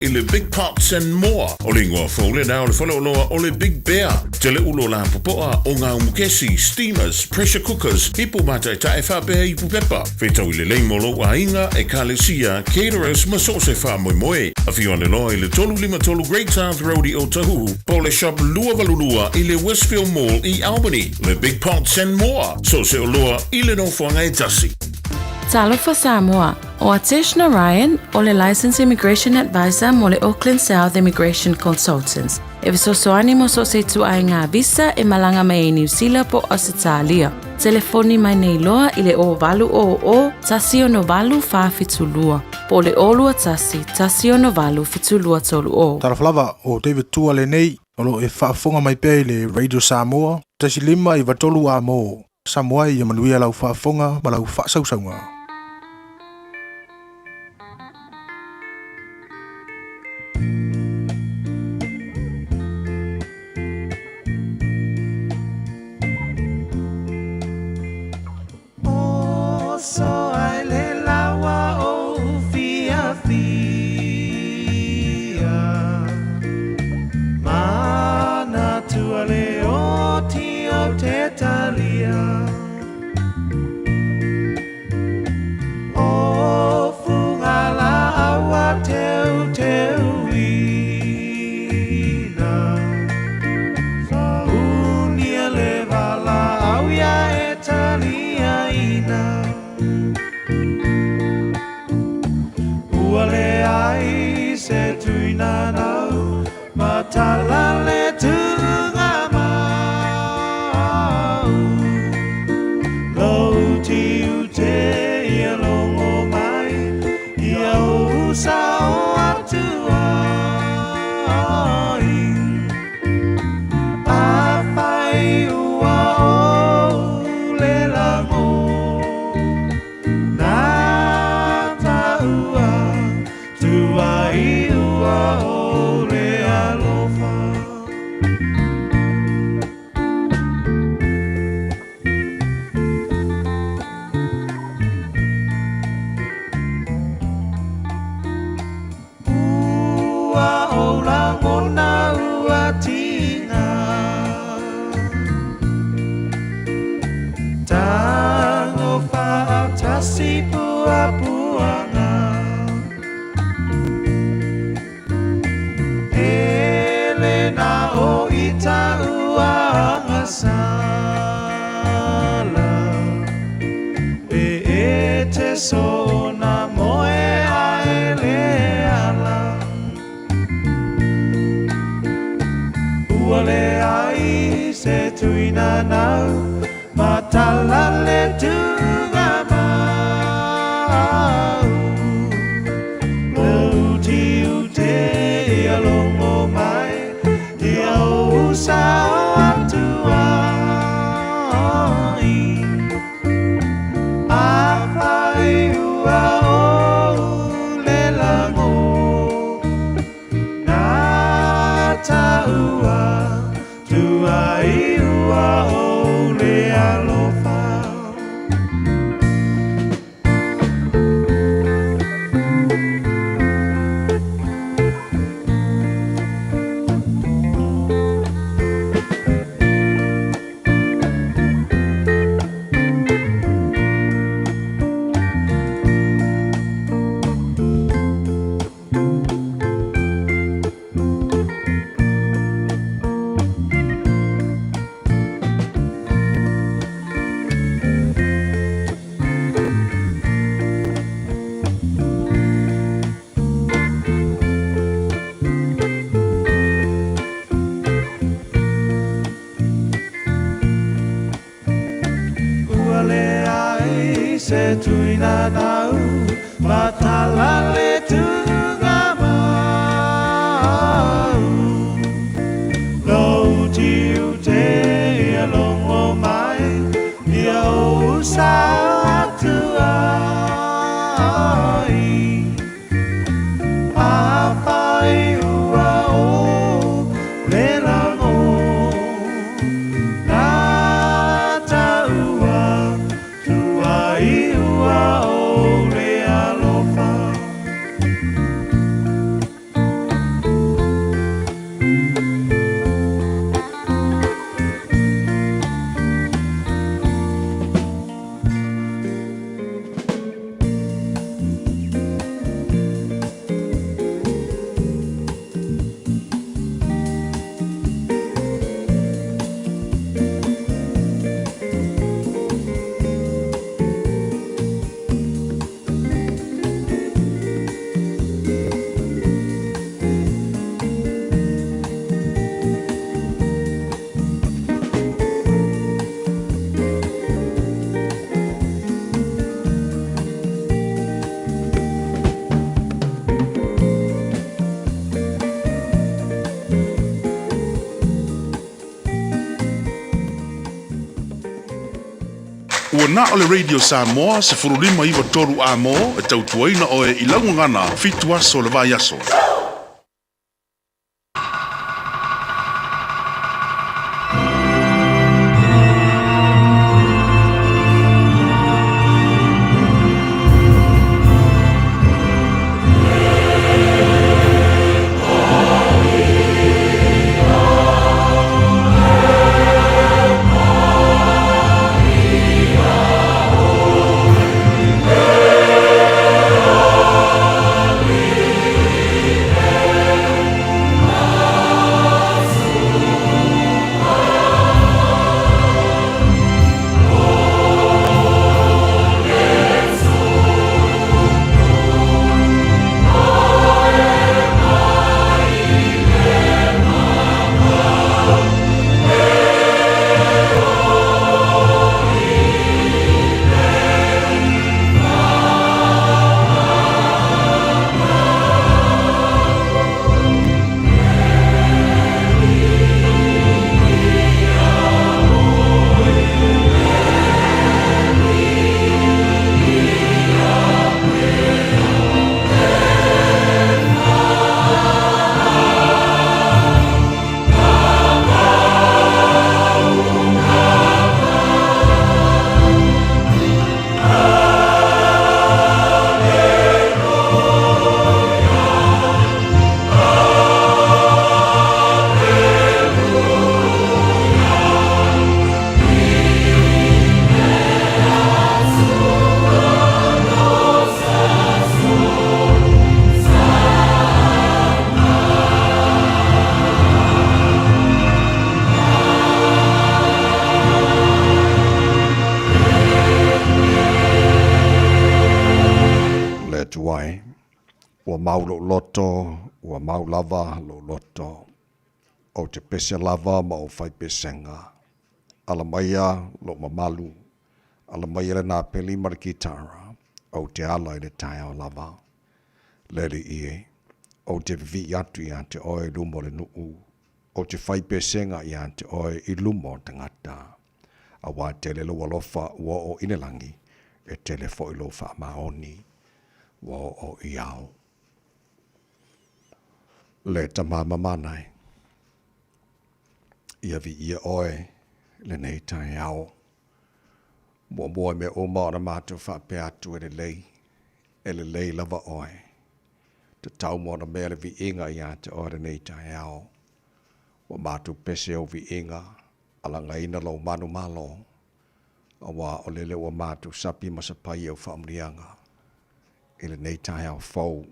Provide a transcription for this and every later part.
I le Big Pots and More. O le igoa fou lena o le faleoloa o le Big Bear. Tele ulo lapopoa o ngā umukesi, steamers, pressure cookers, ipu mātaetae faapea ipu pepa. Whetau i le lei mo lou aiga, ekalesia, caterers ma so o se faamoemoe. Afio ane loa i le 353 Great South Road i Otahuhu, po o le Shop 282 i le Westfield Mall i Albany. Le Big Pots and More. So o se oloa i le nofoaga e tasi. Talofa Samoa, ʻO Atesh Narayan, ʻo le Licensed Immigration Advisor mo le Auckland South Immigration Consultants, e fesoasoani mo so o se ituaiga visa e malaga mai ai Niu Sila po o Ausetalia. Telefoni mai nei loa i le 0800 168 472 po o le 021 168 7230. Talofa lava, o David Tua lenei, o lo o e faafofoga mai pea i le Radio Samoa, 1 5 9 3 A mo Samoa ia manuia lau faafofoga ma lau faasausauga. na o le Radio Samoa 15 93 A-mo e tautuaina oe i lau gagana fitu aso o le vaiaso. Le Atua e, ua mau lou loto, ua mau lava lou loto. Ou te pese lava ma ou fai pesega. Ala maia lou mamalu, ala maia le napeli ma le kitara, ou te ala i le taeao lava. Le Alii e, ou te vivii atu ia te oe i luma o le nuu, ou te fai pesega ia te oe i luma o tagata. Auā tele lou alofa ua oo i le lagi, e tele foi lou faamaoni ua oo i ao. Le tama mamana e, ia viia oe lenei taeao. Muamua i mea uma ona matou faapea atu e lelei, e lelei lava oe. Tatau mo ona mea le viiga ia te oe lenei taeao. Ua matou pese ou viiga, alagaina lou manumalo, auā o lele ua matou sapi ma sapai i au faamanuiaga i lenei taeao fou.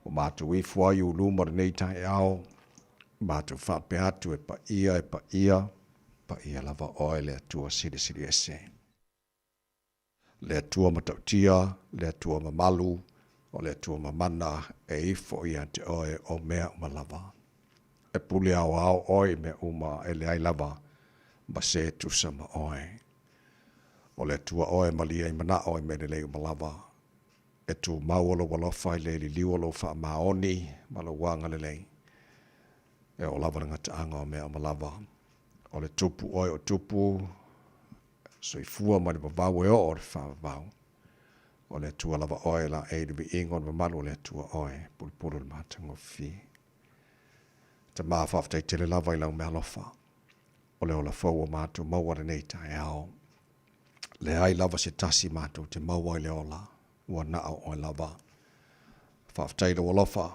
Ua matou ifo ai i luma o lenei taeao, matou faapea atu e paia, e paia, paia lava oe le Atua Silisili Ese. Le Atua matautia, le Atua mamalu, o le Atua mamana e ifo ia te oe o mea uma lava. E pule aoao oe i mea uma e leai lava ma se tusa ma oe. O le Atua oe e malie ai manao i mea lelei uma lava. E tumau o lou alofa i le liliu o lou faamaoni ma lou agalelei. E oo lava le gataaga o mea uma lava. O le Tupu oe o Tupu, soifua mai le vavau e oo i le faavavau. O le Atua lava oe laei i le viiga o le mamalu o le Atua oe, pulupulu le matagofie. Tama, faafetai tele lava i lau meaalofa. O le ola fou o matou maua lenei taeao. Leai lava se tasi matou te maua i le ola, ua nao oe lava. Faafetai i lou alofa.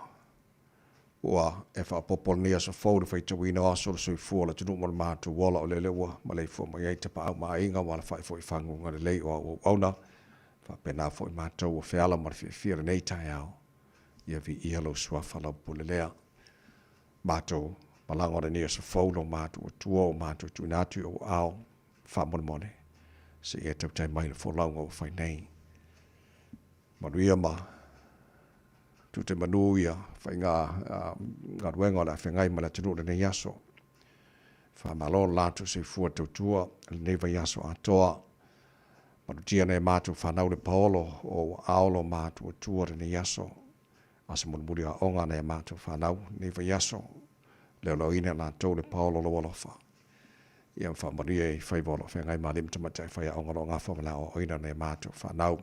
Ua e faaopoopo lenei aso fou i le faitauina o aso o le soifua o le atunuu ma le matou ola o lele ua maleifua mai ai tapaau ma aiga ua alafai foi i faguga lelei o au auauna. Faapena foi matou ua feala ma le fiafia lenei taeao. Ia viia lou suafa lau pule lea. Matou malaga o lenei aso fou lo matou Atua o matou tuuina atu i ou aao faamolemole seia e tautai mai le folauga ua fai nei. Manuia ma tute manu ia faiga galuega o le a feagai ma le atunuu lenei aso. Faamalo le latou soifua tautua lenei vaiaso atoa. Malutia nai a matou fanau le paolo o ua ao lo matou Atua lenei aso. Aso mulimuli aoga nai a matou fanau lenei vaiaso. Leoleoina e latou le paolo o lou alofa. Ia ma faamanuia i faiva o lo o feagai ma alii ma tamaitai faiaoga o lo o gafa ma le aoaoina o nai a matou fanau.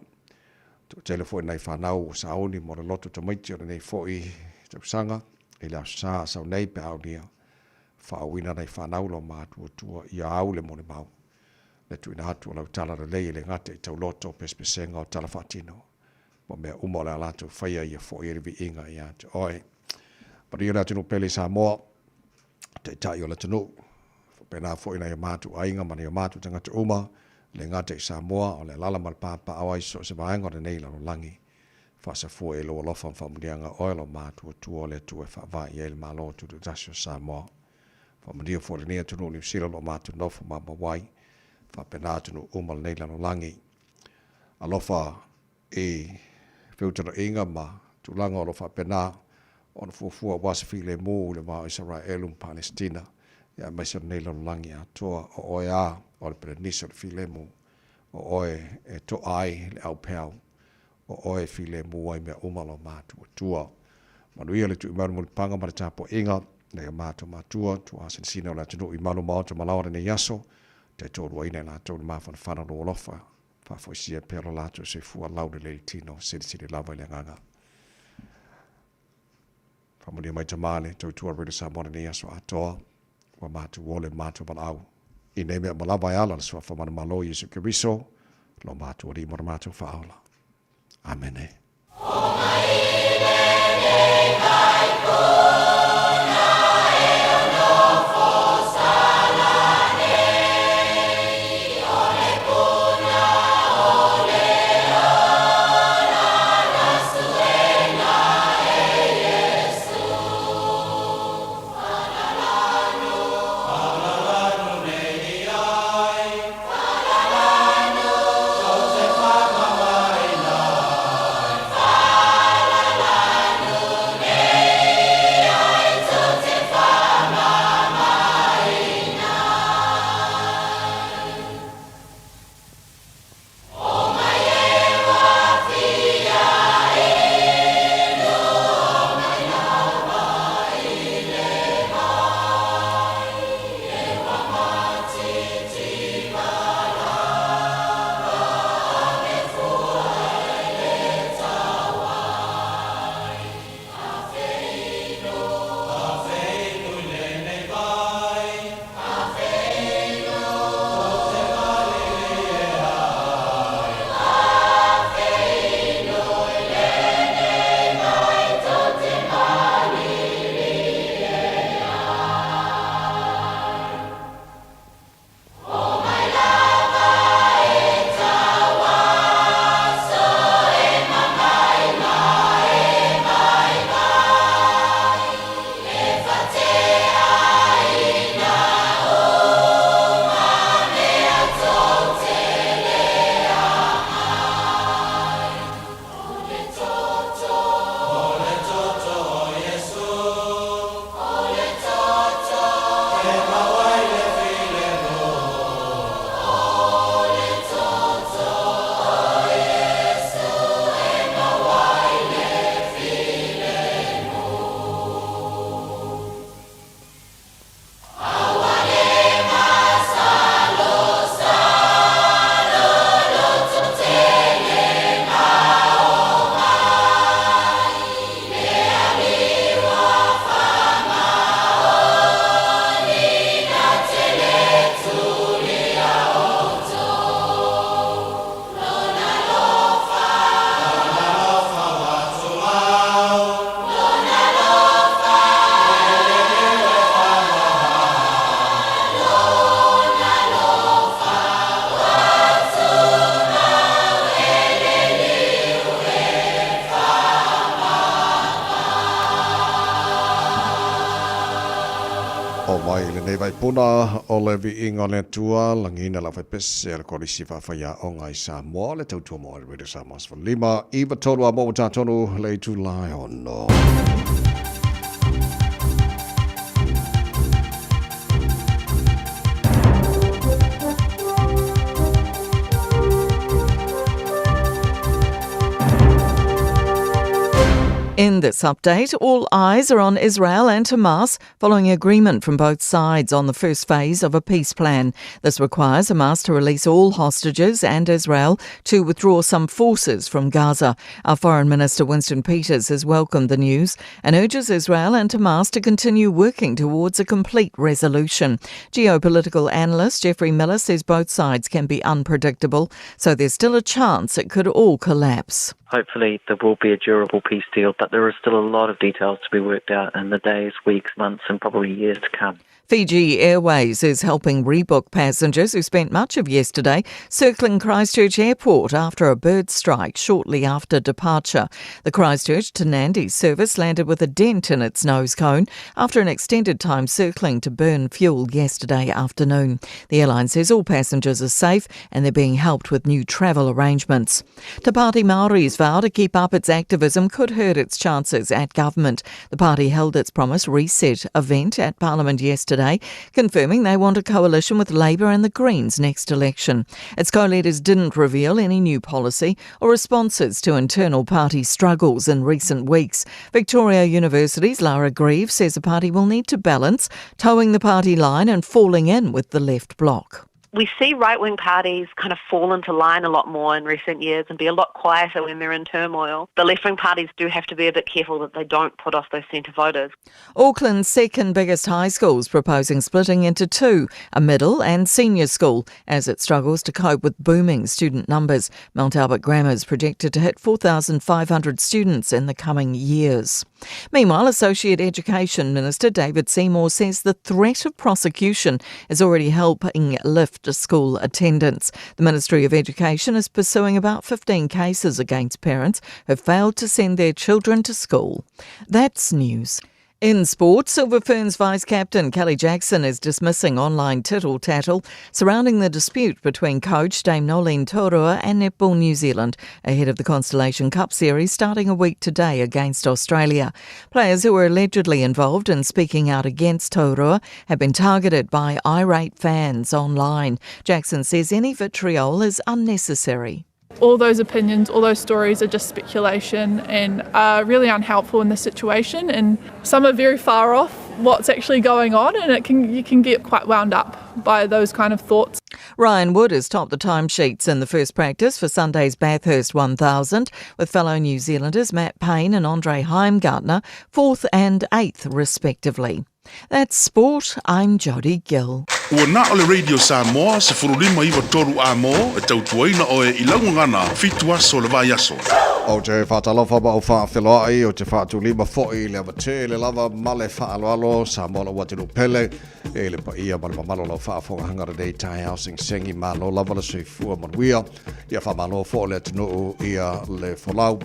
Toatele foi nai fanau ua sauni mo le loto tamaiti o lenei foi tausaga i le Aso Sa a sau nei pe a aulia faaauina nai fanau lo matuatua ia au le molimau le tuuina atu o lau tala lelei e le gata i tauloto pesepesega o tala faatino ma mea uma o le a latou faia ia foi ai le viiga ia te oe. Manuia le atunuu pele i Samoa, Taitai o le atunuu, faapena foi nai o matou aiga ma nai o matou tagata uma, e le gata i Samoa, o le alaala ma le papaaao ai i so o se vaega o lenei lalolagi. Faasafua i lou alofa ma faamanuiaga oe lo matuatua o le Atua e faavae i ai le Malo Tutoatasi o Samoa. Faamanuia foi lenei atunuu o Niu Sila o lo o matou nofo maumau ai, faapena atunuu uma o lenei lalolagi. Alofa i feutagaiga ma tulaga o lo o faapena ona fuafua aua se filemu i le va o Isaraelu ma Palesitina, aemaise o lenei lalolagi atoa. O oe a o le Pelenise o le filemu, o oe e toa ai le aupeau, o oe e filemu ai mea uma lo matuatua. Manuia le tuimau mulipaga ma le tapuaiga nai o matou matua, tuasinasina o le atunuu i malu maota ma laoa lenei aso, taitoaluaina i latou le mafanafana o lou alofa. Faafoisia pea lo latou soifua laulelei i le tino, silisili lava i le agaga. Faamanuia mai Tama le tautua Radio Samoa lenei aso atoa, ua matou ole ma matou valaau. I nei mea uma lava e ala le Suafa Manumalo Iesu Keriso, lo matou Alii ma lo matou Faaola. Amene. O mai lenei vaipuna o le viiga o le Atua, lagina lau faipese a le Kolisi Faafaiaoga i Samoa, le tautua mo Radio Samoa 15, 93 a mo tatonu le itula e ono. In this update, all eyes are on Israel and Hamas following agreement from both sides on the first phase of a peace plan. This requires Hamas to release all hostages and Israel to withdraw some forces from Gaza. Our Foreign Minister Winston Peters has welcomed the news and urges Israel and Hamas to continue working towards a complete resolution. Geopolitical analyst Jeffrey Miller says both sides can be unpredictable, so there's still a chance it could all collapse. Hopefully there will be a durable peace deal, but there are still a lot of details to be worked out in the days, weeks, months and probably years to come. Fiji Airways is helping rebook passengers who spent much of yesterday circling Christchurch Airport after a bird strike shortly after departure. The Christchurch to Nadi service landed with a dent in its nose cone after an extended time circling to burn fuel yesterday afternoon. The airline says all passengers are safe and they're being helped with new travel arrangements. Te Pāti Māori's vow to keep up its activism could hurt its chances at government. The party held its Promise Reset event at Parliament yesterday, confirming they want a coalition with Labour and the Greens next election. Its co-leaders didn't reveal any new policy or responses to internal party struggles in recent weeks. Victoria University's Lara Grieve says the party will need to balance towing the party line and falling in with the left bloc. We see right-wing parties kind of fall into line a lot more in recent years and be a lot quieter when they're in turmoil. The left-wing parties do have to be a bit careful that they don't put off those centre voters. Auckland's second biggest high school is proposing splitting into two, a middle and senior school, as it struggles to cope with booming student numbers. Mount Albert Grammar is projected to hit 4,500 students in the coming years. Meanwhile, Associate Education Minister David Seymour says the threat of prosecution is already helping lift school attendance. The Ministry of Education is pursuing about 15 cases against parents who failed to send their children to school. That's news. In sport, Silver Ferns vice-captain Kelly Jackson is dismissing online tittle-tattle surrounding the dispute between coach Dame Noeline Taurua and Netball New Zealand ahead of the Constellation Cup Series starting a week today against Australia. Players who were allegedly involved in speaking out against Taurua have been targeted by irate fans online. Jackson says any vitriol is unnecessary. All those opinions, all those stories are just speculation and are really unhelpful in this situation, and some are very far off what's actually going on, and you can get quite wound up by those kind of thoughts. Ryan Wood has topped the timesheets in the first practice for Sunday's Bathurst 1000, with fellow New Zealanders Matt Payne and Andre Heimgartner 4th and 8th respectively. That's sport. I'm Jodie Gill. Ua na o le Radio Samoa 1593 a mo e tautuaina oe i laugagana 7 aso le vaiaso. O te whātalofa ma o whāwheloai, o te whātulima foi le awate le lava ma le whaaloalo, sa mola ua te pele, e le paia ma le mamalo lau whaafonga hangara nei tai au sing sengi ma lo lava le soifua manuia, ia whamalo fo le atunuu ia le folau.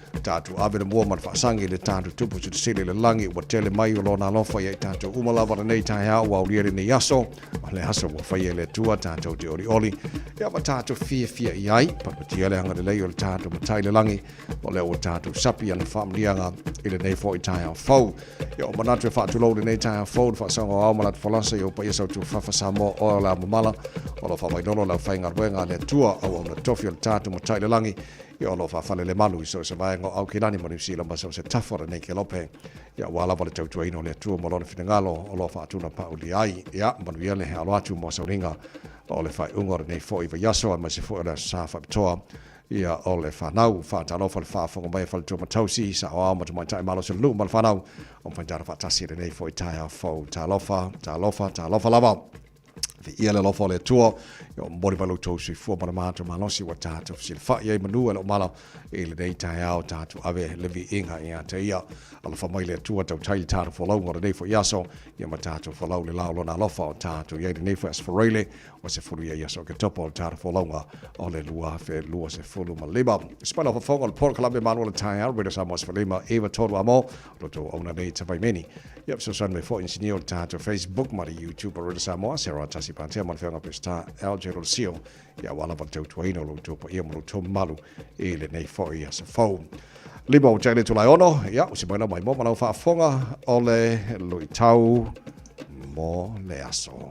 Tātou ave le mua ma le whaasangi le tātou tupu se te sele le langi ua tele mai o lona alofa ia i tātou umalava le nei taeao ua aulia le nei aso o le aso ua whaia le tua tātou te ori oli ia ma tātou fia fia i ai papatia le hanga le lei o le tātou matai le langi o le o tātou sapi ana whaamlianga i le nei fo i taeao fau ia o manatu e whaatulou le nei taeao fau le whaasanga au malatu falasa i o pa ia sautu whawha Samoa o la mamala o lo whawainolo lau whaingaruenga le tua au au na tofi o le tātou matai le langi ia o lo whawhale le malu i so se vaenga au kilani mo New Zealand ma so se tafora nei ke lope ia ua lava le tautuaina o le Atua mo lona finagalo o lo whaatuna pauli ai ia manuia le alo atu mo sauringa o le whaiunga o nei fo i vaiaso ma se fo o le sa whapitoa ia o le whanau whaatalofa le whaafonga mai whaletua matausi sa o ao matamaitai malo se lu ma le whanau o mwhaintara whaatasi le nei fo i taia fo talofa talofa talofa lava. Ia le alofa o le Atua, ia o mori mai lo tou soifua ma le mātou malosi ua tātou fesilafai ai manu e loo mala i lenei taeao tātou ave le viiga ia te ia. Alofa mai le Atua tautai le tātou folauga o lenei foi aso, ia ma tātou folau le lao lona alofa o tātou iai lenei foi aso Faraile, ua sefulu ia i aso Oketopa o le tātou folauga o le 2025. Sipai lau fafoga o le polokalame malo o le taeao, Radio Samoa 15 93 a mo, lo tou auna nei tavaimeni. Ia fesoasoani mai foi inisinia o le tātou Facebook ma le YouTube o Radio Samoa, Sarah Tasi Pantea ma le feaga Pesita LJ Rosio, ia ua lava le tautuaina o lo outou paia ma lo outou mamalu i lenei foi aso fou. Lima o Jane Tulai ono, ia, o se mai lau mai mo ma lau faafofoga o le luitau mo le aso.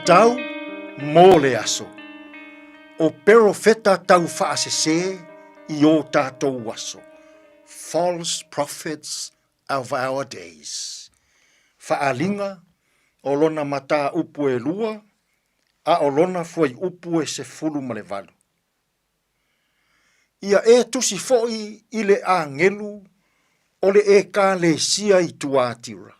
Luitau mo le aso. O perofeta tau faasesē i ō tātou aso, False prophets of our days. Faaaliga o lona mataupu e lua, a o lona fuaiupu e 18. Ia e tusi foi i le agelu o le Ekalesia i Tuatira.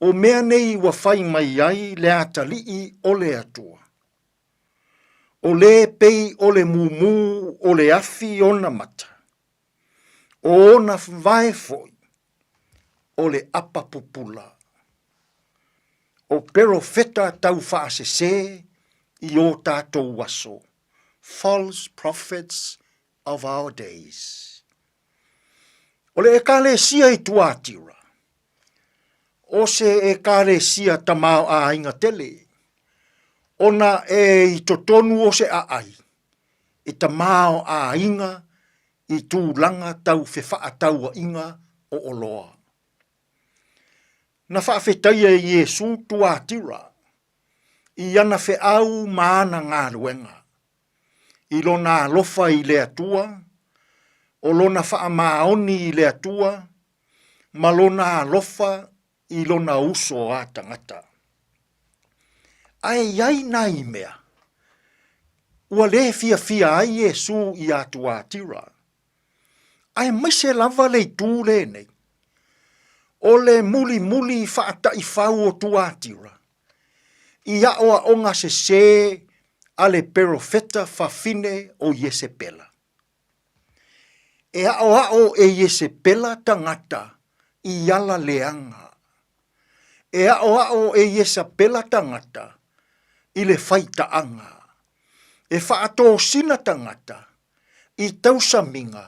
O mea nei ua fai mai ai le atalii o le Atua. O lē pei o le mumu o le afi ona mata, o ona vae foi o le apa pupula. O perofeta tau faasesē i o tātou aso, false prophets of our days. O le Ekalesia i Tuatira, o se Ekalesia tamaoaiga tele, ona e i totonu o se aai e tamaoaiga i tulaga tau fefaatauaiga o oloa. Na faafetaia e Iesu Tuatira i ana feau ma ana galuega, i lona alofa i le Atua, o lona faamaoni i le Atua, ma lona alofa i lona uso a tagata. Ae i ai nai mea ua lē fiafia ai Iesu iā Tuatira, aemaise lava le itu lenei, o le mulimuli faataifau o Tuatira i aʻoaʻoga sesē a le perofeta fafine o Iesepela. E aʻoaʻo e Iesepela tagata i ala leaga. E aʻoaʻo e Iesapela tagata i le faitaaga. E faatosina tagata i tausamiga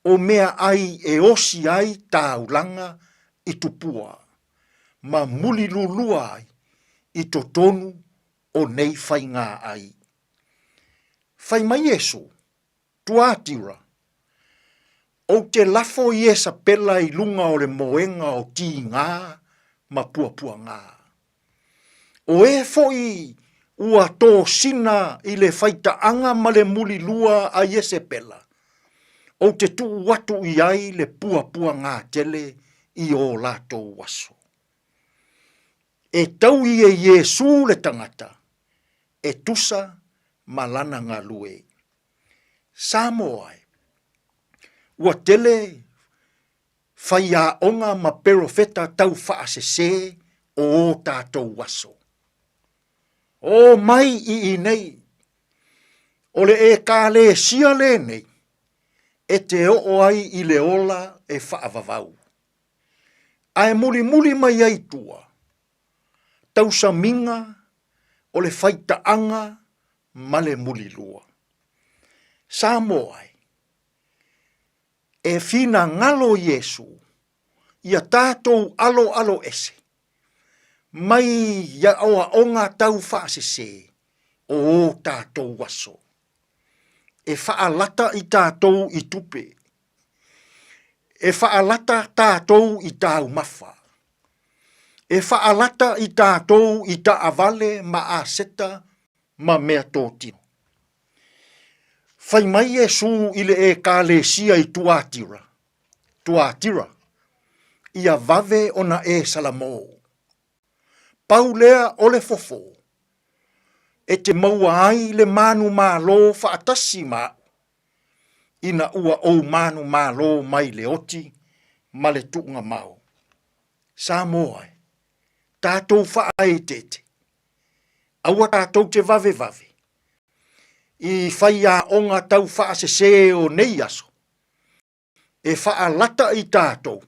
o mea ai e osi ai taulaga i tupua ma mulilulua ai i totonu o nei faigā ai. Fai mai Iesu, Tuatira, Ou te lafo i Iesapela i lunga o le moega o tīgā ma puapuagā. O e foʻi ua tōsina i le faitaaga ma le mulilua a Iesepela, ou te tuu atu i ai le puapuagā tele i ō latou aso. E taui e Iesū le tagata e tusa ma lana galue. Samoa e. Ua tele faiaoga ma perofeta tau faasesē o ō tātou aso. Ō mai i inei, o le Ekalesia lenei e te oo ai i le ola e faavavau. Ae mulimuli mai ai tua, tausamiga o le faitaaga ma le mulilua. Samoa e, e finagalo Iesu ia tatou aloalo ese mai ia aoaoga tau faasesē o ō tatou aso. E faalata i tatou i tupe. E faalata tatou i taumafa. E faalata i tatou i taavale ma aseta ma meatotino. Fai mai Iesu i le Ekalesia i Tuatira, Tuatira, ia vave ona e salamō. Pau lea o le fofo e te maua ai le manumalo faatasi ma aʻu, ina ua ou manumalo mai le oti ma le tuugamao. Samoa e, tatou faaeteete, aua tatou te vavevave i faiaoga tau faasesē o nei aso, e faalata i tatou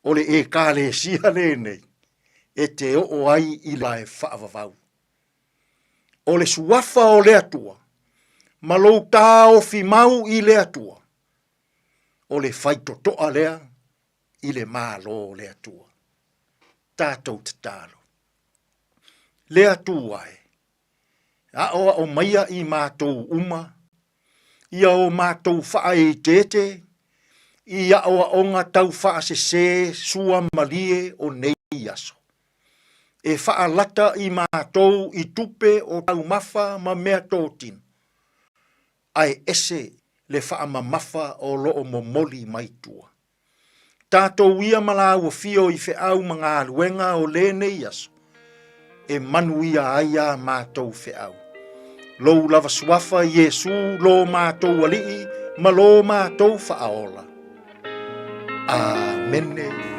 o le Ekalesia lenei e te oo ai i lae faavavau. O le suafa o le Atua ma lou taofi mau i le Atua, o le faitotoa lea i le Malo o le Atua. Tatou tatalo. Le Atua e, aʻoaʻo maia i matou uma ia o matou faaeteete i aʻoaʻoga tau faasesē suamalie o nei aso. e faalata i matou i tupe o taumafa ma meatotino, ae ese le faamamafa o lo o momoli mai tua. Tatou ia ma laua fio i feau ma galuega o lenei aso, e manuia ai a matou feau. Lou lava suafa Iesu lo matou Alii ma lo matou Faaola. Amene.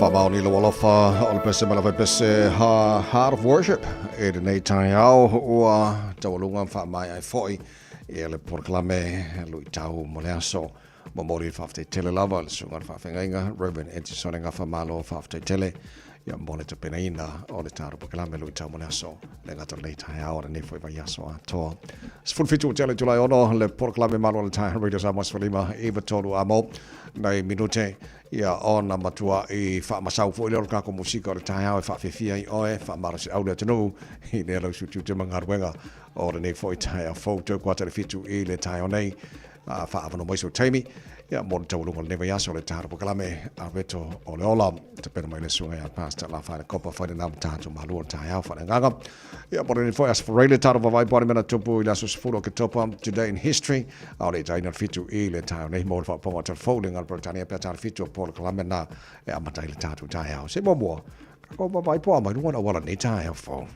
Faamaoni lou alofa o le pese ma le faipese ha Heart of Worship i lenei taeao ua taualuga ma faamaea ai foi ia le polokalame luitau mo le aso. Momoli le faafetai tele lava i le susuga i le faafeagaiga Reverend Etisone Gafamalo, faafetai tele ia mo le tapenaina o le tatou polokalame luitau mo le aso le gata o lenei taeao o lenei foi vaiaso atoa. 17 tele Julai 6 le polokalame malo o le taeao Radio Samoa 15 93 a mo nai minute ia ona matua'i faamasau foi lea o le tatou musika o le taeao e faafiafia ai oe, faamalosiau le atunuu i lea lau tiute ma galuega o lenei foi taeao fou. Toe kuata i le 7 i le taeao nei, faaavanoa mai sou taimi ia mo le taualuga o lenei vaiaso o le tatou polokalame a Reto o le Ola. Tapena mai le susuga ia Pastor Lafaele Kopa fai lena ma tatou malua o le taeao faaleagaga. Ia mo lenei foi aso Faraile le tatou vaavaai po o a ni mea na tupu i le aso 10 o Oketopa, Today in History, a o le itaina le 7 i le taeao nei mo le faaopoopoga o Telefou le Gala Peretania pe a ta le 7 o polokalame na e amata ai le tatou taeao. Se muamua, tatou vaavaai po o a mai luga o le auala i lenei taeao fou.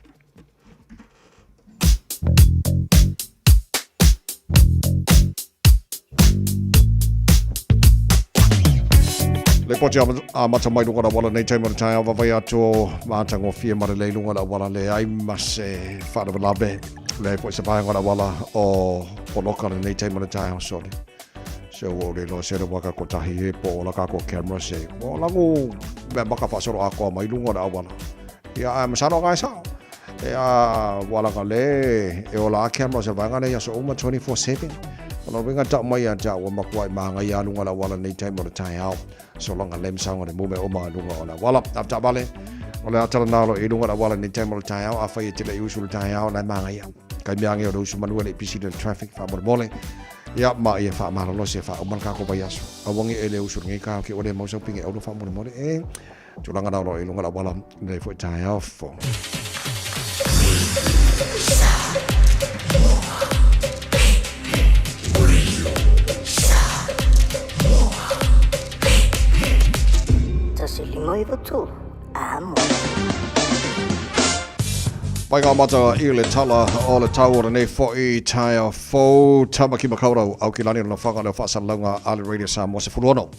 Lipoti amata mai luga o le auala nei taimi o le taeao vavai atu o matagofie ma lelei luga o le auala leai ma se faalavelave leai foi se vaega o le auala o poloka lenei taimi o le taeao sole se ua ou le iloa se le waka kotahi e po o la kako camera se o lagu mea maka faasolo atoa mai luga o le auala ia ae masalo ga e sao E a ua laga le e ola a camera se vaega nei aso uma 24/7. O lona uiga tau mai ia te au ua matuai māngaia a luga o le auala nei taimi o le taeao. Sologa le masaga o le mume uma i luga o le auala. A taavale, o le ata lena o lo i luga o le auala nei taimi o le taeao, afai e te le i usu i le taeao, na e māngaia. Kai mea ange o le usu manu e le i pisi le traffic faamolemole. Ia, ma ia faamalolosi e faauma le kākou vaiaso. Aua nge e le usu i lenei taeao ke ua le mau sau pinge auro faamolemole e. Tulaga na o lo i luga o le auala nei foi taeao fou. Tasi lima iwa tolu, a mo. Mai ngā mata i le tala o le tau o lenei foi taeao fou. Tamaki Makaurau, Aukilani lona whanga leo whaasalalauga a le Radio Samoa 16.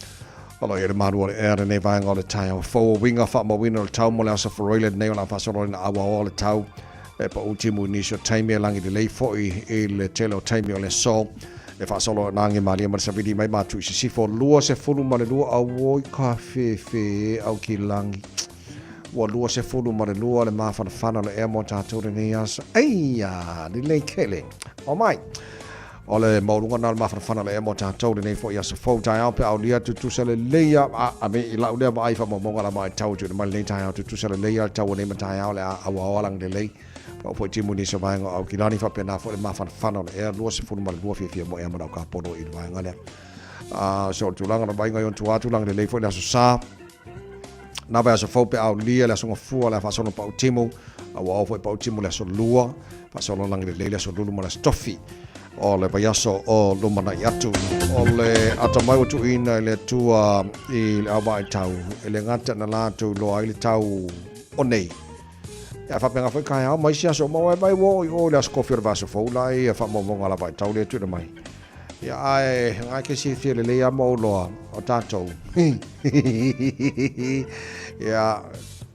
Alo i le malu o le ea lenei vaega o le taeao fou o uiga faamauina o le tau mo le aso Faraile lenei o le a faasolo ai na auaoa o le tau e pau timu i nisi o taimi e lagi lelei foi i le tele o taimi o le aso e faasolo ai na age malie ma le savili mai matu i sisifo 22 auoi ka fefe au ki lagi ua 22 le mafanafana o le ea mo tatou lenei aso eia lelei tele o mai O le maualuga na o le mafanafana o le ea mo tatou lenei foi aso fou taeao pe a aulia tutusa lelei a a me i lau lea vaai faamaumauga la mai tau tuuina mai lenei taeao tutusa lelei a le tau o nei mataeao le a auaoa lagi lelei pau foi timu nisi o vaega o Aukilani faapena foi le mafanafana o le ea 22 fiafia mo ea ma lau kapono i le vaega lea a so o le tulaga na vaaiga i ona tua atu lagi lelei foi le aso sa Na vai aso fou pe aulia le aso gafua le a faasolo pau timu a ua ao foi pau timu le aso lua faasolo lagi lelei le aso lulu ma le aso tofi o le vaiaso o lumanai atu o le atamai ua tuuina i le Atua i le au vaitau e le gata na latou iloa ai le tau o nei Ia faapena foi taeao ma isi aso uma ua e vai ua oo i o i le aso kofi o le vaiaso fou la ia faamaumauga a la vaitau lea e tuuina mai. Ia ae ngai ke silafia lelei a ma ou loa o tatou. Ia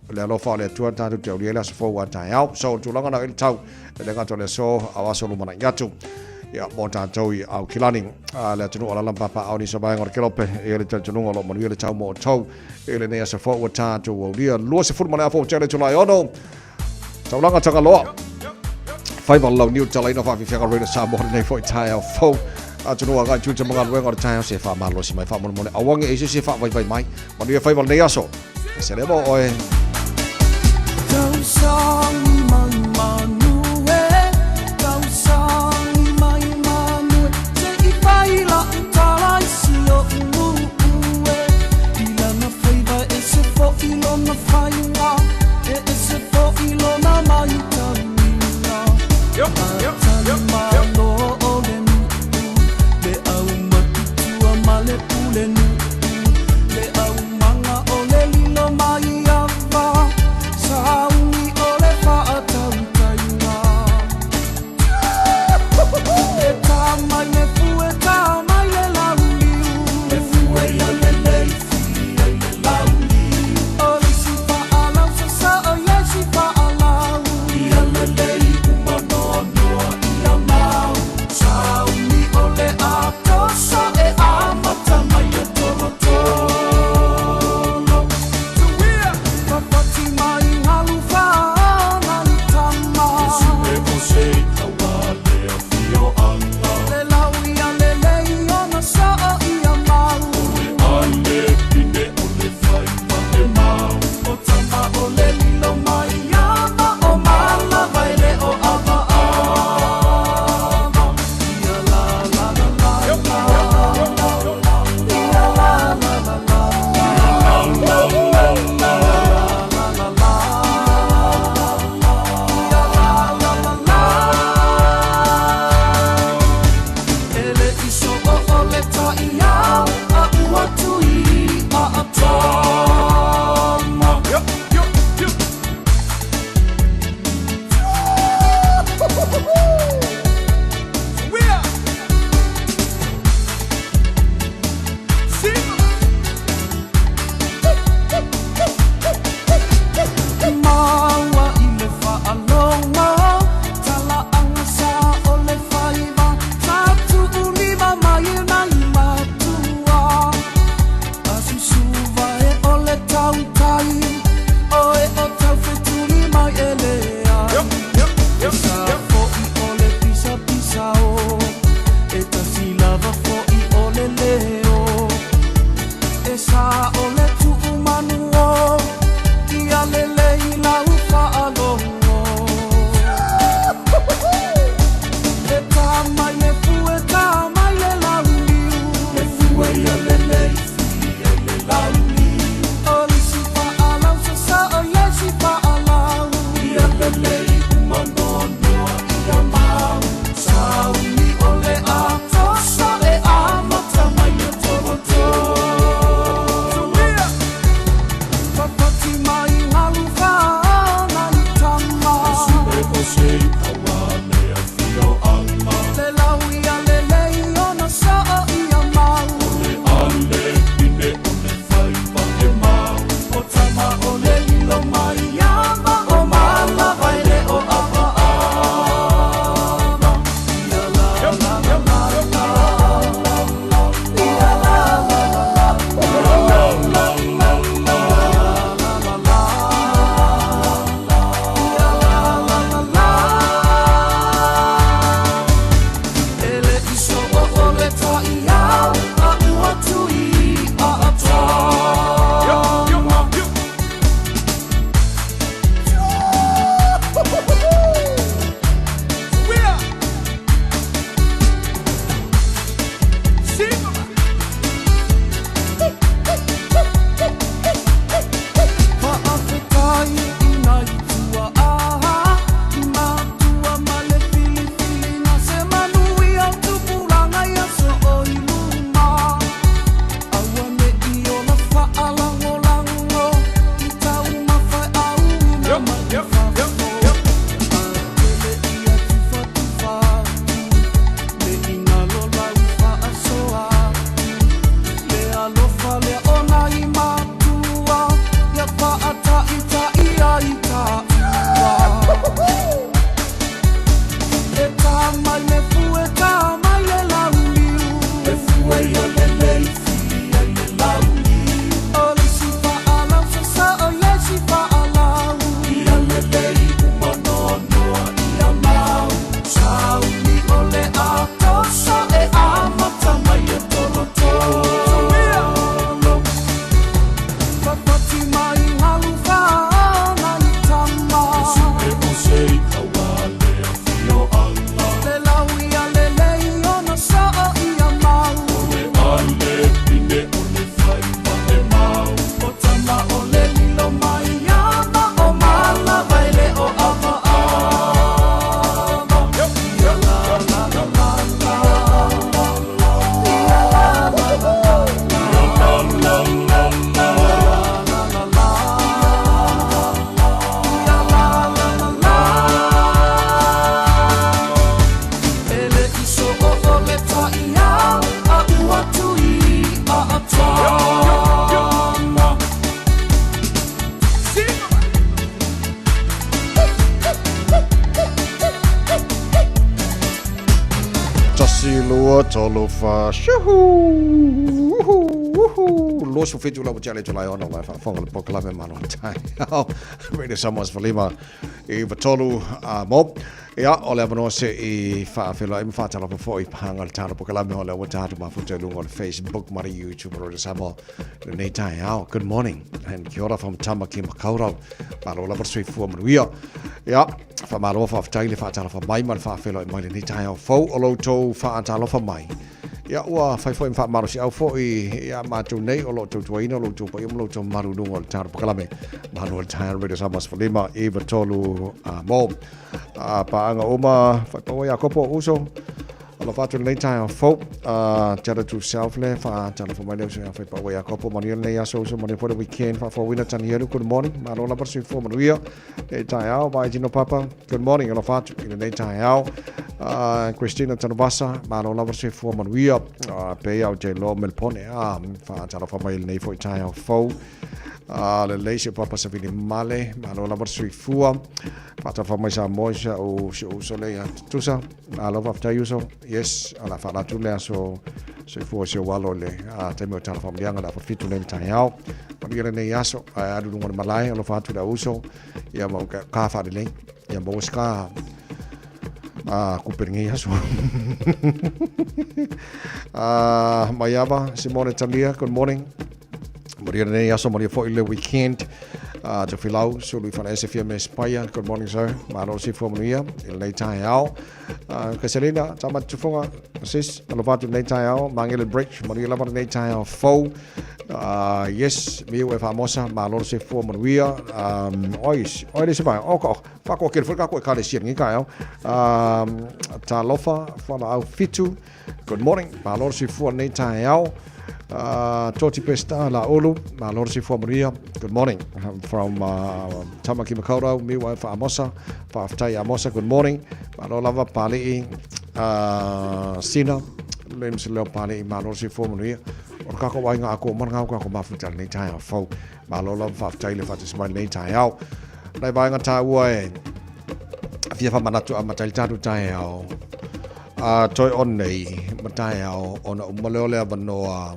le alofa o le Atua tatou te aulia i le aso fou a taeao. So o tulaga na i le tau e le gata o le aso a o aso lumanai atu. Ia mo tatou i Aukilani a le atunuu o lala papa au ni sa vaega o le kelope e le talitonuga o lo manuia le tau mo outou i lenei aso fou ua tatou aulia 20 ma le afa o tele Julai 6. Taulaga Tagaloa. Faiva le launiu talaina faafiafiaga Radio Samoa lenei foi taeao fou. Atunuu agai tiute ma galuega o le taeao se faamalosi mai faamolemole aua ne i se se faavaivai mai. Manuia faiva lenei aso. E se leva oe. Tasi, lua, tolu, fa, shuhu, uhu, uhu. 27 la ua tea i le itula e 6 o la e faafofoga i le polokalame Malo le Taeao. Radio Samoa 15 i 3 a mo. Ia, o le avanoa se i faafeiloai ma faatalofa foi i paga o le tatou polokalame o lea ua tatou mafuta i luga o le Facebook ma le YouTube o Radio Samoa i lenei taeao. Good morning and kia ora from Tamaki Makaurau. Malo lava le soifua manuia. Ia, faamalo faafetai le faatalofa mai ma le faafeiloai mai lenei taeao fou o lo outou faatalofa mai. Ia, ua fai foi ma faamalosiau foi ia matou nei o lo o tautuaina lo outou paia ma lo outou mamalu i luga o le tatou polokalame. Malo le taeao Radio Samoa 15 93 a mo. A paaga uma whaipaua Iakopo uso. Alofa atu lenei taeao fou. Tell it to self le faatalofa mai le uso ia Whaipaua Iakopo. Manuia lenei aso uso, manuia foi le weekend. Faafouina Tanielu, good morning. Malo lava le soifua manuia. Lenei taeao, Vaai Tino Papa, good morning. Alofa atu i lenei taeao. Christina Tanuvasa, malo lava le soifua manuia. Pei au te lo Melpone, faatalofa mai lenei foi taeao fou. Lelei si o Papa Savini Male, malo lava le soifua. Faatalofa mai Samoa i si au uso le ia Tutusa. Malo faafetai uso. Yes, o le a faalatu le aso soifua si ou alo i le taimi o tala faamanuiaga le afafitu nei le taeao. Manuia lenei aso, ae alu i luga o le malae, alofa atu i le au uso, ia ma ka faalelei, ia maua se ka kupe lenei aso. Maiava, Simone Talia, good morning. Manuia lenei aso, manuia foi le weekend. Tofilau, Sulu i Faleese Fia me Spaia, good morning sir. Malo le soifua manuia i lenei taeao. Kaselina, Tamati Tufoga, sis, alofa atu lenei taeao, Mangele Bridge, manuia lava lenei taeao fou. Yes, miu e faamosa, malo le soifua manuia. Oi, oi le se vai, o ka, whakoa kere foi ka koe kalesia lenei taeao. Talofa, whalaau fitu, good morning, malo le soifua lenei taeao. Toti Pesta, La Ulu, malo le soifua manuia, good morning. From Tamaki Makaurau, miu e faamosa, Faafetai Amosa, good morning. Malo lava Pali'i Sina, le mse leo Pali'i, malo le soifua manuia. O le kako wai ngā ako mana ngā kako mafuta lenei taeao fou. Malo lava faafetai le faatasi mai lenei taeao. Nai vaega tāua e fia whamanatu a matai le tātou taeao. A toi on nei ma taeao ona uma leo le avanoa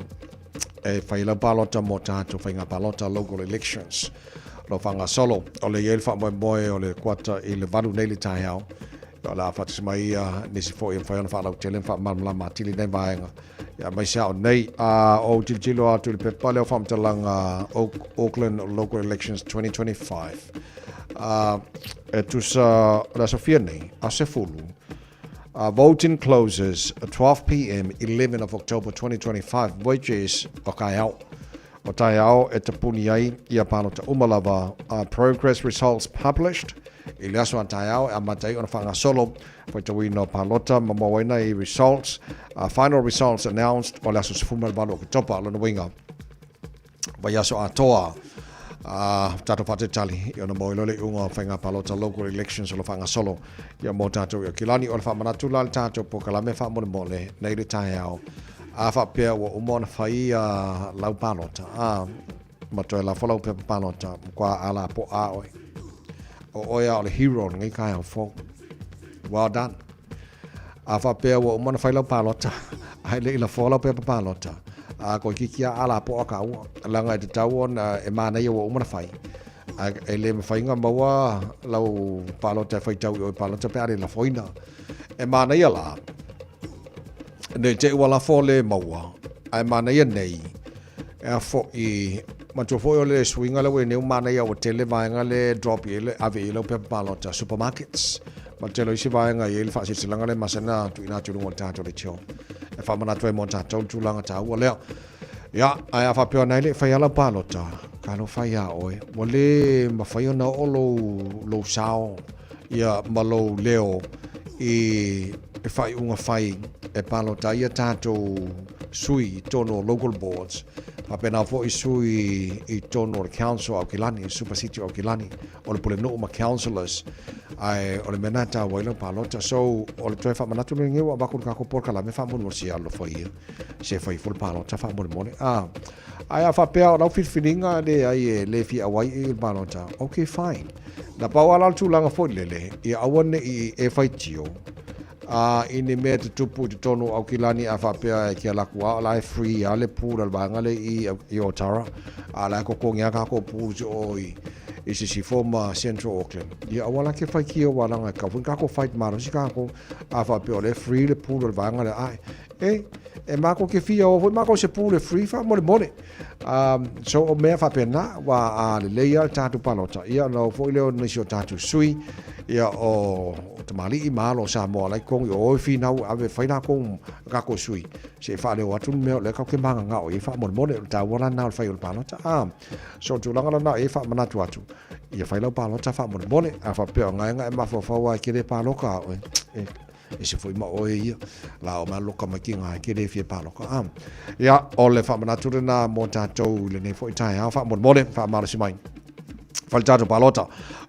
e whai lau palota mō tātou whainga palota local elections. Lo whangasolo, o le iai le whaamoemoe o le kuata i le 8 nei le taeao. O le a whaatasi mai ia nisi foi e mawhai ona whaalautele ma whaamalamalama atili nei vaega. Ia mai se ao nei, a o tilotilo atu i le pepa lea o faamatalaga Auckland Local Elections 2025. A, e tusa o le aso fia nei, aso 10, Voting closes at 12 pm 11 of October 2025, which is o taeao. O taeao e tapuni ai ia palota uma lava. Progress results published i le aso a taeao e amata ai ona faagasolo faitauina o palota ma maua ai nai results. Final results announced o le aso 18 o Oketopa, lona uiga vaiaso atoa a tatou faatalitali i ona maua ai loa le iuga o faiga palota local elections o lo faagasolo ia mo tatou i Aukilani. O le faamanatu la le tatou polokalame faamolemole nei le taeao a faapea ua uma ona fai ia lau palota a ma toe lafo lau pepa palota matua ala po a oe o oe a o le hero o lenei taeao fou. Well done. A faapea ua uma ona fai lau palota, ae le i lafoa lau pepa palota, a toeitiiti lava alapoa taua, leaga e tatau ona e manaia ua uma ona fai, ae e le mafai ona maua lau palota e faitau i o i palota pe a le lafoina. E manaia la, ne i te i ua lafo le maua, ae manaia nei, e a foi, manatua foi o le suiga lea ua i ai nei ua manaia ua tele vaega le drop i ai le ave i ai lau pepa palota, supermarkets, ma le tele o isi vaega e i ai le faasilasilaga lea e masani ona tuuina atu i luga o le tatou leitio e faamanatu ai mo tatou le tulaga taua lea. Ia, ae a faapea ona e le i faia lau palota, talofa iā oe, ua le mafai ona oo lou, lou sao ia ma lou leo i e faaiuga fai e palota ai a tatou sui i totonu o local boards, faapena foi sui i totonu o le council o Aukilani, Super City o Aukilani, o le pulenuu ma councillors, ae o le mea lena e taua ai lau palota. So, o le toe faamanatu lenei ua avatu i le tatou polokalame faamolemole se alofa ia, se fai ifo le palota faamolemole. Ah, ae a faapea o lau filifiliga leai e le fia auai i le palota, okay fine. Na pau lava la o le tulaga foi lele, ia aua ne i e faitio, a i ni mea e tutupu i totonu o Aukilani a faapea e ke alu atu a o la e free a le pool a le vaega lea i i Otara, a la e totogi a tatou pools i o i i Sisifo ma Central Auckland. Ia aua la ke faitio aua leaga e tatau foi ona tatou fight malosi tatou a faapea o lea e free le pool a le vaega lea ae e e matou te fia o foi matou i se pool e free faamolemole. So o mea faapena, ua a lelei lava le tatou palota, ia ona o foi lea o nisi o tatou sui, ia o tamalii ma alo o Samoa la i totonu i o e finau e ave e fai latou tatou sui, se i faaleo atu le mea o lea tatou te magagao i ai faamolemole. O le taua la lena o le fai o le palota. A, so o le tulaga lena e faamanatu atu, ia fai lau palota faamolemole. A faapea o gaega e mafaufau lava e te le paloka oe, e Ese foi ma oe ia. La o mea loka mai ki ngā ke le fia paloka. Ah. Ia, o le whaamanatu rena mō tātou i lenei foi taeao whaamolemole, whaamalosi mai. Whale tātou palota.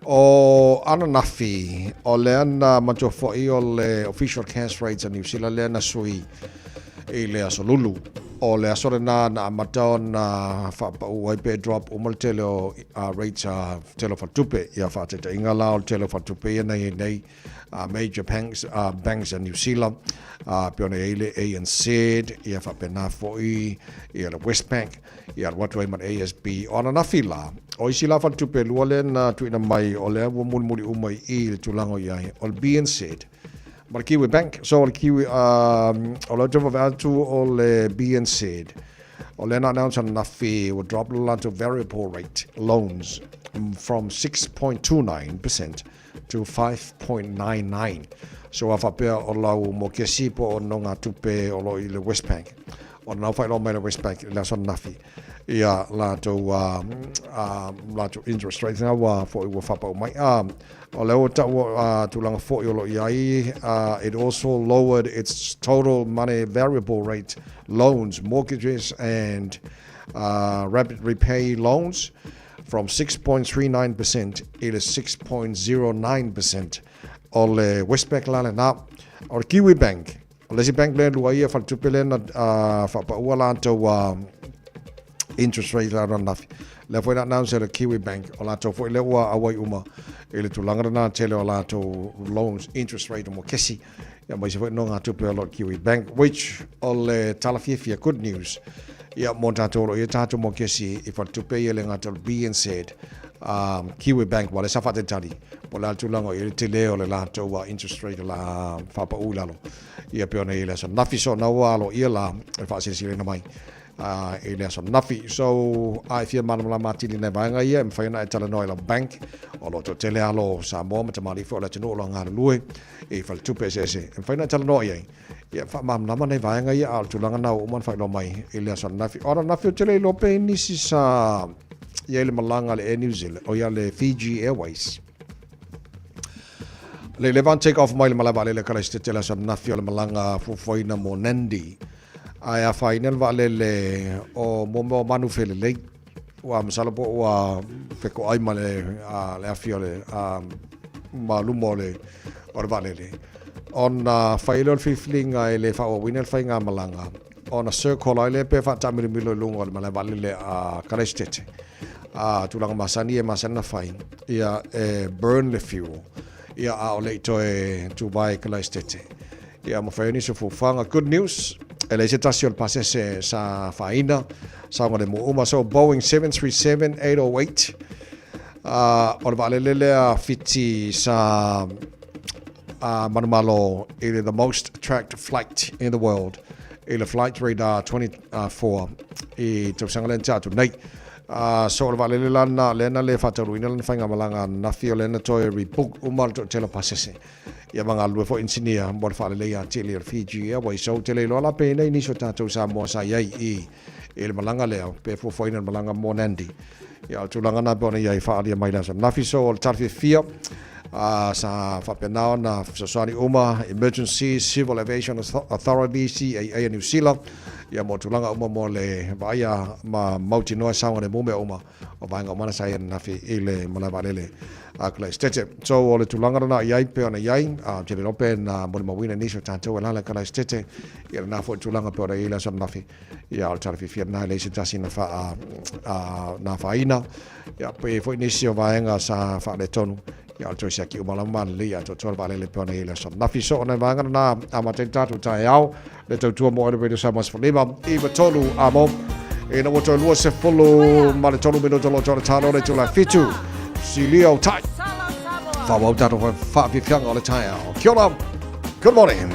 O ananafi, o le ana matua foi o le official cash rates a New Zealand lea na sui i le aso lulu. O le aso lena na amata ona whaapau ai pe drop uma le tele o rates a tele o whatupe. Ia whaataitaiga la o le tele o whatupe ia nei nei major banks, banks a New Zealand, pei ona i ai le ANZ, ia faapena foi ia le Westpac, ia alu atu ai ma le ASB. O ananafi la, o isi la faletupe e lua lea na tuuina mai, o lea ua mulimuli uma i i le tulaga o i ai, o le BNZ ma le Kiwi Bank. So o le Kiwi, o lea ou te vaavaai atu o le BNZ, o lea na announce ananafi ua drop le latou variable rate loans from 6.29% to 5.99. So a faapea o lau mokesi po o nogatupe o lo o i le Westpac, ona lau faailoa mai le Westpac i le aso ananafi ia latou latou interest rate na ua foi ua faapau mai. O lea ua taua tulaga foi o lo o i ai, it also lowered its total money variable rate loans, mortgages and rapid repay loans from 6.39 percent i le 6.09 percent. O le Westpac la lena. O le Kiwi Bank, o le isi bank lea e lua ia faletupe lea na faapaua latou interest rate la ananafi. Lea foi na announce e le Kiwi Bank, o latou foi lea ua auai uma i le tulaga lena tele o latou loans interest rate o mokesi ia aemaise foi nogatupe o lo o Kiwi Bank, which o le tala fiafia, good news ia mo tatou o lo o i ai tatou mokesi i faletupe ia le gata o le BNZ, Kiwi Bank ua lea sa faatalitali po o le a le tulaga o i ai le tele o le latou interest rate o le a faapau i lalo ia pei ona i ai le aso ananafi. So na ua aloaia la le faasilasilaina mai. i le aso ananafi. So, a e fia malamalama atili i nai vaega ia, e mafai ona e talanoa i lau bank, o lo o toatele alo o Samoa ma tamalii foi o le atunuu o lo o galulue i faletupe eseese. E mafai ona e talanoa i ai, ia faamalamalama nai vaega ia, a o le tulaga lena ua uma ona faailoa mai i le aso ananafi. O ananafi ou te le iloa pe i ai nisi sa i ai i le malaga a le Air New Zealand, o ia le Fiji Airways. Le leva ona take off mai le malae vaalele Kalaisitete le aso ananafi o le malaga fuafuaina mo Nandi. Ae afaina le vaalele o mo mea o manu felelei. Ua masalo po ua fetoai ma le, le afi o le ma luma o le, o le vaalele. Ona fai lea o le filifiliga e le faaauauina le faigamalaga ona circle ai lea pe faataamilomilo i luga o le malae vaalele a Kalaisitete. A tulaga masani e masani ona fai, ia e burn le fuel, ia a o le i toe tuvae i Kalaisitete. Ia ma fai ai nisi o fuafuaga. Good news, e leai se tasi o le pasese sa faaina, saogalemu uma. So Boeing 737-808, o le vaalele lea Fiti sa manumalo i le the most tracked flight in the world i le Flight Radar 24 i tausaga lea na tea atu nei. So o le vaalele la lena lea na le faataunuuina lana faigamalaga ananafi, o lea na toe rebook uma le toatele o pasese. Ia ma galulue foi inisinia mo le faaleleia atili o le Fiji Airways. So ou te le iloa la pe i nei nisi o tatou Samoa sa i ai i i le malaga lea, pe fuafuaina le malaga mo Nandi. Ia o le tulaga na pei ona i ai faaalia mai le aso ananafi. So o le tala fiafia sa faapena ona fesoasoani uma Emergency Civil Aviation Authority CAA a New Zealand ia mo tulaga uma mo le vaaia ma mautinoa e saogalemu mea uma o vaega uma na sa i ai ananafi i le malae vaalele a Kalaisitete. So o le tulaga lena i ai pei ona i ai, ou te le iloa pe na molimauina nisi o tatou e alaala i Kalaisitete ia lena foi tulaga pei ona i ai le aso ananafi. Ia o le tala fiafia lena e leai se tasi na faa na afaina. Ia pe i ai foi nisi o vaega sa faaletonu, ia o le toe siaki uma lava ma lelei atoatoa le vaalele pei ona i ai le aso ananafi. So o nai vaega lena amata ai le tatou taeao. Le tautua mo le Radio Samoa 15 93 amo. Ina ua toe 23 minuto lo tōna tāno le tula fitu. Silio tai. Whawau tātou whawhiwhianga o le taeao. Kia ora. Good morning.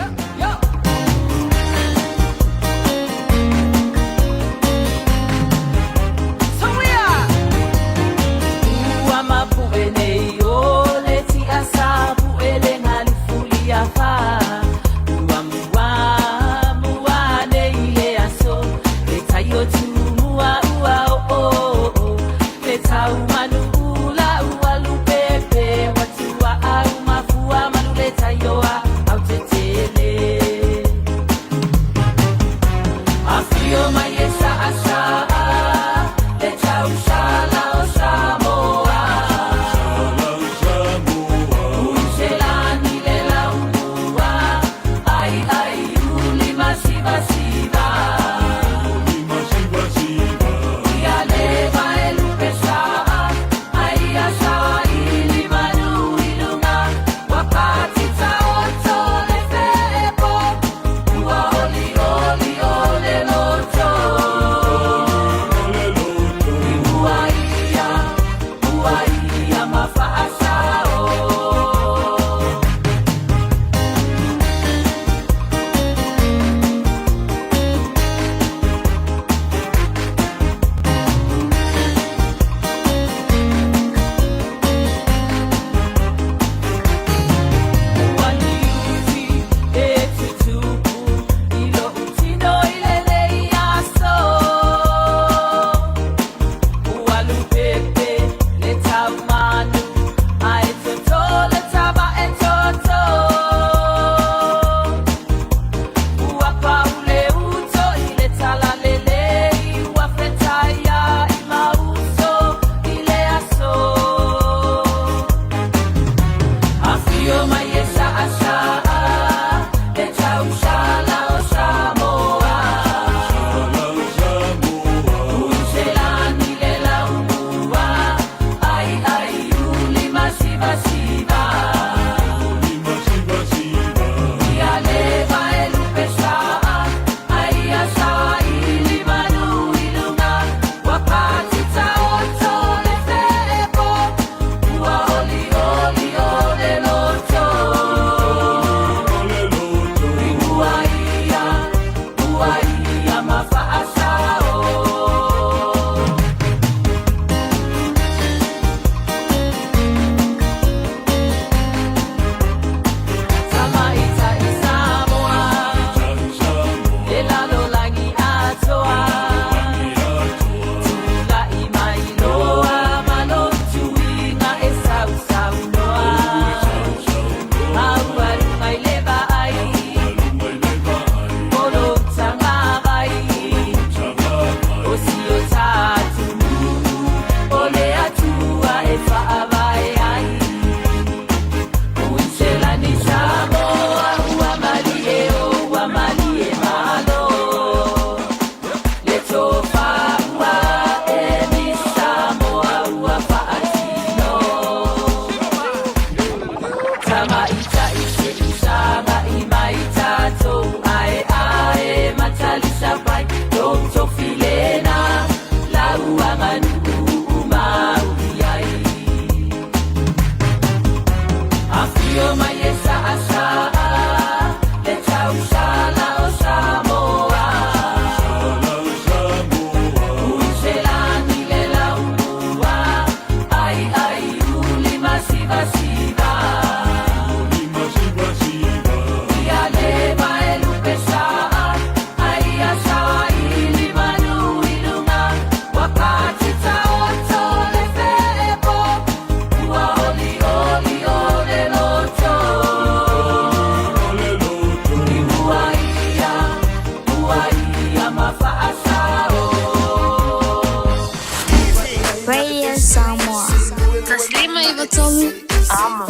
tolu, amo.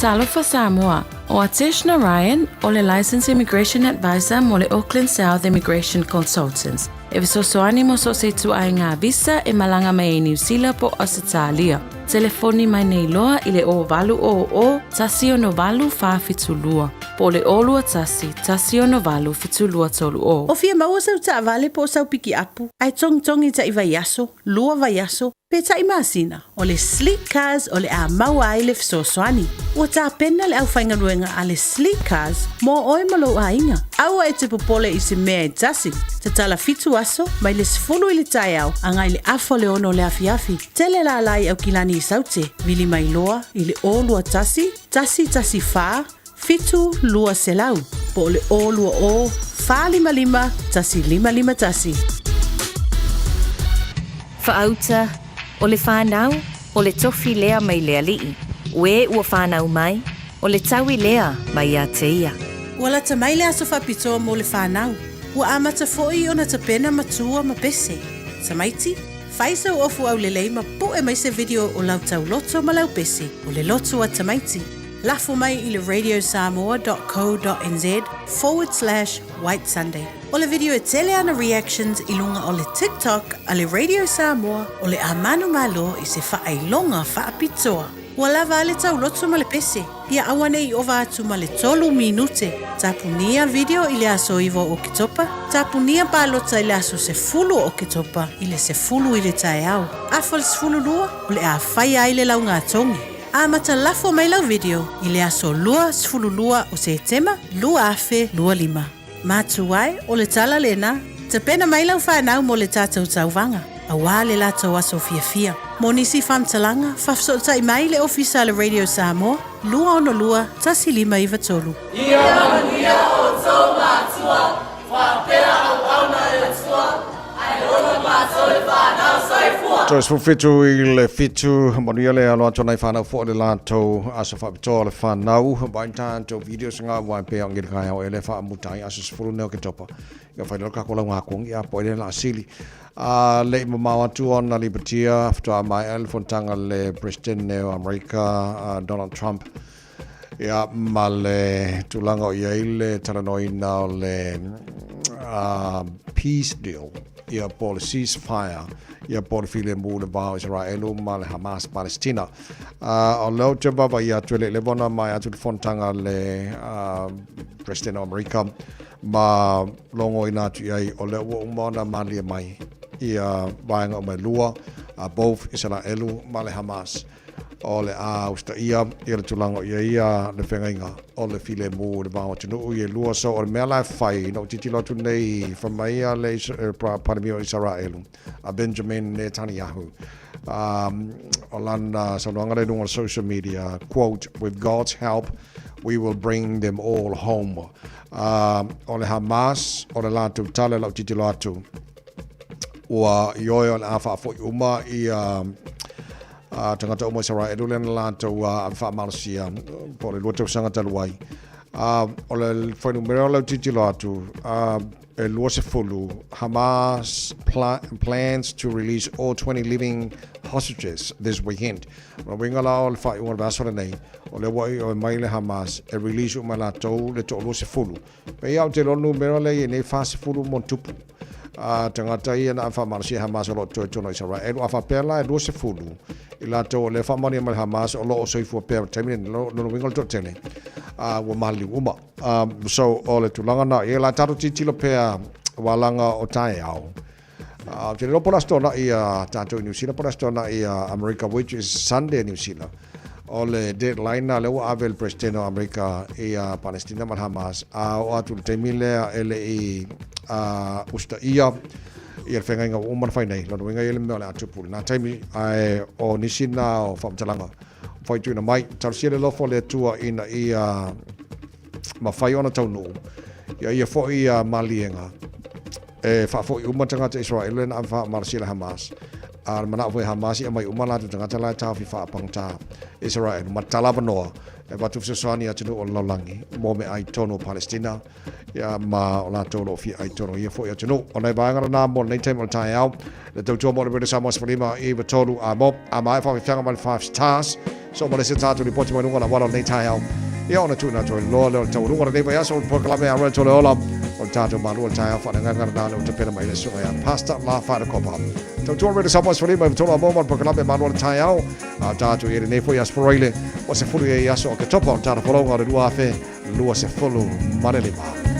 Talofa Samoa, ʻO Atesh Narayan, o le Licensed Immigration Advisor mo le Auckland South Immigration Consultants, e fesoasoani mo so o se ituaiga visa e malaga mai ai Niu Sila po o Ausetalia. Telefoni mai nei loa i le 0800 168 472 po o le 021 168 7230. O fia maua sau taavale po o sau pikiapu, ae togitogi taʻi vaiaso, lua vaiaso, pe taʻi masina, o le Sleek Cars o le a maua ai le fesoasoani. Ua tapena le aufaigaluega a le Sleek Cars mo oe ma lou aiga. Aua e te popole i se mea e tasi. Tatala fitu aso, mai le 10 i le taeao agai i le afa o le ono o le afiafi. Tele lala i Aukilani i Saute, vili mai loa i le 021 114 7200 po o le 020 455 1551. Faauta, O le fanau, o le tofi lea mai le Alii, o e ua fanau mai, o le taui lea mai ia te ia. Ua lata mai le aso faapitoa mo le fanau. Ua amata foi ona tapena matua ma pese. Tamaiti, fai sau ofu aulelei ma pu'e mai se video o lau tauloto ma lau pese, o le loto a tamaiti. Lafo mai i le radiosamoa dot co dot nz forward slash white sunday. O le video e tele ana reactions i luga o le TikTok a le Radio Samoa o le a manumalo i se faailoga faapitoa. Ua lava a le tauloto ma le pese, ia aua ne i ova atu ma le tolu minute. Tapunia video i le aso 9 o Oketopa, tapunia palota i le aso 10 o Oketopa i le 10 i le taeao. Afa le 12, o le a faia ai le laugatogi. Amata lafo mai lau video i le aso 22 o Setema 2025. Matu ai, o le tala lena, tapena mai lau fanau mo le tatou tauvaga, auā le latou aso fiafia. Mo nisi faamatalaga, faafesootai mai i le Ofisa a le Radio Samoa, 262 1593. Ia manuia outou matua, faapea auauna e le Atua, ae ola matou le fanau. Soifua! Toe 17 i le fitu, manuia le alo atu nai whanau fo le latou aso whaapitoa le whanau. Vai tātou videos ngā wai pea o ngiri kai au e le wha mutai aso sefulu neo ke topa. Ia whai loro kako lau ngā kuangi a po e le la sili. A le i mamao atu ona libatia whatoa mai a le fontanga le President neo Amerika Donald Trump. Ia ma le tulaga o i ai le talanoaina o le peace deal, ia po o le ceasefire, ia po o le filemu i le va o Isaraelu ma le Hamas Palestina. O lea ou te vaavaai atu e le i leva ona maea atu le fonotaga a le President o Amerika ma logoina atu i ai o lea ua uma ona malie mai ia vaega uma e lua, both Isaraelu ma le Hamas. O le a usitaia ia le tulaga o i ai ia le feagaiga o le filemu i le va o atunuu ia e lua. So o le mea la e fai, na ou tilotilo atu nei, fai mai ia le Palemia o Isaraelu, a Benjamin Netanyahu, um, o lana saunoaga lea i luga o le social media, quote, with God's help, we will bring them all home. O le Hamas, o le latou tala i lau tilotilo atu, Ua ioe o le a faafoi uma ia tagata uma o Isaraelu lea na latou ave faamalosia po o le 2 tausaga talu ai. O le fuainumera o lau tilotilo atu, e 20, Hamas plans to release all 20 living hostages this weekend. O le uiga la o le faaiuga o le vaiaso lenei, o lea ua ioe mai le Hamas e release uma e latou le toa 20. Pei ou te iloa le numera lea i ai nei 40 ma ona tupu a tagata ia na faamalosia e Hamas o lo o totoe i totonu o Isaraelu. A faapea la e 20 i latou o lea e faamaonia mai le Hamas o lo o soifua pea i le taimi lenei, lona uiga o le toatele ua maliliu uma. So o le tulaga na, ia la tatou tilotilo pea walaga o taeao. Ou te le iloa po o le Aso Toonai a tatou i Niu Sila po o le Aso Toonai a Amerika, which is Sunday Niu Sila. O le deadline lena lea ua ave e le President o Amerika i a Palestina ma le Hamas, a oo atu i le taimi lea e le i usitaia ia le feagaiga ua uma ona fai nei. Lona uiga e i ai le mea o le a tupu i lena taimi, ae o nisi na o faamatalaga ua faituina mai. Talosia le alofa o le Atua ina ia mafai ona taunuu ia ia foi ia maliega e faafoi uma tagata Israel lea na ave faamalosia e le Hamas. A o le manao foi e Hamas ia aumai uma latou tagata la e taofi faapagata Israel ma tatala avanoa e avatu fesoasoani i atunuu o le lalolagi mo meaai i totonu o Palestina. Ia, ma o latou o lo o fia ai tonu i ia foi atunuu. O nai vaega lena mo lenei taimi o le taeao. Le tautua mo le Radio Samoa 15 i 3 a mo. A maea faafefiaga mai le Five Stars. So ma le isi tatou lipoti mai luga o le auala o lenei taeao. Ia ona tuuina atu ai loa lea o le taualuga o lenei vaiaso o le polokalame a Royal Tole Ola o le tatou malu o le taeao faaleagaga lena le ua tapena mai le susuga ia Pastor La Wharekopa. Tautua Radio Samoa 15 i 3 a mo ma le polokalame malu o le taeao. A tatou i lenei foi aso Faraile ua sefulu i ai aso o Oketopa o le tatou folauga o le 2000 25.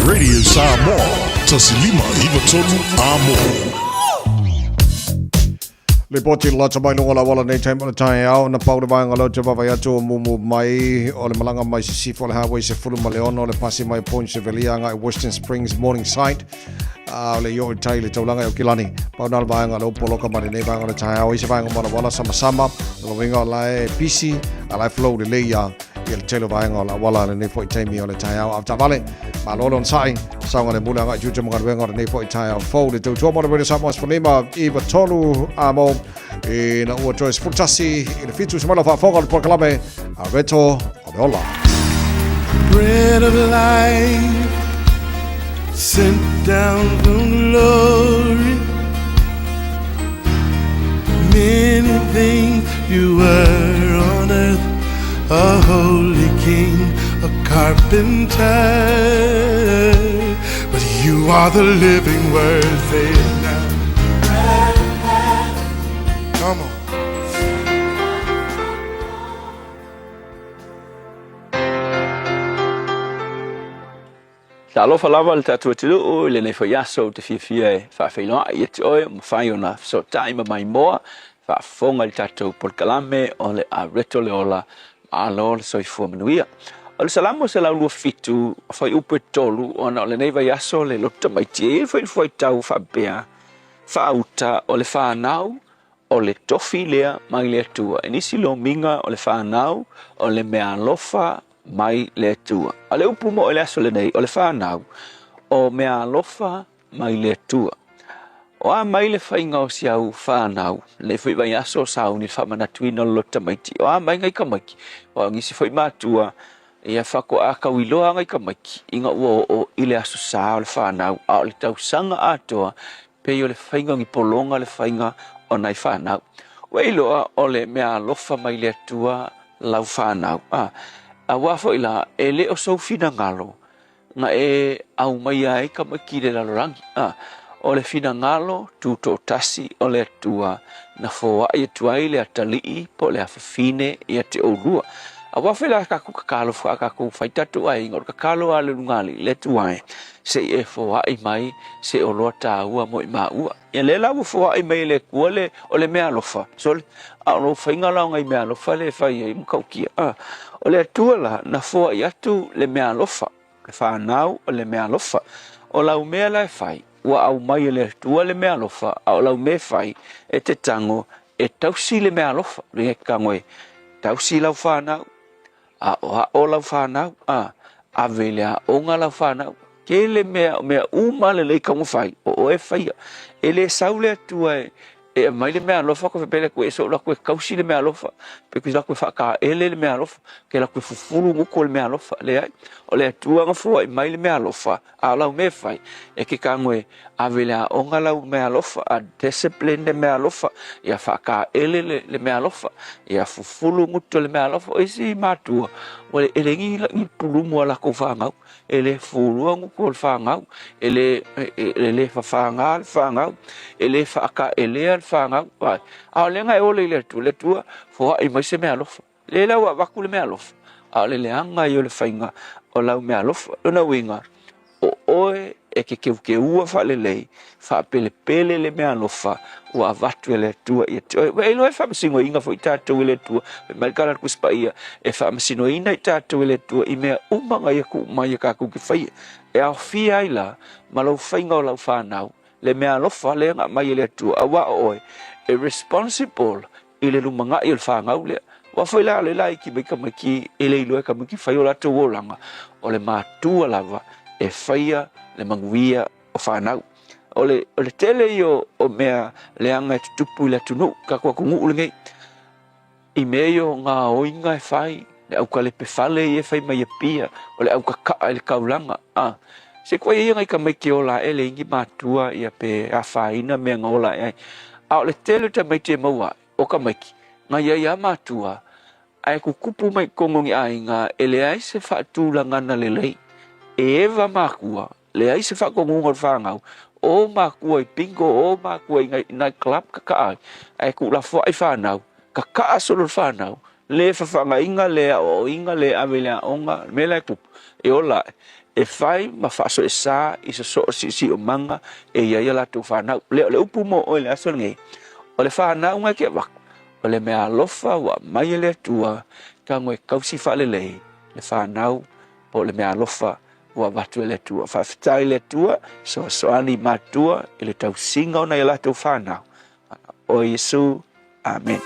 Radio Samoa, 1593 Amo. Lipoti lata mai luga o le auala nei taimi o le taeao, na pau le vaega leo te vaavaai atu o mumu mai o le malaga mai Sisifo o le Highway 16 le pasi mai Point Chevalier agai Western Springs Morningside a o le i oo i tai i le taulaga i Aukilani. Pau na le vaega leo poloka mai lenei vaega o le taeao i se vaega mo le auala samasama, o lona uiga o la e pisi a la e flow lelei ia ia le tele o vaega o le auala lenei foi taimi o le taeao. A o taavale, malo le onosai, saogalemu le agai i tiute ma galuega o lenei foi taeao fou. Le tautua mo le Radio Samoa 15 i 3 a mo ina ua toe 11 i le 7 se mai lau faafofoga o le polokalame a Reto o le Ola. Bread of life sent down from glory. Many things you were on earth, a holy king, a carpenter. But you are the living word, say it now. Come on. Talofa lava le tatou atunuu i lenei foi aso ou te fiafia e faafeiloai ia te oe ua mafai ona fesootai ma maimoa faafofoga i le tatou polokalame o le Areto le Ola Malo le soifua manuia. O le Salamo 127 fuaiupu e 3 ona o lenei vaiaso le loto tamaiti e i ai foi le fuaitau faapea faauta o le fanau o le tofi lea mai le Atua. I nisi lomiga o le fanau o le meaalofa mai le Atua. A le upu moʻo i le aso lenei, o le fanau, o meaalofa mai le Atua. O a mai le faiga o si au fanau, lenei foi vaiaso o sauni le faamanatuina o le loto tamaiti. O a mai ngai tamaiti, o nisi foi matua, ia faatoa tauiloa ngai tamaiti ina ua oo i le aso sa o le fanau, a o le tausaga atoa pei o le faiga o ni pologa le faiga o nai fanau. Ua e iloa o le meaalofa mai le Atua lau fanau. A, auā foi la, e le o sou finagalo na e aumaia ai tamaiti i le lalolagi. A, o le finagalo tutoatasi o le Atua na foai atu ai le atalii po o le afafine ia te oulua. Aua foi la tatou tatalo a tatou fai tatou aiga, o le tatalo a le luga alii le Atua e, se i e foai mai se oloa taua mo i maua. Ia lea la ua foai mai e le Atua le, o le meaalofa, sole, a o lou faiga la o nai meaalofa lea e fai ai matautia. A, o le Atua la, na foai atu le meaalofa, le fanau o le meaalofa. O lau mea la e fai, ua aumai e le Atua le meaalofa, a o lau mea e fai, e te tago e tausi le meaalofa. E tago e tausi lau fanau, aoao lau fanau, a, ave i le aoga lau fanau. Tele mea, o mea uma lelei taumafai, o oe e faia. E le sau le Atua e, e aumai le meaalofa koe faapea le Atua e soo alu atu e tausi le meaalofa, pe te alu atu e faataele le meaalofa, te alu atu e fufulu gutu o le meaalofa. Leai, o le Atua na foai mai le meaalofa, A o lau mea e fai, e ke tago e ave i le aoga lau meaalofa, a discipline le meaalofa, ia faataele le, le meaalofa, ia fufulu gutu o le meaalofa. O isi matua, ua le, e le ni, ni pulumu a latou fanau, e le fufulua gutu o le fanau, e le, e, e le fafaga le fanau, e le faataelea le fanau. A o lea na e ola i le Atua, le Atua, foai mai se meaalofa. Lea la ua avatu le meaalofa, a o le leaga ia o le faiga o lau meaalofa. Lona uiga, o oe e ke keukeua faalelei, faapelepele le meaalofa ua avatu e le Atua ia te oe. Ua e iloa e faamasinoina foi tatou e le Atua. Fai mai le tala a le Tusi Paia, e faamasinoina i tatou e le Atua i mea uma na Ia tuu mai e tatou te faia. E aofia ai la ma lou faiga o lau fanau, le meaalofa lea na aumai e le Atua, aua o oe e responsible i le lumanai o le fanau lea. Aua foi la o lea laiti mai tamaiti e le iloa e tamaiti fai o latou olaga, o le matua lava e faia le manuia o fanau. O le, o le tele ia o mea leaga e tutupu i le atunuu, tatou atunuu lenei, i mea ia o gaoiga e fai, le aukalepe fale ia e fai mai Apia, o le aukaka'a i le taulaga, a. Se koe ia nai tamaiti e ola ae leai ni matua ia pe afaina mea na ola ae ai. A o le tele o tamaiti e maua ae, o tamaiti, na iai lava matua, ae tutupu mai i totonu o ni aiga e leai se faatulagana lelei. E eva matua, leai se faatonuga o le fanau, o matua i bingo, o matua i night club kaka'a ai, ae tuulafoai fanau, kaka'a solo le fanau, le fafagaina, le aoaoina, le ave i le aoga, le mea la e tupu, e ola ae, e fai ma faasoesa i sosoo siusiumaga e i ai a latou fanau. Lea o le upu mo oe i le aso lenei, o le fanau na e te avatu, o le mea alofa ua aumai e le Atua, tago e tausi faalelei le fanau po o le mea alofa ua avatu e le Atua. Faafetai i le Atua, soasoani i matua i le tausiga o nai a latou fanau. O Iesu, Amen.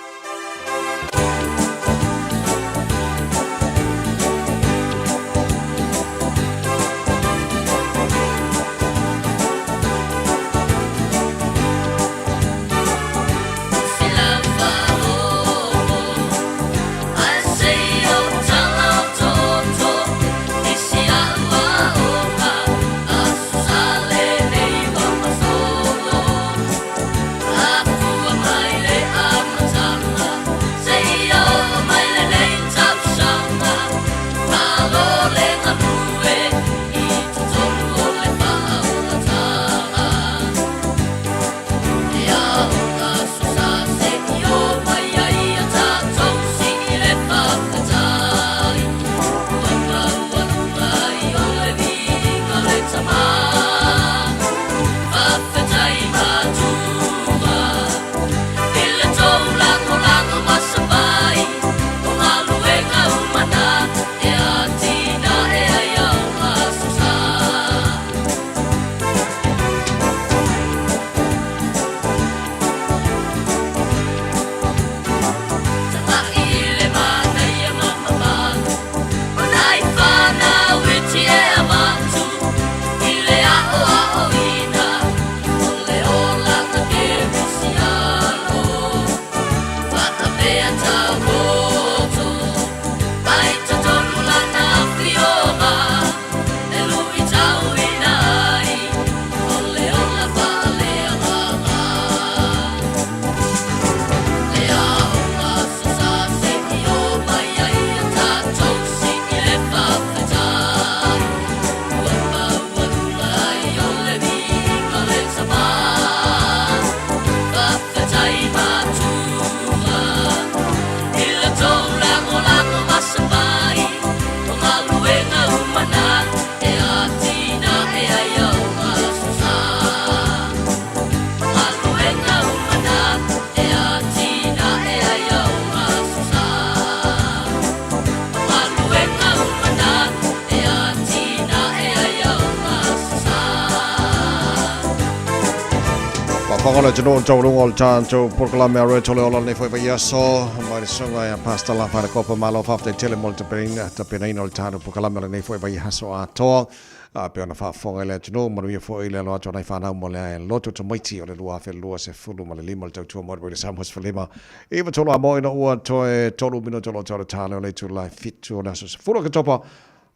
Faafofoga a le atunuu i le taualuga o le tatou polokalame a Royal Tole Ola lenei foi vaiaso mai le susuga ia Pastor Lafa le Kopa. Malo faafetai tele mo le tapenaina o le tatou polokalame o lenei foi vaiaso atoa. A pei ona faafofoga i le atunuu, manuia foi le alo atu a nai fanau mo le loto tamaiti o le 2025 le tautua mo le Samoa 15 i 3 a mo ina ua toe 3 minuto lo tau tale o le itula e 7 o le aso 10 Oketopa.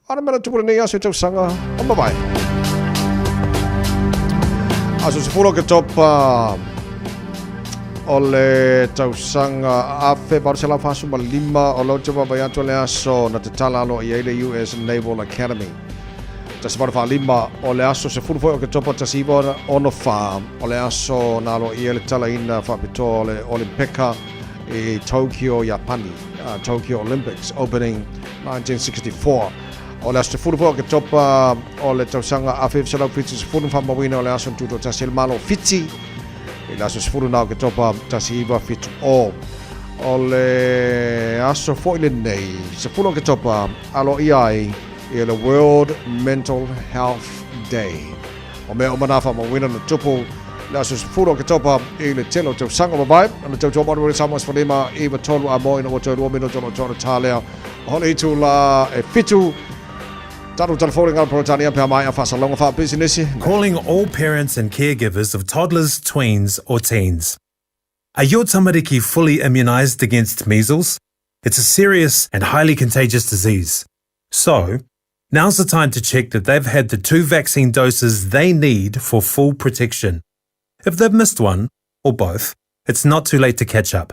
A na mea na tupu lenei aso i tausaga o mavae. Aso 10 Oketopa o le tausaga 1845 o lo te vaavaai atu le aso na tatala aloaia ai le US Naval Academy. 1845 o le aso 10 foi o Oketopa 1964 o le aso na aloaia ai le talaina faapitoa o le Olimpeka i Tokyo, Iapani, Tokyo Olympics opening 1964. O le aso 10 foi o Oketopa o le tausaga 1970 na faamauina o le aso na tutoatasi ai le Malo o Fiti i le aso 10 na o Oketopa 1970. O le aso foi lenei, 10 Oketopa, aloaia ai ia le World Mental Health Day. O mea uma nā faamauina na tupu le aso 10 Oketopa i le tele o tausaga ua mavae. O le tautua malu o le Samoa 15 93 a mo ina ua toe 2 minuto o lo talea o le itula e 7. Tatou telefoni ngā Peretania pea mai a whasalonga wha business. Calling all parents and caregivers of toddlers, tweens or teens. Are your tamariki fully immunised against measles? It's a serious and highly contagious disease. So, now's the time to check that they've had the two vaccine doses they need for full protection. If they've missed one, or both, it's not too late to catch up.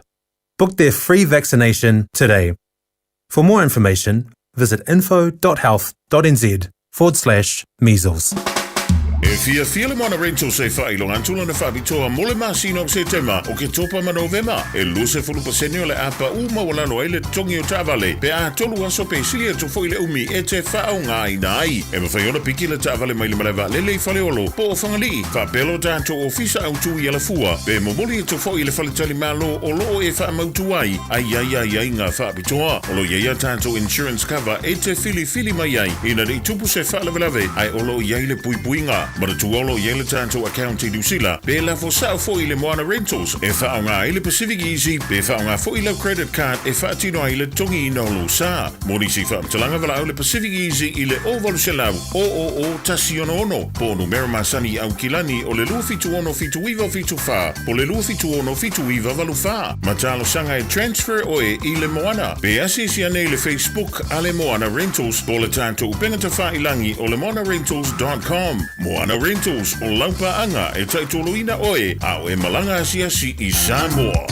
Book their free vaccination today. For more information, visit info.health.nz forward slash measles. E fiafia le Moana Rentals e faailoga atu lana faapitoa mo le masina o Setema, Oketopa ma Novema. E 20% o le a pau maualalo ai le totogi o taavale pe a tolu aso pe sili atu foi le umi e te faaaogaina ai. E mafai ona piki le taavale mai le malae vaalele i Faleolo po o Fagalii, faapea lo tatou ofisa autu i Alafua, pe momoli atu foi i le faletalimalo o lo o e faamautu ai, ai ai ai ai ngā faapitoa. O lo o i ai a tatou insurance cover e te filifili mai ai ina ne i tupu se faalavelave ae o lo o i ai le puipuiga. Manatua o lo o i ai le tatou account i Niu Sila, pe lafo sao foi i le Moana Rentals e faaaoga ai le Pacific Easy pe faaaoga foi lau credit card e faatino ai le totogiina o lou sa. Mo nisi faamatalaga valaau le Pacific Easy i le 0800 000 166 po o numera masani i Aukilani o le 276 7974 po o le 276 7984. Ma talosaga e transfer oe i le Moana. Pe asiasi ane i le Facebook a le Moana Rentals po o le tatou upega tafailangi o le moanarentals.com. Moana Rentals, o lau paaga e taitoloina oe a o e malaga asiasi i Samoa.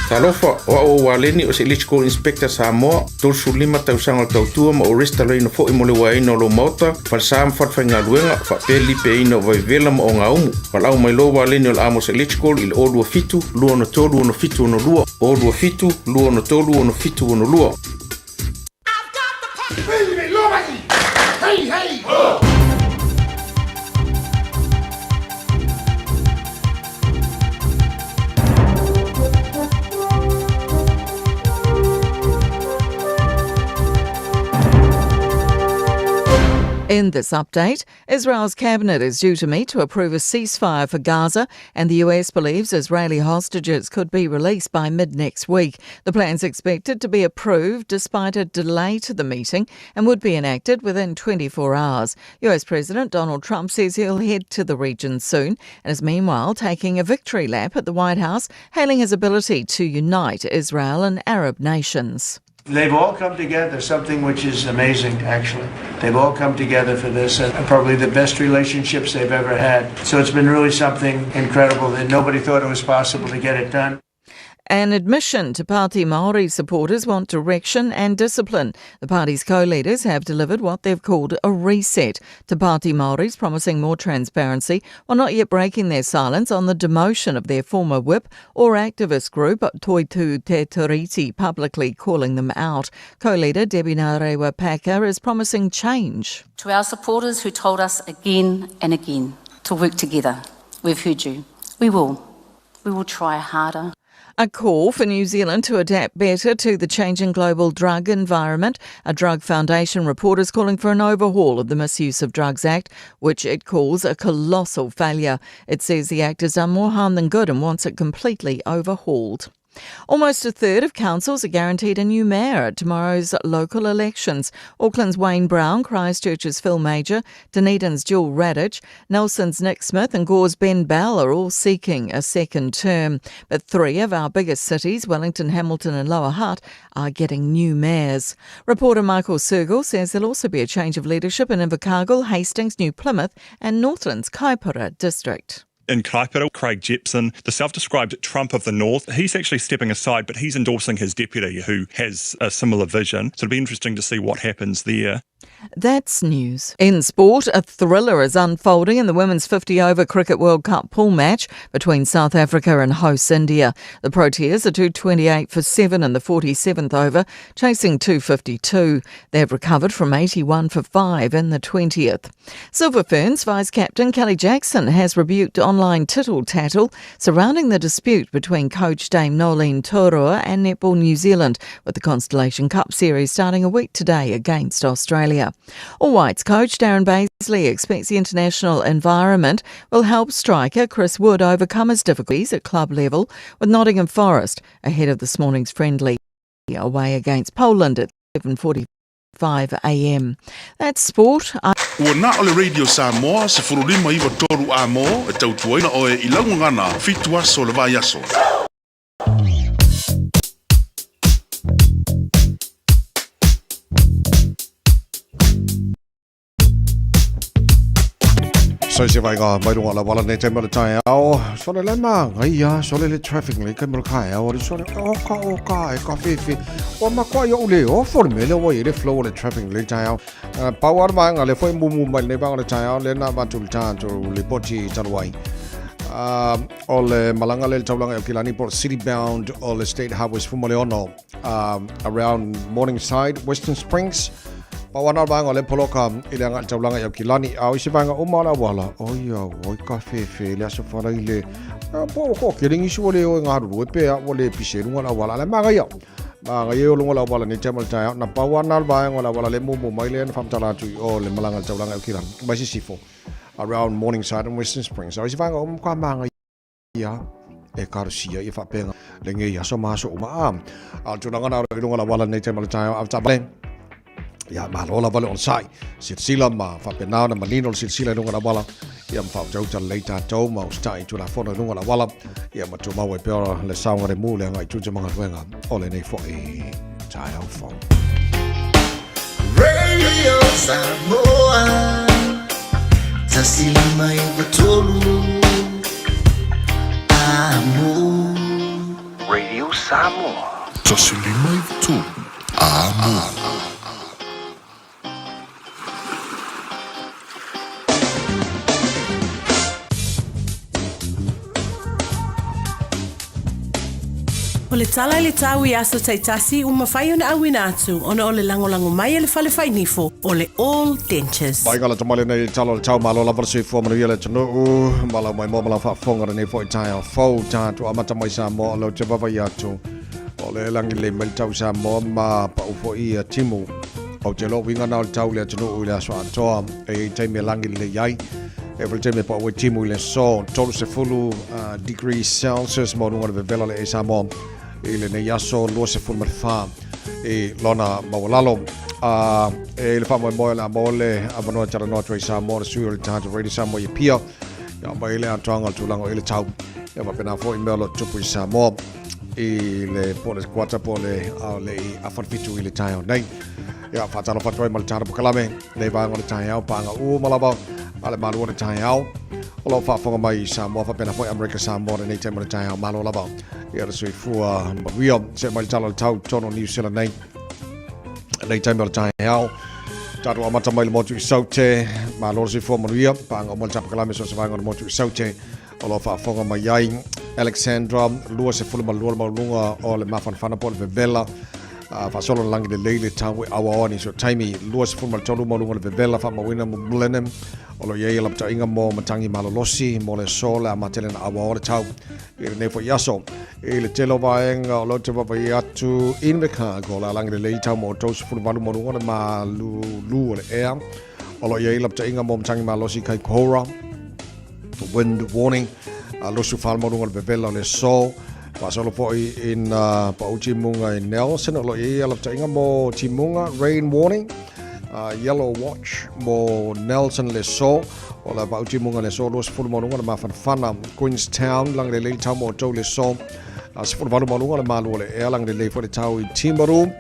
Talofa, o au o Waleni o se Electrical Inspector Samoa, 35 tausaga o le tautua ma ou resitalaina foi mo le uaeina o lou maota, falesa ma falefaigaluega, faapea le lipeaina o vaivevela ma ogaumu. Valaau mai loa Waleni o le Amos Electrical i le 027 263 6762, 027 263 6762. Hey, hey! Ho! In this update, Israel's cabinet is due to meet to approve a ceasefire for Gaza, and the US believes Israeli hostages could be released by mid next week. The plan's expected to be approved despite a delay to the meeting and would be enacted within 24 hours. US President Donald Trump says he'll head to the region soon and is meanwhile taking a victory lap at the White House, hailing his ability to unite Israel and Arab nations. They've all come together, something which is amazing, actually. They've all come together for this, and probably the best relationships they've ever had. So it's been really something incredible that nobody thought it was possible to get it done. An admission to Pāti Māori supporters want direction and discipline. The party's co-leaders have delivered what they've called a reset. To Pāti Māori's promising more transparency while not yet breaking their silence on the demotion of their former whip or activist group Toitū Te Tiriti publicly calling them out. Co-leader Debbie Ngarewa Packer is promising change. To our supporters who told us again and again to work together, we've heard you. We will. We will try harder. A call for New Zealand to adapt better to the changing global drug environment. A Drug Foundation report is calling for an overhaul of the Misuse of Drugs Act, which it calls a colossal failure. It says the act has done more harm than good and wants it completely overhauled. Almost a third of councils are guaranteed a new mayor at tomorrow's local elections. Auckland's Wayne Brown, Christchurch's Phil Major, Dunedin's Jill Radich, Nelson's Nick Smith and Gore's Ben Bell are all seeking a second term. But three of our biggest cities, Wellington, Hamilton and Lower Hutt, are getting new mayors. Reporter Michael Sergel says there'll also be a change of leadership in Invercargill, Hastings, New Plymouth and Northland's Kaipara district. In Kaipara, Craig Jepson, the self described Trump of the North, he's actually stepping aside, but he's endorsing his deputy who has a similar vision. So it'll be interesting to see what happens there. That's news. In sport, a thriller is unfolding in the Women's 50 over Cricket World Cup pool match between South Africa and hosts India. The Proteas are 228 for 7 in the 47th over, chasing 252. They have recovered from 81 for 5 in the 20th. Silver Ferns vice captain Kelly Jackson has rebuked online tittle tattle surrounding the dispute between coach Dame Noeline Taurua and Netball New Zealand, with the Constellation Cup series starting a week today against Australia. All Whites coach Darren Bazeley expects the international environment will help striker Chris Wood overcome his difficulties at club level with Nottingham Forest ahead of this morning's friendly away against Poland at 7.45 a.m. That's sport. Ua na o le Radio Samoa 1593 A mō e tautuaina oe i Laugagana fitu aso le vaiaso. So se vai ngā mai runga la wala nei te mara tai ao. Sole le mā ngai ia, sole le traffic le kai mara kai ao, sole o ka o ka e ka whiwhi. O ma koa i o le o for me le o i le flow le traffic le tai ao. Pau ar mai ngā le foi mumu mai le vanga le tai ao le nā vatu le tātu le poti taluai. O le malanga le taulanga o Kilani Port City bound o le State Highway 16 around Morningside, Western Springs. Pau ana vaega o le poloka i le agai taulanga i Aukilani. A o isi vaega uma o le auala, o ia, oi ka whewhe, le aso wharaile. Po o ko kerengi su le o e ngā ruru e pea, o le pise runga le auala. Le māngaia, māngaia o lunga le auala ni te mal tai na pau ana le vaega o le auala le mumu mai le na whamtala atu i o le malanga le taulanga i Aukilani. Mai sisifo, around Morningside and Western Springs. A o isi vaega uma ka māngaia ia e karosia ia whapenga le ngei aso ma aso uma a. A tūnanga nā i runga la wala nei te mala taio a tāpale. Ia malo la vale on sai. Silsila ma whapenā na malino le silsila i runga la wala. Ia ma whautauta le leita tau ma ustai i tūna fono i runga la wala. Ia ma tūmau e peora le saunga re mū le anga i tūta manga ruenga o le nei fo'i taio fau. Radio Samoa 153 Amo. Radio Samoa. 153 Amo. O le tala i le tau i aso taitasi ua mafai ona auina atu ona o le lagolago mai a le Fale Fainifo o le All Dentures. Mai ka lata mai lenei tala o le tau malo lava le soifua manuia le atunuu ma lau maimoa ma lau faafofoga lenei foi taeao fou tatou amata mai Samoa o lou te vaavaai atu o le lagi lelei mai le tau Samoa ma pau foi ia timu ou te iloa uiga na o le tau i le atunuu i le aso atoa e i ai taimi e lagi lelei ai e foi le taimi e pau ai timu i le aso 30 degrees Celsius maualuga o le vevela le e Samoa i lenei aso 24 i lona maualalo. A e le faamoemoe o le a maua le avanoa e talanoa atu ai Samoa le sui o le tatou Radio Samoa i Apia ia mai le atoaga o le tulaga o i le tau ia faapena foi mea o lo o tupu i Samoa i le po le kuata po le a le i afa le fitu i le taeao nei. Ia faatalofa atu ai ma le tatou polokalame nei vaega o le taeao paga uma lava a le malu o le taeao o lo o faafofoga mai i Samoa faapena foi Amerika Samoa lenei taimi o le taeao malo lava ia le soifua manuia se mai le tala o le tau tonu o New Zealand nei nei taimi o le taeao tatou amata mai le motu i Saute malo le soifua manuia paga uma le tapakalame so se vaega o le motu i Saute o lo o faafofoga mai ai Alexandra 22 le maualuga o le mafanafana po o le vevela. Faasolo le lagi lelei le tau e auaoa nisi o taimi 23 ma luga o le vevela faamauina mo Blenheim o lo o i ai lapataiga mo matagi malolosi mo le aso le a matele na auaoa le tau i lenei foi aso. I le tele o vaega o lo te vaavaai atu Invercargill o le a lagi lelei tau mo 38 ma luga o le malulu o le ea o lo o i ai lapataiga mo matagi malolosi i Kaikoura. Wind warning, 24 ma luga o le vevela o le aso. Faasolo foi ina pau timuga i Nelson o lo o i ai alafetaiga mo timuga, rain warning, yellow watch mo Nelson le aso. O le pau timuga le aso 20 ma luga o le mafanafana. Queenstown, lagi lelei le tau mo outou le aso. 18 ma luga o le malu o le ea, lagi lelei foi le tau i Timaru.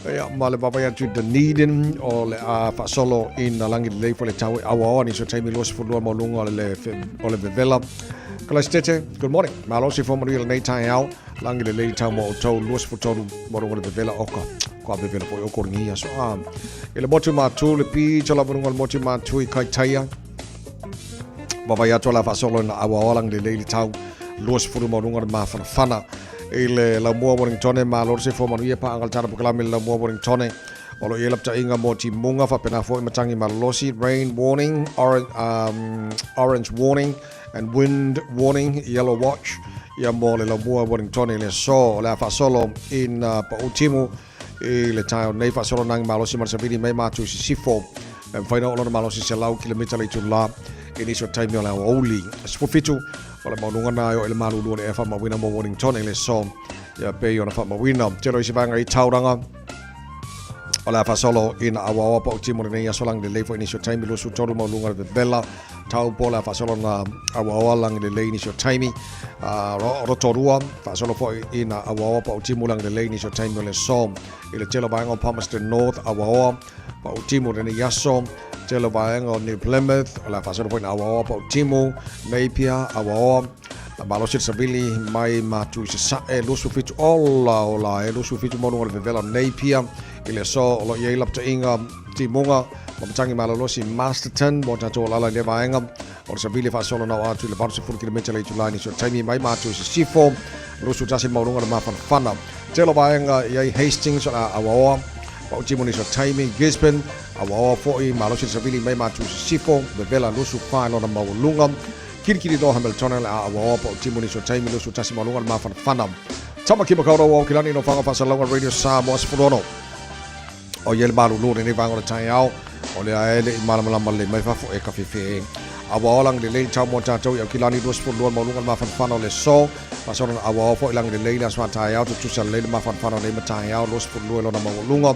Ia, ma le vaavaai atu i Dunedin o le a faasolo ina lagi lelei foi le tau e auaoa nisi o taimi 22 ma luga o le vevela. Kalaisitete, good morning. Malo se fo manuia lenei taeao. Lagi lelei tau mo outou 23 ma luga o le vevela oka. Ko a vevela foi o koringi aso a. I le motu mātū, le pito lava luga o le motu mātū i Kaitaia. Vaavaai atu o le a faasolo ina auaoa lagi lelei le tau 20 ma luga o le mafanafana. I le laumua Wellingtone, malo le soifua manuia paaga le tala pokalame i le laumua Wellingtone. O lo o i ai lapataiga mo timuga faapena foi matagi malolosi, rain warning, orange, orange warning and wind warning, yellow watch, ia mo le laumua Wellingtone i le aso. O le a faasolo ina pau timu i le taeao nei faasolo nagi malosi ma le savili mai matu i sisifo. E mafai ona oo lona malosi 100 kilomita le itula i nisi o taimi o le aoauli. 17 o le maualuga na e oo i le malulu o le ea faamauina mo Wellington i le aso ia pei ona faamauina. Tele o isi vaega i Tauranga o le a faasolo ina auaoa pau timu lenei aso lagi lelei foi nisi o taimi 23 maualuga le vevela Taupo o le a faasolo na auaoa lagi lelei nisi o taimi Rotorua faasolo foi ina auaoa pau timu lagi lelei nisi o taimi o le aso i le tele o vaega o Palmerston North auaoa pau timu lenei aso tele o vaega o New Plymouth o le a faasolo foi ina auaoa pau timu Napier auaoa malosi le savili mai Matu i Sasae 27 ola ola e 27 maualuga le vevela o Napier i le aso o lo o i ai lapataiga timuga ma matagi malolosi Masterton mo tatou alala i lea vaega o le savili e faasolo na oo atu i le 80 kilometre le itula i nisi o taimi mai Matu i Sisifo 21 maualuga le mafanafana. Tele o vaega i ai Hastings o le a auaoa pau timu nisi o taimi Gisborne auaoa foi malosi le savili mai Matu i Sisifo vevela 24 lona maualuga Kirikiri loa Hamiltona le a auaoa pau timu nisi o taimi 21 maualuga le mafanafana. Tamaki Makaurau o Aukilani no Whanga Whasalauga Radio Samoa 16. O ia le malulu o lenei vaega o le taeao, o lea e le i malamalama lelei mai fafo e kafefe. Auaoa lagi lelei le tau mo tatou i Aukilani 22 maualuga le mafanafana o le aso. Faasolo na auaoa foi lagi lelei le aso a taeao tutusa lelei le mafanafana o nei mataeao 22 lona maualuga.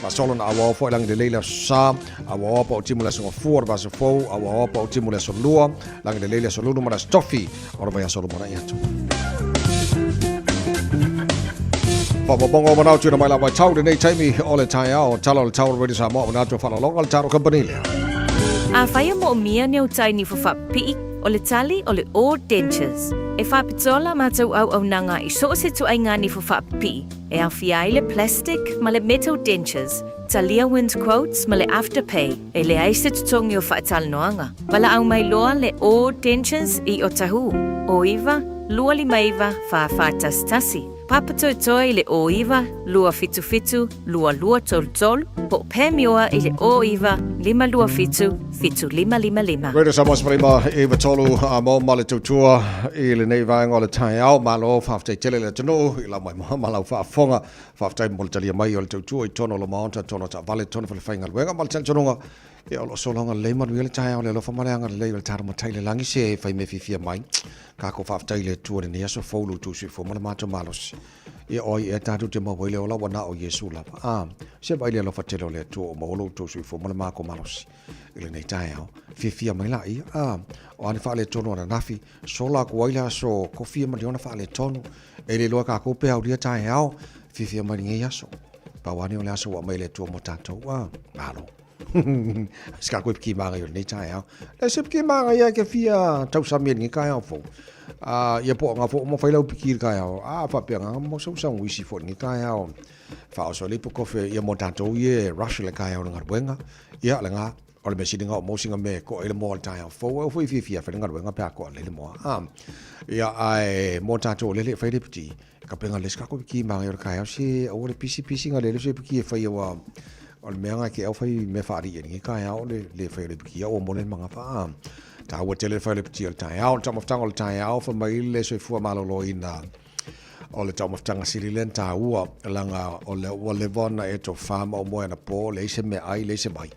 Faasolo na auaoa foi lagi lelei le aso Sa. Auaoa pa o timu le aso Gafua o le vaiaso fou. Auaoa pa o timu le aso Lua. Lagi lelei le aso Lulu ma le aso Tofi o le vaiaso lumanai atu. Whapaponga o manao tuna mai la mai tau lenei taimi o le taeao tala o le tau o Radio Samoa o manatu whalolonga le taro company lea. Afai e moomia ni au tai niho faapipii, o le tali o le All Dentures. E faapitoa la matou auaunaga i so o se ituaiga niho faapipii, e aofia ai le plastic ma le metal dentures, talia wind quotes ma le afterpay, e leai se totogi o faatalanoaga. Valaau mai loa le All Dentures i Otahuhu, 09 259 4411, Papatoetoe i le 09 277 2233, po o Panmure i le 09 527 7555. Radio Samoa 19 93 a mo ma le tautua i lenei vaega o le taeao. Malo faafetai tele le atunuu i lau maimoa ma lau faafofoga. Faafetai mo le talia mai o le tautua i totonu o lo maota, totonu o taavale, totonu o falefaigaluega ma le talitonuga Ia, o lo o sologa lelei manuia le taeao le alofa ma le agalelei o le talo matai i le lagi se fai mea fiafia mai. Kākou faafetai i le Atua i lenei aso fou lo outou soifua ma le matou malosi. Ia, o ai ea tatou te maua ai le ola ua na o Iesu lava. A, se vaai le alofa tele o le Atua ua maua lo outou soifua ma le makou malosi i lenei taeao. Fiafia mai laia. A, o a ni faaletonu ananafi, sola aku ai le aso kofia ma liona faaletonu. E le iloa e kākou pe aulia taeao, fiafia mai lenei aso. Pau ane o le aso ua aumai e le Atua mo tatou. A, malo. Se ka koe piki māngai o lenei taeao. Le se piki māngai ai ke fia tausami e lenei taeao fou. Ia po o ngā fo o mawhai lau piki i le taeao. A, whapea ngā mo sau sau isi fo lenei taeao. Whaoso le po kofe ia mo tātou i e rush le taeao le ngaruenga. Ia, le ngā. O le mea sili na o maua sina mea e to'a ai le moa o le taeao fou, aua foi e fiafia e fai le galuega pe a to'a lelei le moa. A, ia, ae mo tatou o lele e fai le piti, e kapega lelei se kako piti manaia o le taeao, se aua le pisi pisi na lele se piti e fai aua o le mea na e te au fai mea faalii ai lenei taeao o le le fai o le piti ua mole le magafa. A, taua tele le fai o le piti o le taeao. O le taumafataga o le taeao, fai mai le soifua maloloina o le taumafataga sili lea na taua, leaga o lea ua leva ona e tofa ma ou moe anapo, leai se meaai, leai se vai.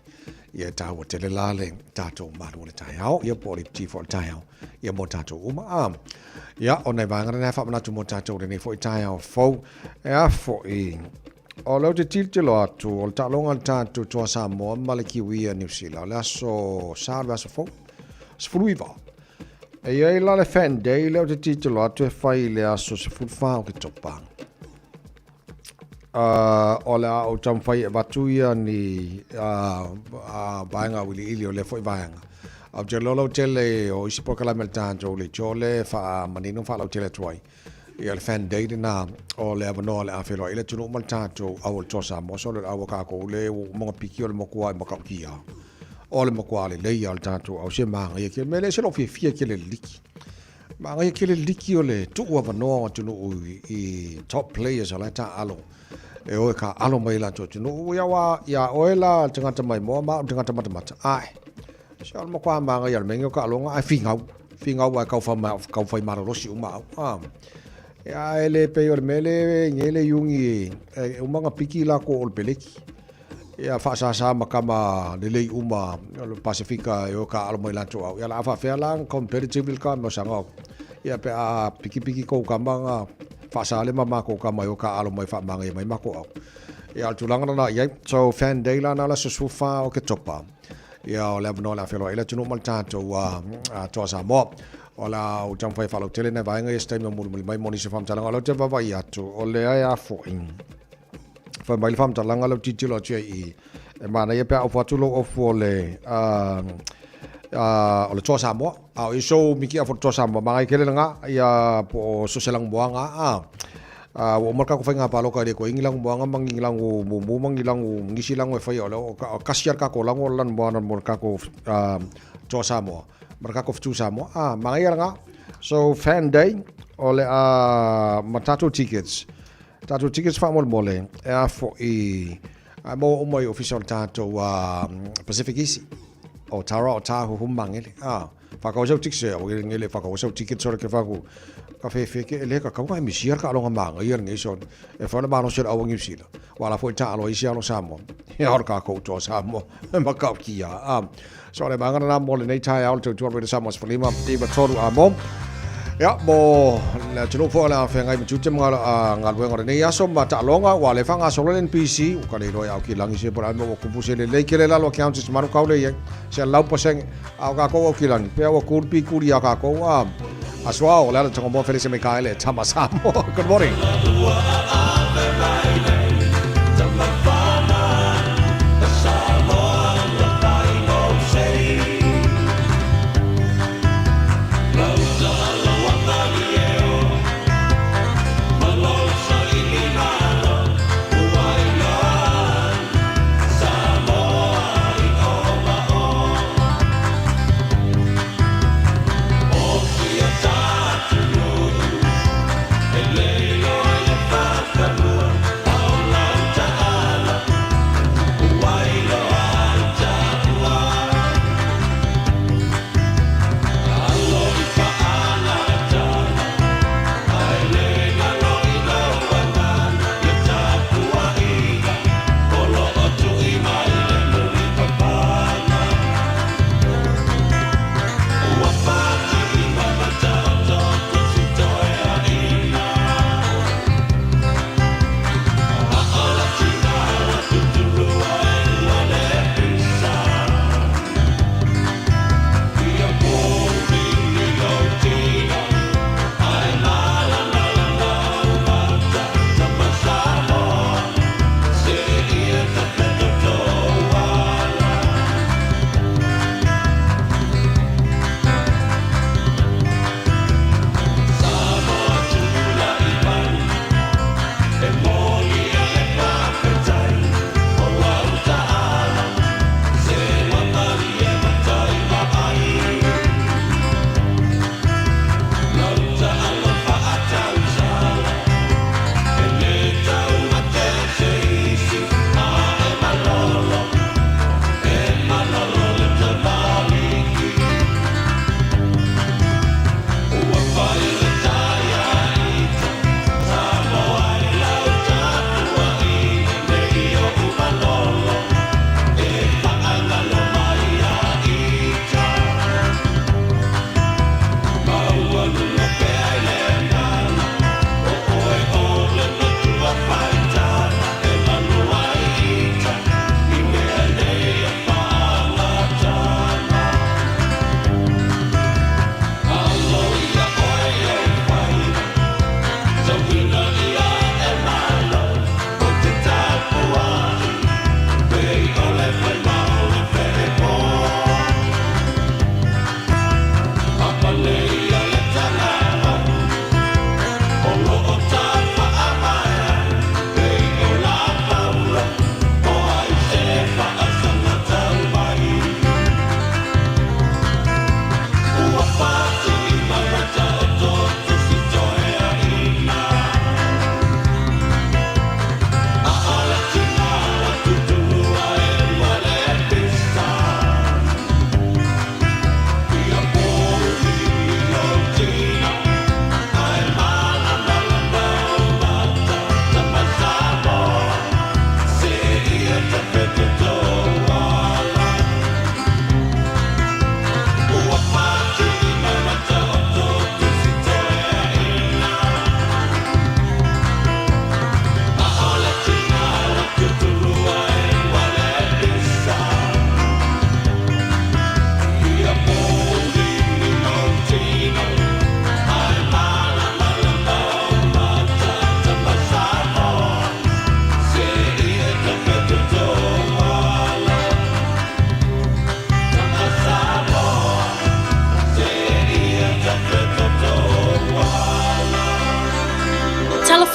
Ia e taua tele la le tatou malu o le taeao, ia po o le iputi foi o le taeao, ia mo tatou uma. A, ia, o nai vaega na e faamanatu mo tatou lenei foi taeao fou. E a foi, o lea ou te tilotilo atu, o le taaloga a le tatou Toa Samoa ma le Kiwi a Niu Sila, o le aso Sa o le vaiaso fou, 19. E i ai la le Fan Day lea ou te tilotilo atu e fai i le aso 14 o Oketopa. O le a ou taumafai e avatu ia ni vaega auiliili o lea foi vaega. Ae ou te iloa lautele o isi polokalame a le tatou leitio lea e faamanino ma faalautele atu ai. Ia le Fan Day lena o le avanoa o le a feiloai le atunuu ma le tatou au o le Toa Samoa. So o le au a kākou le ua uma ona piki o le matua e matautia. O le matua lelei lava o le tatou au se manaia tele. Mea lea e ese lou fiafia tele i le liki. Manaia tele le liki o le tuu avanoa o atunuu i top players o la e taaalo e o e taaalo mai i latou atunuu. Ia aua ia oe la le tagata maimoa ma au le tagata matamata. Ae, se o le matua manaia o le mea lenei o taaloga ae finau. Finau ae tau fai malolosi uma au. A, ia e le pei o le mea lea e i ai le iugi e uma ona piki latou o le peleki. Ia faasasa ma kama lelei uma o le Pasefika e o taaalo mai latou au. Ia la a faafefea la ona competitive le kama saga ia pe a pikipiki kou kama na faasa le ma makou kama e o taaalo mai faamagaia mai makou au. Ia o le tulaga lena i ai. So fan day la na o le aso 14 o Oketopa. Ia o le avanoa o le a feiloai le atunuu ma le tatou Toa Samoa. O le a ou taumafai e faalautele nai vaega ia se taimi o mulimuli mai mo nisi o faamatalaga. O lea ou te vaavaai atu, o lea e afo'i. Fai mai le faamatalaga lea ou tilotilo atu ai i i, e manaia pe a ofo atu lou ofu o le o le Toa Samoa. A o iso mikia fo le Toa Samoa, manaia tele lena, ia po o so se lanumoaga a. Ua uma le tatou faiga palota e le toe i ai ni lanumoaga ma ni lanu mumu ma ni lanu nisi lanu e faia o lea o kasi lava le tatou lanu o le lanumoana mo le tatou Toa Samoa ma le tatou Fetu Samoa. A, manaia lena. So, Fan Day, o le a ma tatou tickets. Tatou tickets faamolemole e a foi ae maua uma i ofisa o le tatou Pacific Easy o Tara o Tāhuhu Mangele. Ah, whakau sau tickets e o ngele whakau sau tickets ora ke whaku ka whewhe ke ele ka kaunga e misia ka alonga maanga ia nge so e whana malo se au New Zealand. Wala foi ta alo isi alo Samoa. He ora ka koutou Samoa. Ma kau ki ia. Ah, So le maanga na mo le nei tae ao le tautua le Samoa sefulima iva tolu a mo. Ia, mo le atunuu foi o le a feagai ma tiute ma galuega o lenei aso ma taaloga ua le faagasolo le NPC, ua ka le iloa e au ki lagi se po o le a mea ua kupu se lelei kele lalo accountants malu kau le iai, se lau pasenge a o kākou au ki lagi, pea ua kuli pi kuli iā kākou a aso ao o le ala Tongamoa Felise Mikaele Tama Samoa. Good morning.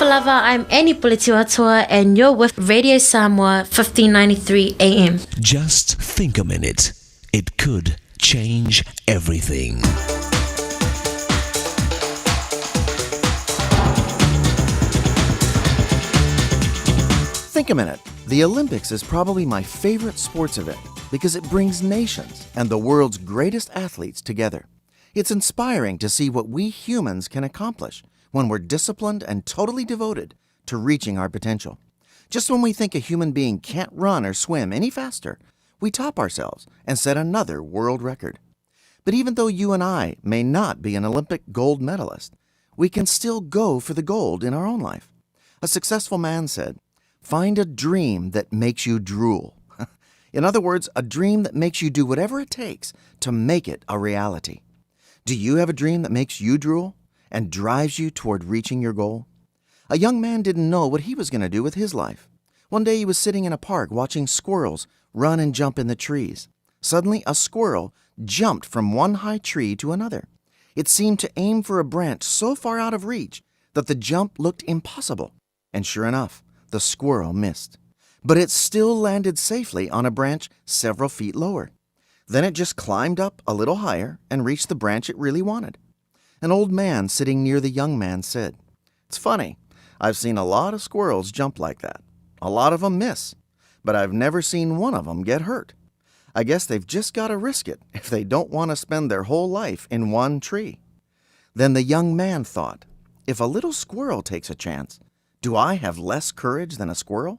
Talofa lava, I'm Annie Puletiwatua and you're with Radio Samoa 1593 AM. Just think a minute. It could change everything. Think a minute. The Olympics is probably my favorite sports event because it brings nations and the world's greatest athletes together. It's inspiring to see what we humans can accomplish when we're disciplined and totally devoted to reaching our potential. Just when we think a human being can't run or swim any faster, we top ourselves and set another world record. But even though you and I may not be an Olympic gold medalist, we can still go for the gold in our own life. A successful man said, Find a dream that makes you drool. In other words, a dream that makes you do whatever it takes to make it a reality. Do you have a dream that makes you drool and drives you toward reaching your goal? A young man didn't know what he was going to do with his life. One day he was sitting in a park watching squirrels run and jump in the trees. Suddenly, a squirrel jumped from one high tree to another. It seemed to aim for a branch so far out of reach that the jump looked impossible. And sure enough, the squirrel missed. But it still landed safely on a branch several feet lower. Then it just climbed up a little higher and reached the branch it really wanted. An old man sitting near the young man said, It's funny. I've seen a lot of squirrels jump like that. A lot of 'em miss, but I've never seen one of 'em get hurt. I guess they've just got to risk it if they don't want to spend their whole life in one tree. Then the young man thought, If a little squirrel takes a chance, do I have less courage than a squirrel?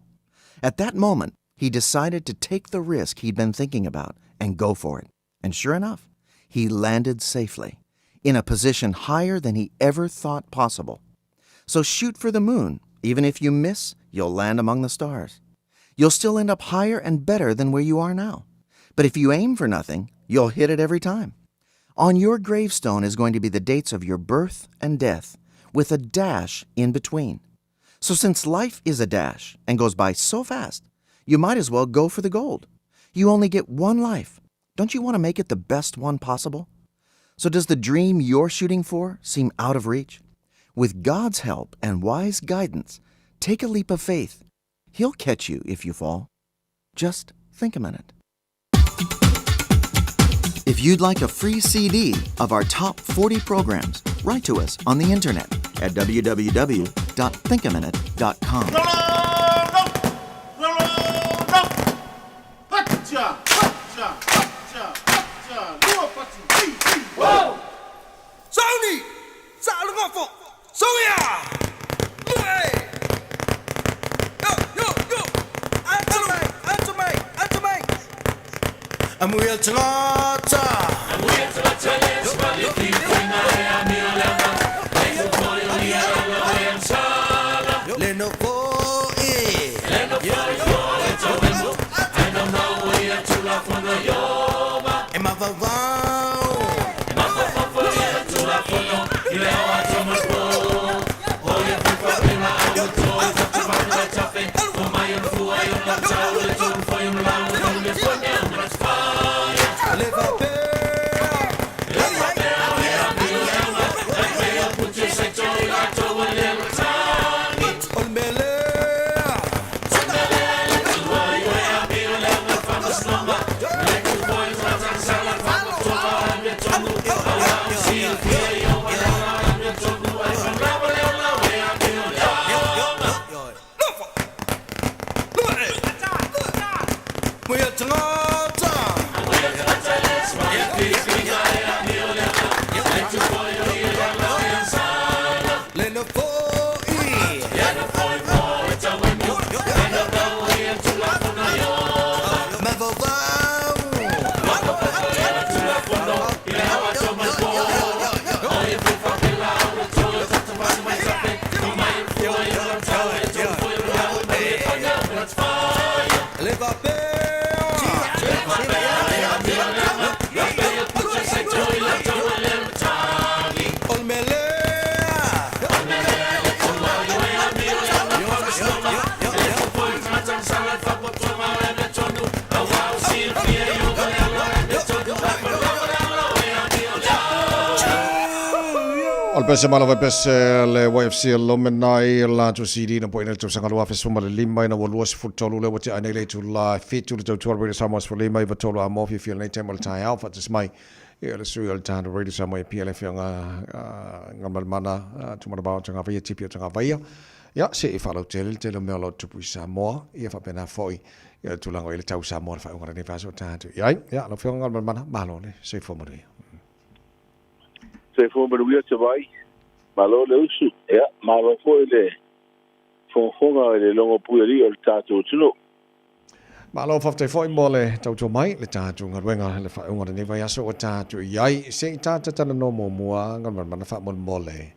At that moment, he decided to take the risk he'd been thinking about and go for it. And sure enough, he landed safely, in a position higher than he ever thought possible. So shoot for the moon. Even if you miss, you'll land among the stars. You'll still end up higher and better than where you are now. But if you aim for nothing, you'll hit it every time. On your gravestone is going to be the dates of your birth and death, with a dash in between. So since life is a dash and goes by so fast, you might as well go for the gold. You only get one life. Don't you want to make it the best one possible? So does the dream you're shooting for seem out of reach? With God's help and wise guidance, take a leap of faith. He'll catch you if you fall. Just think a minute. If you'd like a free CD of our top 40 programs, write to us on the internet at www.thinkaminute.com. Sauni! Sa'alugafo! Soya! Lue! Yo, yo, yo! Atumai! Atumai! Atumai! Amuia tagata! Amuia tagata le smaliki fina e amio leva Le fo i alo e amsala Le no fo e Le no fo e fo e tawemu Ai no mau i atula fono yoma E mavavau E mavavau fo i atula fono I leo atomo po O ia fufa pena au to I fatu fatu tafe O mai o fua i o la tau Le tulu fo i o lau Le fo ne o mana tfaia Le fa Le fa pea o ia amio leva Le pea pute se to i la to o le tani O le mele pese malo vai pese le YFC Alumni latou CD na poina le tausaga 2015 ina ua 23 lea ua tea ai nei le itula e 7 le tautua Radio Samoa 15 i 3 a mo fiafia lenei taimi o le taeao faatasi mai ia le sui o le tatou Radio Samoa e PLF nga Galumalemana Tumanavao Tagavaia Tipi o Tagavaia ia se i faalautele le tele o mea o lo o tupu i Samoa ia faapena foi ia le tulaga o i le tau Samoa le faaiuga o lenei vaiaso o tatou i ai ia lau Afioga Galumalemana malo le soifua manuia. Soifua manuia te vai. Malo le usu. Ia, malo foi le fogafoga i le logo puialii o le tatou atunuu. Malo faafetai foi mo le tautua mai le tatou galuega le faaiuga o lenei vaiaso ua tatou i ai. Se i ta talanoa muamua Galumalemana faamolemole.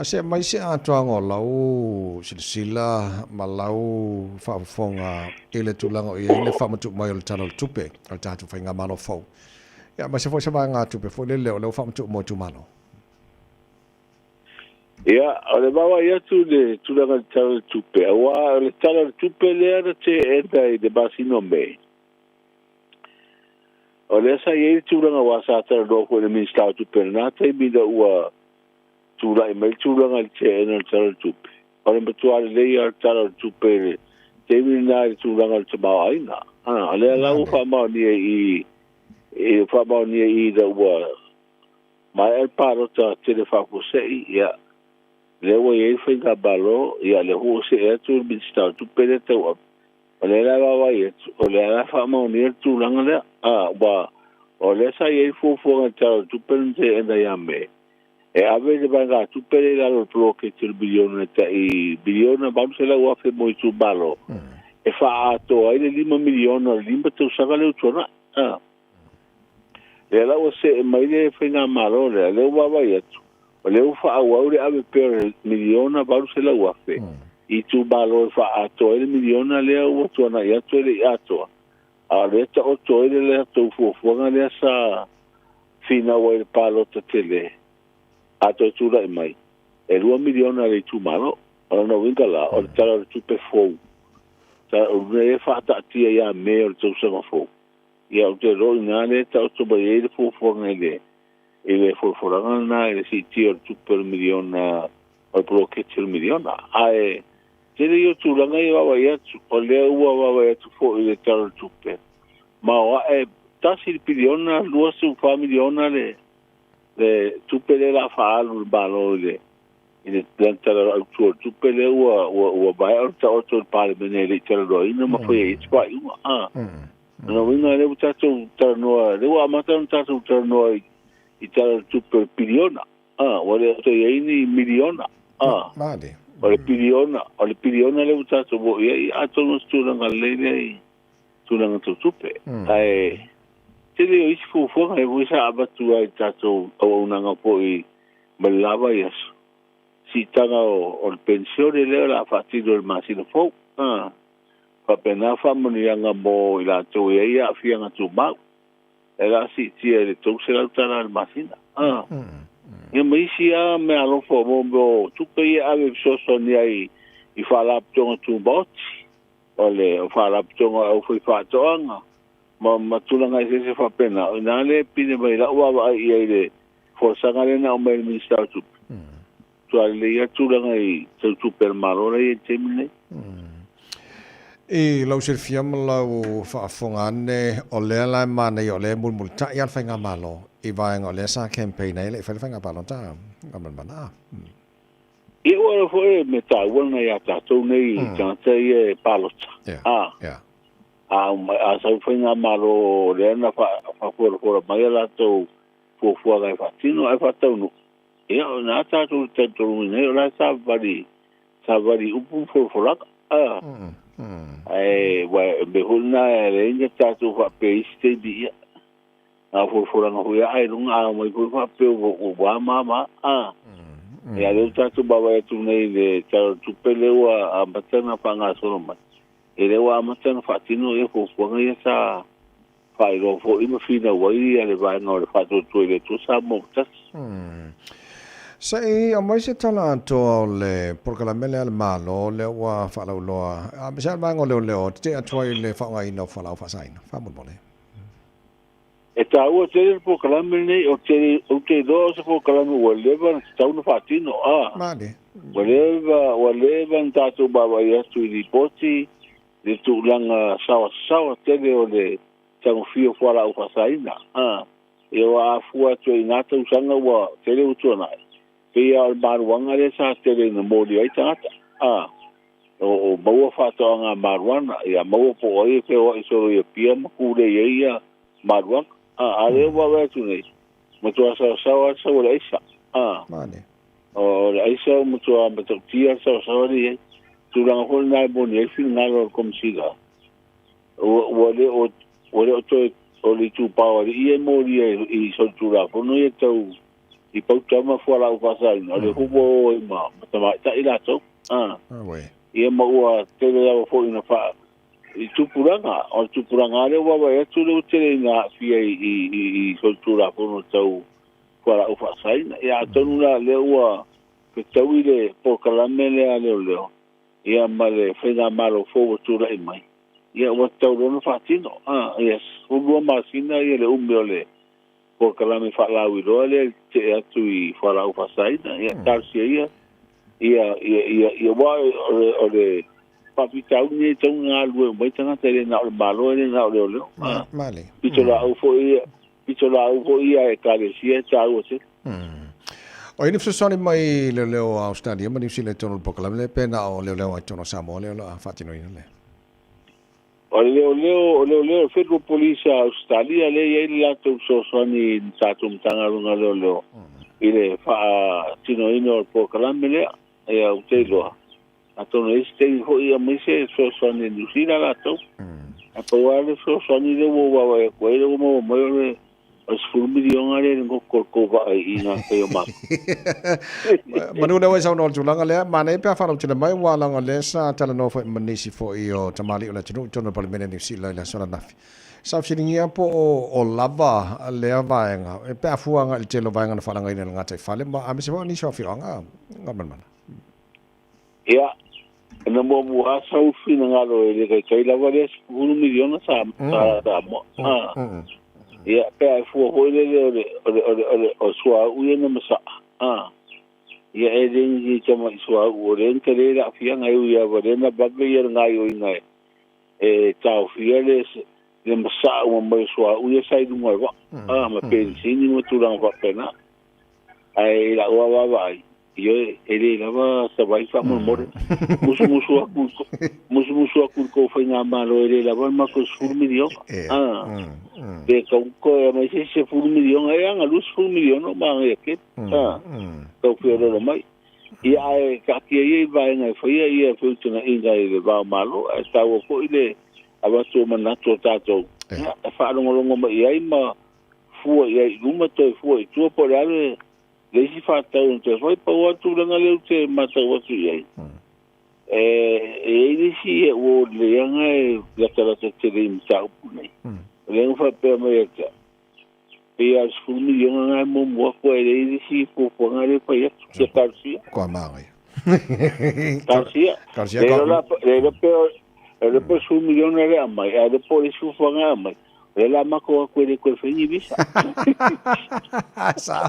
Se aumai se atoaga o lau silasila ma lau faafofoga i le tulaga o i ai le faamatuu mai o le Tala o le Tupe a le tatou Faigamalo fou. Ia, aemaise foi se vaegatupe foi lele o lea ua faamatuu mo itumalo. Ia, o le vaavaai atu i le tulaga i le Tala o le Tupe, aua o le Tala o le Tupe lea na teena i le masina o Me, o lea sa i ai le tulaga aua sa talanoa foi i le Minisita o Tupe i lena taimi ina ua tulai mai le tulaga i le teena o le Tala o le Tupe. O le matua lelei lava o le Tala o le Tupe i le taimi lena i le tulaga o le tamaoaiga. O lea la ua faamaonia i i faamaonia i ina ua maea le palota tele faafuasei, ia, lea ua i ai le faigamalo, ia, lea foi ua see atu le Minisita o Tupe lea tauave. O lea la e vaavaai atu, o lea la e faamaonia le tulaga lea. A, ua, o lea sa i ai le fuafuaga i le Tala o le Tupe na teena ia Me, e ave le vaegatupe lea i lalo o le poloketi o le miliona e tai miliona $800,000 mo itumalo, e faaatoa ai le $5 miliona o le lima tausaga lea ua tuanai. A. Lea la ua see mai le faigamalo lea, lea ua vaavaai atu, o lea ua faaauau le ave pea o le miliona $800,000 i itumalo e faaatoa ai le miliona lea ua tuanai atu e le i atoa, a o lea e taoto ai le latou fuafuaga lea sa finau ai i le palota tele a toe tulai mai, e $2 miliona a le itumalo. O lona uiga la, o le Tala o le Tupe fou, o lea e faataatia ia Me o le tausaga fou, ia ou te iloa o i ina lea e taoto mai ai le fuafuaga i le i le folafolaga lena i le siitia o le tupe o le miliona, o le poloketi o le miliona. Ae tele ia o tulaga ia e vaavaai atu, o lea ua vaavaai atu foi i le Tala o le Tupe, ma o ae tasi le piliona, 24 miliona le le tupe lea o le a faaalu i le Malo i le i le Tala Autu o le Tupe lea ua ua ua maea ona taoto i le Palemene e le i talanoaina ma faia i ai se faaiuga. A. O lona uiga lea ua tatou talanoa, lea ua amata ona tatou talanoa i i Tala o le Tupe o le piliona. A, ua le o toe i ai ni miliona. A. O le piliona, o le piliona lea ua tatou oo i ai, atonu o se tulaga lelei lea i tulaga tau tupe. Ae tele o isi fuafuaga e foi sa avatu ai i tatou auaunaga foi ma le la vaiaso, siitaga o le penisione lea o le a faatino i le masina fou. A faapena faamanuiaga mo i latou e i ai aafiaga tumau, e la siitia i le $300 i le masina. A ia ma isi lava mea alofa mo mea o tupe ia e ave e fesoasoani ai i faalapotopotoga tumaoti. O le faalapotopotoga o le aufaifaatoaga ma ma tulaga eseese faapena, o i ina lea e pine mai lau vaavaai i ai i le folasaga lea na aumai e le Minisita o Tupe. Matua lelei lava tulaga i tau tupe a le Malo la e i ai i le taimi lenei. I lau silafia ma lau faafofoga ane, o lea la e manaia o lea e mulimulitai lava le Faigamalo i vaega o lea sa campaign ai e le i fai le faiga palota a Galumalemana. Ia ua iloa foi e mea taua lena ia tatou nei tagata ia e palota. A, a, a sau faigamalo lea na faafualafuala mai a latou fuafuaga e faatino ae faataunuu, ia o ina tatou te talitonuina ai o la e savavali, savavali i upu ma folafolaga. A, ae ua e mea foi lena e leai ni tatou faapea i isi taimi ia. A folafolaga foi a i luga a omai foi faapea ua mama. A, ia lea ua tatou vaavaai atu nei i le Tala o le Tupe lea ua amata ona faagasolo mai, ia lea ua amata ona faatino ia fuafuaga ia sa faailoa foi ma finau ai le vaega o le Faatuatua i le Atua Samoa ua Tasi. Se i aumai se tala atoa o le polokalame lea a le Malo lea ua faalauiloa, aemaise lava le vaega o leoleo, tetee atu ai i le faaaogaina o fualaau faasaina. Faamolemole. E tāua tele le polokalame lenei, o te, ou te iloa o se polokalame ua leva ona tatau ona faatino, a. Male. Ua leva, ua leva ona tatou vaavaai atu i lipoti, le tulaga saoasaoa tele o le tagofia o fualaau faasaina, a. Ia ua afua atu ai i na tausaga ua tele ua tuanai, pei lava o le maluaga lea sa tele ina moli ai tagata, a. O, o maua faatoaga a maluana, ia maua po o ai e feoai solo i Apia ma kūlei ai ia maluaga. A, a lea ua vaavaai atu nei, matua saosaoa lava le sau o le aisa. A. Male. O le aisa ua matua matautia le saosaoa lea i ai. Tulaga foi lena e moni ai le finagalo o le Komesina, ua, ua le o, ua le o toe o le itupa o alii e molia i solitulafono ia tau i pauta ma fualaau faasaina, o lea foi ua o ai ma tamaitai latou. A. Ia ma ua tele lava foi ina faa i tupulaga, o le tupulaga lava lea ua vaavaai atu lea ua tele ina aafia i solitulafono tau fualaau faasaina. Ia atonu la lea ua fetaui le polokalame lea a leoleo, ia ma le faigamalo fou ua tulai mai, ia ua tatau loa ona faatino. A, ia 12 masina ia le umi o le polokalame faalauiloa lea i le tetee atu i fualaau faasaina. Ia talosia ia, ia, ia, ia, ia aua o le faafitauli lenei e tatau ona galulue uma ai tagata, e le na o le Malo, e le na o leoleo. A, pitolaau foi ia, pitolaau foi ia a Ekalesia e taua tele. O ai ni fesoasoani mai leoleo a Australia ma Niu Sila i totonu o le polokalame lea, pe na o leoleo lava i totonu o Samoa lea o le a faatinoina lea? O le leoleo, o leoleo, o le Federal Police a Ausetalia lea e i ai le latou fesoasoani i le tatou Matagaluega o Leoleo i le faatinoina o le polokalame lea. Ia, ou te iloa, atonu e i ai se taimi foi e aumai se fesoasoani a Niu Sila latou. Ae pau lava le fesoasoani lea ua ou vaavaai atu ai lea ua maua mai o le O le 10 miliona lea i le goto o le tou vaa i ngā kai o mātou. Manu lea ua e saunoa i le tulaga lea, manaia pe a faalautele mai aua leaga o lea sa talanoa foi ma nisi foi o tamalii o le atunuu i totonu o le Palemene o Niu Sila i le aso ananafi. Sa fesiligia po o lava lea vaega pe a fua agai i le tele o vaega na faalagaina i le gataifale ma aemaise foi o nisi o afioaga Galumalemana. Ia, na muamua lava sau finagalo e le taitai lava lea 10 miliona sa Samoa. Ia, pe a e fua foi lele o le o le o le o le o suauu ia na masaa. A. Ia e le ni tama'i suauu o lea na tele le aafiaga e ui lava lea na vave ia le gaoioiga e taofia le le masaa uma mai o suauu ia sa i luga o le vaa. A, ma penisini ma tulaga faapena. Ae i la'u lava vaavaai, Ioe, e le lava sa vai faamolemole. Musumusu atu, musumusu atu i le tou faigamalo e le lava le matou 10 miliona. Ah, pe tau toe aumai se isi 10 miliona, e ana 20 miliona o manaia tele. Ah, tau feoloolo mai. Ia ae taatia ia i vaega e faia ia feutagaiga i le va o Malo, ae taua foi le avatu o manatu o tatou, ia, e faalogologo mai i ai ma fua i ai i luma toe fua i tua po o le a le Le isi faatatau na toe fai, pau lava le tulaga lea ou te matau atu i ai, e i ai le isi ua o leaga e latalata tele i mataupu nei. O lea na faapea mai ia te au, pei lava o le 10 miliona lena e muamua atu ae leai le isi fuafuaga lea e fai atu. Ia talosia. Kua māngai. Talosia. Talosia. Le iloa le iloa pe o le iloa pe o le 10 miliona lea e aumai, ae le iloa po o le isi fuafuaga e aumai. O lea la matou atu e le toe fai ni visa. Sao.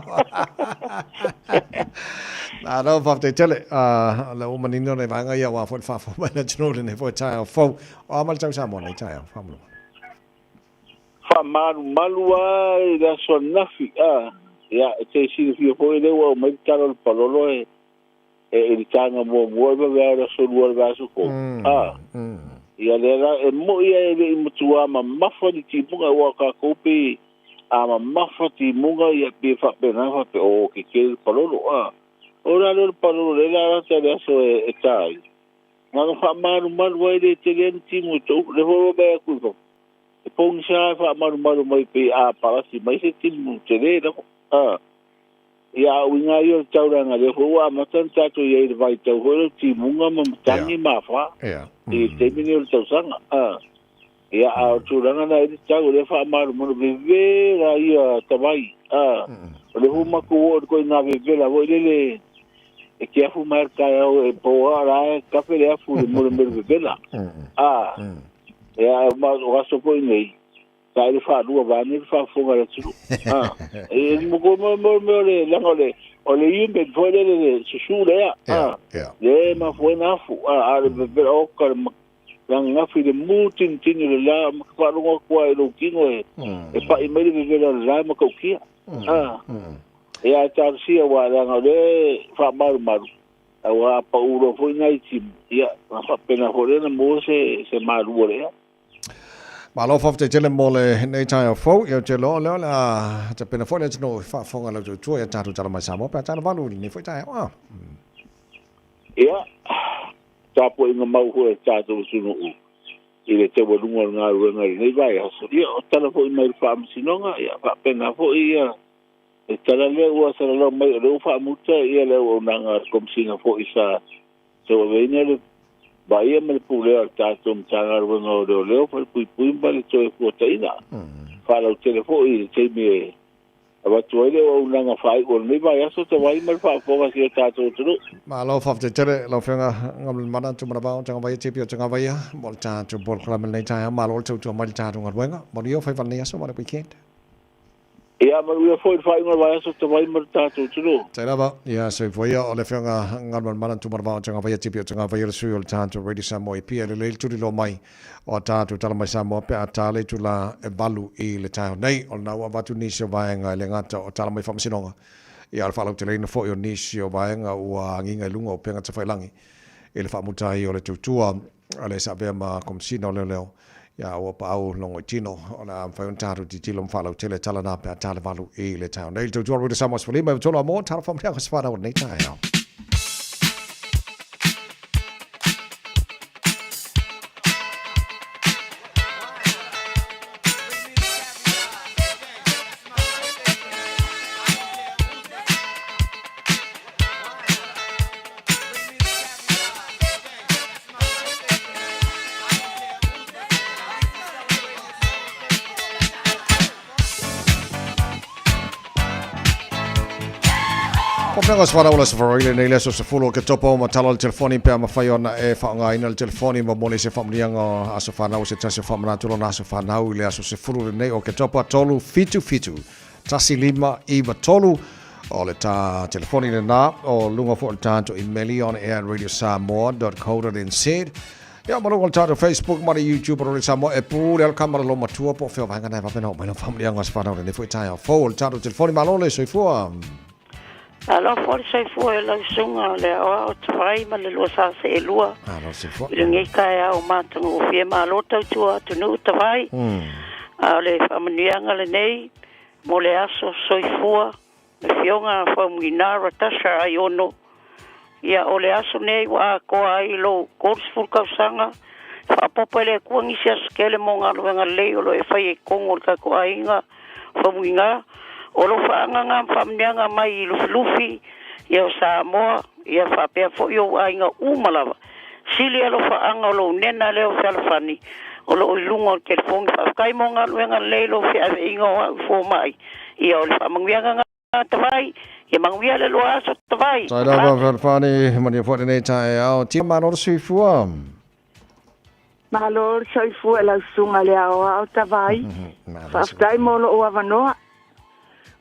Malo, faafetai tele. O lea ua manino le vaega ia aua foi le faafofoga mai le atunuu i lenei foi taeao fou. O a mai le tau Samoa nei taeao, faamolemole. Faamalumalu lava i le aso ananafi. A, ia, e te silafia foi o lea ua aumai le tala o le palolo e e i le taga muamua e vave lava o le aso lua o le vaiaso fou. A, ia lea la, e mo'i lava e le i matua mamafa ni timuga, aua o tatou pei a mamafa timuga, ia pei e faapena faapea, o, ke kele le palolo. A, o la lea o le palolo lea la lata i le aso e ta ai, na ona faamalumalu ai le tele ni timu i tou, le foi ua vaai atu i fafo, e pogisa e faamalumalu mai pei a palasi mai se timu tele lava. A, Ia, a uiga ia o le taulaga, lea foi ua amata ona tatou i ai i le vaitau foi lea o timuga ma matagi ma afa i le taimi lenei o le tausaga. A, ia, a o le tulaga lena e i ai le tau, o lea e faamalumalu vevela ia tavai. A, o lea foi ua matou oo i le ituaiga vevela foi lele e te afu mai le taeao e po a la e kafe le afu i le mea o le vevela. A, ia, o aso foi nei, Sa i le faalua vaeane le faafofoga a le atunuu. A, e mo ko mo mo mo le leaga o le o le human foi lele le susu lea. A, le mafua ai ona afu. A, a o le vevela oka le lagagafi i le mu tinitini o le la ma faalogo atu lava i lou tino e e pai mai le vevela o le la e matautia. A, ia ae talosia aua leaga o lea e faamalumalu aua a pau loa foi nai timu, ia ona faapena foi lea ona maua se se malu o le ea. Malo faafetai tele mo lenei taeao fou. Ia ou te iloa o lea o le a tapena foi le atunuu i faafofoga i lau tautua ia tatou tala mai Samoa pe a tala valu i lenei foi taeao. Ah. Ia, tapuaiga mau foi a le tatou atunuu i le taualuga o le galuega i lenei vaiaso. Ia, o tala foi mai le Faamasinoga, ia faapena foi ia le tala lea ua salalau mai o lea ua faamuta ia le auaunaga a le Komesina foi sa tauaveina le vaaia ma le pulea o le tatou Matagaluega o Leoleo, Falepuipui ma le Toefuataiga. Faalautele foi i le taimi e avatu ai le auaunaga faaiu o lenei vaiaso tavai ma le faafofoga a si o tatou atunuu. Malo faafetai tele lau Afioga Galumalemana Tumanavao Tagavaia Tipi o Tagavaia mo le tatou polokalame i lenei taeao. Malo le tautua mai i le tatou galuega. Manuia o faiva i lenei aso ma le weekend. Ia manuia foi le faaiuga o le vaiaso tavai ma le tatou atunuu. Tai lava, ia soifua ia o le Afioga Galumalemana Tumanavao Tagavaia Tipi o Tagavaia le sui o le tatou Radio Samoa i Apia. E lelei le tuliloa mai o a tatou tala mai Samoa pe a ta le itula e 8 i le taeao nei. O lena ua avatu nisi o vaega e le gata o tala mai faamasinoga, ia o le faalauteleina foi o nisi o vaega ua agiga i luga o upega tafailangi i le faamuta ai o le tautua a le sa avea ma Komesina o Leoleo, ia ua paau logo i tino. O le a mafai ona tatou tilotilo ma faalautele tala na pe a ta le 8 i le taeao nei. Le tautua Radio Samoa 15 i 3 a mo, tala faamanuiaga se whanau o lenei taeao. Mea se whana ula se wharoile nei le aso se fulu o ke topo ma tala o le telefoni pe a mawhai ona e whaongaina le telefoni ma mole se whamunianga o aso whanau se tasi o whamanatu lona aso whanau i le aso se fulu le nei o ke topo 3 7 7 1 5 9 3 o le tā telefoni lenā o luga foi o le tatou imeli on air radiosamoa.co.nz Ia ma luga o le tatou Facebook ma le YouTube o Radio Samoa e pule le kamara lo matua po o fea vaega na e vave na oo mai lau faamanuiaga o se whanau lenei foi taeao fou o le tatou telefoni malo le soifua. Alofa le soifua e lau susuga le aoao tafai ma le lua sa seelua. Alo soifua. I lenei taeao matagofie malo tautua atunuu tafai. A o le faamanuiaga lenei mo le aso soifua le Afioga a Faumuina Ratasha Aiono. Ia o le aso nei ua atoa ai lou 30 tausaga faaopoopo e le Atua nisi aso tele mo galuega lelei o lo o e faia i totonu o le tatou aiga Faumuina. O lou faaagaga ma faamanuiaga mai i Lufilufi ia o Samoa ia faapea foi ou aiga uma lava. Sili alofaaga o lou nena lea o Fealofani o lo o i luga o le telefoni. Faafetai mo galuega lelei lou feaveaiga o au i fomai. Ia o le faamanuiaga na Tavai. Ia manuia le lua aso Tavai. Tai lava Fealofani, manuia foi lenei taeao. Tia malo le soifua. Malo le soifua i lau susuga i le aoao Tavai. Faafetai mo lou avanoa.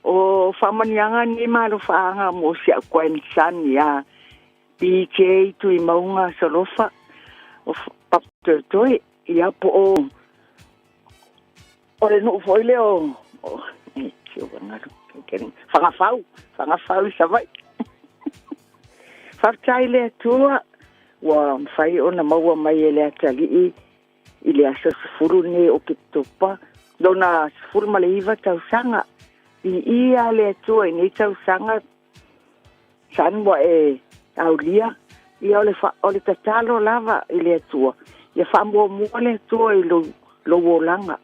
O faamanuiaga nei ma alofaaga mo si au grandson ia BJ Tuimauga Solofa o Papatoetoe, ia po o o le nuu foi lea o Fagafau, Fagafau i Savaii. Faafetai i le Atua ua mafai ona maua mai e le Atalii i le aso 10 lenei o Oketopa lona 19 tausaga. Viia le Atua i nei tausaga San ua e aulia, ia o le, fa, o le tatalo lava i le Atua, ia faamuamua le Atua i lou, lou olaga.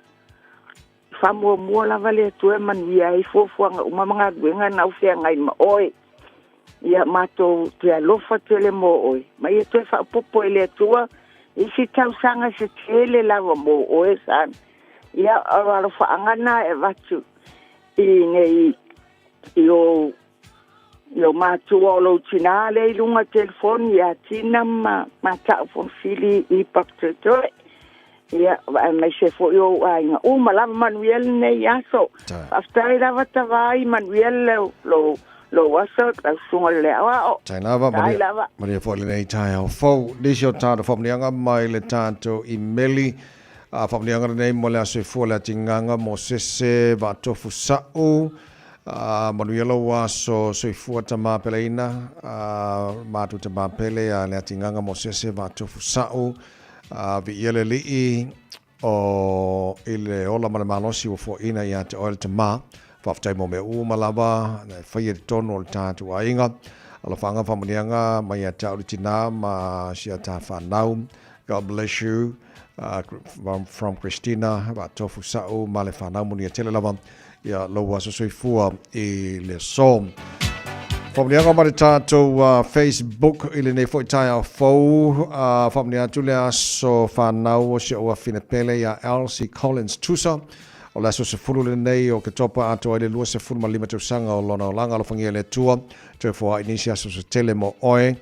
Faamuamua lava le Atua e manuia ai fuafuaga uma ma galuega na u feagai ma oe. Ia matou toe alofa tele mo oe, ma ia toe faaopoopo e le Atua isi tausaga se tele lava mo oe, San. Ia, o alofaaga na e avatu i nei i ou i ou matua o lou tinā lea i luga telefoni ia Tina ma Mata'u Fonofili i Papatoetoe. Ia, aemaise foi o ou aiga uma lava, manuia lenei aso. Faafetai lava Tavai, manuia lou lou aso lau susuga i le aoao. Tai lava, Faafetai lava. Manuia foi lenei taeao fou. Nisi o tatou faamanuiaga mai le tatou imeli. A faamanuiaga lenei mo le aso e fua le atigaga Mosese Vaatofu Sa'u. A manuia lou aso soifua tama peleina. A matou tama pele a le atigaga Mosese Vaatofu Sa'u. A viia le Alii o i le ola ma le malosi ua foaiina ia te oe le Tama. Faafetai mo mea uma lava na e faia i totonu o le tatou aiga. Alofaga faamanuiaga mai ia te au le tina ma si a ta fanau. God bless you from Christina Vaatofu Sa'u ma le fanau manuia tele lava ia lou aso soifua i le aso. Faamanuiaga mai le tatou Facebook i lenei foi taeao fou. Faamanuia atu le aso fanau o si ou afine pele ia Elsie Collins Tusa. O le aso 10 lenei o Oketopa atoa ai le 25 tausaga o lona olaga. Alofagia e le Atua, toe foai nisi aso se tele mo oe.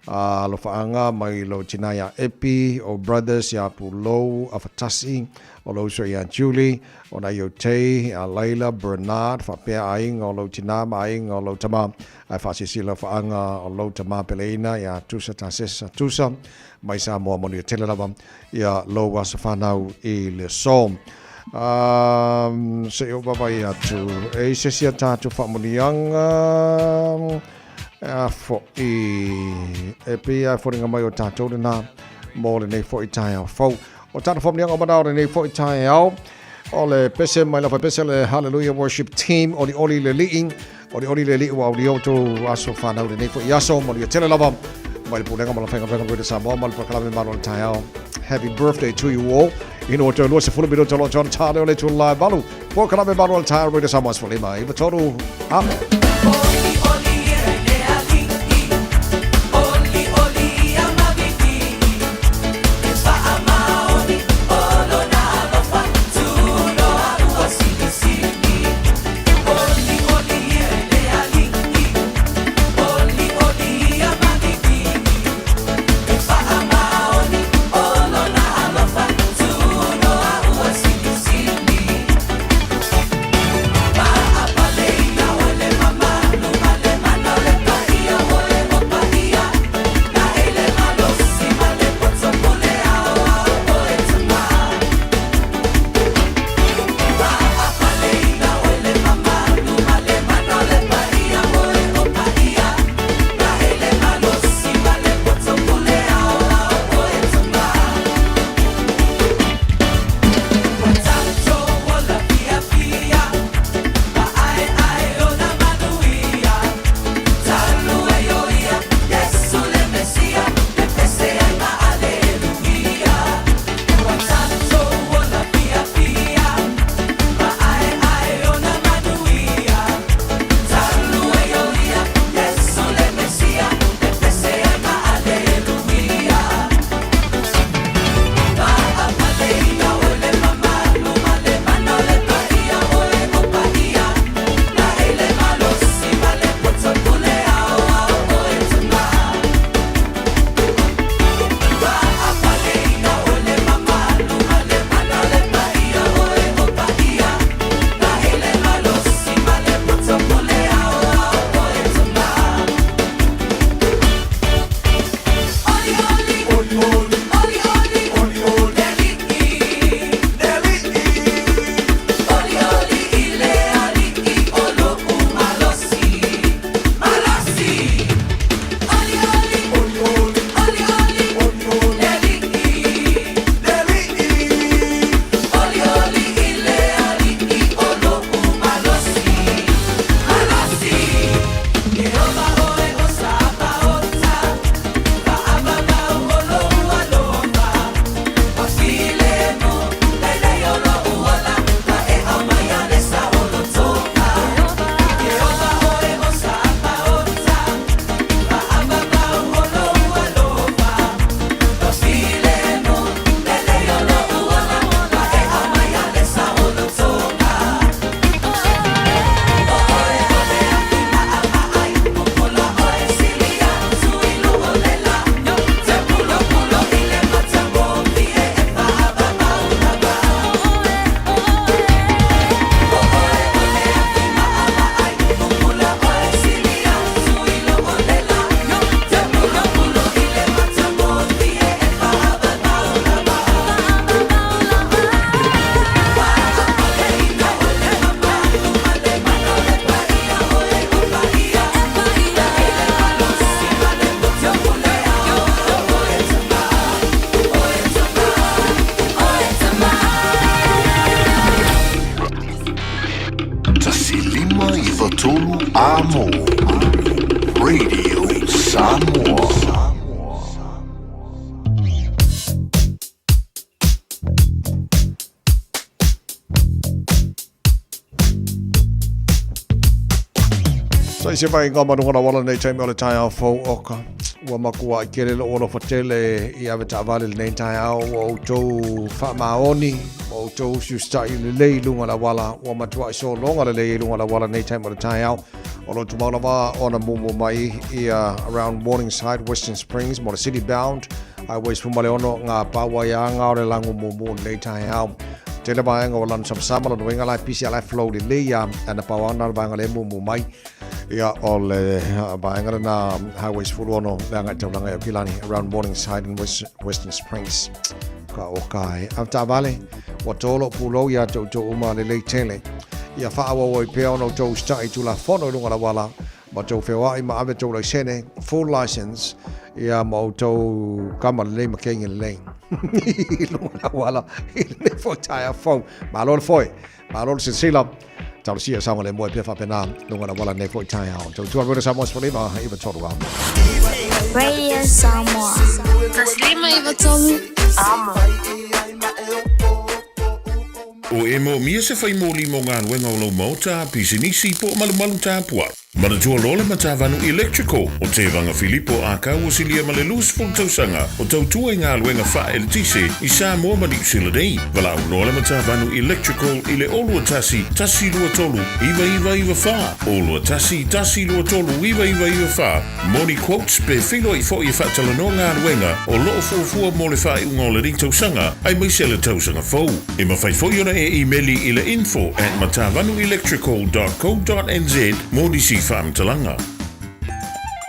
Alofaaga mai lou tina ia Epi, o brothers ia Pulou, Afatasi, o lou uso ia Julie, O nai ou tei, a Laila, Bernard, faapea aiga o lou tina ma aiga o lou tama, ae faasilasila faaga o lou tama peleina ia Tusa Tasesa Tusa, mai Samoa manuia tele lava ia lou aso fanau i le aso. Um, se i ou vaavaai atu, e i se isi a tatou faamuniaga, a fo'i, e pei a foliga mai o tatou lena mo lenei fo'i taeao fou. O tāna whamunianga o mana o lenei fo'i taeao, o le pese mai la pese le Hallelujah Worship Team, oli oli le lii, oli oli le lii ua aulia o tō aso whanau lenei fo'i aso, manuia tele lava, mai le pulega ma la whainga whainga whainga Samoa, ma le polokalame malo le taeao. Happy birthday to you all. Ina o tō lua se fulu minuta lo tōna tāne o le tū lai malu. Polokalame malo le taeao, Radio Samoa 15, iwa tōru, a. Amo. Radio Samoa. Sa i se vai ngā manu ngana wala nei taimi o le taeao fou oka. Ua makua ai kele lo olo fatele i ave taavale le nei taeao ua outou faamaoni ua outou usiusitai lelei i luga o le auala ua matuai sologa lelei ai luga o le auala nei taimi o le taeao. O lo tumau lava ona mumu mai ia around Morningside, Western Springs mo le City Bound Highway 16 ngā pāuaiāga o le lagu mumu o lenei taeao. Tele vaega o lana samasama lona uiga la e pisi a la e flow lelei a ana pau ana le vaega lea e mumu mai ia o le vaega lena Highway 16 le agai taulaga i Aukilani around Morningside and West, Western Springs ka o ka e au taavale ua tolo pulou ia te outou uma lelei tele ia faaauau ai pea ona outou usitai i Tulafono i luga o le auala ma tou feoai ma ave tou laisene, full license, ia ma outou kama lelei ma keigi lelei. I luga o le auala i lenei foi taeao fou. Malo le foe, malo le silasila. Talosia saogalemu ai pea faapena luga o le auala lenei foi taeao. Tautua Radio Samoa 15 iva tolu amo. Radio Samoa. Taslima iva tolu amo. O e moomia se fai moli mo galuega o lou maota, pisinisi po o malumalu tapua. Manatua loa le Matavanu Electrical o Tevaga Filipo Ākau o Silia ma le 20 tausaga o tautua i galuega faa-eletise i Samoa ma Niu Sila nei. Valaau loa le Matavanu Electrical i le 021 123 9994, 021 123 9994 mo ni quotes pe feiloai foi e faatalanoa galuega o lo o fuafua mo le faaiuga o lenei tausaga aemaise le tausaga fou. E mafai foi ona e imeli i le info at matavanuelectrical dot co dot nz mo nisi faamatalaga.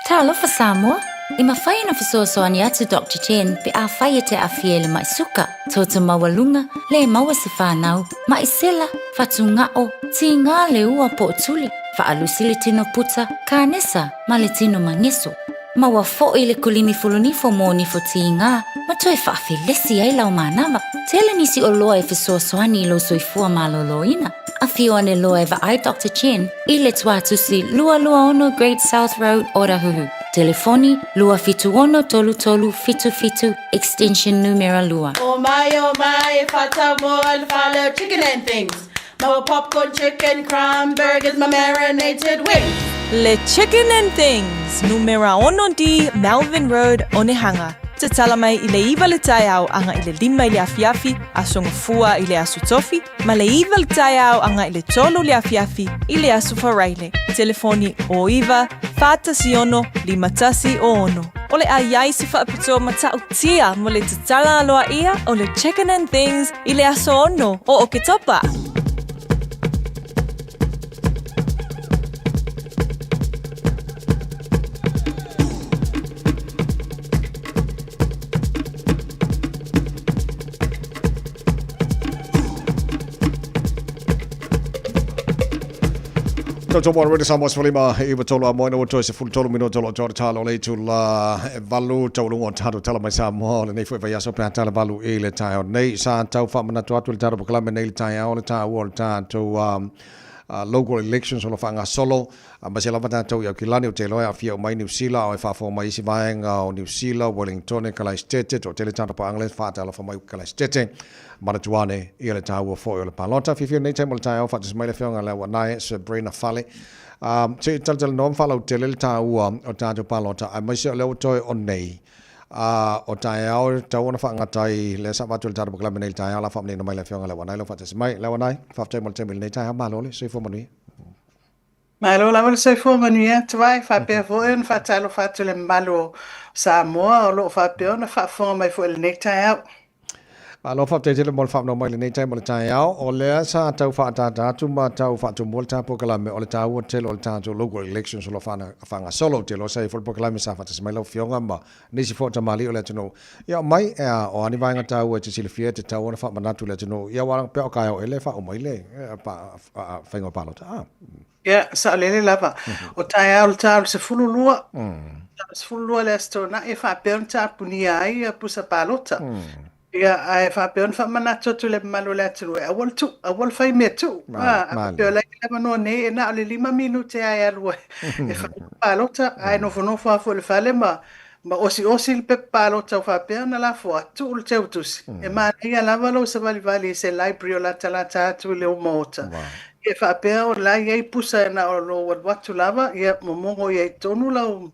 Talofa Samoa! E mafai ona fesoasoani atu Doctor Chen pe afai e te aafia i le mai suka, toto maualuga, le maua se fanau, mai sela, fatugao, tiga le ua po o tuli, faalusi le tino puta, kanesa ma le tino mageso. Maua foi le kulimi fulunifo mo nifo tiga ma toe faafelesi ai lau manava. Tele nisi oloa e fesoasoani i lou soifua malōlōina. Afio ane loa e vaai Doctor Chen i le Tuatusi 226 Great South Road, Otahuhu. Telefoni, 276 3377, extension numera 2. Oh my, oh my, e whatau moa le whale o chicken and things. Maua popcorn chicken, crumb burgers ma marinated wings. Le Chicken and Things, numera ono D, Melvin Road, Onehunga. Tatala mai i le iva le taeao aga i le lima i le afiafi, aso gafua i le aso tofi, ma le iva le taeao aga i le tolu le afiafi i le aso Faraile. Telefoni o iva, 46 51 o ono. O le a iai se faapitoa matautia mo le tatala aloaia o le Chicken and Things i le aso ono o Oketopa. Tau tau Radio Samoa sefulima iva tolu a moena ua toe sefulu tolu minute o lo o talo le itu la e valu tauluga o tatou tala mai Samoa o lenei foi vaiaso pe a tala valu i le taeao nei sa tau faamanatu atu i le tatou polokalame nei le taeao o le taua o le tatou local elections o lo o faagasolo Aemaise lava tatou i Aukilani, ou te iloa e aafia uma ai Niu Sila, ao e faafofoga mai isi vaega o Niu Sila, Wellingtone, Kalaesetete, toatele tagata paanga lea faatalofa mai Kalaesetete, manatu ane ia le taua foi o le palota. Fiafia lenei taimi o le taeao, faatasi mai le afioga i le Auanae Sabrina Fale. Se i talatalanoa ma faalautele le taua o tatou palota, aemaise o lea ua toe o nei, o taeao e tatau ona faagata ai lea sa avatu i le tatou polokalame nei i le taeao, o le a faamanino mai le afioga i le Auanae, lau faatasi mai. Le Auanae, faafetai mo le taimi i lenei taeao, malo le soifua manuia. Malo lava le soifua manuia atu ai, faapea foi ona faatalofa atu i le mamalu o Samoa o lo o faapea ona faafofoga mai foi i lenei taeao. Malo faafetai tele mo le faamanoa mai i lenei taimi o le taeao. O lea sa tau faaataata atu ma tau faatumua le ta polokalame o le taua tele o le tatou local elections o lo o faagasolo. Ou te iloa sa i ai foi le polokalame sa faatasi mai lau Afioga ma nisi foi o tamalii o le atunuu. Ia aumai, ea, o a ni vaega taua e te silafia e tatau ona faamanatu i le atunuu, ia aua pea o Kāeoele e faauma ai le faiga o palota. Ah. Ia, saolele lava. O taeao le ta o le 12, ta o le 12 le Aso Toonai e faapea ona tapunia ai pusa palota. Ia, ae faapea ona faamanatu atu i le mamalu o le atunuu, e aua le tuu, aua le fai mea tuu. A faapea o la e i ai le avanoa nei, e na o le 5 minute lava e alu ai e fai le palota, ae nofonofo lava foi i le fale ma ma osiosi le pepa palota ua faapea ona lafo atu, tuu le teutusi. E manaia lava lou savalivali i se library o latalata atu i lou maota, ia faapea o la e i ai pusa na o lou alu atu lava, ia momogo i ai i totonu lau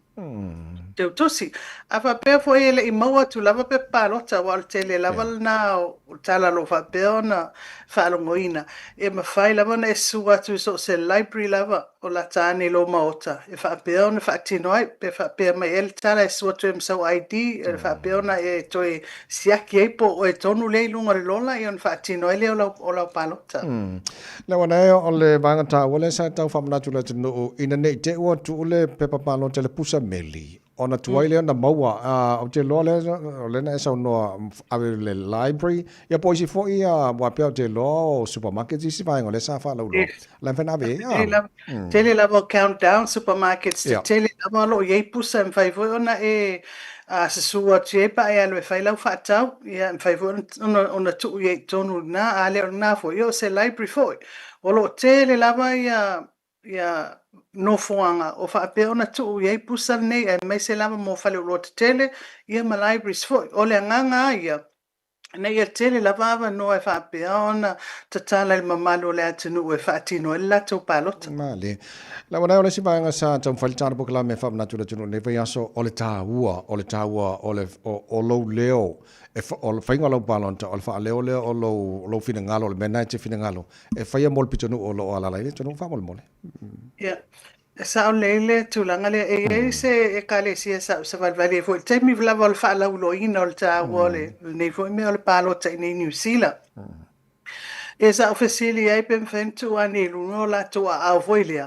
teutusi. A faapea foi e le i maua atu lava pepa palota, aua o le tele lava lena o tala o lo o faapea ona faalogoina, e mafai lava ona e susu atu i so o se library lava o lata ane i lou maota e faapea ona faatino ai. Pe faapea mai ea le tala e susu atu ai ma sau ID, e faapea ona e toe siaki ai po o oe tonu lea i luga o le lola ia ona faatino ai lea o lau palota. Lea ua o le vaega taua lea sa tau faamanatu i le atunuu ina ne i te i ua tuu le pepa palota i le pusa meli ona tuai lea ona maua. Ou te iloa lea o lea na e saunoa ave i le library ia po o isi foi aua pei ou te iloa o supermarkets isi vaega o lea sa faalauiloa. La e mafai ona ave ai. Tele lava o countdown supermarkets tetele lava o lo o i ai pusa e mafai foi ona e susu atu i ai pe a e alu e fai lau faatau, ia e mafai foi ona tuu i ai i totonu i lena, a le o lena foi, ia o se library foi. O lo o tele lava ia nofoaga o faapea ona tuu i ai pusa lenei aemaise lava mo faleoloa tetele ia ma libraries foi. O le agaga lava ia, ina ia tele lava avanoa e faapea ona tatala i le mamalu o le atunuu e faatino ai le latou palota. Malie. Lau anae o le isi vaega sa taumafai le tala polokalame e faamanatu i le atunuu i lenei vaiaso, o le taua, o le taua o le, o, o lou leo, e, o le faiga o lau palota, o le faaleo lea o lou, lou finagalo, o le mea lena e te finagalo e faia mo le pitonuu o lo o alaala ai le atunuu faamolemole. Ia, E sao lelei le tulaga lea. E i ai se Ekalesia sa ou savalivali ai foi i le taimi lava o le faalauiloaina o le taua o lenei foi mea o le palota i inei i Niu Sila. Ia sa ou fesili ai pe mafai ona tuu ane i luga o latou aao foi lea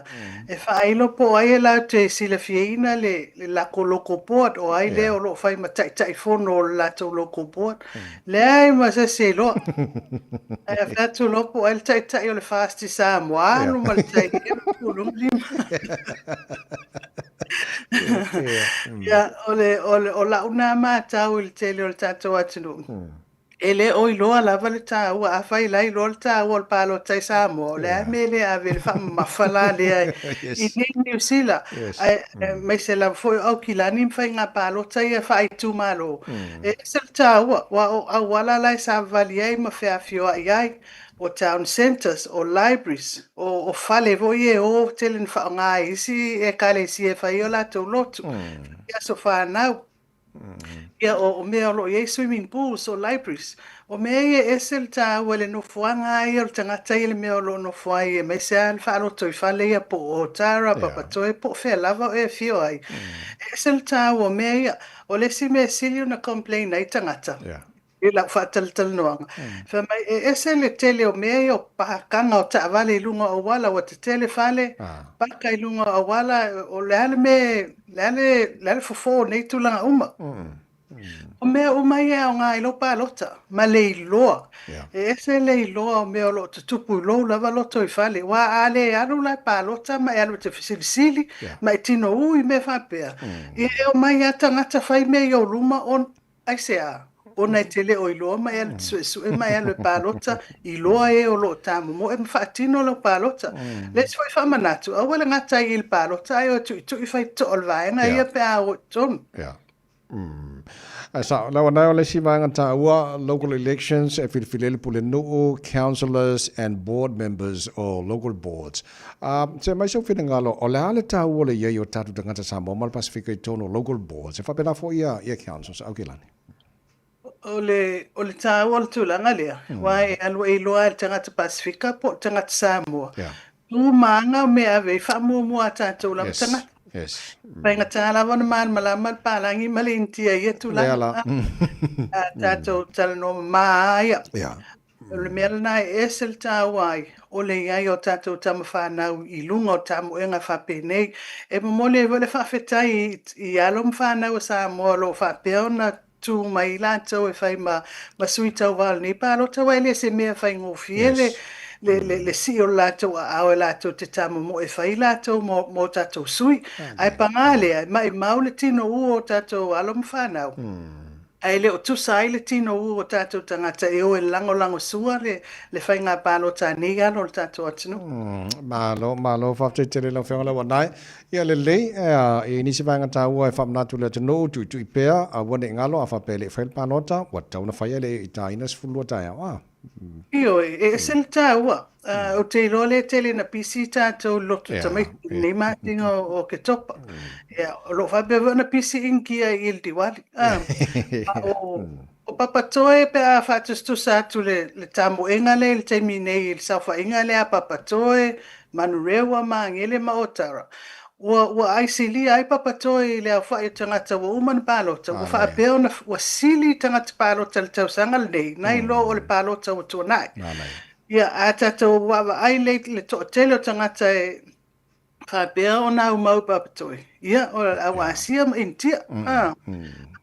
e faailo po o ai e latou te silafiaina le latou local board, o ai lea o lo o fai ma taitaifono o le latou local board. Leai ma se isi e iloa. Ae a fai atu loa po o ai le taitai o le FAST i Samoa, alu ma le tai ia ma tuluga lima. Ia, o, le, o, le, o lau nā matau i le tele o le tatou atunuu. E le o iloa lava le taua, afai la iloa le taua o le palota i Samoa, o le a le mea e le ave i le faamamafa la lea i nei Niu Sila. Ae aemaise lava foi o Aukilani ma faiga palota ia faaitumalo. E ese le taua, aua o auala la e savavali ai ma feafioai ai, o town centres, o libraries, o fale foi ia e o tele ina faaaoga e isi ekalesia e fai ai o latou lotu, fai aso fanau. Ia, o mea o lo o i ai swimming pools, o libraries, o mea ia e ese le taua i le nofoaga lava ia o le tagata ia i le mea o lo o nofo ai, aemaise lava le faalotoifale ia po o Otara, Papatoe, po o fea lava o e afio ai. E ese le taua o mea ia. O le isi mea e sili ona complain ai tagata, i lau faatalatalanoaga, fai mai e ese le tele o mea ia o pakaga o taavale i luga o auala, ua tetele fale, paka i luga o auala, o le a le mea, le a le, le a le fofo o nei tulaga uma. O mea uma ia e aoga i lou palota, ma le iloa. E ese le iloa o mea o lo o tutupu i lou lava lotoifale, aua a le alu la e palota ma e alu e te fesilisili ma e tinou i mea faapea, ia e omai lava tagata fai mea i ou luma on, aisea? Ona e te le o iloa ma e alu e te suesue ma e alu e palota, iloa e o lo o tamomoe ma faatino lau palota. Le isi foi faamanatu, aua le gata ai i le palota ae o e tuitui fai toa o le vaega ia pe a o i totonu. Ae sao, lau anae o le isi vaega taua, local elections e filifili ai le pulenuu, councillors and board members o local boards. Se aumai sou finagalo, o le a le taua o le i ai o tatou tagata Samoa ma le Pasefika i totonu o local boards, e faapena foi ia councils, Aukilani? O le, o le taua o le tulaga lea, aua e alu e iloa e le tagata Pasefika po o le tagata Samoa, tu ma aga o mea e ave ai faamuamua a tatou lava tagata. Yes. Faigata lava ona malamalama le palagi ma le Initia i ia tulaga. Lea la. A tatou talanoa mama lava ia. O le mea lena e ese le taua ai o le i ai o tatou tama fanau i luga o tamoega faapenei. E momoli ai foi le faafetai i alo ma fanau a Samoa o lo o faapea ona tu mai i latou e fai ma sui tauva o lenei palota, aua e le se mea faigofie le sii o le latou aao e latou te tamomoe e fai latou mo tatou sui. Ae paga lea, e maimau le tinou o tatou alo ma fanau. Ae le o tusa ai le tinou o tatou tagata e o e lagolagosua le le faiga palota a nei alo o le tatou atunuu. Malo, malo, faafetai tele i lau Afioga Lauanae. Ia lelei, e i ai nisi vaega taua e faamanatu i le atunuu, tuitui pea, aua ne i galo, a faapea e le i faia le palota, ua tatau ona faia e le i taina 12 taeao, a. Ioe, e ese le taua. Ou te iloa lea e tele ina pisi tatou i le loto tamaiti i lenei masina o Oketopa. Ia, o lo o faapea foi ona pisi Initia i le Diwali. A o Papatoe pe a faatusatusa atu le tamoega lea i le taimi nei i le saofaiga lea a Papatoe, Manurewa, Magele ma Otara, Ua, ua aisilia ai Papatoe i le aofai o tagata ua uma ona palota, ua faapea ona ua sili tagata palota i le tausaga lenei nai lo o le palota ua tuanai. Ia, a tatou vaavaai lelei i le toatele o tagata e faapea ona aumau i Papatoe, ia, o le au Asia ma Initia. A,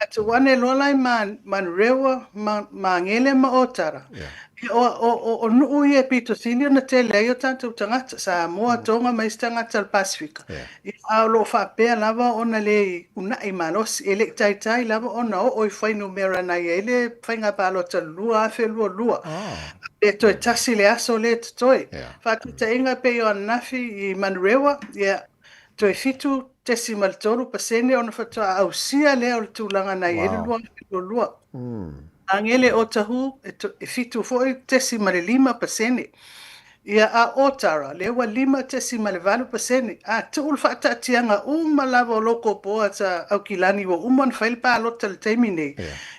a tuu ane loa la i Manurewa, Magele ma Otara, O, o, o, o nuu ia e pito sili ona tele ai o tatou tagata, Samoa, Tonga ma isi tagata o le Pasefika. Ia, a o lo o faapea lava ona le uunai malosi, e le i taitai lava ona oo i fuainumera na i ai le faiga palota i le 2022. Pe toe tasi le aso lea e totoe. Faataitaiga e pei o ananafi i Manurewa, ia, toe 7.3% ona faatoa ausia lea o le tulaga na i ai le 2022. Agele o Tahu e 7 foi .5%. Ia, a Otara, lea ua 5.8%. A tuu le faataatiaga uma lava o Local Boards a Aukilani ua uma ona fai le palota i le taimi nei,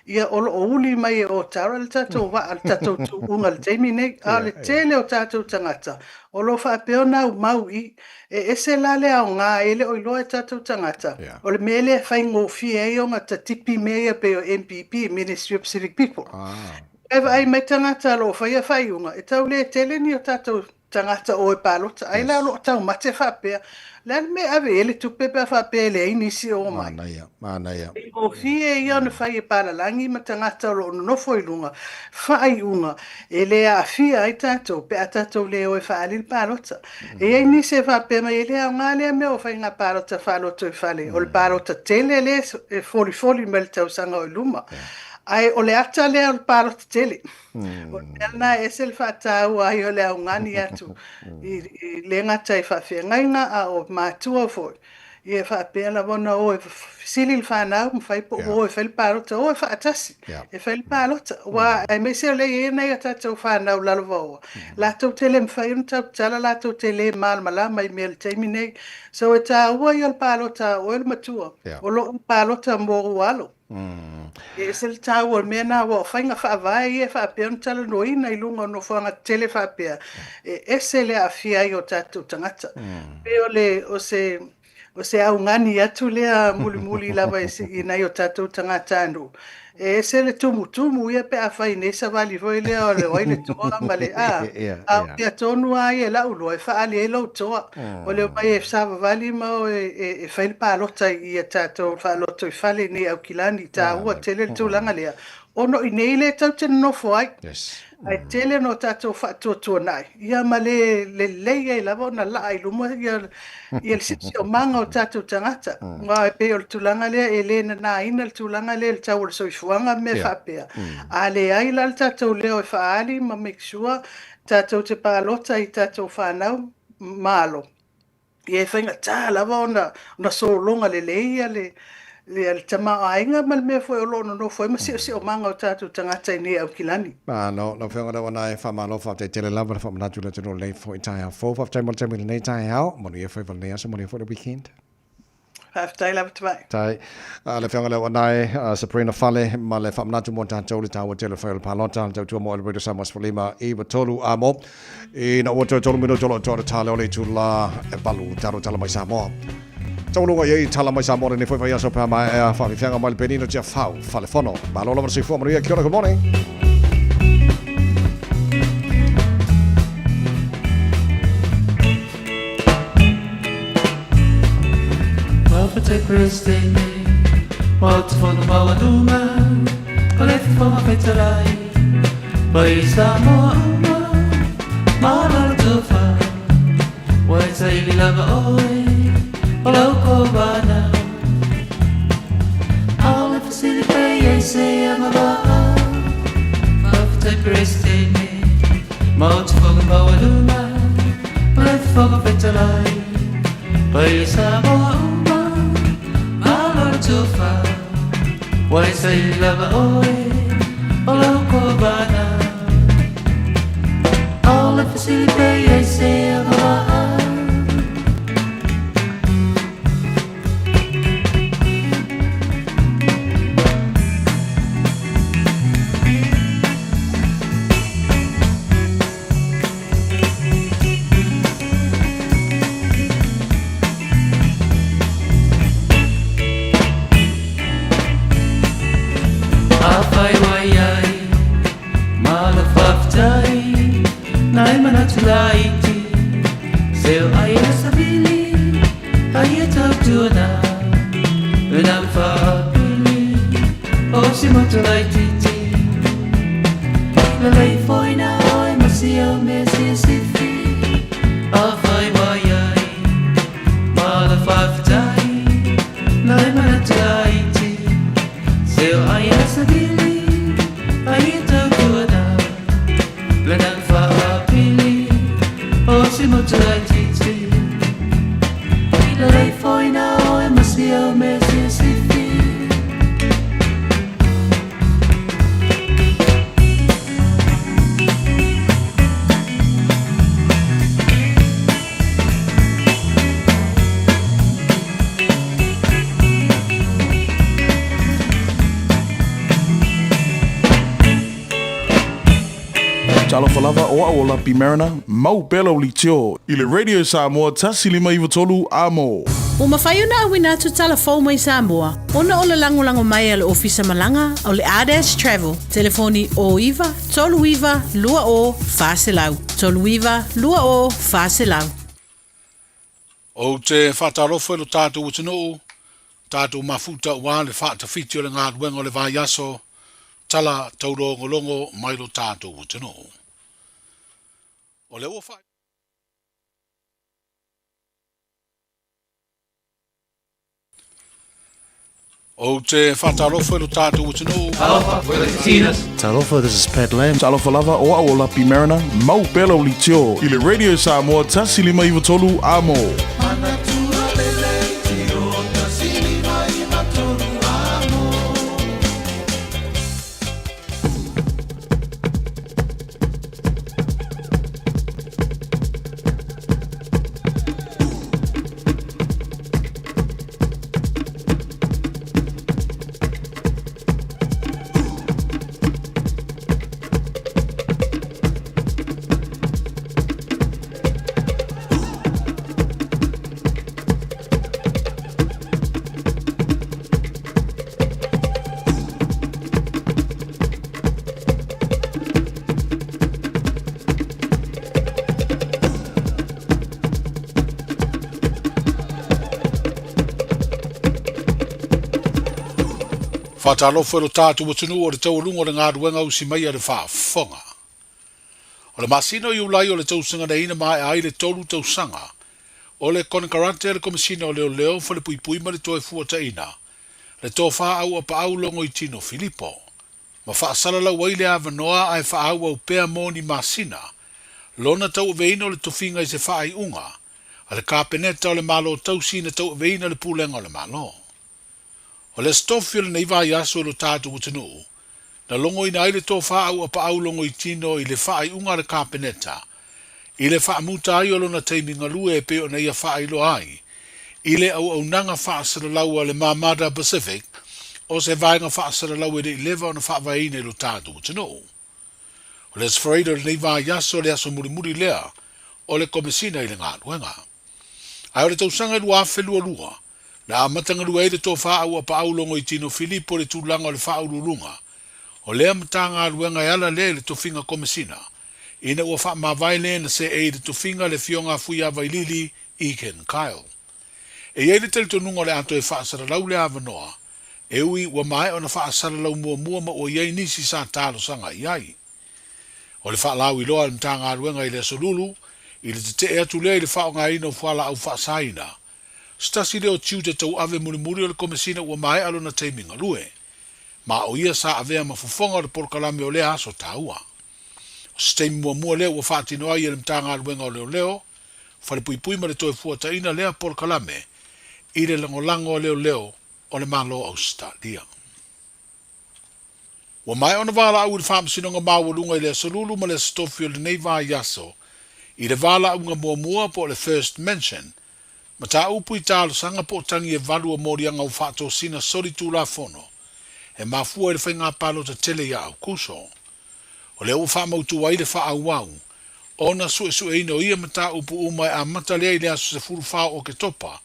ia o lo o uli mai e Otara le tatou vaa, le tatou tuuga i le taimi nei. A o le tele o tatou tagata o lo o faapea ona aumau i E ese la le aoga e le o iloa e tatou tagata, o le mea lea e faigofie ai ona tatipi mea ia pei o MPP, Ministry of Pacific People. Ae vaai mai tagata o lo o faia faaiuga, e tau le tele ni o tatou tagata o e palota, ai la o lo o taumate faapea, o le a le mea e ave i ai le tupe pe a faapea e leai nisi o omai? Manaia, manaia. Faigofie ia ona fai e palalagi ma tagata o lo o nonofo i luga faaiuga e le aafia ai tatou pe a tatou le o e faaali le palota. E i ai nisi e faapea mai, e le aoga lea mea o faiga palota faalotoifale, o le palota tele lea e folifoli mai le tausaga o i luma. Ae o le ata lea o le palota tele. O le mea lena e ese le faataua ai o le augani atu i le gata i faafeagaiga a o matua foi. Ia e faapea lava ona o e fesili le fanau ma fai po o e fai le palota, o e faatasi e fai le palota. Aua aemaise o lea e i ai nai a tatou fanau lalovaoa, latou te le mafai ona tautala, latou te le malamalama i mea i le taimi nei. So e taua ia o le palota a oe le matua, o lo o palota mo ou alo. E ese le taua o le mea lena, aua o faiga faavae ia e faapea ona talanoaina i luga o nofoaga tetele faapea, e ese le aafia ai o tatou tagata. Pei o le, o se, o se augani atu lea mulimuli lava i nai o tatou tagatanuu, e ese le tumutumu ia pe afai nei savali foi lea o le o ai le toa ma le, a, a o mea tonu lava ia i lau iloa e faaali ai lou toa. O le omai e savavali ma o e fai le palota i a tatou faalotoifale nei Aukilani, taua tele le tulaga lea, ona o i inei lea tatou te nonofo ai. Ae tele ona o tatou faatuatuanai, ia ma le lelei ai lava ona laa i luma ia le siosiomaga o tatou tagata. Aua e pei o le tulaga lea e le nanaina le tulaga lea i le tau o le soifuaga ma mea faapea. A leai la le tatou leo e faaali ma make sure tatou te palota i tatou fanau, Malo. Ia e faigata lava ona ona sologa lelei ia le ia le tamaoaiga ma le mea foi o lo o nonofo ai ma siosiomaga o tatou tagata i nei Aukilani. Malo, lau Afioga Leauanae, faamalo, faafetai tele lava le faamanatu i le atunuu lenei foi taeao fou. Faafetai mo le taimi i lenei taeao. Manuia faiva lenei aso, manuia foi le weekend. Faafetai lava Tavai. Tai. Le Afioga Leauanae, Sabrina Fale, ma le faamanatu mo tatou le taua tele o le fai o le palota, le tautua mo le Radio Samoa 15 i 3 a mo. Ina ua toe 3 minuto o lo o toa le tale o le itula e 8 talo tala mai Samoa. Taualuga i ai tala mai Samoa lenei foi vaiaso pe a maea faafiafiaga mai le Penina Tiafau Falefono. Malo lava le soifua manuia. Kia ora, good morning. Peresetene, ma ou te fofoga maualuga ma le Fofoga Fetalai, paia Samoa uma, malo le tofa, ua e saili lava oe o lau kovana. O le fesili pe i ai se agavaa. Afai ua i ai ma le faafetai, nai manatu laiti, seo ai e savili, ai e tautuana, lena faapili o si motu laititi. Lelei foi na oe ma si au mea siasifi, afai ua i ai ma le faafetai, nai manatu laiti, seo ai e savili, ai e tautuana, lena faapili o si motu laititi. Lelei foi na oe ma si au mea siasifi. Talofa lava o au o Lapi Mariner, mau pea lau leitio i le Radio Samoa 153 Amo. Ua mafai ona auina atu tala fou mai Samoa ona o le lagolago mai a le Ofisa Malaga o le Ardash Travel, telefoni 09 39 20 400, 39 20 400. Ou te faatalofa i lo tatou atunuu, tatou mafuta aua le faatafiti o le galuega o le vaiaso, tala taulogologo mai lo tatou atunuu. O lea ua faa. Ou te faatalofa i lo tatou atunuu. Talofa, we're the Katinas. Talofa, this is Pat Lam. Talofa lava, o au o Lapi Mariner, mau pea lau leitio i le Radio Samoa 153 Amo. Faatalofa i lo tatou atunuu o le taualuga o le galuega usi mai a le faafofoga. O le masina o Iulai o le tausaga nei na maea ai le 3 tausaga o le konekarate a le Komesina o Leoleo, Falepuipui ma le Toefuataiga, le Tofa Auapaau Logoitino Filipo, ma faasalalau ai le avanoa ae faaauau pea mo ni masina lona tauaveina o le tofiga i se faaiuga a le Kapeneta o le Malo Tausi na tauaveina le Pulega o le Malo. O le Aso Tofi o lenei vaiaso i lo tatou atunuu, na logoina ai le tofa auapaau logoitino i le faaiuga a le Kapeneta i le faamuta ai o lona taimi galue e pei ona ia faailoa ai i le auaunaga faasalalau a le Mamada Pacific o se vaega faasalalau e le i leva ona faavaeina i lo tatou atunuu. O le Aso Faraile o lenei vaiaso le aso mulimuli lea o le Komesina i le galuega. Ae o le tausaga e 2022, na amata galue ai le tofa Auapaau Logoitino Filipo i le tulaga o le faauluuluga o lea Matagaluega e ala lea i le tofiga Komesina, ina ua faamavae le na seei i le tofiga le Afioga a Fuiavailili Egan Kyle. E i ai le talitonuga o le a toe faasalalau le avanoa, e ui ua maea ona faasalalau muamua ma ua i ai nisi sa talosaga i ai. O le faalauiloa a le Matagaluega i le Aso Lulu, i le tetee atu lea i le faaaogaina o fualaau faasaina, se tasi lea o tiute tauave mulimuli o le Komesina ua maea lona taimi galue, ma o ia sa avea ma fofoga o le polokalame o lea aso taua. O se taimi muamua lea ua faatino ai e le Matagaluega o Leoleo, Falepuipui ma le Toefuataiga lea polokalame i le lagolago a leoleo o le Malo o Ausetalia. Ua maea ona valaau i le Faamasinoga Maualuga i le Aso Lulu ma le Aso Tofi o lenei vaiaso i le valaauga muamua po o le First Mention, mataupu i talosaga po o tagi e valu o moliaga ua faatosina solitulafono e mafua i le faiga palota tele ia Aukuso. O lea ua faamautu ai le faaauau ona suesueina o ia mataupu uma e amata lea i le aso 14 o Oketopa,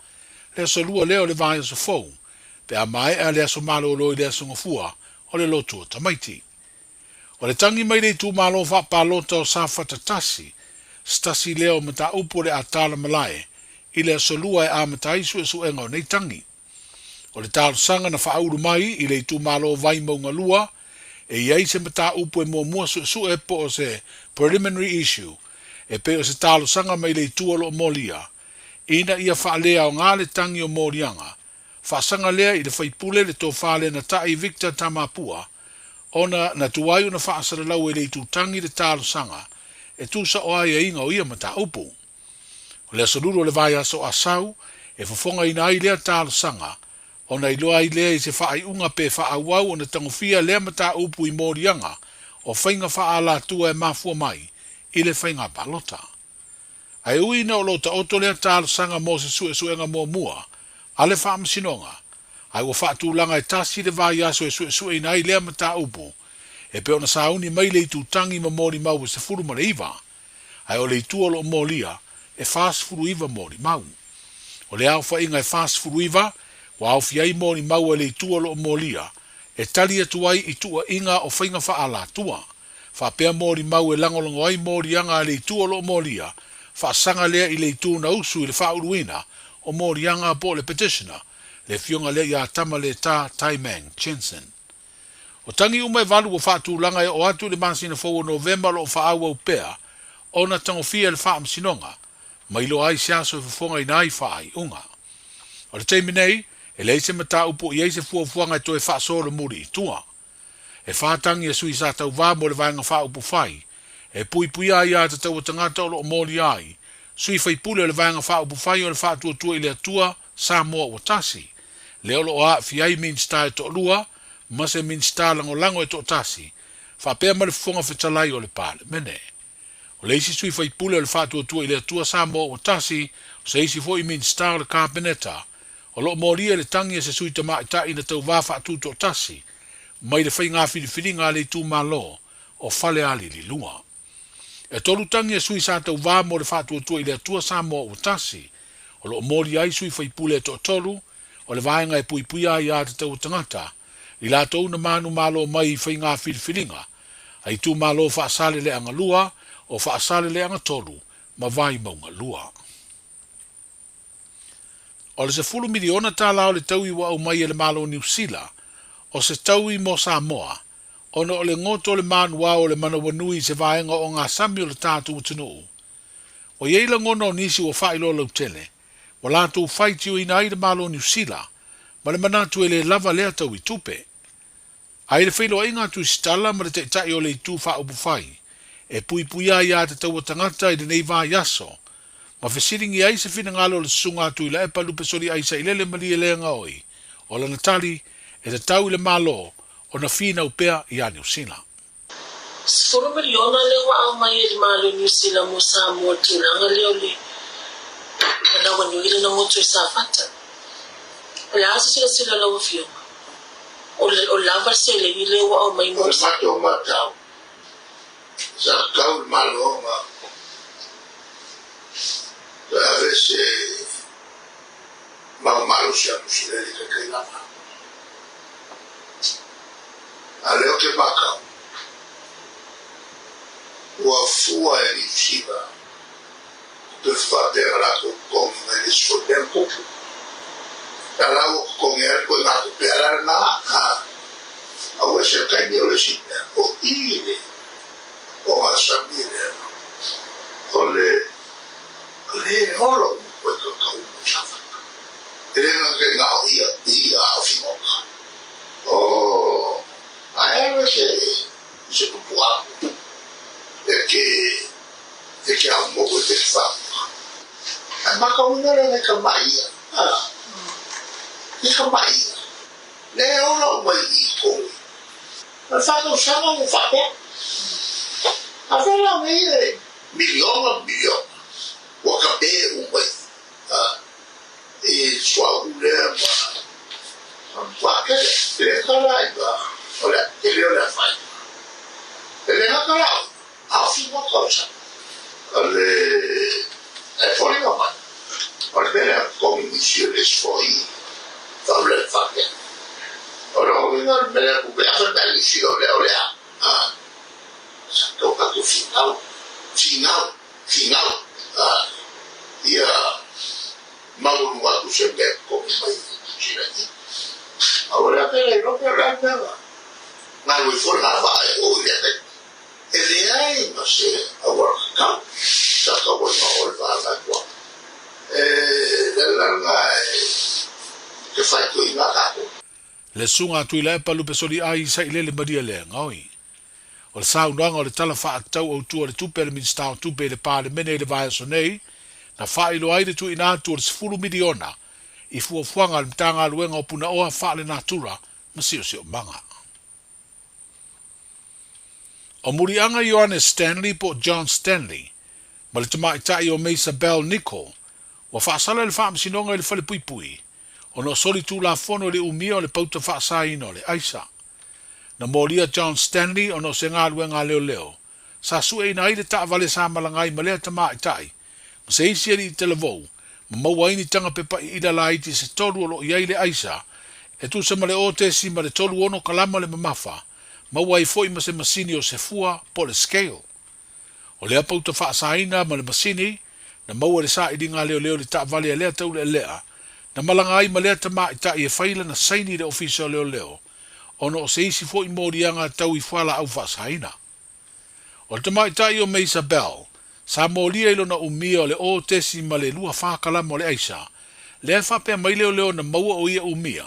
le aso Lua lea o le vaiaso fou, pe a maea le aso malolo i le Aso Gafua o le lotu o tamaiti. O le tagi mai le itumalo faapalota o Safata 1, se tasi lea o mataupu o le a tala malae i le aso Lua e amata ai suesuega o nei tagi. O le talosaga na faaulu mai i le itumalo Vaimauga 2, e i ai se mataupu e muamua suesue po o se preliminary issue, e pei o se talosaga mai le itu o lo o molia, ina ia faaleaoga le tagi o moliaga, faasaga lea i le faipule le tofa le Natai Victor Tamapua, ona na tuai ona faasalalau e le itutagi le talosaga e tusa o aiaiga o ia mataupu. O le aso Lulu o le vaiaso Asau e fofogaina ai lea talosaga, ona iloa ai lea i se faaiuga pe faaauau ona tagofia lea mataupu i moliaga o faiga faaalatua e mafua mai i le faiga palota. Ae ui ina o lo o taoto lea talosaga mo se suesuega muamua a le Faamasinoga, ae ua faatulaga e tasi le vaiaso e suesueina ai lea mataupu, e pei ona sauni mai le itutagi ma molimau e 19, ae o le itu o lo o molia e 49 molimau. O le aofaiga e 49 ua aofia ai molimau a le itu o lo o molia e tali atu ai i tuuaiga o faiga faaalatua, faapea molimau e lagolago ai moliaga a le itu o lo o molia, faasaga lea i le itu na usu i le faauluina o moliaga po o le petitioner, le afioga lea ia Tamaletā Taimang Jensen. O tagi uma e valu ua faatulaga e oo atu i le masina fou o Novema o lo o faaauau pea ona tagofia e le Faamasinoga, ma iloa ai se aso e fofogaina ai faaiuga. O le taimi nei, e leai se mataupu o i ai se fuafuaga e toe faasolomuli i tua. E whātangi e sui sa tauvā mo le vaega faaupufai, e puipuia ai aiatatau a tagata o lo o molia ai, sui faipule o le vaega faaupufai o le Faatuatua i le Atua Samoa ua tasi, lea o lo o aafia ai Minisita e toalua ma se Minisita lagolago e toatasi, faapea ma le Fofoga Fetalai o le Palemene. O le isi sui faipule o le Faatuatua i le Atua Samoa ua tasi, o se isi foi Minisita o le Kapeneta, o lo o molia i le tagi a se sui tamaitai na tauvā faatutoatasi mai le faiga filifiliga a le itumalo o Falealili 2. E tolu tagi a sui sa tauvā mo le Faatuatua i le Atua Samoa ua tasi, o lo o molia ai sui faipule e toatolu o le vaega e puipuia ai aiatatau a tagata, i latou na manumalo mai i faiga filifiliga a itumalo Faasaleleaga 2, o Faasaleleaga 3 ma Vaimauga 2. O le $10 miliona o le taui ua aumai e le Malo o Niu Sila, o se taui mo Samoa, ona o le goto o le manuao o le manawanui i se vaega o ogasami o le tatou atunuu. Ua i ai lagona o nisi ua faailoa lautele, ua latou faitioina ai le Malo o Niu Sila, ma le manatu e lē lava lea taui tupe. Ae i le feiloaiga a Tusitala ma le taitai o le itu faaupufai, e puipuia ai aiatatau a tagata i lenei vaiaso, ma fesiligia ai se finagalo o le susuga a Tuilaepa Lupesoliai Sailele Malielegaoi, o lana tali, e tatau i le Malo ona finau pea iā Niu Sila. 10 miliona lea ua aumai e le Malo o Niu Sila mo Samoa i le tulaga lea o le manawanui lena motu i Safata. O le a se silasila a lau Afioga? O o lava le seleni lea ua aumai mo. O le matou matau, sa tatau i le Malo ona toe ave se mau malosi a Niu Sila i le taitai lava. A lea ou te matau, ua fua e Niu Sila pe faapea na latou totogi mai le isi foi mea na tupu. Na la ua totogi ai le ituaiga tupe ala lena, a ua ese le taimi o le isi mea, o i le ogasami lea, o le le holo o e tautau mo Safata. E le gata i ngā o ia, i a o Figota. O, ae alu se, se tupu apu, e E ke au mou e te wha. Ai makauina le ka mai ia. I ka mai ia. Le ola o mai i kou. A whānau sanga o whapea. A whela me e miliona miliona. Ua ka pē umai. I sua ulea ma whakele. Le kala i ma. O le te leo le whai. E le haka lau. A whima kausa. O le e foliga mai. O le mea komi misi o le sfoi. Whaule le whakele. O le hoinga le mea ku pea wha misi o le o le a. Sa tau katu whingau. Whingau. Whingau. Ia maunu atu se mea komi mai sina i. A o le a pera i rope o le a mea. Ngā rui fo la wa e o i le E leai ma se auala kakau. Sa kau ai ma o le wā kua. E le langa e te whai tui ngā kākou. Le susuga a Tuilaepa Lupesoli ai Sailele Maria Leagaoi. O le saunoaga o le Tala Faatatau Autu o le Tupe a le Minisita o Tupe i le Palemene i le vaiaso nei, na faailoa ai le tuuina atu o le $10 miliona i fuafuaga a le Matagaluega o Punaoa Faalenatura ma Siosiomaga. O Muliaga Ioane Stanley po o John Stanley ma le tamaitai o Mesa Bell Nicol ua faasala i le Faamasinoga i le Falepuipui ona o soli tulafono i le umia o le pauta faasaina o le aisa. Na molia John Stanley ona o se galuega a leoleo sa sueina ai le taavale sa malaga ai ma lea tamaitai ma se isi alii talavou ma maua ai ni taga pepa iila laiti se tolu o lo o i ai le aisa e tusa ma le 0.36 kalama le mamafa, maua ai foi ma se masini o se fua po o le scale. O lea pauta faasaina ma le masini, na maua i le sailiga a leoleo i le taavale a lea taulealea, na malaga ai ma lea tamaitai e fai lana saini i le ofisa o leoleo, ona o se isi foi moliaga tau i fualaau faasaina. O le tamaitai o Mesa Bell, sa molia i lona umia o le 0.24 kalama o le aisa, lea e faapea mai leoleo na maua o ia umia,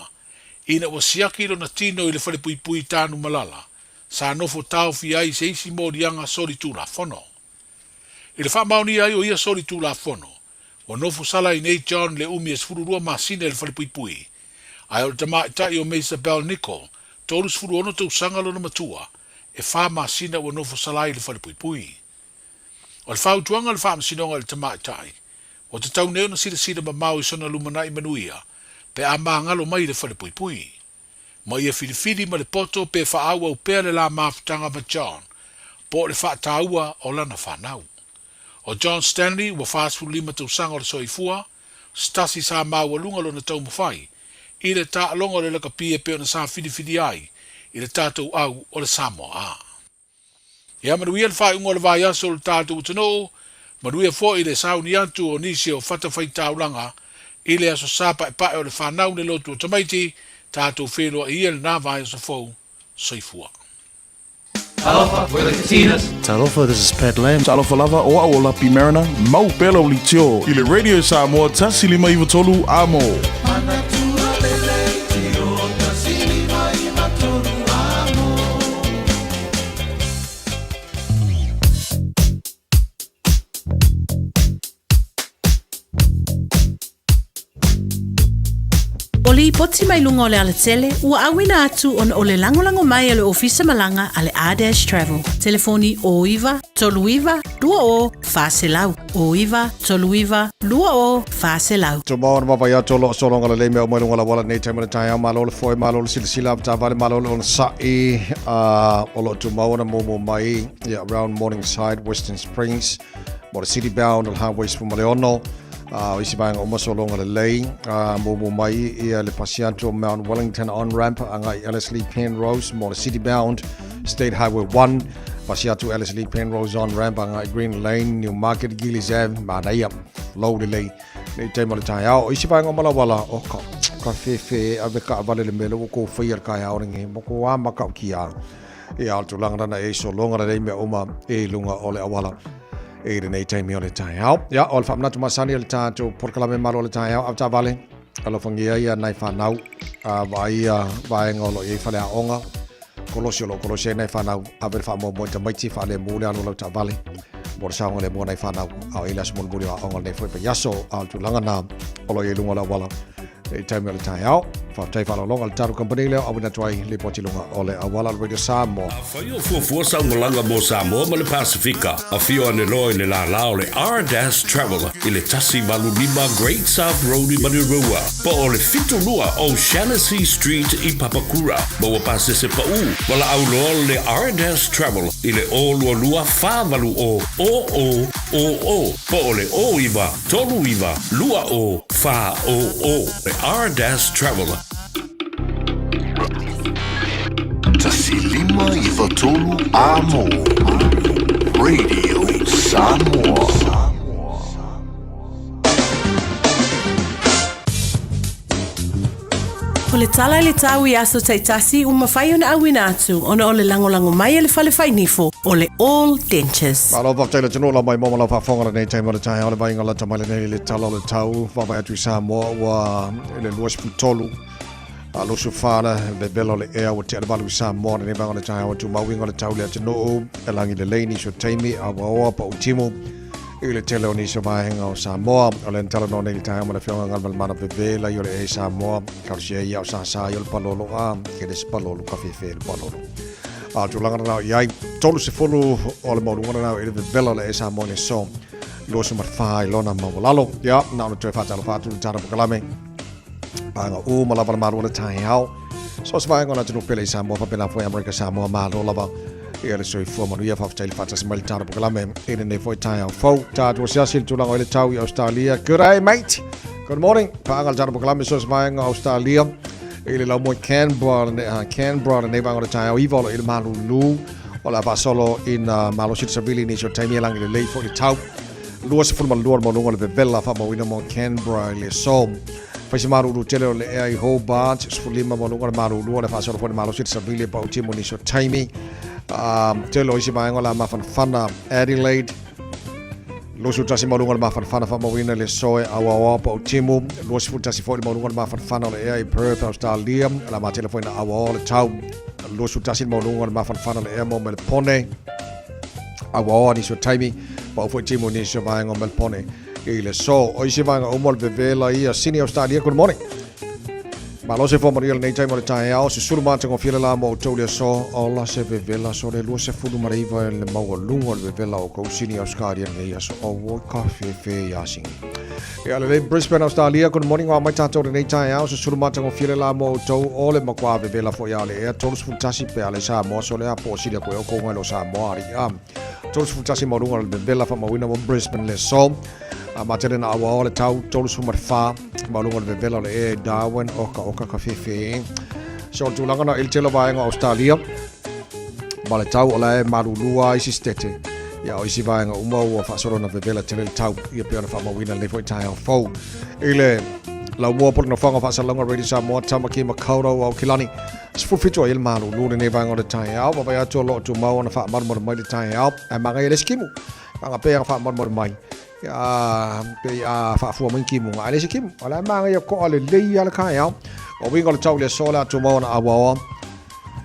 ina ua siaki lona tino i le falepuipui Tanumalala, sa nofo taofi ai i se isi moliaga solitulafono. I le faamaonia ai o ia solitulafono, ua nofo sala ai nei John le umi e 12 masina i le falepuipui, ae o le tamaitai o Mesa Bell Nicol, 36 tausaga lona matua, e fa masina ua nofo sala ai i le falepuipui. O le fautuaga a le Faamasinoga i le tamaitai, ua tatau nei ona silasila mamao i sona lumanai manuia pe a magalo mai i le falepuipui. Ma ia filifili ma le poto pe faaauau pea le la mafutaga ma John, po o le faataua o lana fanau. O John Stanley ua 45 tausaga o le soifua, se tasi sa maualuga lona taumafai i le taaloga o le lakapi e pei ona sa filifili ai i le tatou au o le Samoa A. Ia manuia le faaiuga o le vaiaso o le tatou atunuu, manuia foi le sauni atu o nisi o fatafaitaulaga i le Aso Sa Paepae o le Fanau le Lotu o Tamaiti, tatou feiloai ia lena vaiaso fou. Soifua. Talofa, we're the Katinas. Talofa, this is Pat Lam. Talofa lava, o au o Lapi Mariner, mau pea lau leitio i le Radio Samoa 153 Amo. O lipoti mai luga o le alatele ua auina atu ona o le lagolago mai a le Ofisa Malaga a le R-Dash Travel. Telefoni 09 39 20 400. 09 39 20 400. Tumau na mawai atu o loo sologa lelei mea uma i luga o le auala nei taimi o le taeao. Malo le foe, malo le silasila, taavale, malo le onosai. O loo tumau ona mumu mai ia around Morningside, Western Springs, mo le city bound o le Highway 16. O isi vaega uma sologa lelei. Mumu mai ia le pasi atu o Mount Wellington on ramp agai Ellerslie Penrose mo le city bound State Highway 1. Pasi atu Ellerslie Penrose on ramp agai Green Lane, Newmarket, Gillies Ave, manaia low lelei nei taimi o le taeao. O isi vaega o Malawala, o ka, ka whewhe ave ka awale le mea le ua kō whaia le kaeao lengi, mo ko a makau ki a. Ia o le tulaga lana e sologa lelei mea uma i luga o le auala i lenei taimi o le taeao. Ia, o le faamanatu masani o le tatou polokalame malo o le taeao, avetaavale, alofagia ia nai fanau, a vaaia vaega o lo o i ai faleaoga, kolosi o lo o kolosi ai nai fanau, ave le faamoemoe i tamaiti, faalemu le alu o lau taavale. mo le saogalemu o nai fanau a o i le aso mulimuli o aoga lenei foi vaiaso a o le tulaga na o lo o i ai luga o le auala i taimi o le taeao. Faafetai faalogologo i le tatou kamupani lea o auina atu ai lipoti i luga o le auala o le Radio Samoa. Afai o fuafua sau malaga mo Samoa ma le Pasefika, afio ane loa i le lālā o le R-Dash Travel i le 185 Great South Road i Manurewa, po o le 72 O'Shannessy Street i Papakura. Maua pasese paʻu, valaau loa le R-Dash Travel i le 022 480 0000 po o le 09 39 20 400. Le R-Dash Travel. 1593 Amo Radio Samoa. O le tala i le tau i aso taitasi ua mafai ona auina atu ona o le lagolago mai a le Fale Fainifo o le All Dentures. Malo faafetai le atunuu lau mai mo ma lau faafofoga lenei taimi o le taeao le vaaiga lata mai lenei i le tala o le tau vaavaai atu i Samoa ua i le 23 a 24 le vevela o le ea ua tea le valu i Samoa lenei vaega o le taeao e tumau uiga o le tau i le atunuu e lagi lelei nisi o taimi a ua oa pa utimu i le tele o nisi o vaega o Samoa. O lea na talanoa nei i le taeao ma le Afioga Galumalemana Veve lai o le ea i Samoa, kausia ia o sasa ai o le palolo a, ke le se palolo ka fefe le palolo. A o tulaga na i ai, 30 o le maualuga na i le vevela o le ea i Samoa i le aso 24 i lona maualalo. Ia, na ona toe faatalofa atu i le tala pokalame. Paega uma lava le malo o le taeao. So se vaega o le atunuu pele i Samoa faapena foi Amerika Samoa malo lava ia le soifua manuia faafetai le faatasi mai le tala pokalame i lenei foi taeao fou. Tatou asiasi i le tulaga o i le tau i Australia. Good day mate. Good morning. Paaga le tala pokalame so se vaega o Australia i le laumoi Canberra, Canberra lenei vaega o le taeao iva o lo i le malulu o le a faasolo ina malosi le savili nisi o taimi e lagi lelei foi le tau. 22 le maualuga o le vevela faamauina mo Canberra i le aso. Fai se malulu tele o le ea i Hobart, 15 maualuga le malulu o le faasolo foi le malosi le savili e pauti mo nisi o taimi. Tele o isi vaega o le a mafanafana Adelaide, 21 maualuga le mafanafana faamauina i le aso e auaoao pautimu, 21 foi le maualuga le mafanafana o le ea i Perth, Australia, o le a matele foi na auaoao le tau, 21 le maualuga le mafanafana o le ea mo Melbourne, Auaoa nisi o taimi, pau foi timu nisi o vaega o Melbourne i le aso. O isi vaega uma o le vevela ia Sydney, Australia. Good morning. Malo se fua manuia lenei taimi o le taeao, susulu matagofie le la mo outou le aso, ola se vevela sole 29 le maualuga o le vevela o kou Sydney, Australia lenei aso. Auoi ka fefe ia Sydney. Ia lelei Brisbane, Australia, good morning o mai tātou lenei taeao, susulu matagofie le la mo outou o le makuā vevela foi a le ea 31 pe a le Samoa sole a po sili aku e o kou ngai lo Samoa ari a 31 maualuga le vevela faamauina mo Brisbane le aso. A matele na aua o le tau 34 maualuga le vevela o le ea i Darwin oka oka ka fefe. So o le tulaga na i le tele o vaega o Australia ma le tau o la e malulua isi stete ia o isi vaega uma ua faasolo na vevela tele le tau ia pei ona faamauina lenei foi taeao fou i le laumua po le nofoaga o faasalalauga Radio Samoa Tamaki Makaurau Aukilani 17 ai le malulu lenei vaega o le taeao vaavaai atu o lo o tumau ona faamalumalu mai le taeao ae magaia le isi kimu aga pei aga faamalumalu mai ia pei a faafua mai kimu ae le isi kimu o la e magaia koa lelei a le taeao o uiga o le tau i le aso le tumau ona auaoa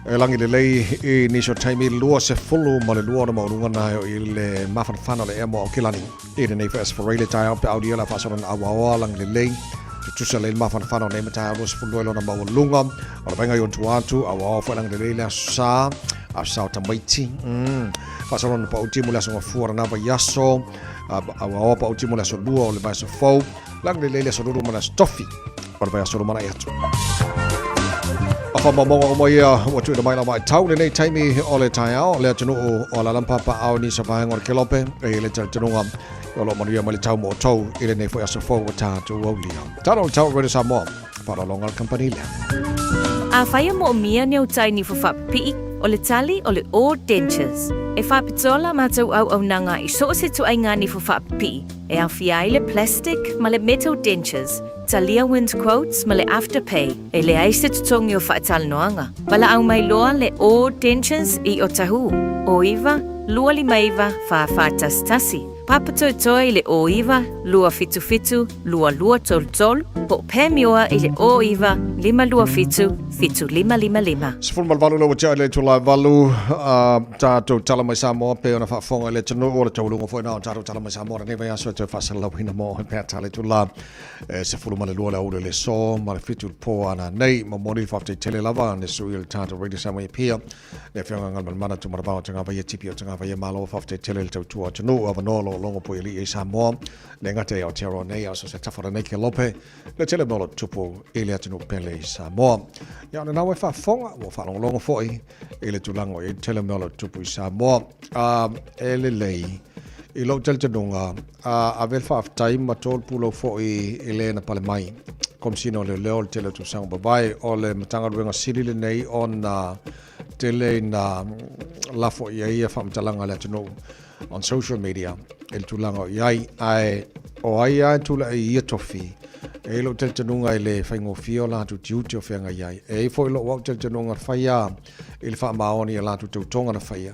E lagi lelei i nisi o taimi 22 ona maualuga na e o i le mafanafana o le ea mo Aokelani i lenei foi aso Foraile taeao pe aulia la faasolo na auaoa lagi lelei tutusa lelei le mafanafana o nei mataeao 22 lona maualuga o le vaaiga i ona tua atu auaoa foi lagi lelei le aso Sa aso Sa o tamaiti faasolo na pauti mo le aso Gafua lena vaiaso auaoa pauti mo le aso Lua o le vaiaso fou lagi lelei le aso Lulu ma le aso Tofi o le vaiaso lumanai atu. O faamaumauga uma ia ua tuuina mai lau vaitau lenei taimi o le taeao le atunuu o Alalampa paao nisi o vaega o le Kelope e i le talitonuga o lo o manuia mai le tau mo outou i lenei foi aso fou ua tatou aulia. Tala o le tau Radio Samoa, faaaloaloga le kamupani lea. Afai e moomia ni au tai nifo faapipii, o le tali o le All Dentures. E faapitoa la matou auaunaga i so o se ituaiga nifo faapipii, e aofia ai le plastic ma le metal dentures, talia wind quotes ma le afterpay, e leai se totogi o faatalanoaga. Valaau mai loa le All Dentures i Otahuhu, 09 259 4411. Papatoetoe i le 09 277 2233 po o Pam Ua i le 09 527 7555. 18 le ua tea i le itula e valu, a tatou tala mai Samoa pei ona faafofoga i le atunuu o le taualuga foi na o tatou tala mai Samoa lenei vaiaso e toe faasalalauina mo oe pe a tala itula e 12 le aoauli o le aso ma le 7 i le po a nanei. Momoli le faafetai tele lava ne sui o le tatou Radio Samoa Apia Le Afioga Galumalemana Tumanavao Tagavaia Tipi o Tagavaia Malo faafetai tele le tautua atunuu avanoa o lo o logo pui alii ai Samoa le gata i Aotearoa nei a o so se tafa lenei ke lope le tele mea o lo tupu i le atunuu pele i Samoa. Ia o lena ua e faafofoga ua faalogologo foi i le tulaga o i ai le tele mea o lo tupu i Samoa. E lelei i lou talitonuga ave le faafetai ma tolopulou foi i le na pale mai Komesina o Leoleo i le tele o tausaga ua mavae. O le Matagaluega sili lenei ona tele ina lafo i ai ia faamatalaga a le atunuu on social media i le tulaga o i ai. Ae o ai lava e tulai i ia tofi, e i ai lou talitonuga e le faigofie o latou tiute o feagai ai. E i ai foi lou au talitonuga na faia i le faamaoni i a latou tautoga na faia,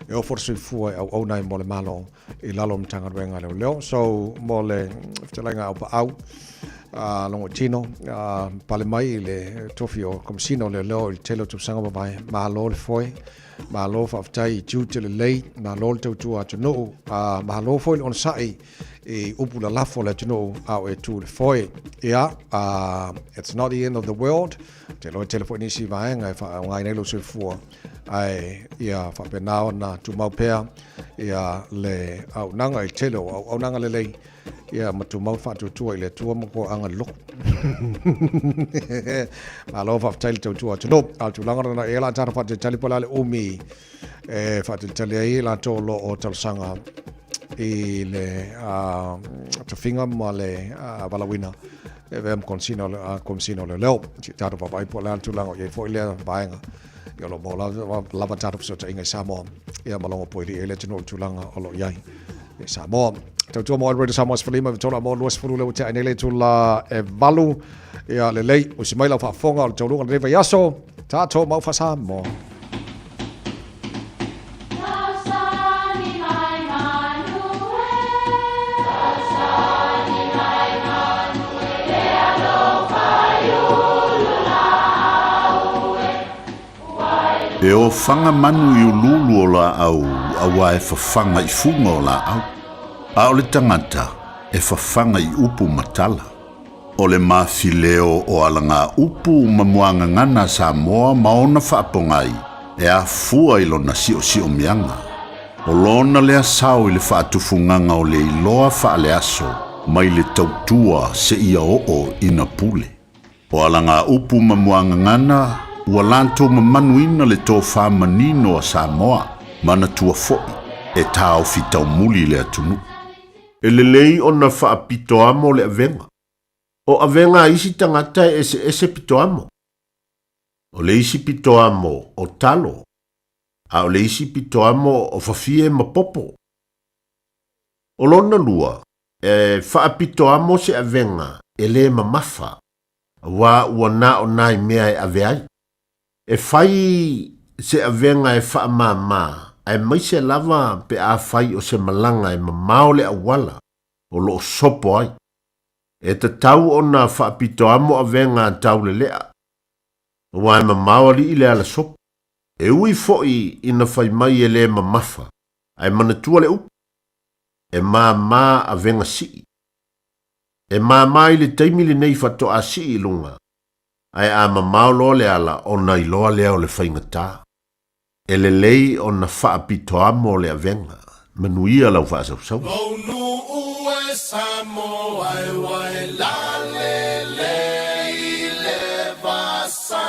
e ofo le soifua e auauna ai mo le Malo i lalo o Matagaluega a Leoleo. So, mo le fetalaiga Aupaau, Logo Tino, pale mai i le tofi o Komesina o Leoleo i le tele o tausaga mavae, malo le foe, malo faafetai i tiute lelei, malo le tautua atunuu, malo foi le onosai i upu lalafo a le atunuu a o e tu i le foe. Ia, it's not the end of the world, te iloa e tele foi nisi vaega e faaaogaina ai lou soifua, ae ia faapena ona tumau pea ia le auaunaga i le tele o auaunaga lelei ia ma tumau le faatuatua i le Atua ma toaga le lotu. Malo faafetai le tautua atunuu. A o le tulaga lena e ala tatou faatalitali po o le a le umi e faatalitali ai latou o lo o talosaga i le tofiga ma le valaauina e avea ma Komesina o Leoleo. Se i tatou vaavaai po o le a le tulaga o i ai foi lea vaega. Ia o lo o maua lava tatou fesootaiga i Samoa ia ma logo poili ai le atunuu i le tulaga o lo o i ai i Samoa. Tautua mo Radio Samoa 15 i 3 mo 20 le ua tea ai nei le itula e 8. Ia lelei, usi mai lau faafofoga o le taualuga o lenei vaiaso. Tatou mau faa-Samoa. E ofaga manu i uluulu o laau auā e fafaga i fuga o laau, a o le tagata e fafaga i upu ma tala. O le mafileo o alagaupu ma muagagana a Samoa ma ona faapogai e afua i lona siosiomiaga. O lona lea sao i le faatufugaga o le iloa faaleaso mai le tautua seia oo ina pule. O alagaupu ma muagagana ua latou mamanuina le tofa manino a Samoa, manatua foi e taofi taumuli i le atunuu. E lelei ona faapitoamo le avega. O avega a isi tagata e eseese pitoamo. O le isi pitoamo o talo, a o le isi pitoamo o fafie ma popo. O lona lua, e faapitoamo se avega e lē mamafa, auā ua na o nai mea e ave ai. E fai se avega e faamāmā, aemaise lava pe afai o se malaga e mamao le auala o lo o sopo ai. E tatau ona faapitoamo avega a taulelea, aua e mamao alii le ala sopo. E ui foi ina fai mai e lē mamafa, ae manatua le upu, E māmā avega sii. E māmā i le taimi lenei faatoa sii i luga, ae a mamao loa le ala ona iloa lea o le faigata. E lelei ona faapitoamo le avega, manuia lau faasausauga. Lou nuu e Samoa e wai lalele i le vasa.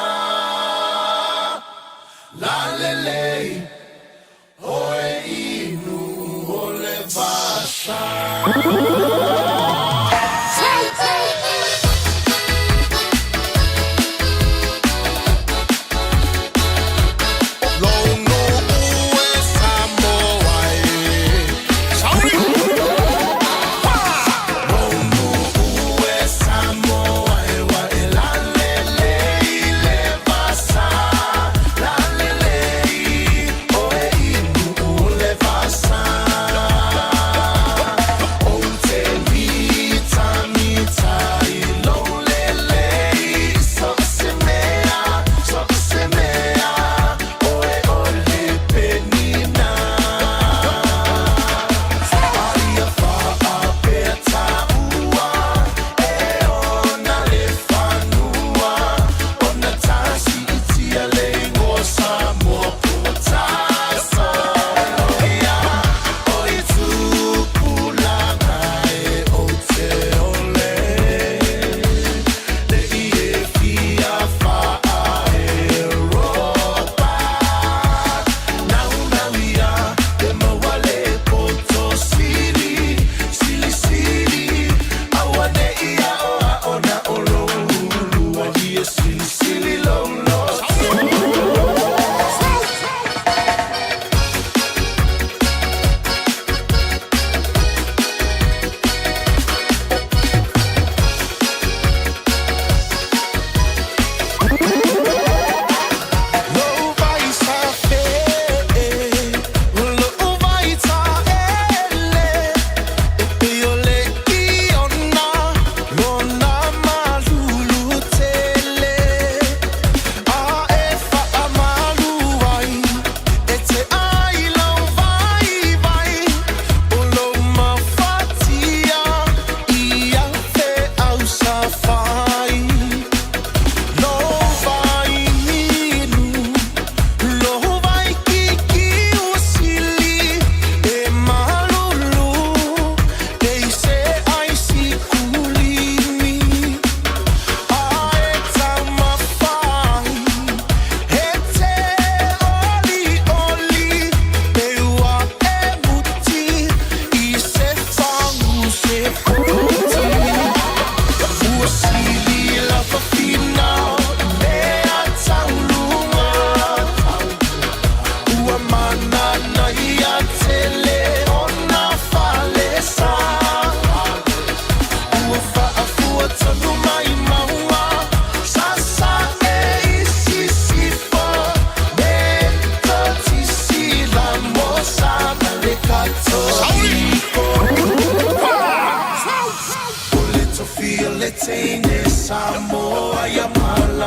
Lalele oe i nuu o le vasa. Lou nuu e Samoa e Sauli! Lou nuu e Samoa e wai lalele i le vasa. Lalele oe i nuu o le vasa.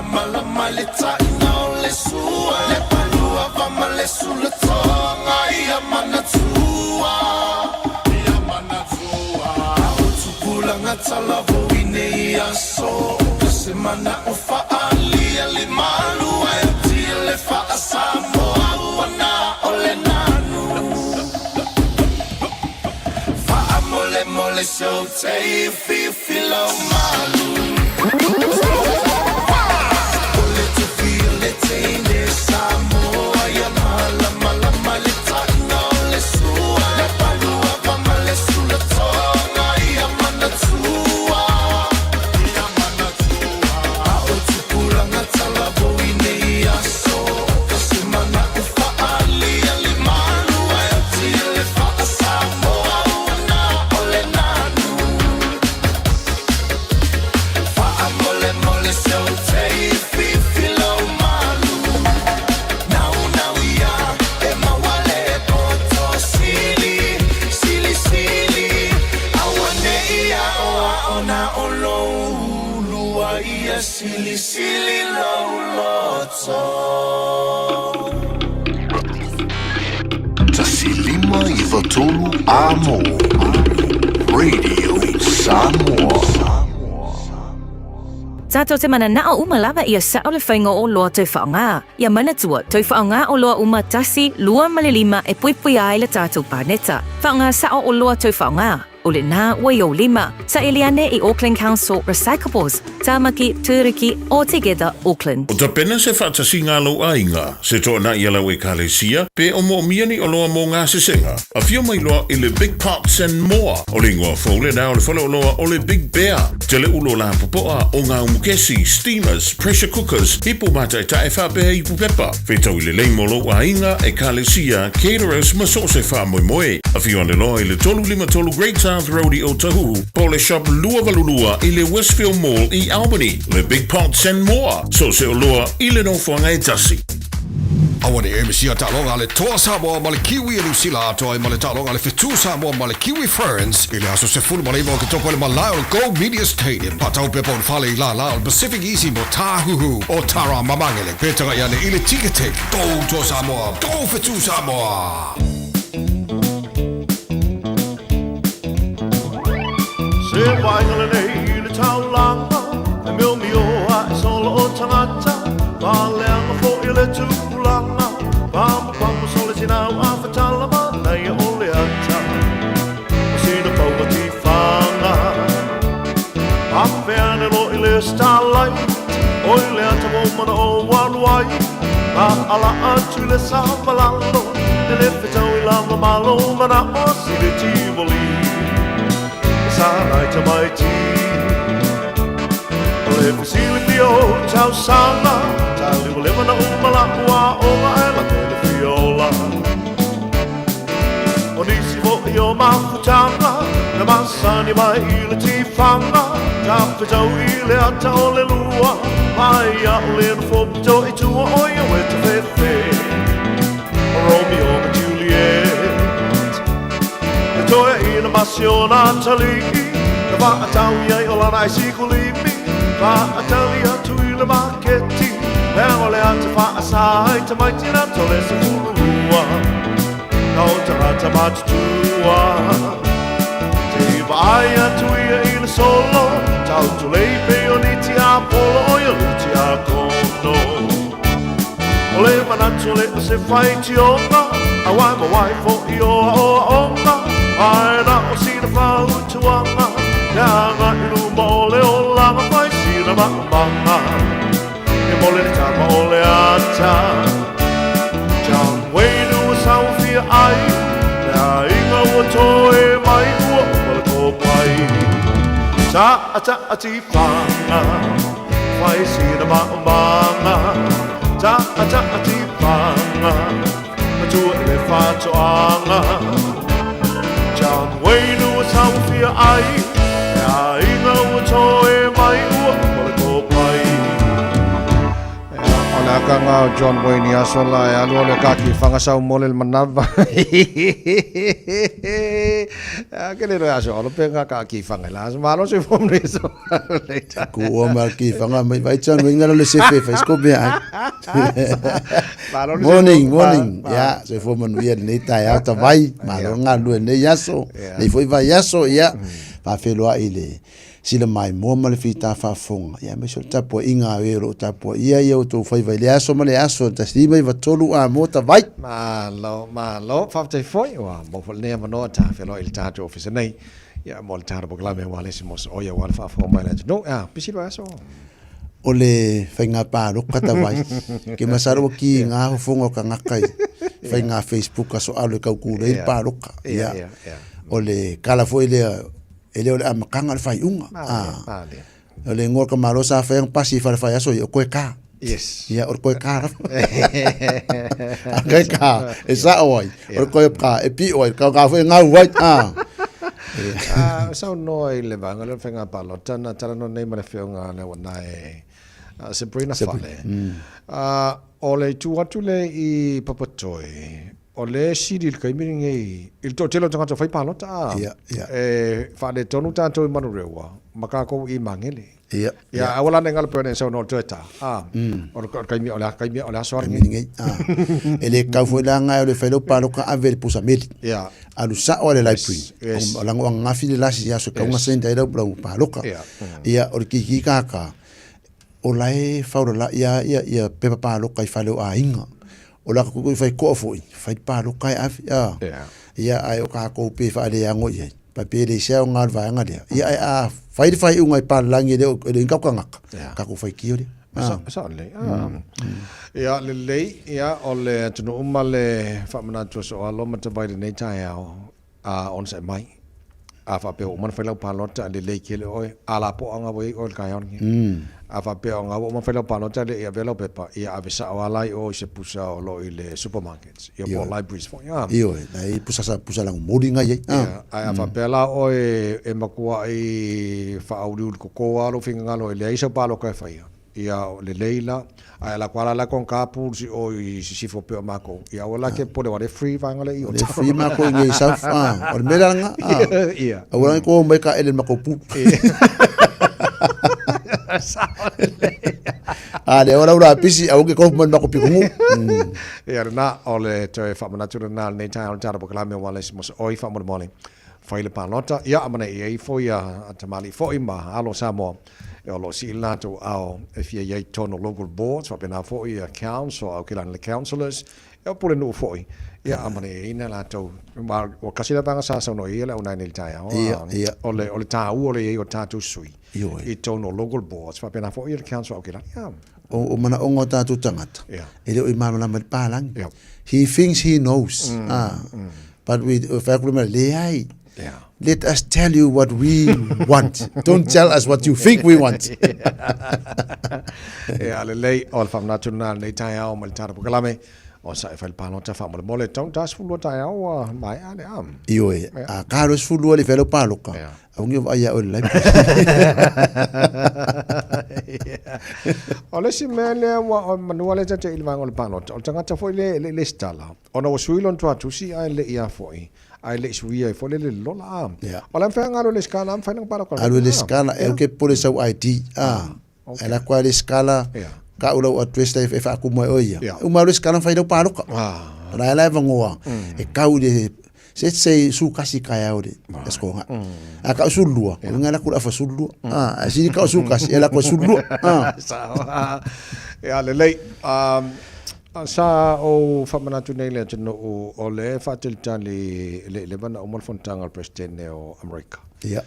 Fa'amalama le taʻina o le sua Le palua va ma le sulatoga ia manatua Ia manatua O tupulaga talavouine i aso Ka se mana o fa'aalia le malu Ae atia le fa'asamoa ua na o le nanu Fa'amolemole seu tei fifila o malu O le tufia le teine Samoa ia malamalama le taʻina o le sua Le palua va ma le sulatoga ia manatua Ia manatua A o tupulaga talavouine i aso Ka se mana o fa'aalia le malu Ae atia le fa'asamoa ua na o le nanu Fa'amolemole seu tei fifila o malu Nau nau ia e mauale poto sili Sili sili Aua nei ao ao na o lou ulua ia sili sili lou loto 105 93 Amo Radio Samoa. Tātou te mananao uma lava ia sa'o le faiga o oloa toe faaaogā. Ia manatua, toe faaaogā oloa uma tasi, lua ma le lima e puipuia ai le tātou paneta. Faaaogā sa'o oloa toe faaaogā. O lenā ua i ou lima. Saili ane i Auckland Council Recyclables, Tāmaki, Tūruki, or Together Auckland. O tapena se fa'atasiga a lou aiga, se to'ana'i a lau ekalesia, pe o mo'omia ni oloa mo gasesega. Afio mai loa i le Big Pots and More. O le igoa fou lenā o le faleoloa o le Big Bear. Tele ulo lapopoa o gāumukesi, steamers, pressure cookers, ipu mataetae faapea ipu pepa. Fetaui lelei mo lou aiga, ekalesia, caterers ma so o se faamoemoe. Afio ane loa i le 353 Great South Road i Otahuhu, po o le Shop 282 i le Westfield Mall i Albany. Le Big Pots and More, so o se oloa i le nofoaga e tasi. Aua ne i misia taaloga a le Toa Samoa ma le Kiwi e Niu Sila atoa ai ma le taaloga a le Fetu Samoa ma le Kiwi Ferns i le aso 19 o Oketopa i le malae o le Go Media Stadium. Faatau pepa o le fale i lālā o le Pacific Easy mo Tāhuhu o Tara Mamangele. Pe tagaʻi ane i le Ticketek. Go Toa Samoa! Go Fetu Samoa! Se vaaiga lenei i le taulaga, E miomio ae solo o tagata, Faaleaga foi le tupulaga, Pamupamu sole sinau a fatala Manaia o le ata, O sina paua tifaga. Afe ane loa i le starlight, Oi le ata ua uma ona ou alu ai, Ma ala atu i le savalalo, E le fetaui lava ma lou manao Sili Tivoli, E sa nai tamaiti. O le fesili fia o tausaga, Tali ua leva ona uma la'u aoga Ae lata le fia ola. O nisi foi o mafutaga, Na masani mai i le tifaga, Tafetau i le ata o le lua, Mai a'u le nofo pito i tua O ia ue tafefe, O Romeo ma Juliet. E toeaina ma si ona atalii, Na faatau i ai o lana aisikulimi, Faatali atu i le maketi, Leaga o le ata faasa ai tamaiti Na to le 12, Na o tagata matutua. Te i vaai atu ia i le solo, Tautulei pei o ni tiapolo O ia lu tiakono. O le manatu le o se faitioga, Auai ma uai foʻi o aoaoga, Ae na o sina fautuaga, Le agai i luma o le olaga Fai sina maʻamaga, E mole le tama o le ata. John Wayne ua sauafia ai, Le aiga ua toe mai ua uma le kopai. Ta'a ta'a tifaga, Fai sina maʻamaga. Ta'a ta'a tifaga, Matua i le faatoaga. John Wayne ua sauafia ai, Le aiga ua toe mai ua uma le kopai. O le agaga Wow, John Wayne i aso la e alu alu e kaki whanga sau mole le manawa. A ke le aso alo pe ngā kaki whanga la aso malo se fo mre so. Ku o ma ki whanga mai vai John Wayne ngalo le sefe fai sko mea ai. Morning, morning. Ya, se fo manu ia nei tai au ta vai, malo ngā lue nei aso, nei foi vai aso, ya. Whawheloa i le sila maimoa ma le fita faafofoga, ia aemaise o le tapuaiga a e o lo o tapuaia ia outou faiva i le aso ma le aso, 19 a mo ta vai. Malo, malo, faafetai foi, ua maua foi lenei avanoa ta feloai i le tatou ofisa nei, ia mo le tatou polokalame aua le isi moso oia aua le faafofoga mai a le atunuu. Ia, pisi le vaiaso. O le faiga paloka ta vai, ke masalo ua kiga fofoga o tagata i faiga Facebook aso alo e kaukulei le paloka. Ia, o le kala foi lea E le o le amataga o le faaiuga. Ah. O le igoa o le tamaloa sa fai ana pasi i fale aso ia, o koe ka. Yes. Ia, o le koe ka lava. A koe ka, e sao ai. O le koe ka, e pio ai, ka ka foi e gau ai. Ah. Ah, saunoa i le vaega lea o le faiga palota, na talanoa nei ma le afioga lea ua nae Sabrina Fale. Ah, o le itu atu lea i Papatoe, O le sili i le taimi lenei, i le toatele o tagata fai palota, a, Ia, ia. e faaletonu tatou i Manurewa ma tatou i Magele. Ia, Ia, aua la ne i galo pea nei saunoa o le toe ta, a, o le taimi, o le taimi, o le aso lenei. Taimi lenei, a. E le tatau foi la na o le fai lau palota ave i le pusa meli. Ia. Alu sao lava i le library. Yes. O lago ananafi le lasi aso e tatau ona send ai lau palota. Ia. Ia, o le kiki kaka, o la e faulala ia ia ia pepa paloka i fale o aiga. O la ka fai koa foi, fai paloka e ave. A. Yeah. Ia ai o kākou pe faaleago i ai. Pa pe le sea o ngā vaega lea. Ia ai a fai le whaiunga i pālalangi le o le inga kangaka. Yeah. Kākou fai kio lea. Ah. Sa lelei. Ah. Ia lelei, ia o le atunuu ma le faamanatu aso alo ma tavai lenei taeao. A onosai mai, a faapea ua uma ona fai lau palota a lelei tele oe, a lapoaga ua i ai oe i le taeao lenei. A faapea o na ua uma ona fai lau palota e le i avea lau pepa, ia ave sao lava la i o i se pusa o lo o i le supermarkets, ia po o libraries foi. A. Ioe, la e i ai pusa, pusa lagomoli na i ai. Ia, ae a faapea la oe e matuai faauliuli toto lava lou finagalo e leai sau palota e faia, Ia, lelei la. Ae ala atu lava la kong ka pu si o i sisifo pea o makou. Ia, aua la ke pole wa le free vaega le i o Le free makou i nei south. Ah, o le mea langa. Ah. Ia. Aua la ko mai ka ele makou pu. Ah, le ora ura pisi au ke ko mai makou pikongu. Ia, lena, o le toe faamanatu lena lenei taeao le tala polokalame aua le isi moso oi faamolemole. Fai le palota, ia, a mana i ai foi a tamalii foi ma alo Samoa. E o lo o sii le latou ao e fia i ai tonu local boards, faapena foi ia council, au kela le councillors, e o pulenuu foi, ia a mana i ai na latou, ma ua kasi le vaega sa saunoa i ai le au nai nei i le taeao, o le, o le taua o le i ai o tatou sui i tonu o local boards, faapena foi ia le council au kela, ia. O manaoga o tatou tagata, e le o i malamalama i le palagi. He thinks he knows. But we, fai atu le mea, leai. Let us tell you what we want. Don't tell us what you think we want. Ia, lelei, o le faamanatu lena lenei taeao ma le tala polokalame. O sa e fai le palota faamolemole, tau ta 12 taeao ua maea le am. Ioe, a ka 22 le fai lau paloka, aua ne i vaai ia oe i le live. O le isi mea lea ua manua lea tatou i le vaega o le palota, o le tagata foi lea e le i lesitala, ona ua sui lona tuatusi ae le i a foi, ae le i suia ai foi le le lola a. O le a mafai ona alu e lesitala, a mafai ona palota. Alu e lesitala, e ke popole i sau ID, a. E alu atu lava e lesitala, tau lau address la e faatumu ai oe ia. E uma loa lesitala ma fai lau paloka. O la e la e avanoa, e tau i le, let's say 11 taeao i le aso Toga. A tau 12, o lona uiga e alu atu i le afa 12. Ae sili tau 11, e alu atu i le 12. Ia lelei. Sa ou faamanatu nei le atunuu o le faatalitali e le i leva ona uma le fonotaga a le Peresetene o Amerika. Ia.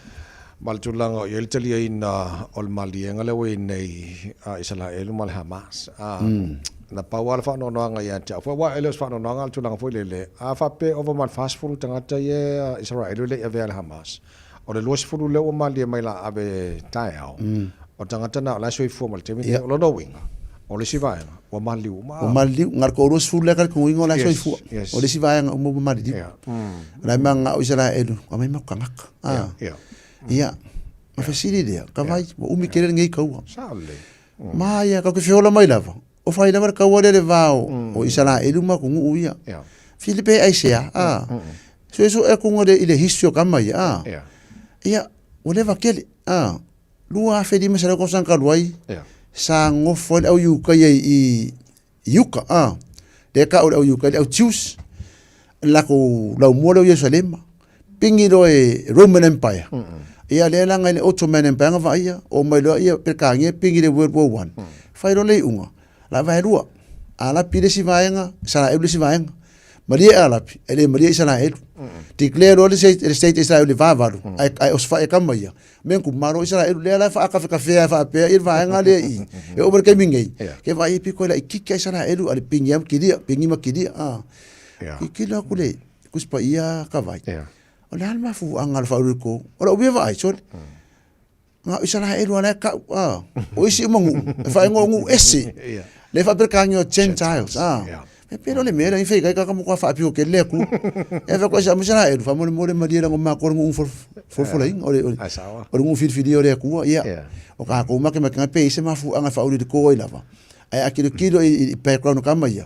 Ma le tulaga o i ai le taliaina o le maliega lea ua i ai nei a Isaraelu ma le Hamas. A, na pau lava le faanoanoaga ia te au foi, aua e le o se faanoanoaga a o le tulaga foi lele, a faapea e ova ma le 40 tagata ia Isaraelu e le i avea e le Hamas, o le 20 lea ua malie mai la ave taeao, o tagata na o la e soifua ma le taimi lenei. O lona uiga, o le isi vaega, ua maliliu uma. Ua maliliu, na o le toa 20 lea ka le tonuina o la e soifua. O le isi vaega uma ua maliliu. O la e mananao Isaraelu, aumai matou tagata. Ia, ona fesili lea, ka vai, ua umi tele lenei taua. Ma ia, tatou te feola mai lava. O fai lava le kaua lea le va o Isaraelu ma atunuu ia. Filipe e aisea, a. Suesue'e atuga i le history o tama ia, a. Ia, ua leva tele, a. 2500 tausaga talu ai, sa nofo ai le au Iutaia i i uka, a. Lea e ta'u e le au Iutaia le au Jews, le latou laumua lea o Ierusalema. Pigi loa e Roman Empire. Ia lea la i le Ottoman Empire na vaaia, oo mai loa ia Peretania pigi i le World War I. Fai loa le iuga, la vaelua. Arapi le isi vaega, Isaraelu le isi vaega. Malie Arapi, e le malie Isaraelu. Declare loa le state Isaraelu i le vavalu, ae osofai e tama ia. Me ku malo Isaraelu lea la e faakafekafea faapea i le vaega lea i. E oo mai le taimi nei, ke vaai e piko e laitiiti a Isaraelu a le pigi lava ma kilia, pigi ma kilia. Tilotilo atu le Tusi Paia ka vai. O le a le mafuaaga o le faauluuluko? O lau mea vaai, sole. Na o Isaraelu lava la e tau, a. O isi uma nuu, e faaigoa o nuu ese. Lea e faaperekania o Gentiles, a. E pei o le mea lea i fai kai ka matua faapio tele le Atua. E fai atu ai sa Isaraelu, faamolemole malie leaga o matou o le nuu folafolaina, o le nuu filifilia o le Atua, ia. O tatou makemakega pe i ai se mafuaaga e faauluuluko ai lava. Ae a tilotilo i background o tama ia,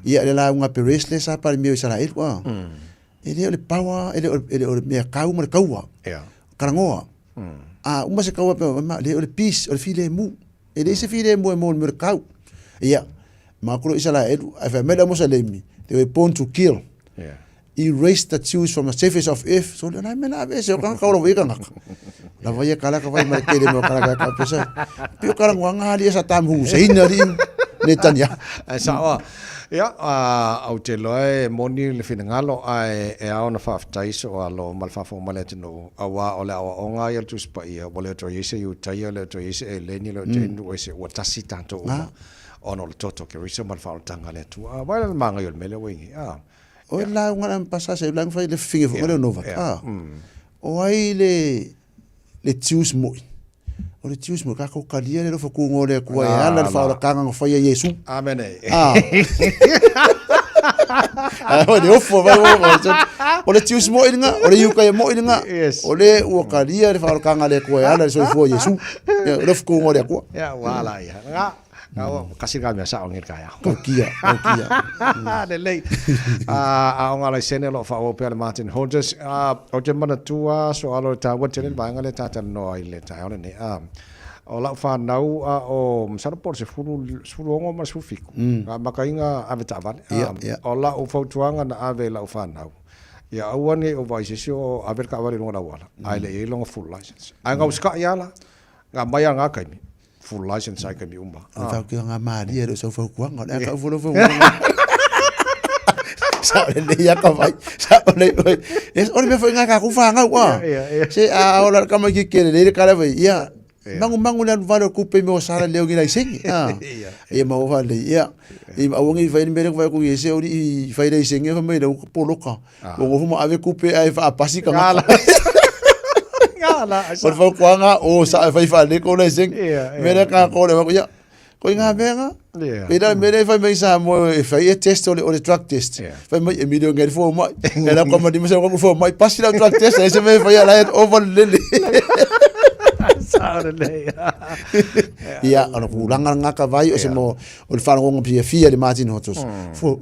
ia le lauga a Peres lea sa Palemia o Isaraelu, a. E le o le power, e le o le mea kau ma le kaua. Kalagoa. A uma se kaua, le o le peace, o le filemu. E leai se filemu e maua i le mea o le kau. Ia, ma aku loa Isaraelu, ae fai mai le Amosalemi, they were born to kill. Erase the Jews from the surface of earth. So, le mea la aveese, o kanga kau lava ia kangaka. Lava ia kala ka vai mai tele mo kala ka pesa. Pio kala ngoanga ali sa tam hu se ina li Netanya. Ai sa oa. Ia, ou te iloa e moni le finagalo ae e ao ona faafetai so o alo ma le faafofoga mai le atunuu aua o le aoaoga ia o le Tusi Paia ua le o toe i ai se Iutaia, le o toe i ai se Eleni, le o toe i ai nuu ese, ua tasi tatou uma ona o le toto o Keriso ma le faaolataga a le Atua. Vaai la le magaia o le mea lea ua i ai nei. O le lauga la pasa se lauga fai le fige fo le nova. Ah. O ai le le Jews moi. O le Jews moi ka ko kalia le fo ku ngole ku ai ala le fa ora kanga ngo fai Yesu. Amen. Ah. Ah, o le ofo vai o o le Jews moi nga, o le yuka moi nga. O le ua kalia le fa ora kanga le ku ai ala le soifua Yesu. O le fo ku ngole ku. Ya wala ia. Nga Kasi ka mea sao ngil kai Ko kia, ko kia. Lelei. A o ngā laisene o lo whaoa pea le Martin Hodges. O te manatua so alo le tāua tele le vaenga le tātalanoa i le taeao lenei. O lau whanau o masalo po o le 16 ma le 17. Ngā makainga ave taavale. O lau fautuaga na ave i lau whanau. Ia aua nei o vaai se isi o ave le taavale i luga o le auala. Ae le i ai lona full license. Ae ngau sika'i ala, ngā mai a ngā kaimi. Full license ai kaimi uma. O tau ki ngā mārie ro sau faukuanga, o le aka ufo faukuanga. Sa ole le ia ka vai. Sa ole oi. Es ole me foi ngā ka ku whangau a. Se a ola ka mai ki kere le kala vai. Ia. Mangu mangu le alu vale o kupe me o sara leo ngi lai sengi. Ah. Ia ma o vale. Ia. I au ngi fai ni mere ku vai ku i se ori i fai lai sengi fa mai le poloka. O ngofu ma ave kupe ae faapasi ka ngala. Ngala. O le fautuaga o sa e fai faaleko le sing. Me le ka ko le ia. Ko inga mea Yeah. Pei la me le fai mai sa mo e fai e test o le o le drug test. Fai mai e milio ngai fo mai. E la ko ma di mo sa ko fo mai pasi la drug test e se me fai ala over lele. Sa le. Ia, o le tulaga lena ka vai o se mo o le faalogoga fiafia i le Martin Hodges.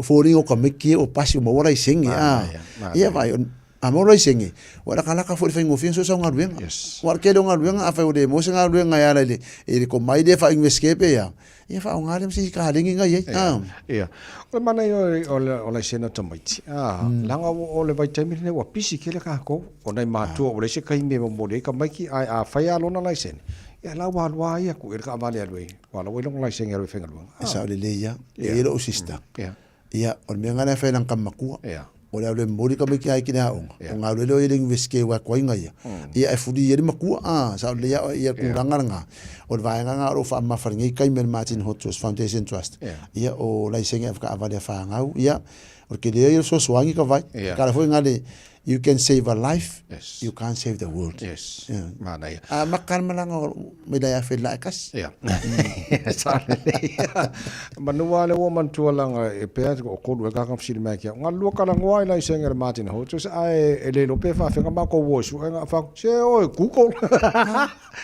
Foliga o ka miki o pasi o maua laisene a. Ia vai a maua laisene, ua lakalaka foi le faigofie so sau galuega. Ua le tele o galuega afai ua le maua se galuega e ala i le i le komai lea faa-universite pe a, ia faaaoga lea ma se isi kalegi na i ai. A. Ia. O le manaia o laisene o tamaiti, a, leaga o le vaitaimi lenei ua pisi tele tatou, o nai matua ua leai se taimi e momoli ai tamaiti, ae afai lava lona laisene, ia la ua alu lava ia tuu i ai le taavale e alu ai. Ua lawa i lona laisene e alu e faigaluega. E sao lelei lava. E i ai lou sister. Ia, o le mea lena e fai e lana tama matua. O le alu e momoli tamaiti a i ki le aoga. O ngā alu e leo i le Universite ua koinga ia. Ia, e fuli i ai le matua, a, sao lelei lava ia tulaga lena. O le vaega lena o lo o faamamafa lenei taimi a le Martin Hodges Foundation Trust. Ia, o laisene avetaavale a fanau, ia, o le tele ia o le fesoasoani ka vai. Kala foi ngā le. You can save a life, yes. you can't save the world. Yes. Yeah. Manaia. A maka le malaga o mai lai afe la e kasi. Ia. Sa lelei. Manua le ua manatua langa e pea o kolu e kaka fesili mai ki au. Nga lua kala ngoa i lai senge le Martin Ho. Tuse ae e le lo pe whawhenga ma ko wo su enga wha se o e Google.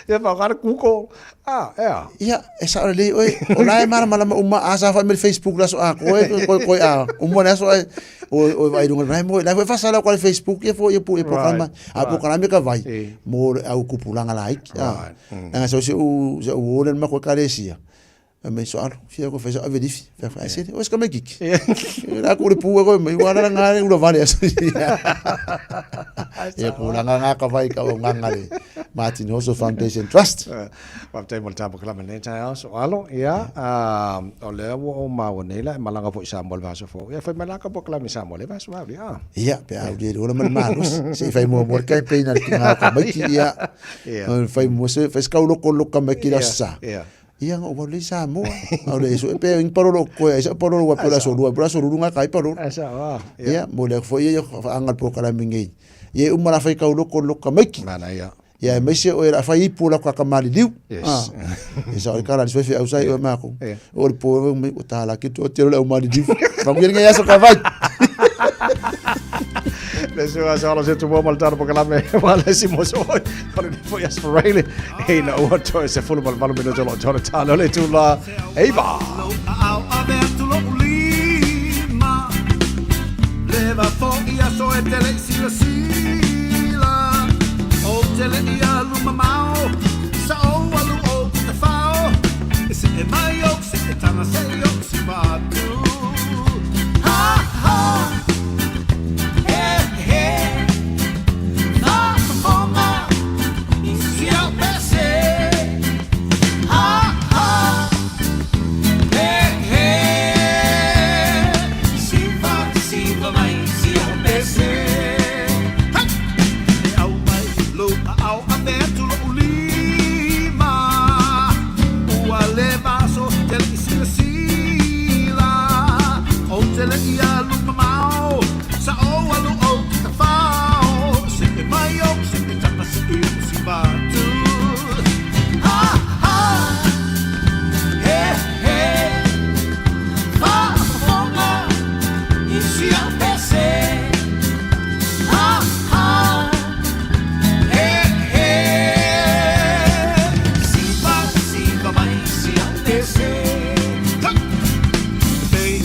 Ia wha kare Google. Ah, ea. Ia, e sao lelei oe. O la e malamalama uma a sa wha me Facebook la so a koe koe koe a. Uma na so e o o vai lunga mai mo la foi fasala ko le Facebook e fo e pu e programa a programa ka vai mo au kupulanga la ik a nga so se u se u ole ma ko kalesia me so alo fia ko fesa ave difi fa fa se o ska me kik la ko le pu ko me wala la ngare ula vale e ko la nga ka vai ka o nga le Martin Hoso Foundation Trust. Faafetai mo le tapakalama i lenei taeao Soalo. Ia, o lea ua ou maua nei la e malaga foi i Samoa i le vaiaso fou. Ia, fai mai la ka polokalame i Samoa i le vaiaso auli, a? Ia, pe a uli e ola ma le malosi. Se i fai muamua le campaign a le kinga o Kamaiki, ia. Fai mua se, fai se kauloko loko Kamaiki i le aso Sa. Ia, nga ua le Samoa. Au le eso, pe ing parolo koe, ai sa parolo ua pe le aso lua, pe le aso lulu nga kai parolo. Ia, mo le foi ia whaanga le polokalame ngei. Ia, uma la fai kauloko loko Kamaiki. Mana, ia. Ia aemaise oe la fai ipu o la kakamali liu. Yes. Ah. E sa o le kala ni soefe au sai o mako. Yeah. O le po mai o tala ki to telo le au mali liu. Mangu ngai aso ka vai. Le sua sa ala se tu mo mal tara pokalame wa le si mo so o le fo ya sparele e na o to se fulu mal malu minuto lo tona talo le tu la eiva. Au ave atu lo'u lima Leva fo'i aso e te le'i silasila Ou te le'i alu mamao Sa ou alu ou ki te whao E se'e mai ou se'e tanga se'i ou si wātu Ha ha He he Whakafonga i si au pese Ha ha He he Siva siva mai si au pese Hey! E au mai lou aao ave atu lo'u lima Ua leva aso te le'i silasila Ou te le'i alu mamao Sa ou alu ou ki ta whao Se'e mai ou se'e tapa se'e ou siva atu Ha ha He he Whakafonga i si au pese Ha ha He he Siva siva mai si au pese Ha! Pei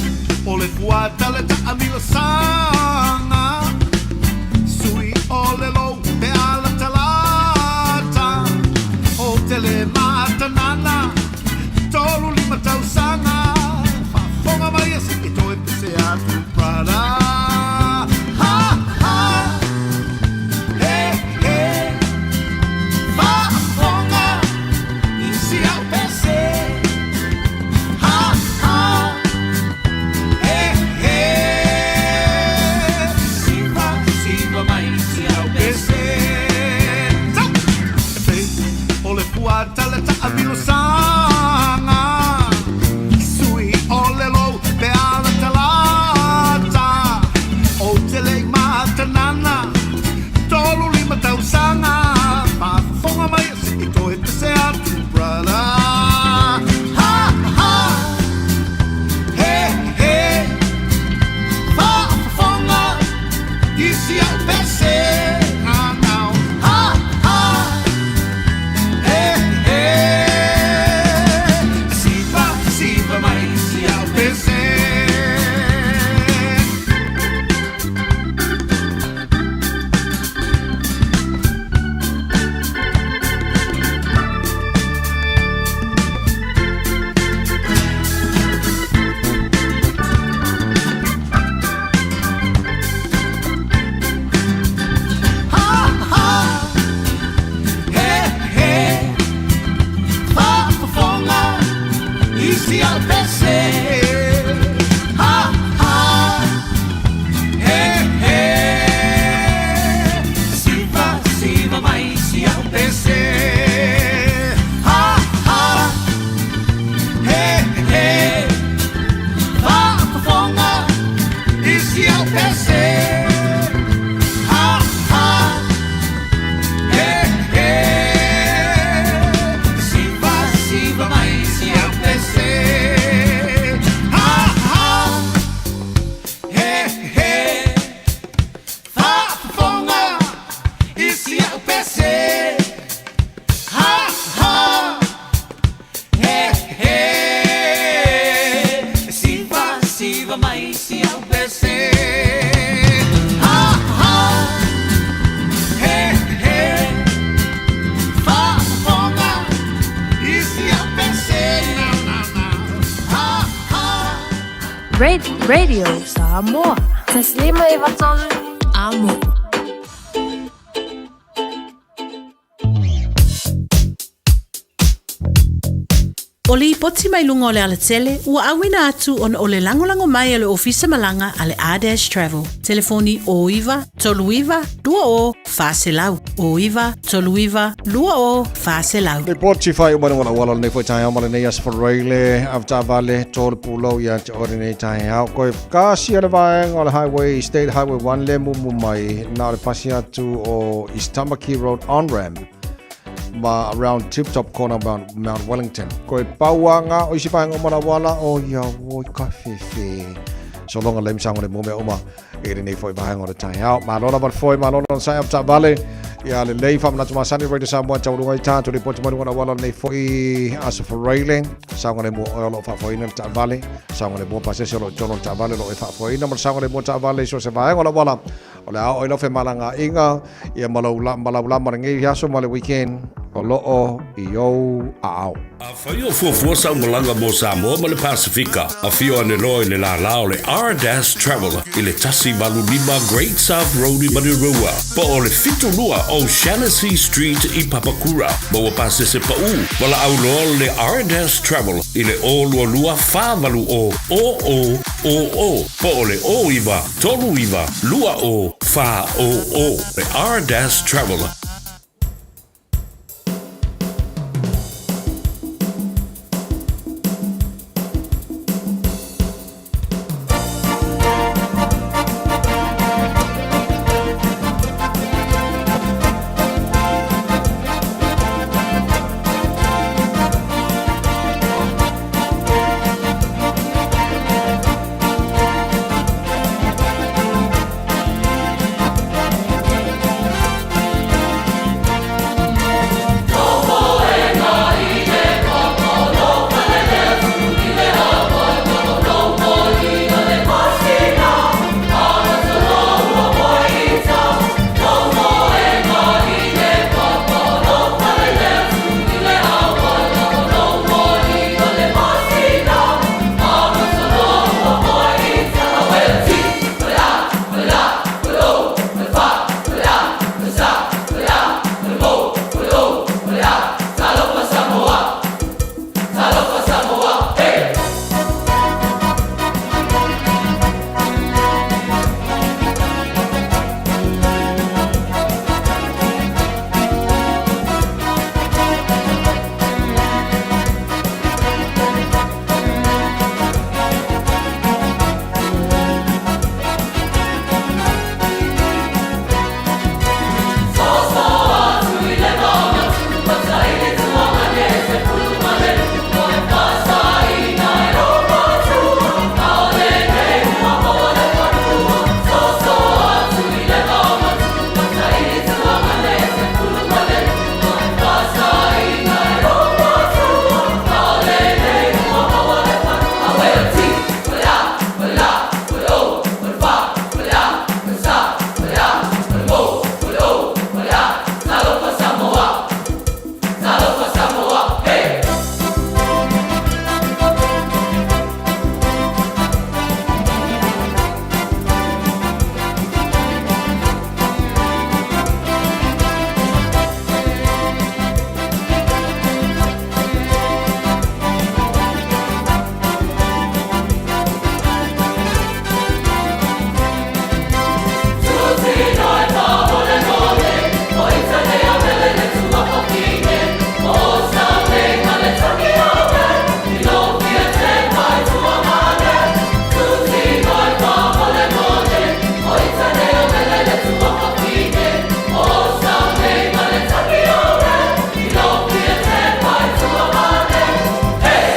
o le fuata le taamilosaga Sui o le lou pe a latalata O te le matanana 35 tausaga Faafofoga mai e se'i toe pese atu brother Ha ha He he Faafofoga i si au pese Ha ha He he Siva siva mai si au pese Ta! E pei o le fuata le taamilosaga Sui o le lou pe a latalata Ou te le'i matanana 35 tausaga Faafofoga mai e se'i toe pese atu brother Ha ha He he Faafofoga i si au pese Ah now Ha ha He he Radio Samoa. 153 Amo. O lipoti mai luga o le alatele ua auina atu ona o le lagolago mai a le Ofisa Malaga a le R-Dash Travel. Telefoni 09 39 20 400. 09 39 20 400. Lipoti whai umana wala wala lenei foi taeao ma lenei aso faraile avetaavale to le pulou ia te oe lenei taeao. Koe kasi le vaega o le highway State Highway 1 le mumu mai na o le pasi atu o East Tamaki Road on ramp ma around Tip Top Corner Mount, Mount Wellington. Koe pauanga o isi vaega o Malawala o ia oi ka fefe. So longa le misango le mumea uma i lenei foi vaega o le taeao. Malo lava le foi, malo lava sai avetaavale. Ia lelei faamanatu masani Radio Samoa taualuga i tātou lipoti mai luga o le auala lenei foi aso Faraile. Saogalemu o oe o lo o faafoeina le taavale. Saogalemu o pasese o lo o i totonu o le taavale o lo o e faafoeina ma le saogalemu o taavale i so o se vaega o le auala. O le a oo i lau femalagaaiga ia ma lou ma lau lama lenei aso ma le weekend o lo o i ou aao. Afai o fuafua sau malaga mo Samoa ma le Pasifika, afio ane loa i le lālā o le R-Dash Travel i le 185 Great South Road i Manurewa, po o le 72 O'Shannessy Street i Papakura. Maua pasese paʻū, valaau loa le R-Dash Travel i le 022 480 0000 po o le 09 39 20 400. Le R-Dash Travel.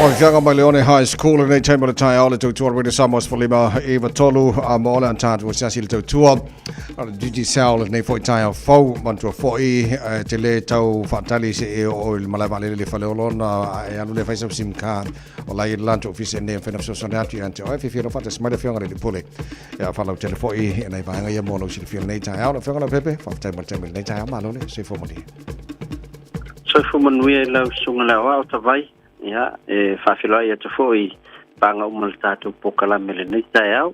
Whakakanga mai le one High School lenei taimi o le taeao le tautua Radio Samoa 15 iva tolu a mo ole antatu o siasi le tautua a le Digicel lenei foi taeao fou manatua foi te le tau whaatali se e o i le malae vaalele le Faleolo na e alu le fai sau sim card o la i le lanto ofisa nei whena fesoasoani atu ia te oe whiwhi ro whaatas mai le whionga le pule ia whalau tele foi e nei vaenga ia mo lau silafia lenei taeao le whionga lau pepe whaafatai mo le taimi lenei taeao malo le soifua manuia. Soifua manuia i lau susuga le aoao Tavai. Ia, e faafeiloai atu foi Panga uma le tatou polokalame i lenei taeao.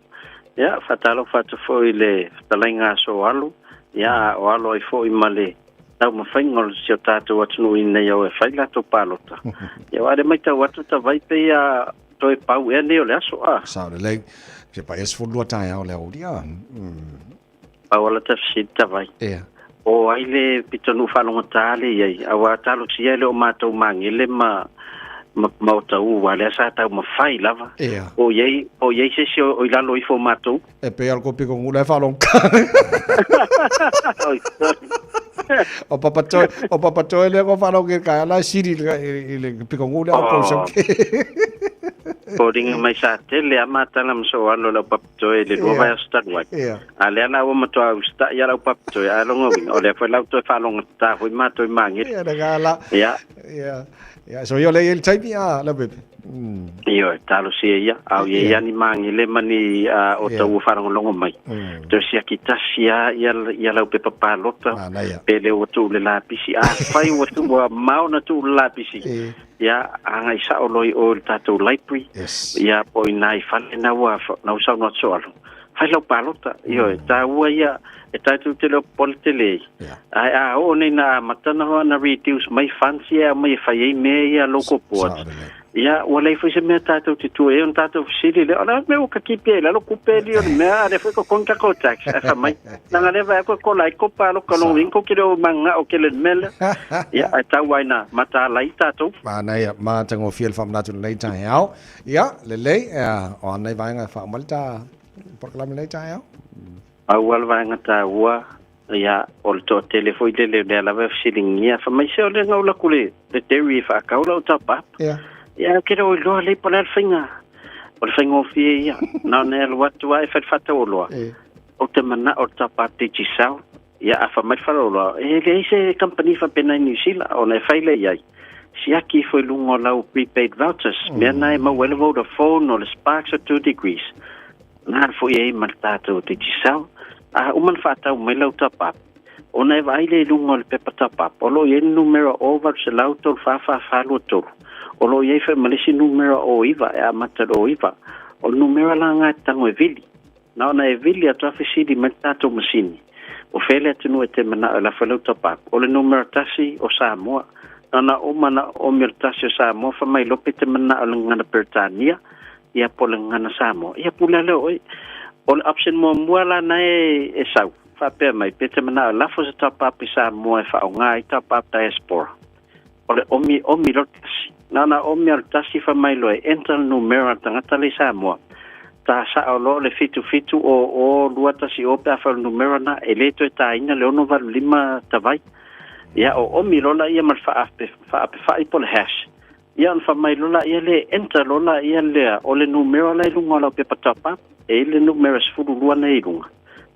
Ia, faatalofa atu foi i le fetalaiga a Soalo, ia, a o alo ai foi ma le taumafaiga o si o tatou atunuu ina ia o e fai latou palota. Ia, aua o lea e matau atu Tavai pei a toe pau ea nei o le aso, a? Sao lelei. Se paia 12 taeao le aoauli, a? Pau ala ta fesili Tavai. Ia. O ai le pitonuu faalogotā le i ai, auā talosia e le o matou magele ma ma maota-u, aua lea sa taumafai lava. Ia. O i ai, o i ai se isi o i lalo ifo o matou. E pei lava o le pitonuu la e faalogotā. Oi, sorry. O Papatoe, o Papatoe lea ko faalogo i le taeao la e sili i le pitonuu lea o kou sau. Foliga mai sa tele a matala ma soalo lau Papatoe i le lua vaiaso talu ai. A lea la ua matua usita'i lava lau Papatoe, ae lona uiga, o lea foi la ua toe faalogotā foi matou i Magele. Ia, lena la. Ia. Ia. Ia, so ia o lea e i ai le taimi, a, Laupepe. Ioe, talosia ia, a o i ai lava ni magele ma ni o tau ua faalogologo mai. Toe siaki tasi lava ia, ia lau pepa palota, pe le ua tuu i le lapisi. Afai ua tuu, ua mao ona tuu i le lapisi, ia, agai sao loa i o i le tatou library, ia, po o i ina i fale na ua, na ua saunoa atu Soalo, fai lau palota. Ioe, taua ia, e tatou te le o popole tele ai. Ae a oo nei ina amata ona reduce mai funds ia e aumai e fai ai mea ia local boards, ia ua leai foi se mea tatou te tua i ai ona tatou fesili lea, o le a le mea ua kakipi ai i lalo kupe alii o le mea, a lea foi totogi tatou tax. Ae fai mai, leaga lea vaai atu e kola ai kou paloka lona uiga kou te le o mananao tele i le mea lea. Ia, ae tau lava ina mataala ai tatou. Manaia, matagofie le faamanatu i lenei taeao. Ia, lelei, o a nei vaega e faauma ai le ta polokalame i lenei taeao? Pau lava le vaega taua, ia, o le toatele foi lele o lea lava e fesiligia, fai mai, se o lea na ou alu atu i le dairy e faatau lau top-up. Ia. Ia, ou te le o iloa lelei po o le a le faiga. O le faigofie ia. Na ona e alu atu lava e fai le faatauoloa. Ou te manao i le top-up Digicel. Ia, a fai mai le faleoloa, e leai se kamupani faapena i Niu Sila, ona e fai lea i ai, siaki ifo i luga o lau prepaid vouchers, mea na e maua ai le Vodafone, o le Sparks, o Two Degrees. Na alu foi ai ma le tatou Digicel, a uma ona faatau mai lau top-up, ona e vaai lea i luga o le pepa top-up, o lo o i ai le numera 0800 34 44 23, o lo o i ai foi ma le isi numera 09 e amata i le 09. O le numera la lena e tago e vili. Na ona e vili atu a fesili mai le tatou masini, o fea le atunuu e te manao e lafo ai lau top-up? O le numera tasi o Samoa. Na ona uma ona oomi o le tasi o Samoa fai mai lope te manao i le gagana Peretania, ia po o le gagana Samoa, ia pule lea o oe. O le option muamua la na e, e sau, faapea mai, pe te manao e lafo se top up i Samoa e faaaoga ai top up diaspora. O le omi, omi loa le tasi. Na ona omi lava o le tasi fai mai loa e enter le numera o le tagata lea i Samoa, ta sao loa le 77 00 210 pe afai o le numera na, e le toe taina le 685 tavai. Ia o omi loa laia ma le faape, faapefai po o le hash. Ia ona fai mai loa laia lea, enter loa laia lea, o le numera la i luga o lau pepa top up, e i ai le numera 12 na i luga.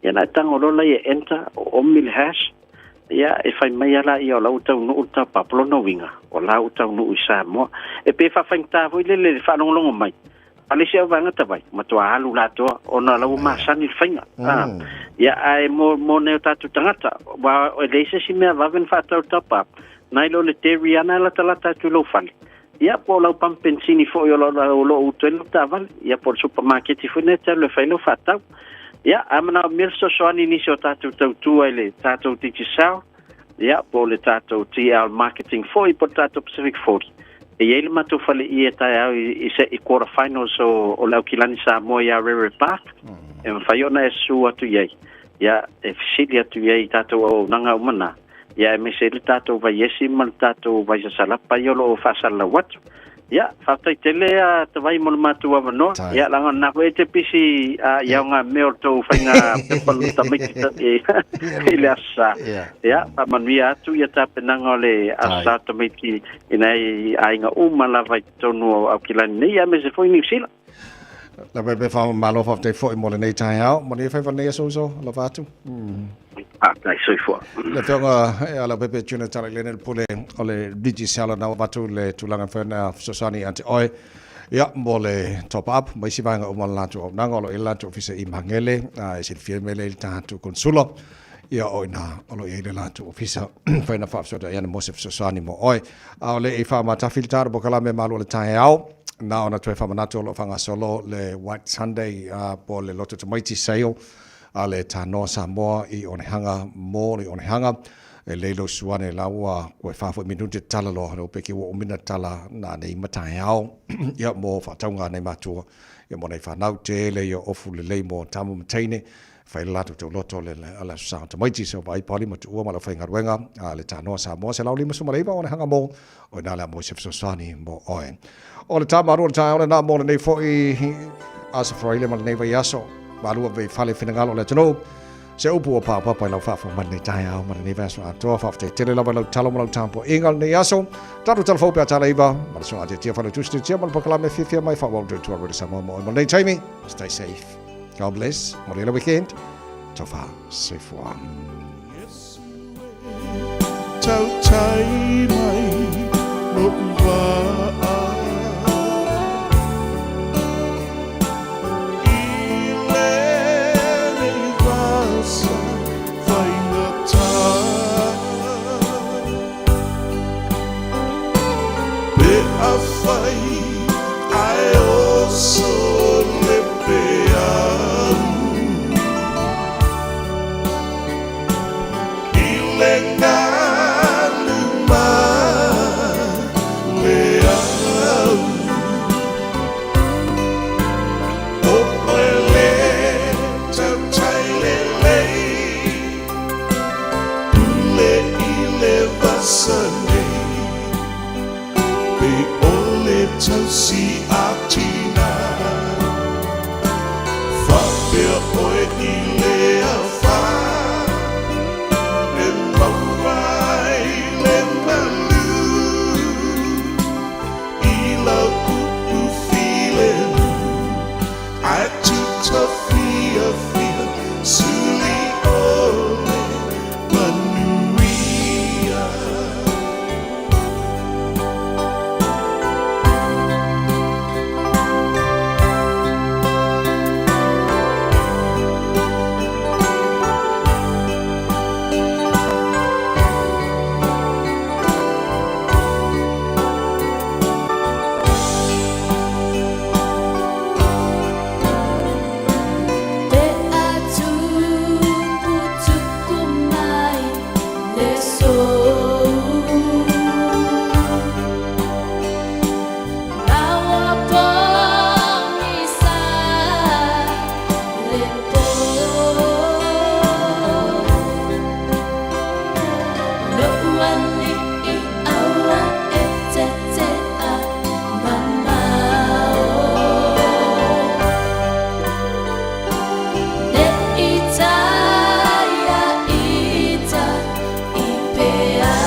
Ia ona e tago loa laia enter, o omi le hash, ia e fai mai lava laia o la ua taunuu le top up, o lona uiga, o la ua taunuu i Samoa. E pei e faafaigata foi lele i le faalogologo mai, a le isi au vaega tavai, matua alu laatoa ona o la ua masani le faiga. Ia, ae mo, mo nai o tatou tagata, aua e leai se isi mea vave ona faatau i le top up, nai lo le dairy lava na e latalata atu i lou fale, ia, po o lau pamu penisini foi o lo o utu ai lau taavale, ia, po o le supamaketi foi lena e te alu e fai lau faatau. Ia, a manaomia le fesoasoani i nisi o tatou tautua i le tatou Digicel, ia, po o le tatou TL Marketing foi, po o le tatou Pacific 40, e i ai le matou faleie taeao i se i quarter finals o le Aukilani Samoa i Arere Park, e mafai ona e susu atu i ai, ia, e fesili atu i ai i tatou auaunaga uma na, ia, aemaise ai le tatou vaiesi ma le tatou vaisasalapa ia o lo o faasalalau atu. Ia, faafetai tele a Tavai mo le matou avanoa. Ia, leaga o lena foi e te pisi i aoga mea o le tou faiga pepa tamaiti i le Aso Sa. Ia, faamanuia atu ia tapenaga o le Aso Sa tamaiti i nai aiga uma lava i totonu o Aukilani nei, aemaise foi Niu Sila. La pe pe fa malo faafetai foi mo lenei taeao. Mo lenei faiva lenei aso uso, alofa atu. Faafetai, soifua. Le afioga ia Leaupepe Junior Talailene le pule o le Digicel na ua avatu le tulaga e mafai ona fesoasoani ia te oe ia mo le top up ma isi vaega uma o le latou auaunaga o lo o i ai le latou ofisa i Magele e silafia ai mea lea i le tatou Konsula. Ia, o i ina o lo o i ai le latou ofisa fai na faafesootai ana mo se fesoasoani mo oe. A o le i faamatafi le tatou polokalame malu o le taeao, na ona toe faamanatu o lo o faagasolo le White Sunday po o le Loto Tamaiti Sale a le Tanoa Samoa i Onehanga Mall i Onehanga. E lei lou suane la ua koe fa foi minute tala loa le peke ua umi na tala na nei mataeao ia mo faatauga nei matua ia mo nei whanau tele ia ofu lelei mo tama ma teine fai le latou tauloto le le aso sa tamaiti se vai pali ma tuua ma le faigaluega a le Tanoa Samoa 159 Onehanga Mall o ina le a mo se fesoasoani mo oe. O le tā malua le taeao lenā mo lenei foi aso Faraile ma lenei vaiaso. Malua vei fale finagalo o le atunuu. Se upu ua paopapa i lau faafofoga mai lenei taeao ma lenei vaiaso atoa. Faafetai tele lava i lau talo ma lau tapuaiga lenei aso. Tatou tala fou pe a tala iva ma le soa atiatia Failautusi Tiatia ma le polokalame fiafia mai faaauau tautua Radio Samoa mo oe mo lenei taimi. Stay safe. God bless. Manuia le weekend. Taufa soifua. Tautai mai lo'u vaa I lenei vasa faigata Pe afai ae oso le peau I le galu ma le au O oe le tautai lelei Pule i le vasa nei Pe o le tausi a tina Faapea oe i le afa E maua ai le malu I lau upu filemu Ae tuta fiafia Suli o le manuia. Pe a tuputupu mai le sou Ma ua pogisa le po Lo'u ali'i aua e tete'a mamao Ne i taia ita i peau.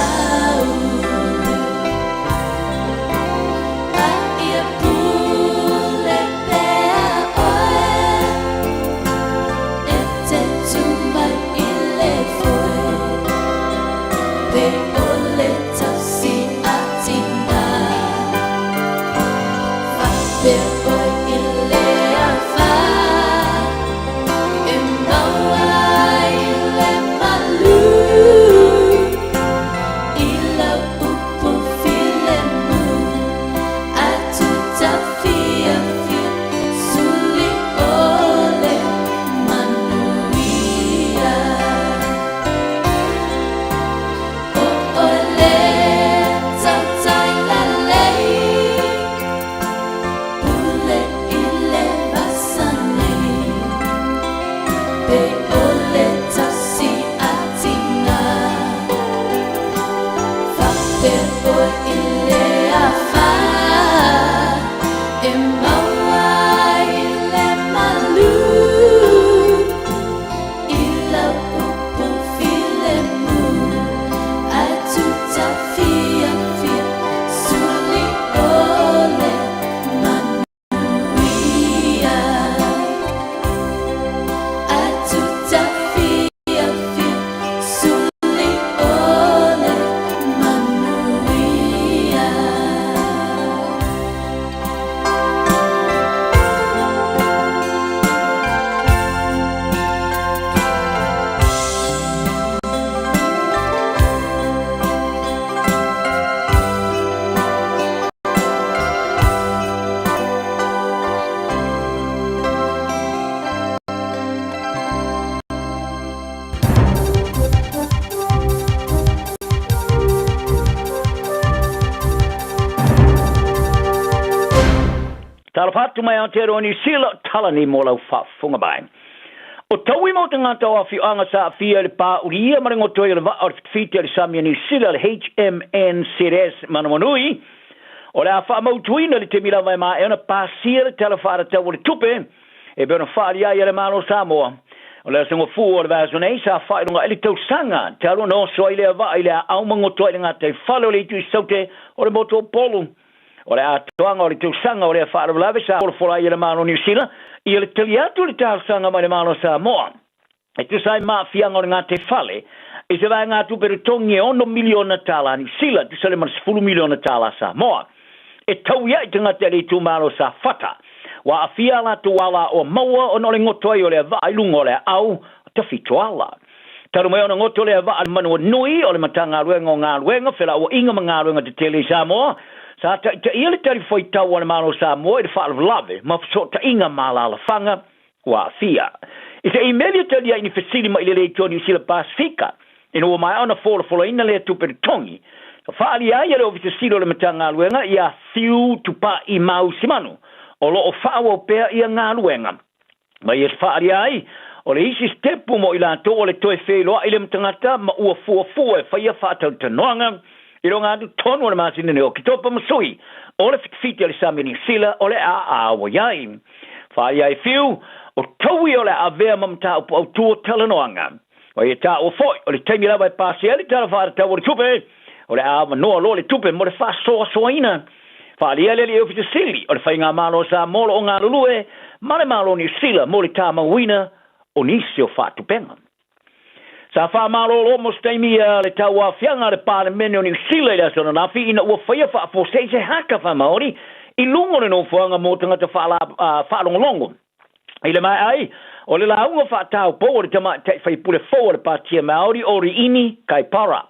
Talofa atu mai Aotearoa Niu Sila, o tala nei mo lau faafofoga mai. O taui mo tagata o afioaga sa aafia i le pāulia ma le gotoi o le vaa o le fitafita i le sami a Niu Sila le HMNZS Manawanui, o le a faamautuina le taimi lava e maea ona pasia le Tala Faatatau o le Tupe e pei ona faaalia ai e le Malo o Samoa. O le aso Gafua o le vaiaso nei sa faailoga ai le tausaga talu ona oso ai lea vaa i le aau ma goto ai le gataifale o le Itu i Saute o le motu o Upolu. O le atoaga o le tausaga o lea faalavelave sa folafola ai e le Malo o Niu Sila ia le tali atu i le talosaga mai le Malo o Samoa e tusa ai ma aafiaga o le gataifale i se vaegatupe totogi e $6 miliona tala Niu Sila, tusa le ma le $10 miliona tala Samoa, e tau ai i tagata i le itumalo o Safata ua aafia a latou alaoa maua ona o le goto ai o lea vaa i luga o le aau o Tafitoala. Talu mai ona goto lea vaa Manuanui o le Matagaluega o Galuega, Felauaiga ma Galuega Tetele i Samoa, sa taitaia le tali faitau a le Malo o Samoa i le faalavelave ma fesootaiga ma alaalafaga ua aafia. I se imeli e tali ai i ni fesili mai le Leitio Niu Sila Pasefika, ina ua maea ona folafolaina lea tupe totogi, sa faaalia ai e le Ofisa Sili o le Matagaluega ia Fiu Tupa'i Mausimanu, o lo o faaauau pea ia galuega. Ma ia faalia ai, o le isi sitepu mo i latou o le toe feiloai lea ma tagata ma ua fuafua e faia faatalatalanoaga i luga atu tonu o le masina nei o Oketopa ma sui o le fitifiti a le sami o Niu Sila o le a auai ai. Faalia ai Fiu, o taui o le a avea ma mataupu autū o talanoaga. Ma ia taua foi, o le taimi lava e pasia ai le Tala Faatatau o le Tupe, o le a avanoa loa le tupe mo le faasoasoaina. Faaalia le Alii Ofisa Sili o le Faigamalo o Samoa o lo o galulue ma le Malo o Niu Sila mo le tamauina o nisi o faatupega. Sa faamalolo mo se taimi a le tauaofiaga a le Palemene o Niu Sila i le aso ananafi ina ua faia faafuasei se haka faamaoni i luga o le nofoaga mo tagata faalogologo. I le maea ai o le lauga faataupou a le tamaitai faipule fou a le Patia Maori o Riini Kaipara.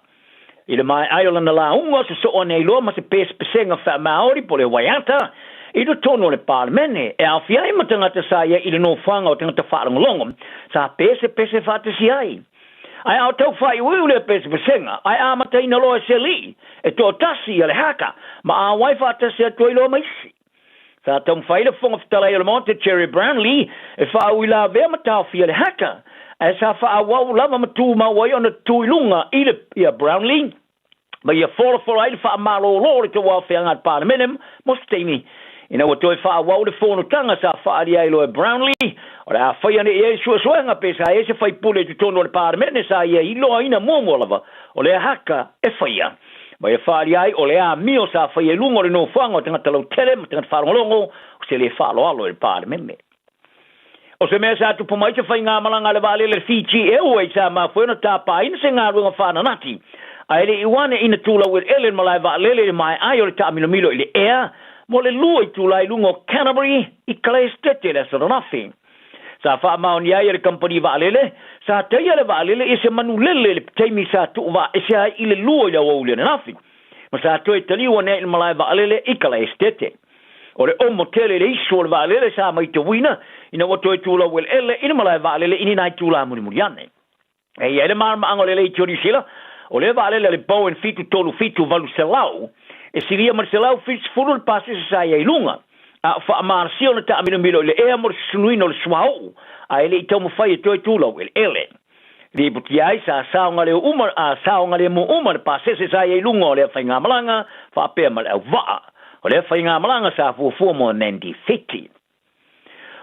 I le maea ai o lana lauga, sosoo ane ai loa ma se pesepesega faamaori po o le waiata i totonu o le Palemene, e aofia ai ma tagata sa i ai i le nofoaga o tagata faalogologo sa pesepese faatasi ai. Ae a o tau faaiuiu lea pesepesega, ae amataina loa e se alii e toatasi ia le haka ma auai faatasi atu ai loa ma isi. Sa taumafai le Fofoga Fetalai o le Maota Gerry Brownlee e faauilavea ma taofia le haka, ae sa faaauau lava ma tumau ai ona tu i luga i le ia Brownlee ma ia folafola ai le faamalolo o le tauaofiaga a le Palemene mo se taimi. Ina ua toe faaauau le fonotaga sa faaalia ai loa e Brownlee o le a faia nei i ai suesuega pe sa i ai se faipule i totonu o le Palemene sa ia iloaina muamua lava o lea haka e faia. Ma ia faaalia ai o le amio sa faia i luga o le nofoaga o tagata lautele ma tagata faalogologo o se le faaaloalo i le Palemene. O se mea sa tupu mai se faigamalaga a le vaalele Fiji Airways sa mafua ai ona tapaina se galuega faananati ae le i ua ane ina tulau eleele le malae vaalele i le maea ai o le taamilomilo i le ea mo le lua itula i luga o Canterbury i Kalaesetete i le aso ananafi. Sa faamaonia ai e le kamupani vaalele, sa taia le vaalele i se manulele i le taimi sa tuuvaaese ai i le lua i le aoauli ananafi, ma sa toe taliu ane ai i le malae vaalele i Kalaesetete. O le omo tele i le isu o le vaalele sa maitauina ina ua toe tulau eleele i le malae vaalele i ni nai itula mulimuli ane. E i ai le malamalamaaga o le Leitio Niu Sila, o lea vaalele a le Boeing 737 800, e silia ma le 170 le pasese sa i ai i luga, a o faamalasia ona taamilomilo i le ea mo le susunuina o le suauu, ae le i taumafai e toe tulau eleele. Lipotia ai, sa saogalemu uma, a saogalemu uma le pasese sa i ai i luga o lea faigamalaga, faapea ma le auvaa o lea faigamalaga sa fuafua mo Nandi Fiti.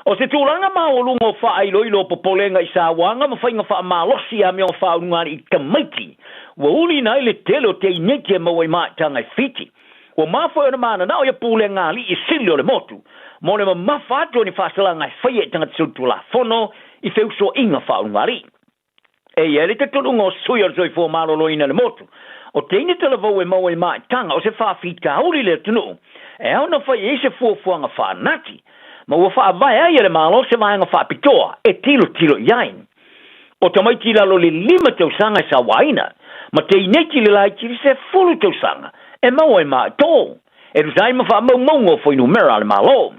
O se tulaga maualuga o faailoilo o popolega i sauaga ma faiga faamalosi i amioga faaulugalii tamaiti ua uliina ai le tele o teineiti e maua i maitaga i Fiti. Ua mafua ai ona mananao ia pulega alii sili o le motu mo le mamafa atu o ni faasalaga e faia i tagata solitulafono i feusoaiga faaulugalii. E i ai le talitonuga o sui o le soifua maloloina i le motu, o teine talavou e maua i maitaga o se faafitauli i le atunuu e ao ona fai i ai se fuafuaga faanati ma ua faavae ai e le Malo se vaega faapitoa e tilotilo i ai. O tamaiti i lalo i le lima tausaga e sauaina ma teineiti le laiti i le 10 tausaga e maua i maitō. E tusa ai ma faamaumauga o fuainumera a le Malo.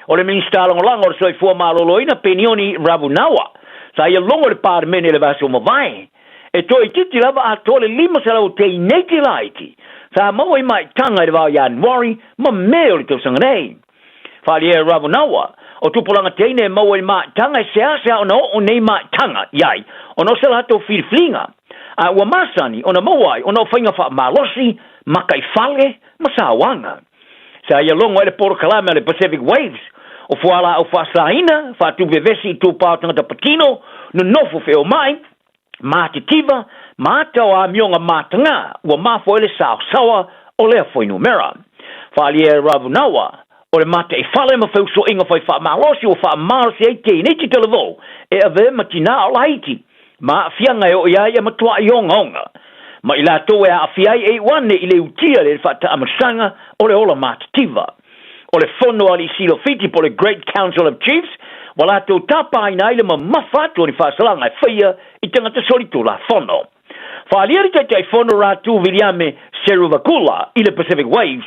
O le Minisita Lagolago o le Soifua Maloloina, Penioni Ravunawa, sa ia logo i le Palemene i le vaiaso ua mavae, e toeitiiti lava atoa le 500 o teineiti laiti sa maua i maitaga i le va o Ianuari ma Me o le tausaga nei. Faaalia e Ravunawa, o tupulaga teine e maua i le maitaga e seasea ona oo nei maitaga i ai ona o se latou filifiliga, a ua masani ona maua ai ona o faiga faamalosi, makaifale, ma sauaga. Sa ia logo ai le polokalame a le Pacific Waves o fualaau faasaina, faatuvevesi i tupā o tagata patino, nonofo feomai, matitiva, ma ata o amioga matagā ua mafua ai le saosaoa o lea fuainumera. Faaalia e Ravunawa, o le mataifale ma feusoiga fai faamalosi ua faamalosi ai teineiti talavou e avea ma tinā o laiti ma aafiaga e oo i ai e matuai ogaoga ma i latou e aafia ai e iu ane i le utia le faataamilosaga o le ola matitiva. O le Fono a Alii Silofiti po o le Great Council of Chiefs ua latou tapaina ai le mamafa atu o ni faasalaga e faia i tagata solitulafono. Faaalia le Taitaifono Ratu Viliame Seruvakula i le Pacific Waves,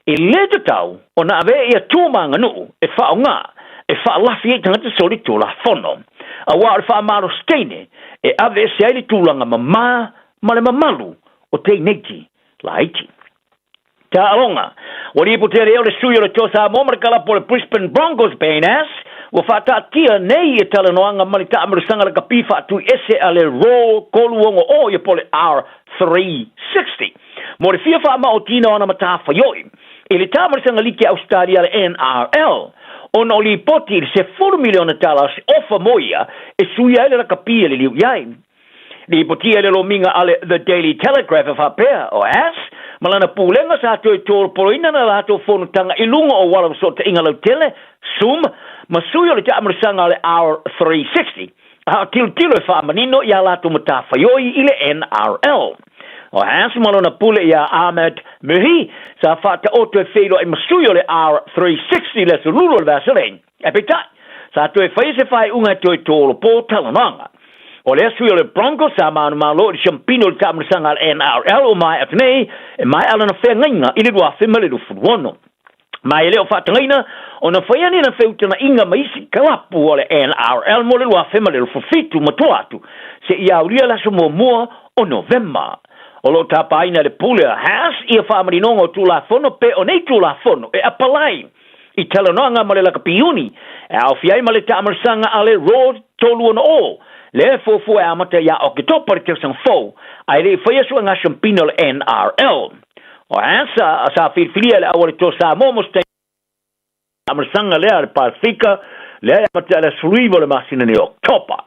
e le tatau ona avea ia tu ma aganuu e faaaoga e faalafi ai tagata solitulafono, aua o le faamalosi teine e aveese ai le tulaga mama ma le mamalu o teineiti laiti. Taaloga. Ua lipotia lea o le sui o le Toa Samoa ma le kalapu o le Brisbane Broncos Ben Ass ua faataatia nei ia talanoaga ma le taamilosaga lakapi faatuiese a le Raw 360 ia po o le R360 mo le fia faamaotina o ana matafaioi i le taamilosaga liki a Ausetalia le NRL ona o lipoti i le $10 miliona o se ofa mo ia e suia ai le lakapi e liliu i ai. Lipotia i le lomiga a le The Daily Telegraph e faapea, o Ass ma lana pulega sa toe tolopoloina na latou fonotaga i luga o uala fesootaiga lautele, Zoom, ma sui o le taamilosaga o le R360, a o tilotilo e faamanino i a latou matafaioi i le NRL. O Haas ma lona pule iā Ahmed Merhi sa faataoto e feiloai ma sui o le R360 i le aso Lulu o le vaiaso nei. Ae peitai, sa toe faia se faaiuga e toe tolopo talanoaga. O lea sui o le Broncos sa manumalo i le siampina o le taamilosaga a le NRL ua maea atu nei, e maea lana feagaiga i le 2026. Ma e le o faatagaina ona faia ni ana feutagaiga ma isi kalapu o le NRL mo le 2027 ma tua atu seia aulia le aso muamua o Novema. O lo o tapaina e le Pule a Haas ia faamaninoga o Tulafono pe o nei Tulafono e apalai i talanoaga ma le lakapi-iuni e aofia ai ma le taamalosaga a le Road 360, lea e fuafua e amata ia Oketopa i le tausaga fou, a e le i faia suega siampina o le NRL. O Asa sa filifilia e le au a le Toa Samoa mo se taamalosaga lea a le Pasefika, lea e amata i le aso 19 o le masina nei o Oketopa.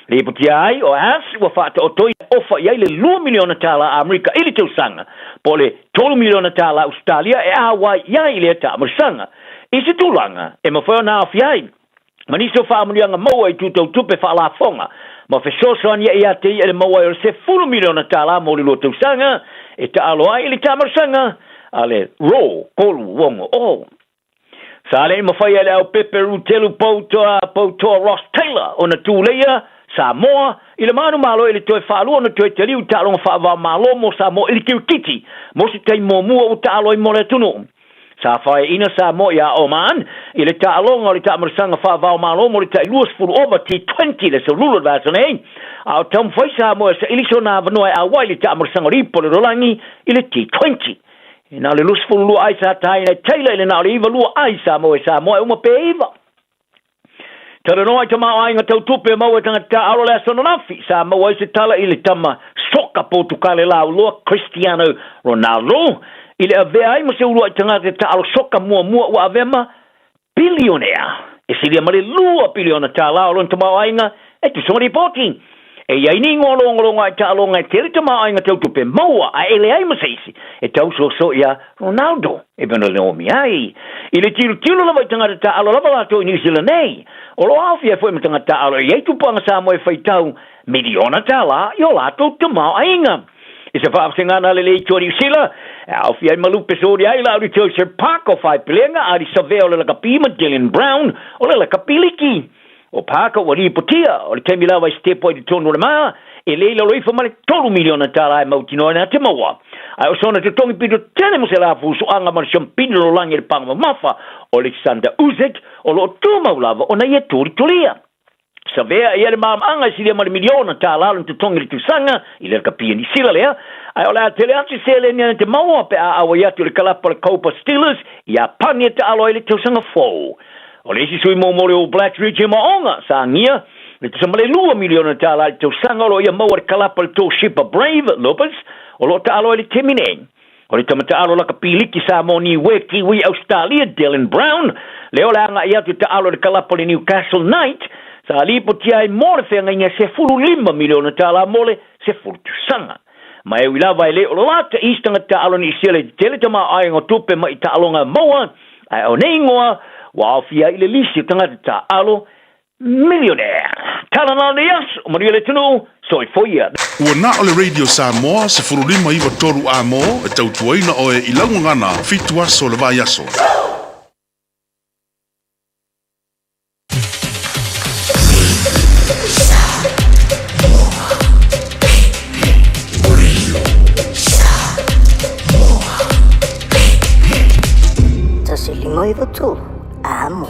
Lipotia ai o Ass ua faataoto ia ofa i ai le $2 miliona Amerika i le tausaga, po o le $3 miliona Ausetalia e auai i ai i lea taamalosaga, i se tulaga e mafai ona aofia ai ma nisi o faamanuiaga maua i tutautupe faalafoga ma fesoasoani ai ia te ia i le maua ai o le $10 miliona mo le lua tausaga e taalo ai i le taamalosaga a le Raw 360. Sa le i mafai e le au pepe rutelu poutoa poutoa Ross Taylor ona tuleia Samoa i le manumalo i le toe faalua ona toe taliu i taaloga faava-o-Malo mo Samoa i le kirikiti mo se taimi muamua ua taalo ai mo le atunuu. Sa faeaina Samoa iā Oman i le taaloga o le taamalosaga faava-o-Malo mo le tai 20 ova T20 le aso Lulu o le vaiaso nei, a o taumafai Samoa e saili sona avanoa e auai i le taamalosaga o le ipu o le lalolagi i le T20. E na o le 22 ai sa taina e Taylor i le na o le 92 ai sa maua e Samoa e uma pe iva. Talanoa i tamaoaiga tau tupe e maua e tagata taaalo le aso ananafi sa maua ai se tala i le tama soka Potukale lauloa Cristiano Ronaldo i le avea ai ma se uluai tagata taaalo soka muamua ua avea ma Pilionea, e silia ma le $2 piliona o lona tamaoaiga e tusa ma lipoti. E i ai ni ingoa logologo ai taaloga e tele tamaoaiga tau tupe maua a e leai ma se isi e tau soso iā Ronaldo e pei ona leomi ai. I le tilotilo lava i tagata taaalo lava latou i New Zealand nei, o lo o aofia ai foi ma tagata taaalo e i ai tupanga Samoa e faitau miliona tālā i o latou tamaoaiga. I se faafesegana a le Leitio a Niu Sila, e aofia ai ma Lupe Soriai, Lauli Joseph Park o Faepelega, Ali Savea o le lakapi ma Dylan Brown o le lakapiliki. O Parker ua lipotia, o le taimi lava i sitepu ai i totonu o le mā, e le i lalo ifo ma le $3 miliona e mautinoa ai nā te maua. Ae o sona totogi pito tele mo se la fusuaga ma le siampini lolagi i le paga mamafa o Alexander Usyk, o lo o tumau lava ona ia tulitulia. Savea ia le maamaaga e silia ma le miliona tālā lona totogi i le tausaga i le lakapi a Nisila lea, ae o le a tele atu seleni ana te maua pe a auai atu i le kalapa o le Kopa Steelers i Iapani e taalo ai le tausaga fou. O le isi sui momo o le All Blacks Richie Mo'onga sa agia le tusa ma le $2 miliona tālā i le tausaga o lo o ia maua i le kalapa o le Toshiba Brave Lopez o lo o taalo ai i le taimi nei. O le tama taalo lakapi liki Samoa Niue Kiwi Ausetalia Dylan Brown lea o le a agai atu i taalo i le kalapa o le Newcastle Knight sa lipotia ai mo le feagaiga e $15 miliona tālā mo le 10 tausaga. Ma e ui lava e le o lalata i isi tagata taalo Niusila i te tele tamaoaiga o tupe mai i taaloga a maua, ae o nei ingoa ua aofia ai i le lisi o tagata taaalo Millionaire. Tala na lenei aso, manuia le atunuu, soifoia. Ua na o le Radio Samoa 1593 A mo e tautuaina oe i lau gagana fitu aso o le vaiaso. 153 Amo.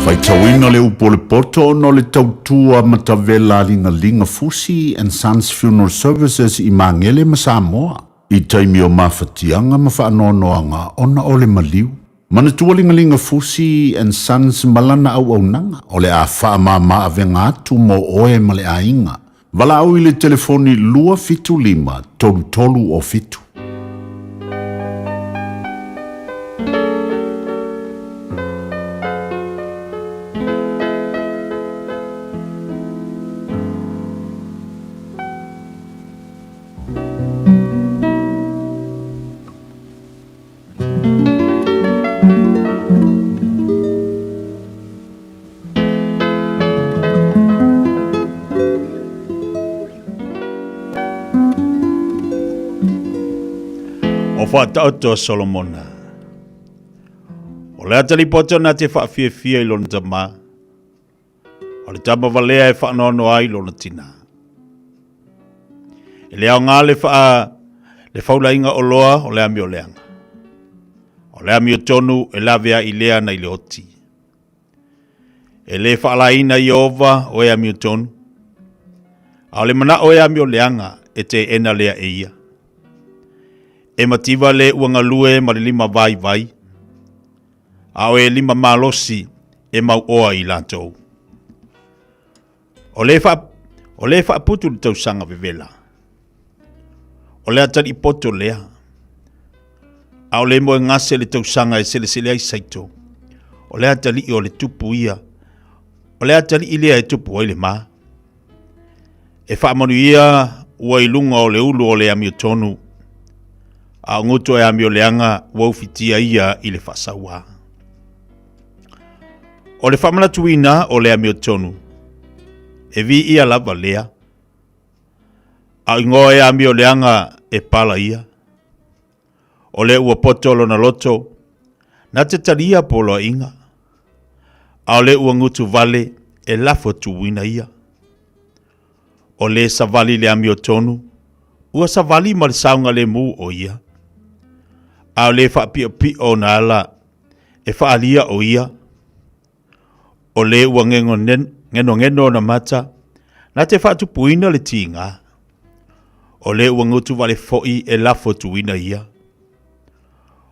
Faitauina le upu o le poto ona o le tautua matavela a Ligalinga Fusi and Sons Funeral Services i Magele ma Samoa. I taimi o mafatiaga ma faanoanoaga ona o le maliu. Manatua Ligalinga Fusi and Sons ma lana auaunaga o le a faamama avega atu mo oe ma le aiga. Valaau i le telefoni 275 33 o 7. O whaataoto a Solomona. O le atali poto na te whaafiafia i lona tama. O le tama valea e whaanoano ai lona tina. E le aoga le whaa le faulaiga oloa o le amio leaga. O le amio tonu e lavea i lea na i le oti. E le whaalaina i ova o e amio tonu. A o le mana o e amio leaga e te ena lea e ia. E mativa le uangalue ma le lima vai vai. A o e lima malosi e mau oa i latou. O le, wha, o le whaaputu le tausaga vevela. O le atali poto lea. A o le moe gase le tausaga e selesele ai saito. O le atali o le tupu ia. O le atali lea e tupu ai le ma. E whaamanu ia ua i lunga o le ulu o le amio tonu. A o ngutu e amio leanga ua ufitia ia i le whaasaua. O le faamanatuina o le amiotonu, e viia lava lea. A o igoa e amioleaga e pala ia. O le ua poto lona loto, na te talia poloaiga. A o le ua gutu vale e lafo tuuina ia. O le savali le amiotonu, ua savali ma le saogalemu o ia. A o le faapiopio ona ala e faalia o ia, o le ua ngenongeno ona mata, na te faatupuina le tiga. O le ua gutu vale foi e lafo tuuina ia.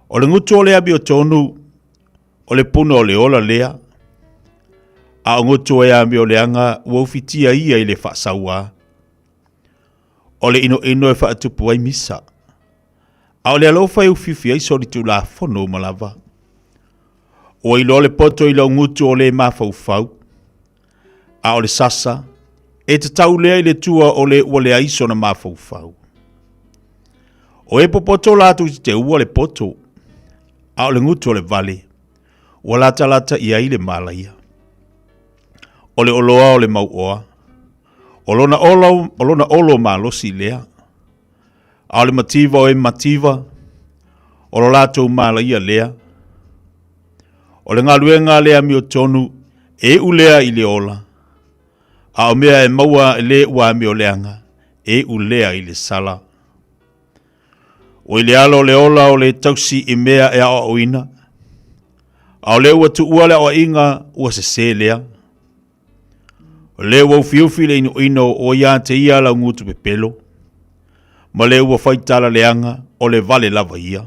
O le gutu o le amiotonu, o le puna o le ola lea, a o gutu e amioleaga ua ufitia ia i le faasaua. O le inoino e faatupu ai misa. A o le alofa e ufiufi ai solitulafono uma lava. Ua iloa le poto i lau gutu o le mafaufau. A o le sasa, e tatau lea i le tua o le ua leai sona mafaufau. O e popoto latou te teua le poto, a o le gutu o le vale, ua latalata i ai le malaia. O le oloa o le mauoa, o lona olo, o lona olo malosi lea. A o le mativa o e mativa, o lo latou malaia lea. O le galuega le amiotonu, e iu lea i le ola, a o mea e maua e le ua amioleaga, e iu lea i le sala. Ua i le alo le ola o le tausi i mea e aoaoina, a o lea ua tuua le aoaiga ua sesē lea. O le ua ufiufi le inoino o ia te ia lau gutu pepelo, ma le ua fai tala leaga o le vale lava ia.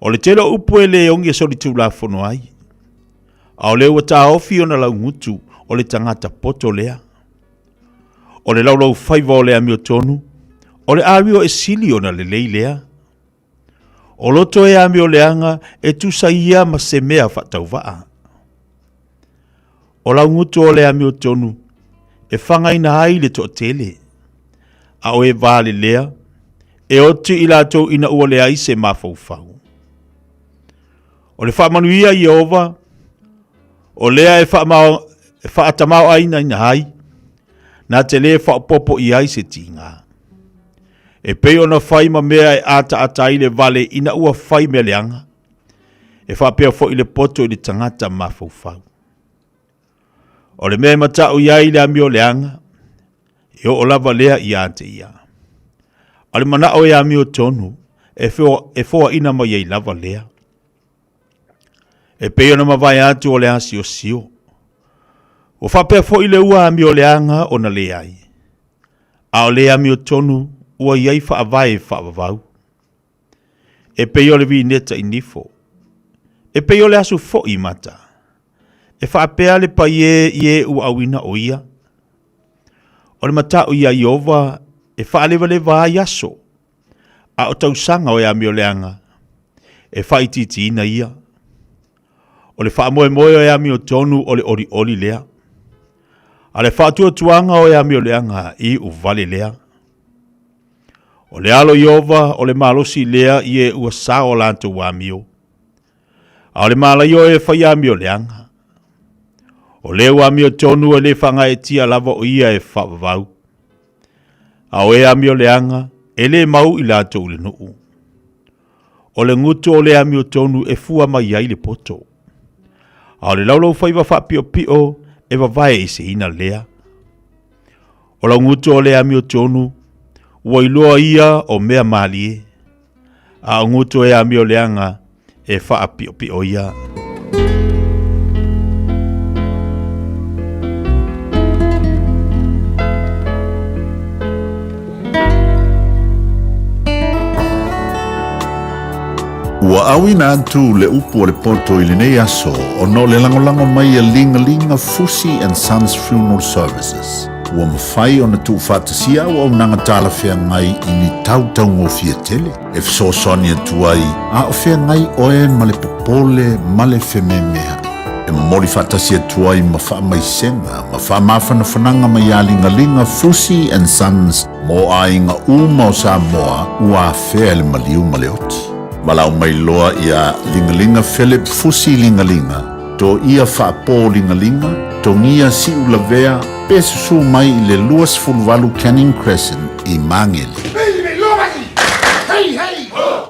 O le tele o upu e le ogi e solitulafono ai, a o le ua taofi ona lau gutu o le tagata poto lea. O le laulau faiva o le amiotonu, o le amio e sili ona lelei lea. O loto e amioleaga e tusa ia ma se mea faatauvaa. O laugutu o le amiotonu e fagaina ai le toatele, a o e valelea e oti i latou ina ua leai se mafaufau. O le faamanuia i Ieova, o lea e faatamaoaigaina ai, na te lē faaopoopo i ai se tiga. E pei ona fai ma mea e ataata ai le vale ina ua fai mea leaga, e faapea foi le poto i le tagata mafaufau. O le mea e matau i ai le amio leaga, e oo lava lea ia te ia. A o le manao e amio tonu, e foaina mai ai lava lea. E pei ona mavae atu o le asiosio. Ua faapea foi le ua amio leaga ona leai. A o le amiotonu ua i ai faavae faavavau. E pei o le vineta i nifo. E pei o le asu foi i mata. E faapea le paie i e ua auina o ia. O le mata'u iā Ieova e faalevaleva ai aso, a o tausaga o e amioleaga, e faaitiitiina ia. O le faamoemoe o e amiotonu o le olioli lea, a le faatuatuaga o e amioleaga iu vale lea. O le alo Ieova o le malosi lea i e ua sao latou amio, a o le malaia o e fai amioleaga. O le ua amiotonu e le faagaeetia lava o ia e faavavau, a o e amioleaga e le mau i latou i le nuu. O le gutu o le amiotonu e fua mai ai le poto, a o le laulaufaiva faapiopio e vavae eseina lea. O lau gutu o le amiotonu, ua iloa ia o mea malie, a o gutu e amioleaga e faapiopio ia. Ua auina atu le upu o le poto i lenei aso ona o le lagolago mai a Ligalinga Fusi and Sons Funeral Services. Ua mafai ona tuufaatasia auaunaga talafeagai i ni tau taugofie tele e fesoasoani atu ai a o feagai oe ma le popole ma le fememea'i. E momoli faatasi atu ai ma faamaisega ma faamafanafanaga mai iā Ligaliga Fusi and Sons mo aiga uma o Samoa ua afea e le maliu ma le oti. Valaau mai loa iā Ligaliga Philip Fusi Ligaliga, Toia Faapo Ligaliga, Togia Siulavea, pe susu mai i le 28 Canning Crescent i Magele. Hey, hey, ho!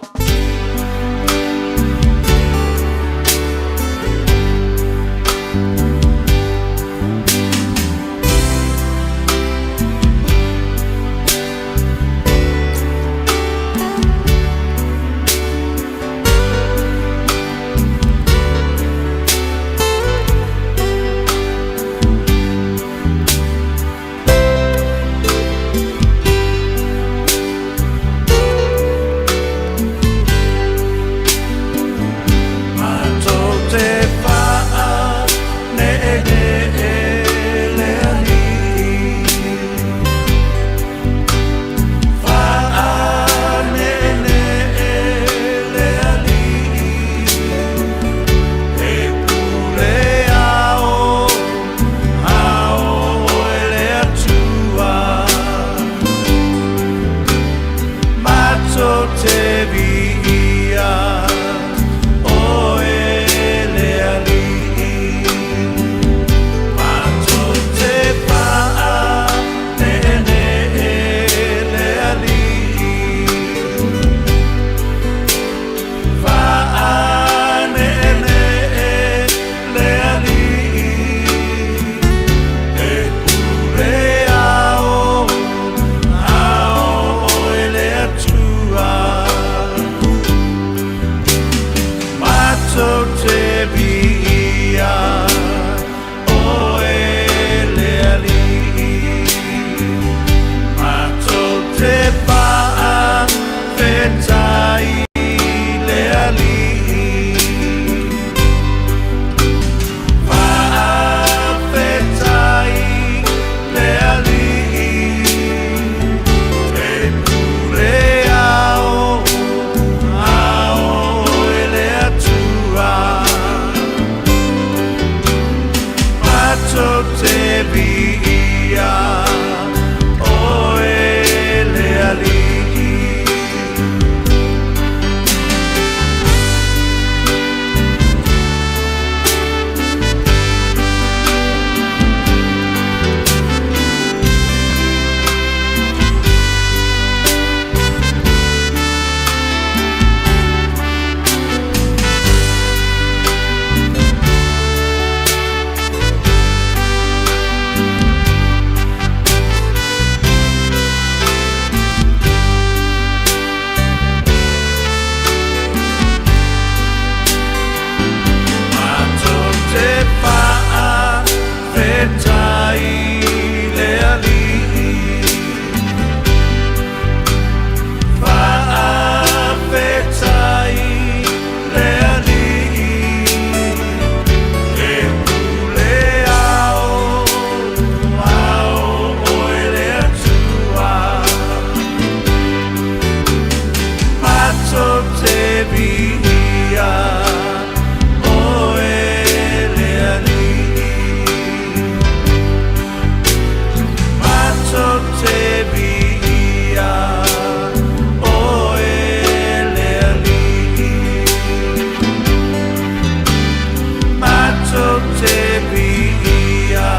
ou te viia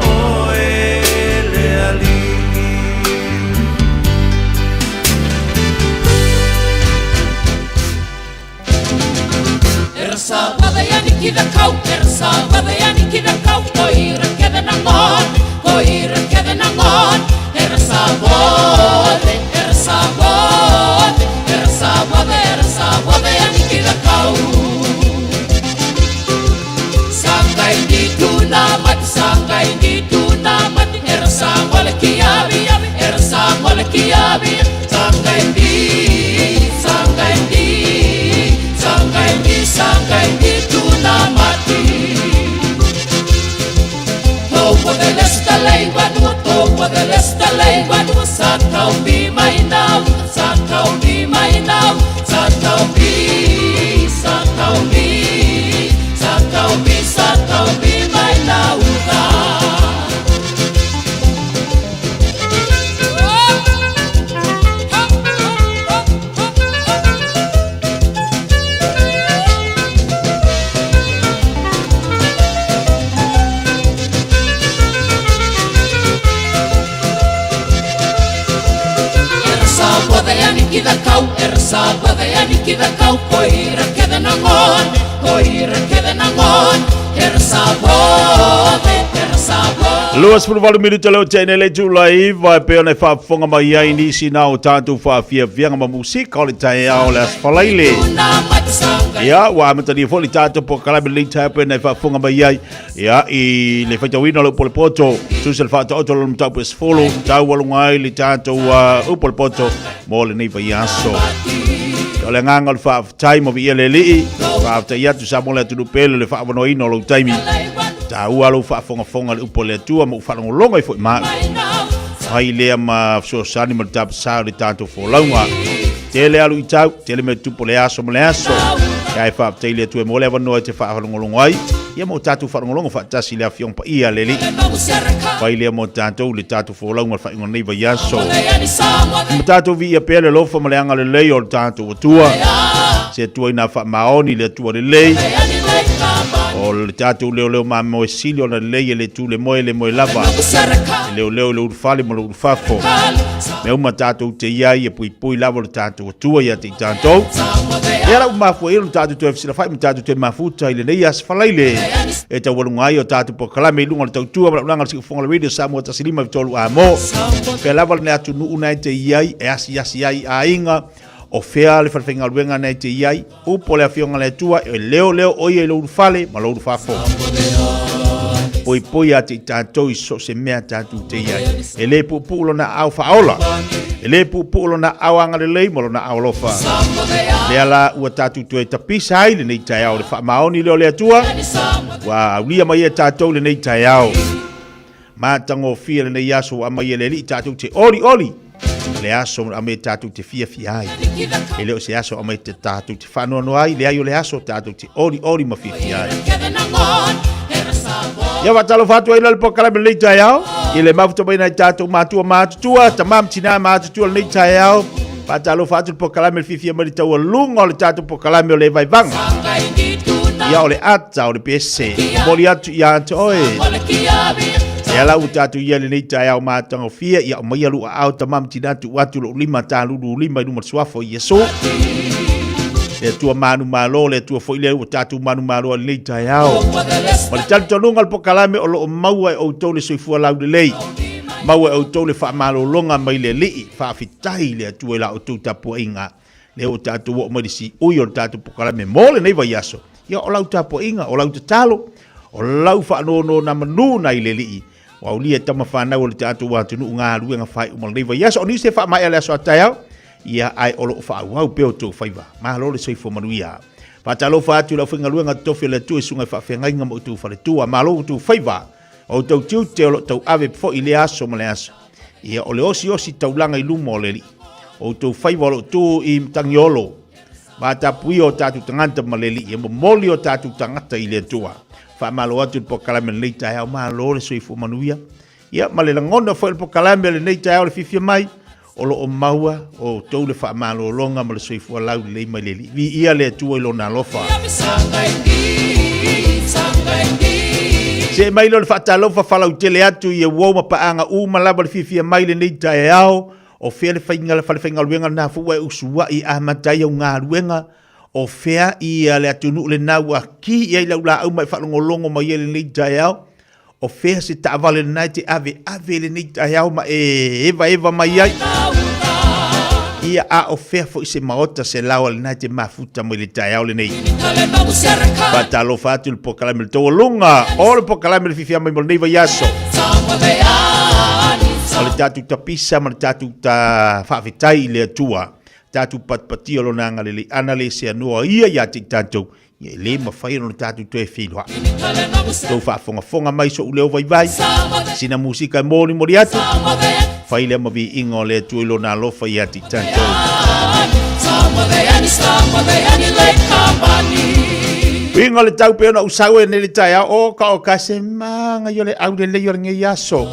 oe le Alii. 28 minute leo tene le tula iva e pei ona e faafofoga mai ai nisi na o tatou faafiafiaga ma musika o le taeao le Aso Faraile. Ia, ua amatalia foi le tatou polokalame lenei taeao pei ona e faafofoga mai ai ia, i le faitauina o le upu o le poto, tusa le faataoto o lona mataupu e 10, taualuga ai le tatou upu o le poto mo lenei vaiaso. O le agaga o le faafetai ma viia le Alii, faafetai atu Samoa le atunuu pele le faaavanoaina o lou taimi. Taua lou faafogafoga i le upu a le Atua ma ou faalogologo ai foi ma au. Fai lea ma fesoasoani ma le tapasā o le tatou folauga. Tele alu i tau, tele mea tupu o le aso ma le aso. Ia e faafetai le Atua e maua le avanoa e te faalogologo ai. Ia mo tatou faalogologo faatasi i le Afioga Paia a le Alii. Fai lea mo tatou le tatou folauga o le faaiuga o lenei vaiaso. Ma tatou viia pea le alofa ma le agalelei o le tatou Atua. Se Atua ina faamaoni le Atua lelei. O le tatou leoleo mamoe sili ona lelei e le tu le moe le moe lava. E leoleo i le ulufale ma le ulufafo. Mea uma tatou te iai e puipui lava le tatou Atua ia te i tatou. Ia la ua mafua ai ona tatou toe fesilafai ma tatou toe mafuta i lenei aso Faraile e taualuga ai o tatou polokalame i luga o le tautua ma le auaunaga a le Siufofoga o le Radio Samoa 153 Amo. Pea lava le atunuu na e te iai e asiasi ai i aiga o fea le falefaigaluega na e te iai, upu o le Afioga a le Atua, e leoleo o ia i lou ulufale ma lou ulufafo. Poipoi ia te i tatou i so o se mea tatou te iai. E le puupuu lona aao faaola, e le puupuu lona aao agalelei ma lona aao alofa. Lea la ua tatou toe tapisa ai lenei taeao le faamaoni lea o le Atua, ua aulia mai e tatou lenei taeao. Matagofie lenei aso ua aumai e le Alii tatou te olioli. O le aso ua aumai tatou te fiafia ai. E le o se aso aumai te tatou te faanoanoa ai, leai o le aso tatou te olioli ma fiafia ai. Ia faatalofa atu ai la le polokalame lenei taeao i le mafuta mai nai tatou matua matutua, tama ma tina matutua lenei taeao. Faatalofa atu le polokalame le fiafia mai le taualuga o le tatou polokalame o le Vaivaga. Ia o le ata o le pese. Momoli atu ia te oe. Ia la ua tatou ia lenei taeao matagofie, ia aumaia lou aao tama ma tina tuu atu lou lima talulu lima i luma o le suafa o Iesu. Le Atua manumalo, le Atua foi lea ua tatou manumalo ai lenei taeao. Ma le talitonuga o le polokalame o lo o maua e outou le soifua laulelei. Maua e outou le faamalologa mai le Alii. Faafetai i le Atua i la outou tapuaiga. Lea ua tatou oo mai le siui o le tatou polokalame mo lenei vaiaso. Ia, o lau tapuaiga, o lau tatalo, o lau faanonomanu nai le Alii, ua aulia e tama fanau o le tatou atunuu galuega faaiu ma lenei vaiaso. O nisi e faamaea le aso a taeao, ia, ae o lo o faaauau pea outou faiva. Malo le soifua manuia. Faatalofa atu i le aufaigaluega totofi a le Atua i susuga i faafeagaiga ma outou faletua. Malo outou faiva, o outou tiute o lo o tauave foi i lea aso ma le aso. Ia, o le osiosi taulaga i luma o le Alii. O outou faiva o lo o tu i Matagiolo, vatapuia o tatou tagata ma le Alii, e momoli o tatou tagata i le Atua. Faamalo atu i le polokalame lenei taeao, malo le soifua manuia. Ia, ma le lagona foi o le polokalame lenei taeao le fiafia mai, o lo o maua o outou le faamalologa ma le soifua laulelei mai le Alii. Viia le Atua i Lona alofa. See mai lea o le faatalofa falautele atu i uou ma paaga uma lava le fiafia mai lenei taeao, o fea le faiga le falefaigaluega lena foi ua e usuai e amata ai au galuega, o fea ia le atunuu lena ua ki i ai lau laau ma e faalogologo mai ai lenei taeao, o fea se taavale lena e te aveave i lenei taeao ma e evaeva mai ai. Ia, a o fea foi se maota se laoa lena e te mafuta mai le taeao lenei. Faatalofa atu i le pokalame le taualuga o le pokalame le fiafia mai mo lenei vaiaso. O le tatou tapisa ma le tatou ta faafetai i le Atua, tatou patipatia lona agalelei ana le seanoa ia ia te i tatou. Ia e le mafai ona tatou toe feiloai. Tou faafogafoga mai so'u leo vaivai, sina musika e molimoli atu, fai lea ma viiga o le Atua i Lona alofa ia te i tatou. Uiga o le tau pei ona ou sau ai nei le taeao, o ka o ka se magaia o le aulelei o lenei aso.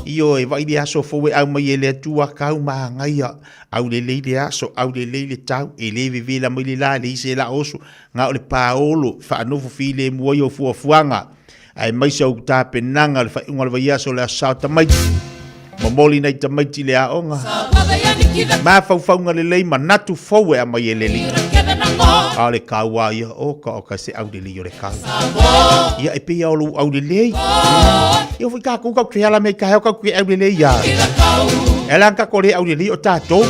Ioe, vaai le aso fou e au mai e le Atua, kau magaia. Aulelei le aso, aulelei le tau, e le vevela mai le la, e leai se la oso, na o le paolo, faanofo filemu ai au fuafuaga, aemaise au tapenaga o le faaiuga o le vaiaso o le Aso Sa o Tamaiti. Momoli nai tamaiti i le aoga. Mafaufauga lelei, manatu fou e aumai e le Alii. A o le kau a ia, o ka o ka se aulelei o le kau. Ia e pei lava o lou aulelei. Ia foi kākou kau ke ala me ka heo kau ke aulelei ia. E ala ka ko le aulelei o tātou.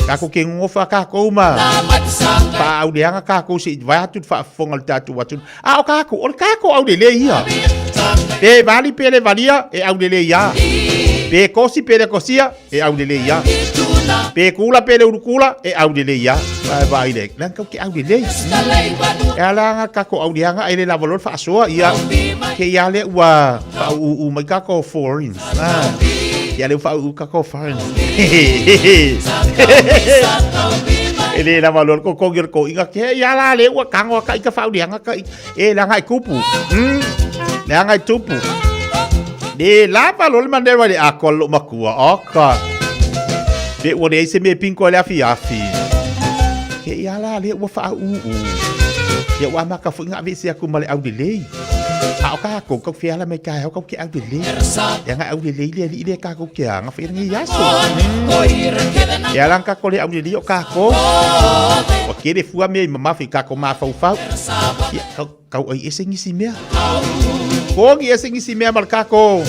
Kākou ke ngofa kākou ma. Whaauleanga kākou se i vai atu le faafofoga le tātou atu. A o kākou, o le kākou aulelei ia. Pe vali pe le valia, e aulelei ia. Pe kosi pe le kosia, e aulelei ia. Pe kula pe le ulukula, e aulelei ia. Vai vai le, lan kau ke aulelei. E ala nga kako auleanga e le lava loa le faasoa ia. Ke ia le ua whauu mai kako foreign. Ah. Ia le whauu kako foreign. E le lava loa le kokogi o le koiga ke ia la le ua kango ka i ka whaauleanga ka i. E leaga e kupu. Leaga e tupu. Le lava loa le manera i le atoa le lou matua. Oka. Pe ua leai se mea e pinko ai le afiafi. Ke ia la lea ua faaūū. Ia ua amata foi ona aveese atu ma le aulelei. A o kākou, kau feala mai kaeao kau ke aulelei. Ia nga aulelei le alii lea kākou ke aga whai nei aso. E ala ka ko le aulelei o kākou. Ua kele fua mea i mamafi kākou mafaufau. Ia, kau, kau ai ese ngisi mea. Kogi ese ngisi mea ma le kākou.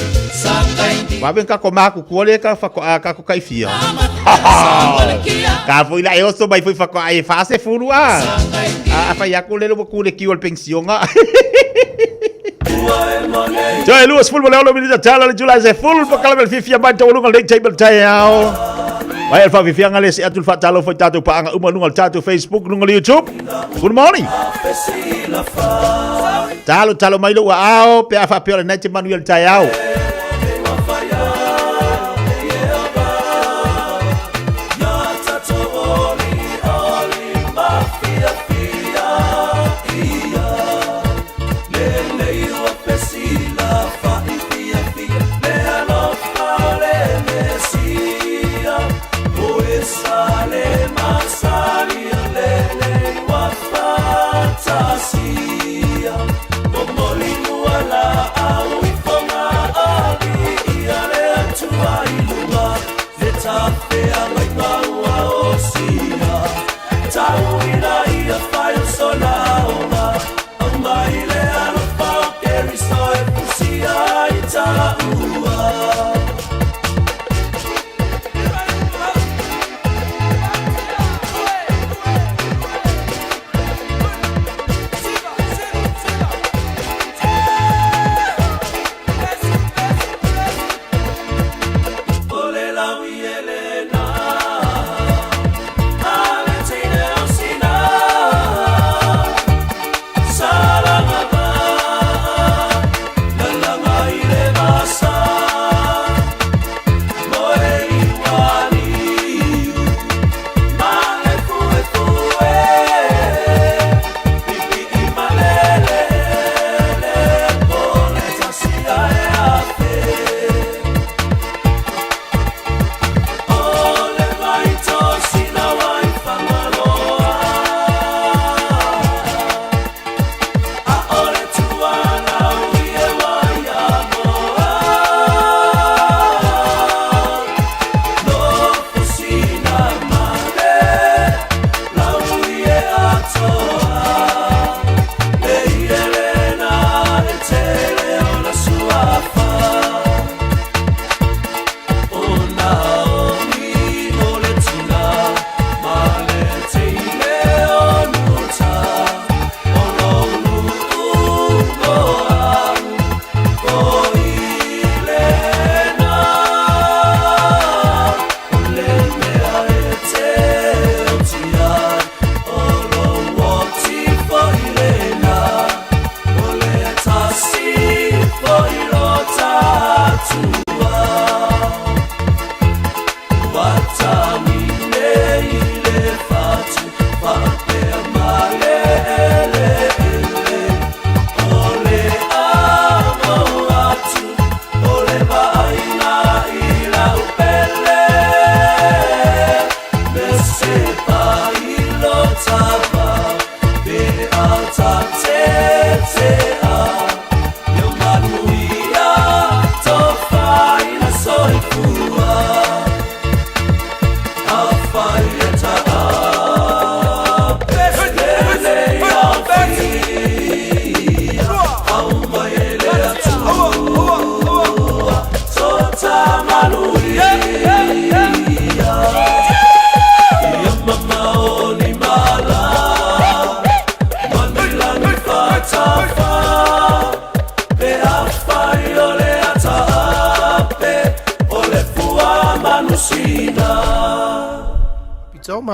Wawe kākou maku kua le ka whako a kākou kai fia. Ka foi la e oso mai foi whako a e whaase furu a. A whai aku lele wa kule kiu al pensionga. Toe lua sefulu ma le ono minita tala le July se full pa kala mele fiafia mai taualuga le table taeao. Mai el whaafiafiaga le se atu le whaatalofa i tātou paanga uma lunga le tātou Facebook, lunga le YouTube. Good morning. Talo talo mai lou aao pe a faapea o lenei te manuia le taeao.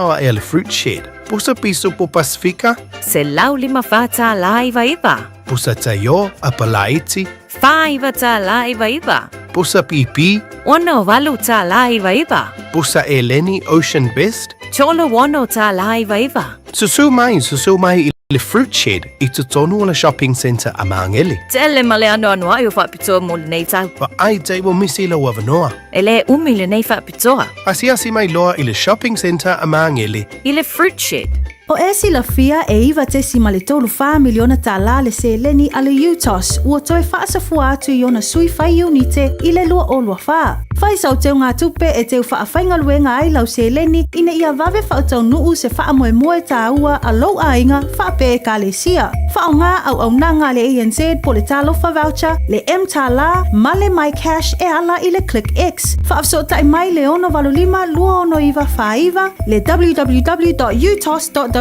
mamao aʻe a le Fruit Shed. Pusa pisupo Pasifika. $154.99. Pusa taiō, apalaiti. $49.99. Pusa pīpī. $68.99. Pusa eleni Ocean Best. $36.99. Susu mai, susu mai i le Fruit Shed i totonu o le Shopping Centre a Māngere. Tele ma le anoanoaʻi o faapitoa mo lenei tau. Vaai te ua misi lou avanoa. E le umi lenei faapitoa. Asiasi mai loa i le Shopping Centre a Māngere. I le Fruit Shed. O e silafia e $9.34 miliona tālā le seleni a le UTOS ua toe faasafua atu i ona sui fai iunite i le 2024. Fai sau teugatupe e teu faafaigaluega ai lau seleni ina ia vave faataunuu se faamoemoe tāua a lou aiga faapea ekalesia. Faaaoga auaunaga a le ANZ po o le Talofa Voucher, le mTālā ma le MyCash e ala i le ClickX. Faafesootai mai le 685 269 49, le www.utos.ws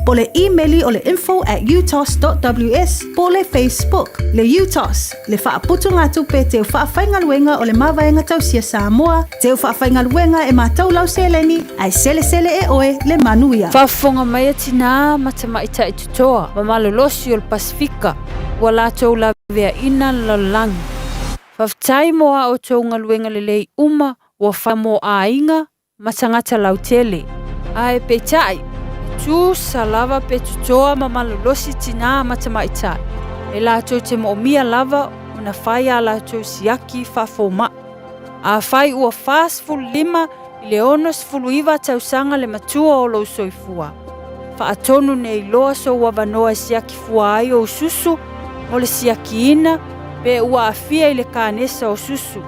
po o le imeli o le info@utos.ws po o le Facebook. Le UTOS, le faaputugatupe teu faafaigaluega o le Mavaega Tausia Samoa, teu faafaigaluega e matau lau seleni, ae selesele e oe le manuia. Faafofoga mai a tinā ma tamaitai totoa ma malolosi o le Pasifika ua latou laveaina le lalolagi. Faafetai mo a outou galuega lelei uma ua fai mo aiga ma tagata lautele. Ae peitai, e tusa lava pe totoa ma malolosi tinā ma tamaitai, e latou te moomia lava ona fai a latou siaki faafomaʻi. Afai ua 45 i le 69 tausaga le matua o lou soifua, faatonu nei loa sou avanoa e siaki fua ai ou susu mo le siakiina pe ua aafia i le kanesa o susu,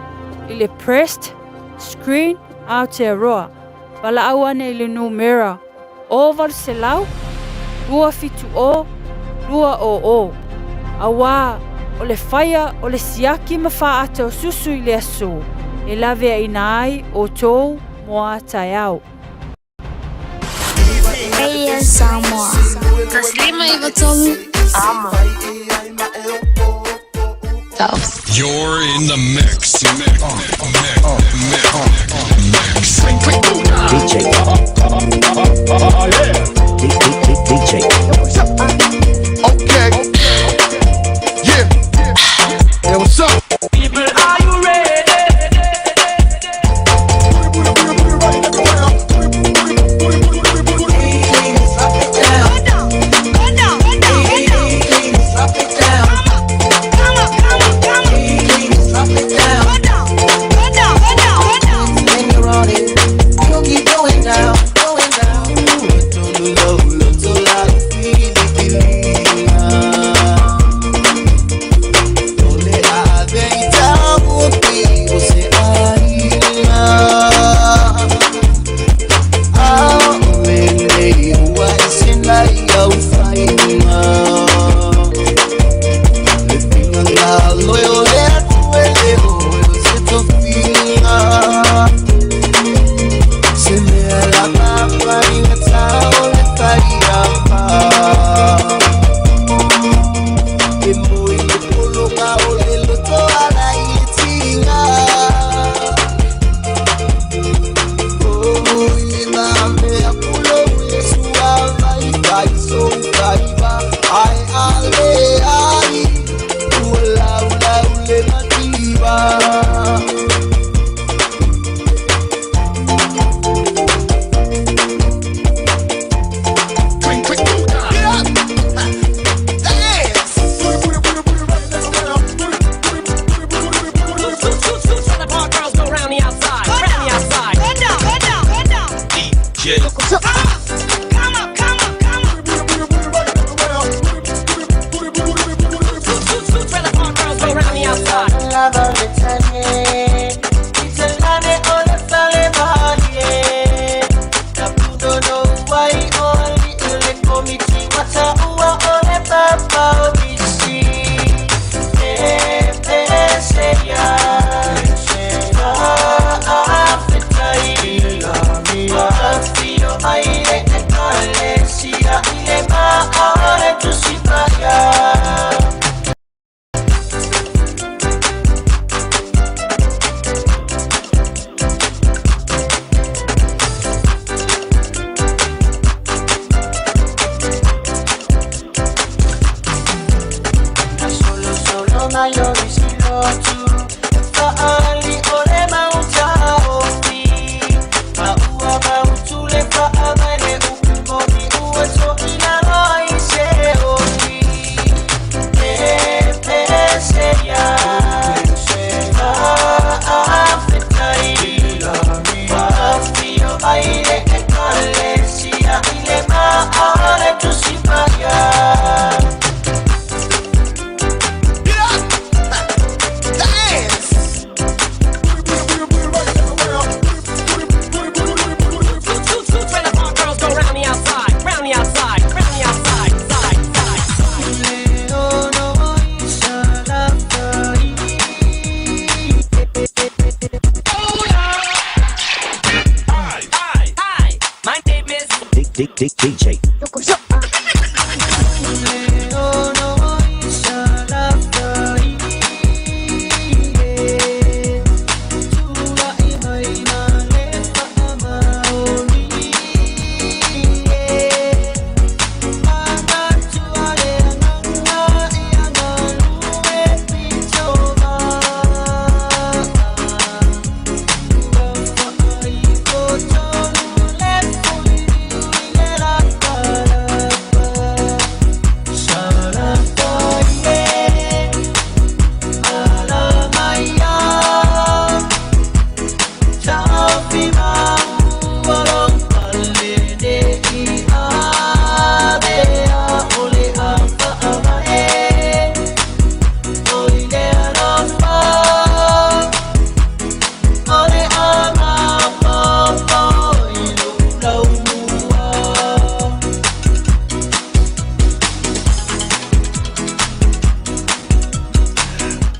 i le breast screen Aotearoa, valaau ane i le numera 0800 270 200, auā o le faia o le siaki ma faaata o susu i le aso e laveaina ai outou mo a taeao. Radio Samoa. 153 Amo. You're in the mix. Mix. Mix. DJ. DJ. Okay. Yeah. Yeah, what's up? People, are you ready? DJ.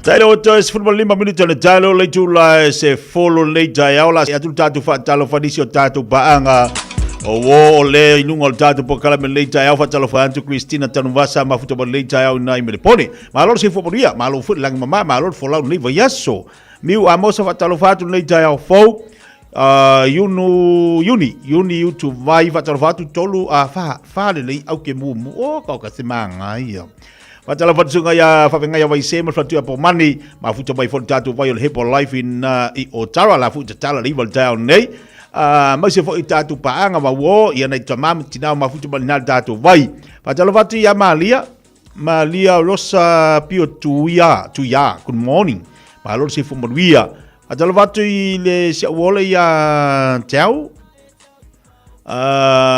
Tailo o toe 15 minuto le tailo le tula e se folo le taeao la atu tātou whaatalo nisi o tātou paanga o o o le inunga o le tātou pokala me le taeao whaatalo atu Christina Tanuvasa mafuta ma le taeao ina i Melepone. Malo se fo malo fu langi mama, malo fo lau nei vaiaso. Miu a mosa whaatalo atu le taeao fou. Yunu, yuni, yuni yutu vai whaatalo atu tolu a wha, wha le lei au ke mumu. O, kau ka se maanga ia. Whatala whatusunga ia whawhenga ia waise ma whatu po mani ma futa mai fo tātou vai o le Hepo Life in i Otara la futa tala le iwa le taeao nei. Mai se fo i tātou paanga ma wo ia nei tamam tinau ma futa mai nā tātou vai. Whatala whatu ia Malia, Malia Rosa Pio Tuia, Tuia, good morning. Malo se fo manuia. Whatala whatu i le sia uole ia Teau.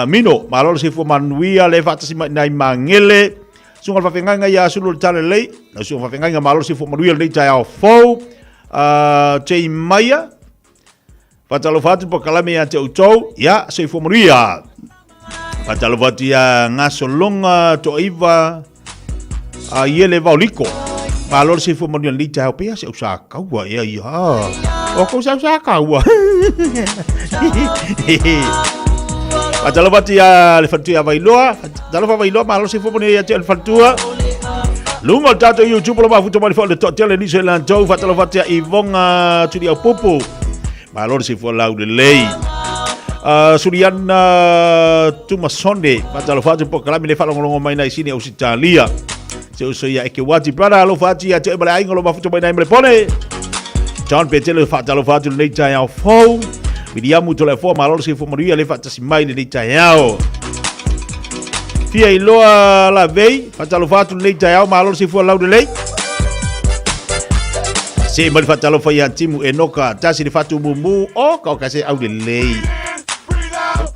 Mino, malo se fo manuia le whatasi mai nai mangele. Sunga whawhengainga ia sulu le tale lei. Na sunga whawhengainga malo se fo manuia le taeao fou. Te maia. Whatalo whatu pa kalame ia te utou. Ia, se fo manuia. Whatalo whatu ia ngasolonga toiva. Iele vauliko. Malo se fo manuia le taeao pea se usa kaua. Ia, ia. O kou sa usa kaua. Whatalo whatu ia le whatu ia Vailoa. Whatalo wha Vailoa, malo se fo manuia ia te le whatua. Lunga o tātou YouTube lo mafuta mai le toatele ni se lantou whatalo whatu ia Ivonga turi au pupu. Malo se fo lau le lei. Suriana Tumasone, whatalo whatu po kalami le whalongolongo mai nai sini Ausitalia. Se uso ia eke wati brother, alo whatu ia te emale aingo lo mafuta mai nai mele pone. John Petele whatalo whatu le nei au fou. Miriamu tole fo malo se fo manuia le whatasi mai le nei taeao. Fia iloa la vei, whatalo whatu le nei taeao, malo se fo lau le lei. Se mali whatalo whai a timu enoka, tasi le whatu mumu, o kau kase au le lei.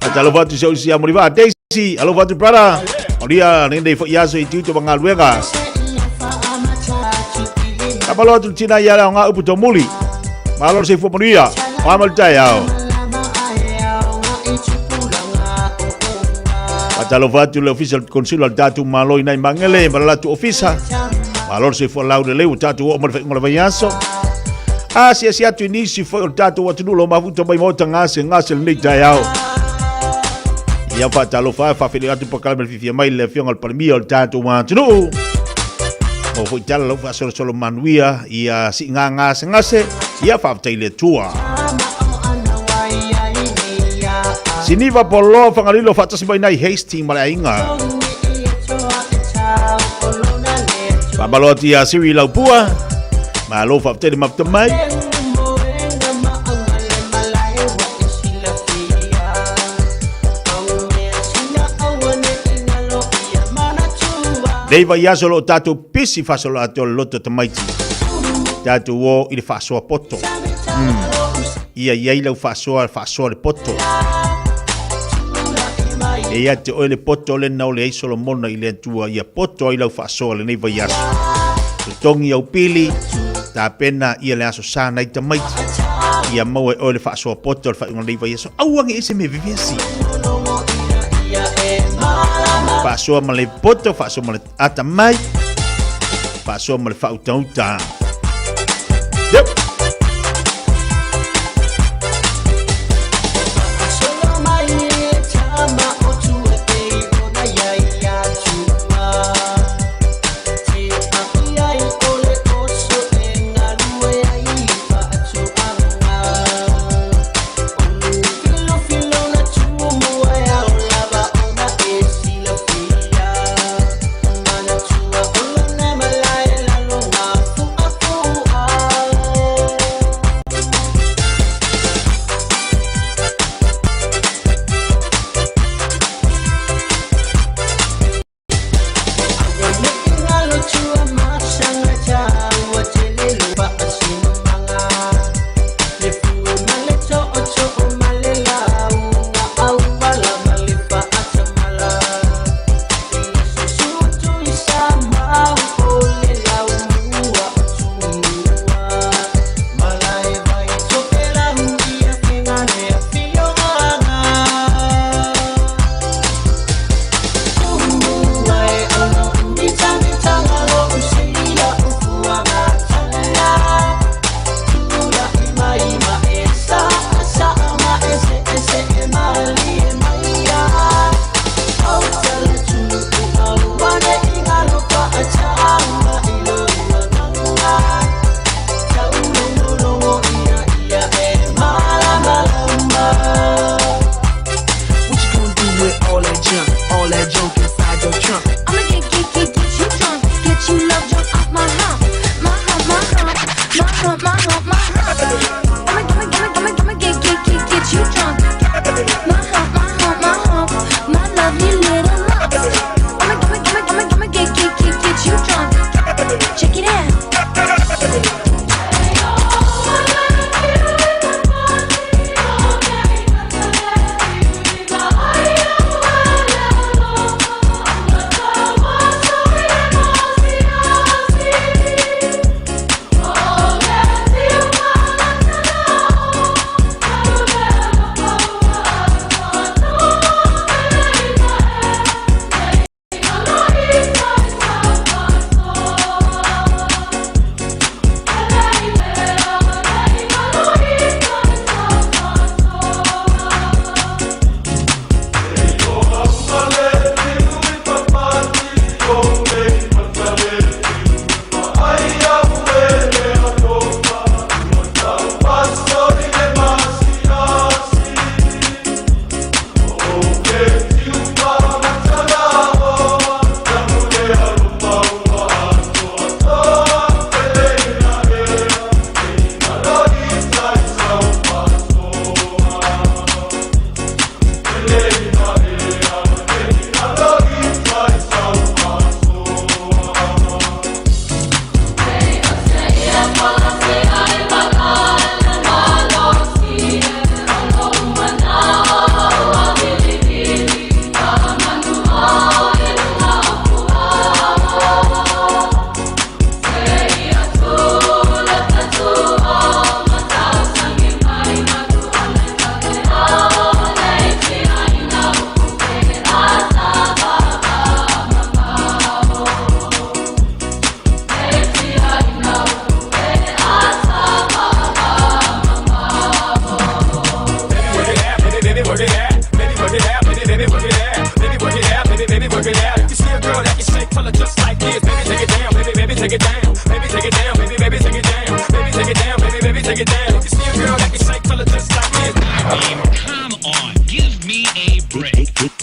Whatalo whatu se usi a moriwa, Daisy, alo whatu brother. Oria, nende fo iaso i tiuto mga luenga. Kapalo atu tina ia leo ngā upu tō muli. Malo se fo manuia, o amal taeao. Whatalo whatu le ofisa consular tātou malo i nai mangele, malala tu ofisa. Malo se fo lau le leu, tātou o mara whaingola vaiaso. A sia sia atu nisi fo o tātou atunulo mafuta mai mota ngase ngase le nei taeao. Ia whatalo wha, whawhele atu pakala me whiwhia mai le whionga le palemia o le tātou atunu. O fo i tala lau wha solo solo manuia ia si ngā ngase ngase, ia whawhtai le tua. Siniva polo whangarilo whatasi mai nai Hastings male ainga. Faamalo atu iā Siri Laupua. Malo faafetai le mafuta mai. Nei vaiaso o loo tatou pisi faasolo atoa le loto tamaiti. Tatou o i le faasoa poto. Ia i ai lau faasoa, faasoa le poto. E ia te oe le poto lena o le ai Solomona i le Atua ia poto ai lau faasoa lenei vaiaso. Totogi au pili, tapena ia le aso sa nai tamaiti. Ia maua e oe le faasoa poto le faaiuga o lenei vaiaso. Aua ne i se mea vevesi. Faasoa ma le poto, faasoa ma le atamai, faasoa ma le faautauta. Yep.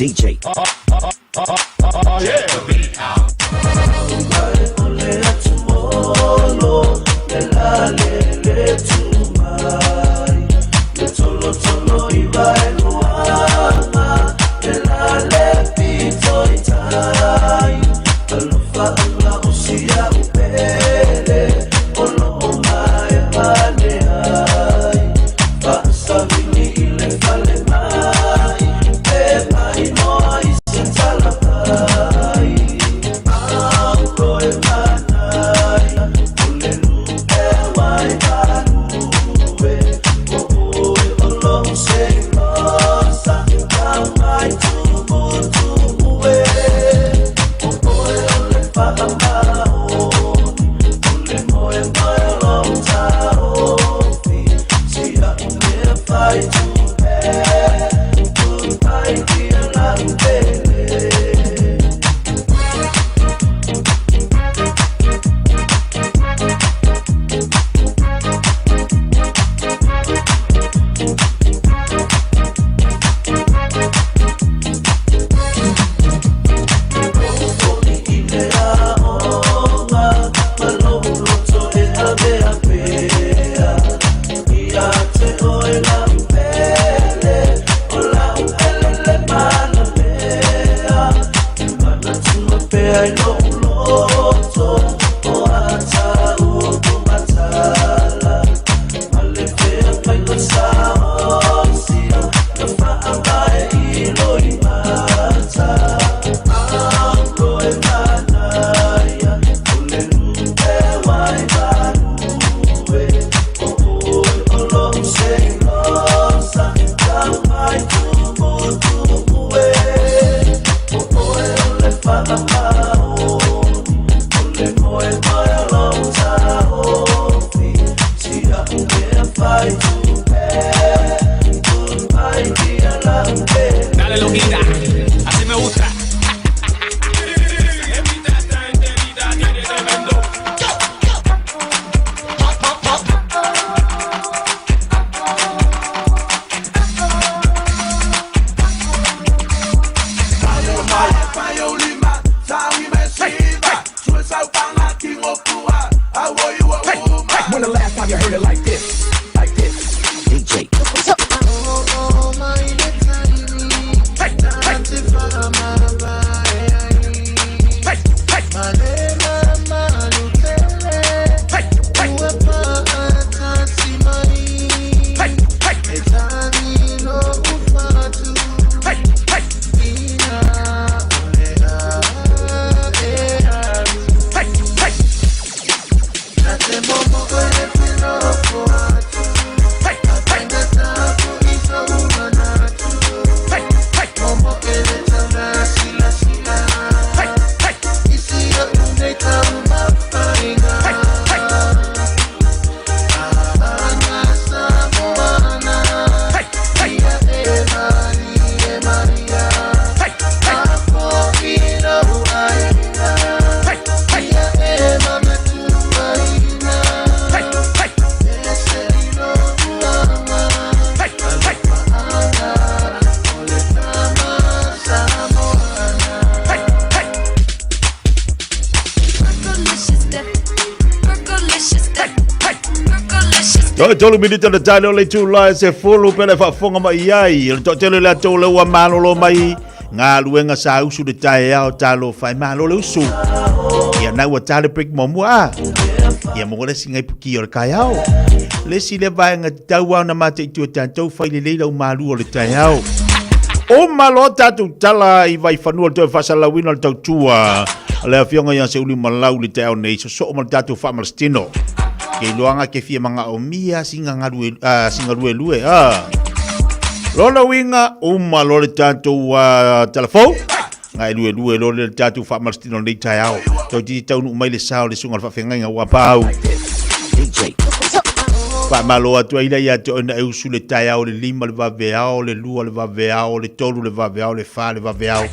DJ. Yeah. Toe tolu minita le tae leo le itula e se fulu pele faafofoga mai i ai. O le toatele o le atou le ua malolo mai galuega sa usu le taeao talofa e malo le usu. Ia na ua tale break muamua a. Ia mo le isi ngai puki o le taeao. Le isi le vaega tatau lava ona mataitu e tatou fai lelei lau malu o le taeao. Uma loa tatou tala i Vaifanua le toe faasalalauina o le tautua a le Afioga ia Seuliu Malau i le taeao nei, sosoo ma le tatou faamalositino. Ke iloaga ke fia manaomia singa galue, singa luelue, a. Lona uiga, uma loa le tatou tala fou, ga e luelue loa le tatou faamalositino o lenei taeao. Toeitiiti taunuu mai le sa o le susuga o le faafeagaiga ua paau. Faamalo atu ai la ia te oe na e usu le taeao le 5 le vaveao, le 2 le vaveao, le 3 le vaveao, le 4 le vaveao.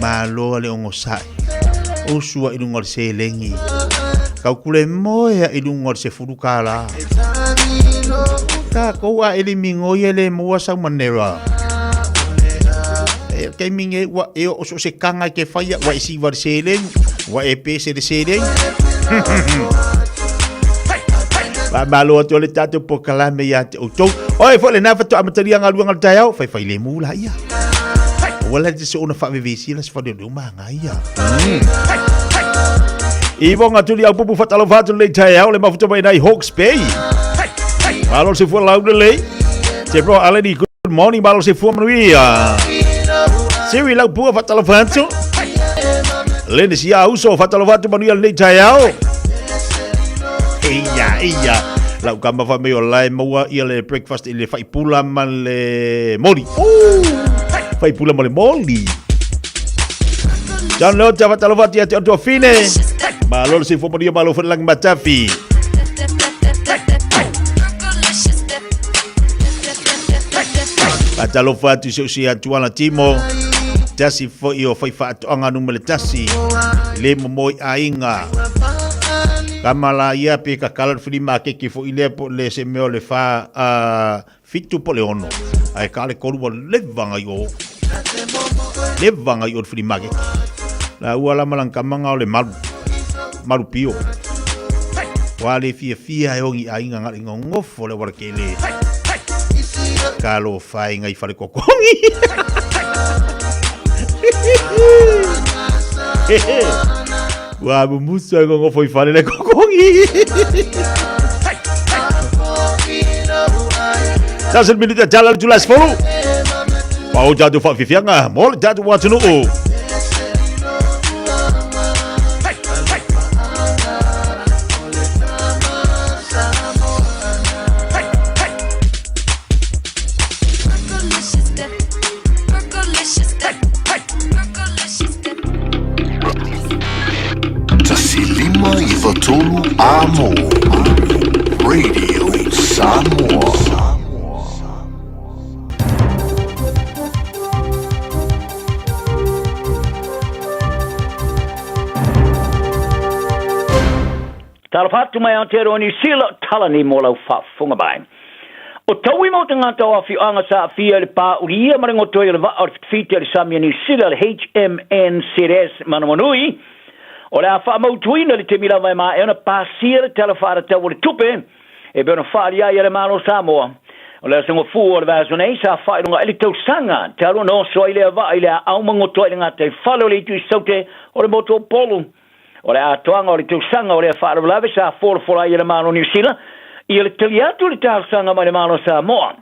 Malo le ogosa'i. Usu ai i luga o le seleni. Taukule moe ai i luga o le sefulu kālā. Tākou a ele migoi e le maua sau manera. E taimi nei ua e oo so se kanga ke whaia, ua e siva le seleni, ua e pese le seleni. Faamalo atu ai le tatou polokalame ia te outou. Oe foi lena faatoa amatalia galuega o le taeao, faifai lemu la ia. Ua la te soona faavevesia la se fale o le umaga ia. Ivoga tuli au pupu faatalofa atu lenei taeao le mafuta mai nai Hawke's Bay. Malo se fua lau lelei. Te bro Aleni, good morning, malo se fua manuia. Siri lau pua faatalofa atu. Lene sia uso faatalofa atu manuia lenei taeao. Eia, eia. Lau kama fa mai o lae maua ia le breakfast i le faipula ma le moli. Oh! Faipula ma le moli. John Lota faatalofa atu ia te otua fine. Malo le soifua manuia, malo foi le lagi matafi. Faatalofa atu i se usi atu ala timo. Tasi foi o fai faatoaga numele tasi. Le momoi aiga. Kama la ia pe kakala le fili makeke foi lea po le se mea o le fa fitu po le ono. Ae ka le kolu ua leva ngai o. Leva ngai o le fili makeke. La ua la malang kamanga o le malu. Malu pio. Wa le fia fia e ongi aiga ngale ngongofo le wala kele. Ka lo whai ngai whare kokongi. Ua mumusu ai ngongofo i whare le kokongi. Tasi le minute tala le tula sefulu. Pau tātou whaafifianga, mo le tātou atunuu. 153 Amo Radio Samoa. Talofa atu mai Aotearoa Niu Sila, Talani mō lau faafofoga mai. O tauima o tagata o afioaga sa aafia i le pāulia ma le gotoi o le vaa o le fitafita i le sami a Niu Sila, le HMNZS Manawanui, o le a faamautuina i le taimi lava e maea ona pasia le Tala Faatatau o le Tupe e pei ona faaalia ai e le Malo o Samoa. O le aso Gafua o le vaiaso nei sa faailoga ai le tausaga talu ona oso ai lea vaa i le aau ma goto ai le gataifale o le Itu i Saute o le motu o Upolu. O le atoaga o le tausaga o lea faalavelave sa folafola ai e le Malo o Niu Sila ia le tali atu i le talosaga mai le Malo o Samoa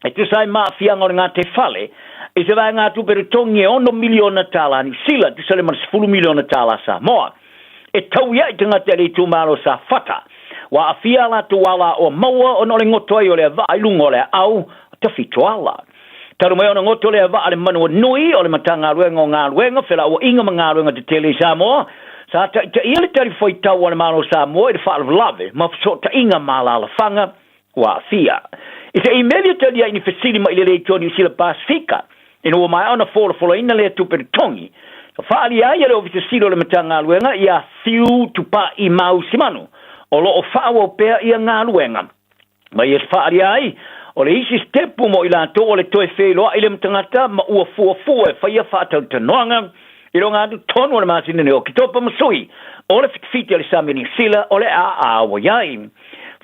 e tusa ai ma aafiaga o le gataifale i se vaegatupe totogi e $6 miliona tālā Niu Sila, tusa le ma le $10 miliona tālā Samoa, e tau ai tagata i le itumalo o Safata. Ua aafia a latou alaoa maua ona o le goto ai o lea vaa i luga o le aau tafitoala. Talu mai ona goto lea vaa le manawa nui o le Matagaluega o Galuega, Felauaiga ma Galuega Tetele i Samoa, sa taitaia le talifuaitau a le Malo o Samoa i le faalavelave ma fesootaiga ma alaalafaga ua aafia. I se imeli e tali ai ni fesili mai le Leitio Niu Sila Pasefika, ina ua maea ona folafolaina lea tupe totogi, sa faaalia ai e le Ofisa Sili o le Matagaluega ia Fiu Tupai Mau Simanu, o lo o faaauau pea ia galuega. Ma ia faaalia ai, o le isi sitepu mo i latou o le toe feiloai lea ma tagata ma ua fuafua e faia faatalatalanoaga i luga atu tonu o le masina nei o Oketopa ma sui o le fitifiti a le sami o Niu Sila o le a auai ai.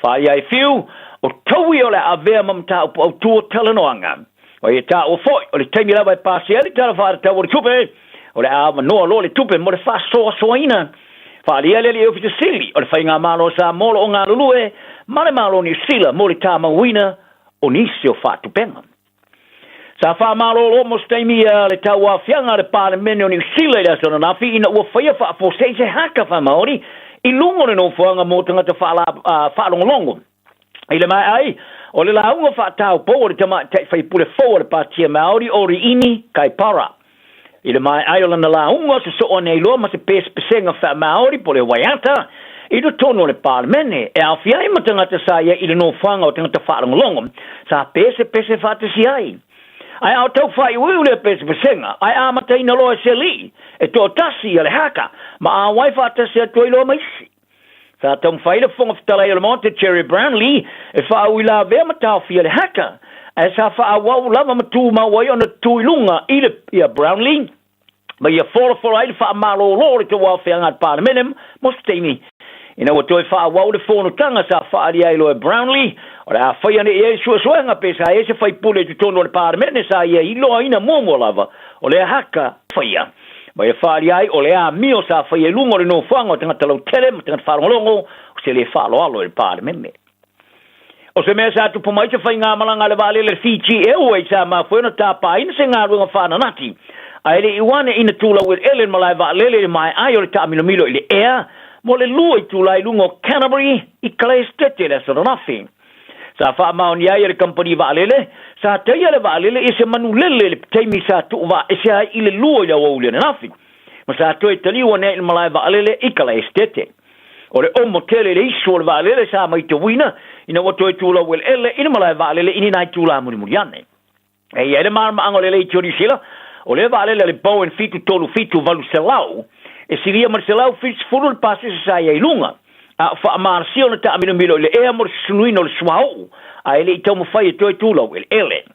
Whāia e Whiu, o taui o le a avea ma mataupu autū o talanoaga. O ia tāua foi, o le taimi lava e pasia ai le Tala Faatatau o le Tupe, o le a avanoa loa le tupe mo le faasoasoaina. Faaalia le Alii Ofisa Sili o le Faigamalo o Samoa o lo o galulue ma le Malo o Niu Sila mo le tāmauina o nisi o faatupega. Sa faamalolo mo se taimi ia le tauaofiaga a le Palemene o Niu Sila i le aso ananafi ina ua faia faafuasei se haka faamaoni i luga o le nofoaga mo tagata faalogologo. I le maea ai o le lauga faataupou a le tamaitai faipule fou a le Patia Maori o Riini Kaipara. I le maea ai o lana lauga, sosoo ane ai loa ma se pesepesega faamaori po o le waiata i totonu o le Palemene, e aofia ai ma tagata sa i ai i le nofoaga o tagata faalogologo sa pesepese faatasi ai. Ae a o tau faaiuiu lea pesepesega, ae amataina loa e se alii e toatasi ia le haka ma auai faatasi atu ai loa ma isi. Sa taumafai le Fofoga Fetalai o le Maota Gerry Brownlee e faauilavea ma taofia le haka, ae sa faaauau lava ma tumau ai ona tu i luga i le ia Brownlee ma ia folafola ai le faamalolo o le tauaofeaga a le Palemene mo se taimi. Ina ua toe faaauau le fonotaga sa faaalia ai loa e Brownlee, o le a fai ane i ai le suesuega pe sa i ai se faipule i totonu o le Palemene sa ia iloaina muamua lava o lea haka faia. Ma ia faaalia ai o le amio sa faia i luga o le nofoaga o tagata lautele ma tagata faalogologo o se le faaaloalo i le Palemene. O se mea sa tupu mai se faigamalaga a le vaalele Fiji Airways sa mafua ai ona tapaina se galuega faananati ae le i ua ane ina tulau eleele le malae vaalele i le maea ai o le taamilomilo i le ea mo le lua itula i luga o Canterbury i Kalaesetete i le aso ananafi. Sa faamaonia ai e le kamupani vaalele, sa taia le vaalele i se manulele i le taimi sa tuuvaaese ai i le lua i le aoauli ananafi, ma sa toe taliu ane ai i le malae vaalele i Kalaesetete. O le omo tele i le isu o le vaalele sa maitauina ina ua toe tulau eleele i le malae vaalele i ni nai itula mulimuli ane. E i ai le malamalamaaga o le Leitio Niu Sila, o lea vaalele a le Boeing 737 800, e silia ma le 170 le pasese sa i ai i luga, a o faamalasia ona taamilomilo i le ea mo le susunuina o le suauu, a e le i taumafai e toe tulau eleele.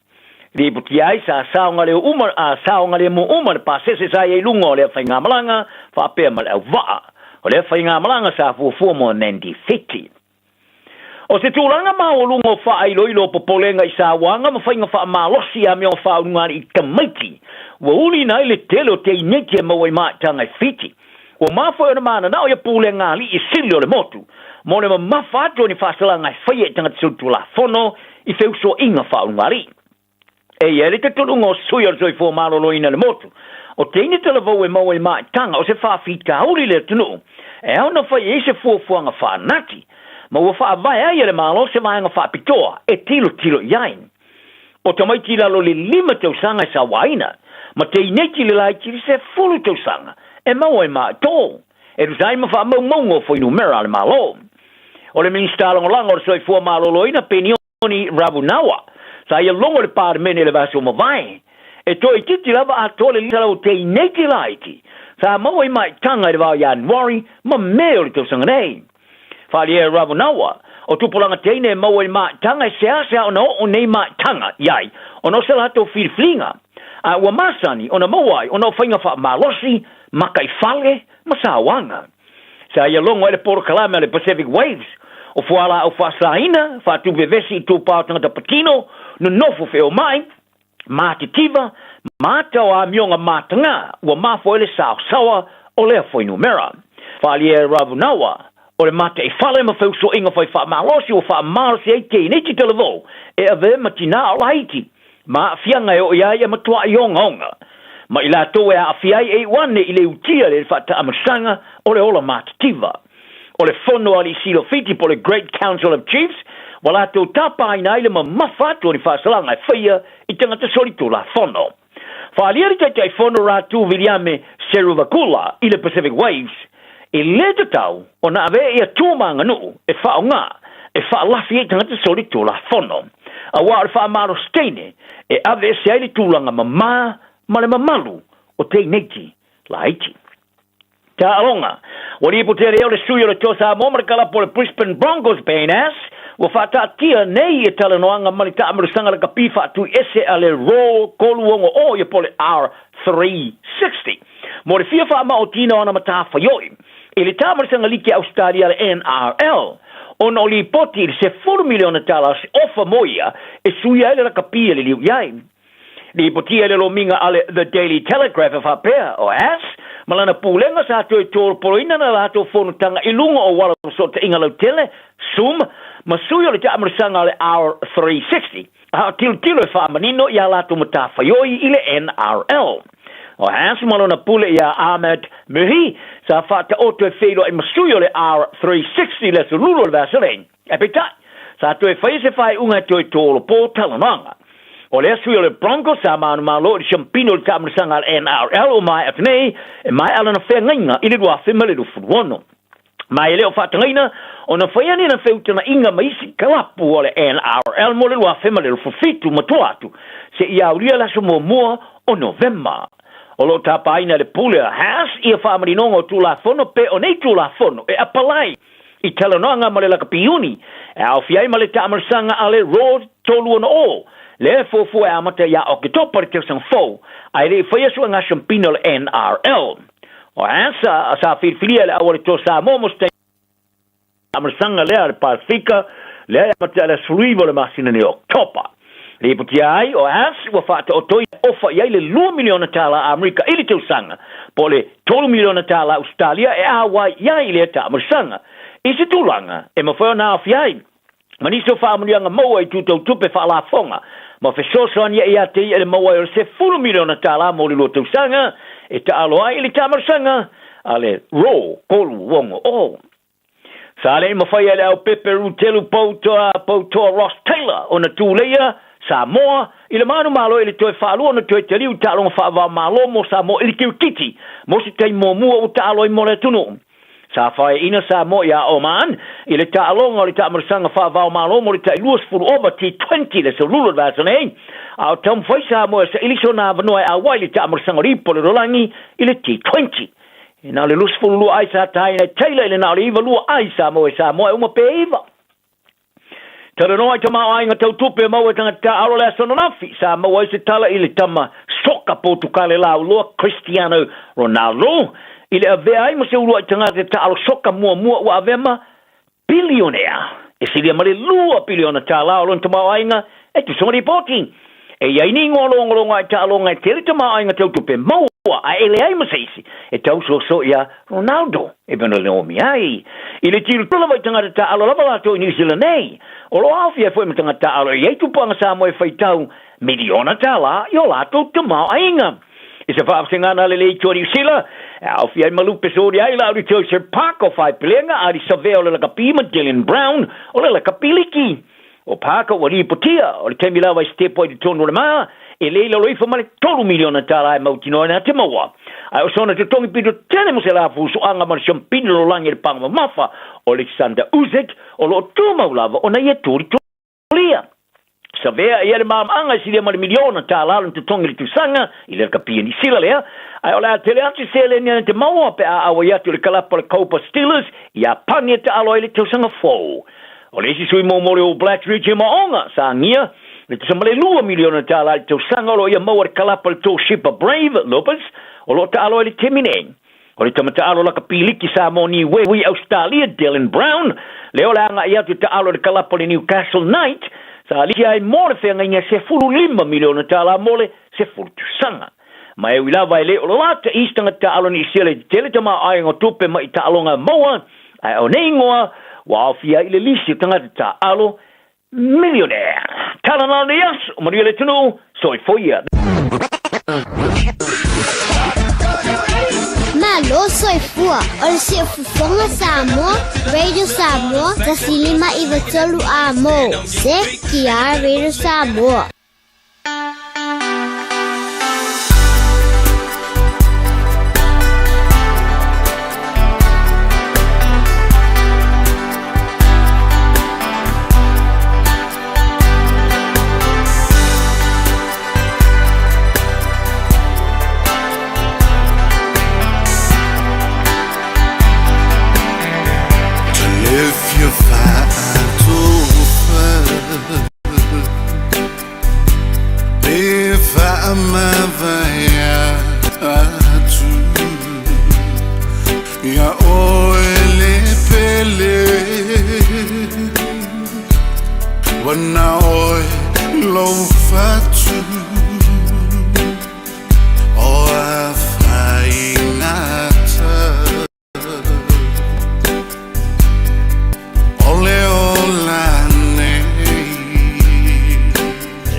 Lipotia ai sa saogalemu uma le pasese sa i ai i luga o lea faigamalaga faapea ma le auvaa o lea faigamalaga sa fuafua mo Nandi Fiti. O se tulaga maualuga o faailoilo o popolega i sauaga ma faiga faamalosi a amioga faaulugalii tamaiti ua uliina ai le tele o teineti e maua i maitaga e Fiti. Ua mafua ai ona mananao ia pulega alii sili o le motu mo le mamafa atu o ni faasalaga e faia i tagata solitulafono i feusoaiga faaulugalii. E i ai le talitonuga o sui o le soifua maloloina i le motu, o teine talavou e maua i maitaga o se faafitauli i le atunuu e ao ona fai i ai se fuafuaga faanati ma ua faavae ai e le Malo se vaega faapitoa e tilotilo i ai. O tamaiti i lalo i le lima tausaga e sauaina ma teineiti le laiti i le 10 tausaga e maua i maitō e tusa ai ma faamaumauga o fuainumera a le Malo. O le Minisita Lagolago o le Soifua Maloloina Penioni Tony Ravunawa, sa ia logo i le Palemene i le vaiaso ua mavae. E toeitiiti lava atoa le 500 teineiti laiti sa maua i maitaga i le va o Ianuari ma Me o le tausaga nei. Faaalia e Ravunawa, o tupulaga teine e maua i maitaga e seasea ona oo nei maitaga i ai ona o se latou filifiliga, a ua masani ona maua ai ona o faiga faamalosi, makaifale ma sauaga. Sa ia logo ai le polokalame a le Pacific Waves o fualaau faasaina, faatuvevesi i tupā o tagata patino, nonofo feomai, matitiva, ma ata o amioga matagā ua mafua ai le saosaoa o lea fuainumera. Faaalia e Ravunawa, o le mataifale ma feusoaiga fai faamalosi ua faamalosi ai teineiti talavou e avea ma tinā o laiti ma aafiaga e oo i a ia matuai ogaoga, ma i latou e aafia ai e iu ane i le utia le faataamilosaga o le ola matitiva. O le Fono a Alii Sili o Fiti po o le Great Council of Chiefs, ua latou tapaina ai le mamafa atu o ni faasalaga e faia i tagata solitulafono. Faaalia le Taitaifono Ratu Viliame Seruvakula i le Pacific Waves, e lē tatau ona avea ia tu ma aganuu e faaaoga e faalafi ai tagata solitulafono, auā o le faamalosi teine e aveese ai le tulaga mamā ma le mamalu o teineiti laiti. Taaloga. Ua lipotia lea o le sui o le Toa Samoa ma le kalapu o le Brisbane Broncos Ben Ass ua faataatia nei e talanoaga ma le taamilosaga lakapi faatuiese a le Raw 360 ia po o le R360 mo le fia faamaotina o ana matafaioi i le taamilosaga liki a Ausetalia le NRL ona o lipoti i le $10 miliona tala o se ofa mo ia e suia ai le lakapi e liliu i ai. Lipotia i le lomiga a le The Daily Telegraph e faapea, o Ass ma lana pulega sa toe tolopoloina na latou fonotaga i luga o uala fesootaiga lautele, Zoom, ma sui o le taamilisaga o le R360, a o tilotilo e faamanino i a latou matafaioi i le NRL. O Ass ma lona pule iā Ahmad Muhi sa faataoto e feiloai ma sui o le R360 i le aso Lulu o le vaiaso nei. Ae peitai, sa toe faia se faaiuga e toe tolopo talanoaga. O lea sui o le Broncos sa manumalo i le siampina o le taamilosaga a le NRL ua maea atu nei, e maea lana feagaiga i le 2026. Ma e le o faatagaina ona faia ni ana feutagaiga ma isi kalapu o le NRL mo le 2027 ma tua atu seia aulia le aso muamua o Novema. O lo o tapaina e le Pule a Haas ia faamaninoga o Tulafono pe o nei Tulafono e apalai i talanoaga ma le lakapi-iuni e aofia ai ma le taamalasaga a le Road 360, lea e fuafua e amata ia Oketopa le tausaga fou, ae le i faia suega siampina o le NRL. O Asa sa filifilia e le auala toa Samoa mo se taamalasaga lea a le Pasefika, lea e amata i le aso 19 o le masina nei o Oketopa. Lipotia ai o Ass ua faataoto e ofa i ai le $2 miliona tala Amerika i le tausaga, po o le $3 miliona tala Ausetalia e āwai i ai lea taamilisaga. I se tulaga e mafai ona aofia ai ma nisi o faamanuiaga maua i tūtautupe faalafoga ma fesoasoani ai ia te ia i le maua ai o le $10 miliona tala mo le lua tausaga e taalo ai i le taamilisaga a le Raw 360. Sa le i mafai e le au pepe Rutelu Poutoa Poutoa Ross Taylor ona tuleia Samoa i le manumalo i le toe faalua ona toe taliu i taaloga faava-o-Malo mo Samoa i le kirikiti mo se taimi muamua ua taalo ai mo le atunuu. Sa faeaina Samoa iā Oman i le taaloga o le taamilisaga faava-o-Malo mo le tai 20 ova T20 i le aso Lulu o le vaiaso nei, a o taumafai Samoa e saili sona avanoa e auai i le taamilisaga o le ipu o le lalolagi i le T20. E na o le 22 ai sa taina e Taylor i le na o le 92 ai sa maua e Samoa e uma pe iva. Talanoa i tamaoaiga tau tupe maua e tagata taaalo le aso ananafi, sa maua ai se tala i le tama soka Potukale lauloa Cristiano Ronaldo i le avea ai ma se uluai tagata taaalo soka muamua ua avea ma Pilionea, e silia ma le $2 piliona tālā o lona tamaoaiga e tusa ma lipoti. E i ai ni ingoa logologo ai taaloga e tele tamaoaiga tau tupe maua ae e leai ma se isi e tau soso iā Ronaldo e pei ona leomi ai. I le tilotilo lava i tagata taaalo lava latou i New Zealand nei, o lo o aofia ai foi ma tagata taaalo e i ai tupanga Samoa e faitau miliona tālā i o latou tamaoaiga. I se faafesegana a le Leitio a Niu Sila, e aofia ai ma Lupe Soriaila, Auri Joseph Park o Faepelega, Ari Savea o le lakapi ma Dylan Brown o le lakapi liki. O Parker ua lipotia, o le taimi lava i sitepu ai i totonu o le mā, e le i lalo ifo ma le $3 miliona tālā e mautinoa ai nā te maua. Ae o sona totogi pito tele mo se lā fusuaga ma le siampina lolagi i le paga mamafa o Alexander Usyk, o lo o tumau lava ona ia tulitulia. Savea ia le maamaaga e silia ma le miliona tālā lona totogi i le tausaga i le lakapi Niu Sila lea, ae o le a tele atu seleni ana te maua pe a auai atu i le kalapa o le Kopa Steelers i Iapani e taalo ai le tausaga fou. O le isi sui mo le All Blacks Richie Mo'onga sa agia le tusa ma le $2 miliona tālā i le tausaga o lo o ia maua i le kalapa o le Toshiba Brave Lopez o lo o taalo ai le taimi nei. O le tama taalo lakapi liki Samoa Niue i Ausetalia, Dylan Brown, lea o le agai atu taalo i le kalapa o le Newcastle Knight, sa alisi ai mo le feagaiga $15 miliona tālā mo le 10 tausaga. Ma e ui lava e le o lalata i isi tagata taalo Niu Sila i te tele tamaoaiga o tupe mai i taaloga maua, ae o nei ingoa ua aofia ai i le lisi o tagata taaalo Millionaire. Tala nā nei aso, manuia le atunuu, soifua ia. Malo soifua. O le Siufofoga Samoa, Radio Samoa, 105 93 Amo. CTR Radio Samoa.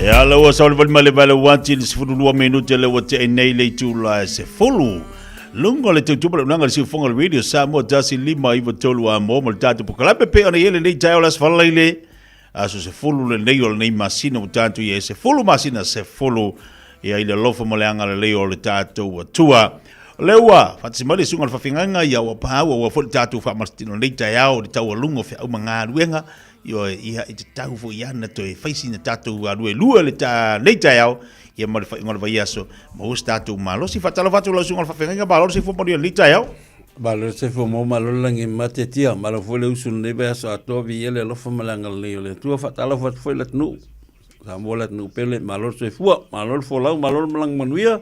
E ala ua saolivali mai le vale uati le 12 minute le ua te nei le itula e se fulu. Lunga le tautupa le unanga le siufonga le radio Samoa 1 5 9 3 a mo mo le tātou pokalape pe ona iele nei taeo las falaile. Aso 10 lenei o lenei masina ua tatou i ai 10 masina 10 ia i le alofa ma le agalelei o le tatou Atua. O lea ua faatasi mai le susuga o le faafeagaiga ia ua paua ua foi le tatou faamalositino lenei taeao i le taualuga o feau ma galuega. Ioe, ia i te tau foi ana toe fai sina tatou aluelua le ta nei taeao ia ma le faaiuga o le vaiaso maua se tatou malosi. Faatalofa atu lau susuga o le faafeagaiga, malo le soifua manuia i lenei taeao. Malo le soifua maua, malo le lagi ma tiatia, malo foi le usu i lenei vaiaso atoa, viia le alofa ma le agalelei o le Atua. Faatalofa atu foi i le atunuu, Samoa le atunuu pele, malo le soifua, malo le folau, malo le malaga manuia.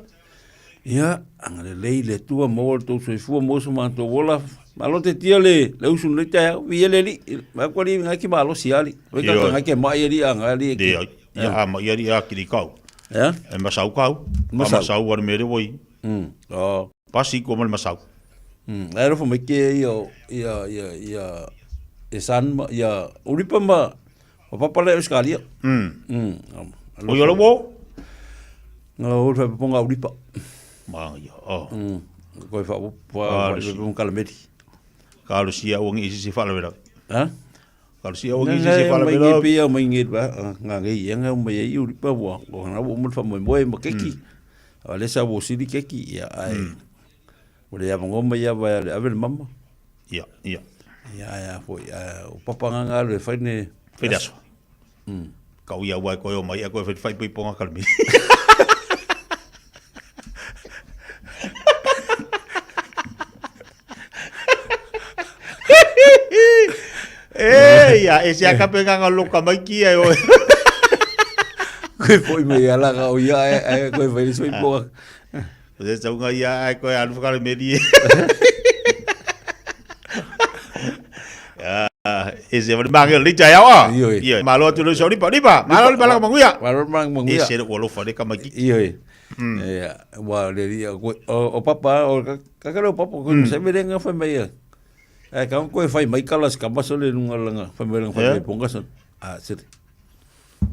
Ia, agalelei le Atua, maua lo outou soifua, maua so matou ola. Malo tiatia le, le usu i lenei taeao, viia le Alii. Mai ko alii ngai ke malosi ali. Wai ka ngai ke mai alii a ngai alii. Ia, ia a mai alii a kiri kau. Ia? E masau kau. Masau. A masau ar mere woi. Oh. Pasi ko ma le masau. Ai alofa mai ke ia ia ia ia e san ma ia uripa ma ma papa le Australia. O ia lo Nga o fa ponga uripa. Ma ia. Oh. Koe fa fa fa kalameri. Ka lo sia o ngi si fa la. Ha? Ka lo sia o ngi si fa la. Mai ngi pe mai ngi ba nga ngi ia nga mai i uripa wa. O na wo mo fa mo mo ma keki. O le sa wo sili keki ia ai. O le avango mai ia vai le ave le mama. Ia, ia. Ia ia foi o papa nga nga le fai ne. Fai aso. Ka ui au ai koe o mai a koe fai pui ponga kalmi. E ia, e se akape nganga loka mai ki ai oe. Koe foi mai ala ka o ia e e koe fai le sui ponga. O se taunga ia ai koe alu whakare meri e. E se wale mange le tai awa. Io. Malo atu le sauri pa lipa. Malo le pala manguia. Malo le manguia. E se ua lofa le kama ki. Io. E ua le ia o papa o ka ka o papa ko se me renga fa mai ia. E ka ko e fai mai kala ska maso le lunga langa fa mai langa fa mai ponga so. A se.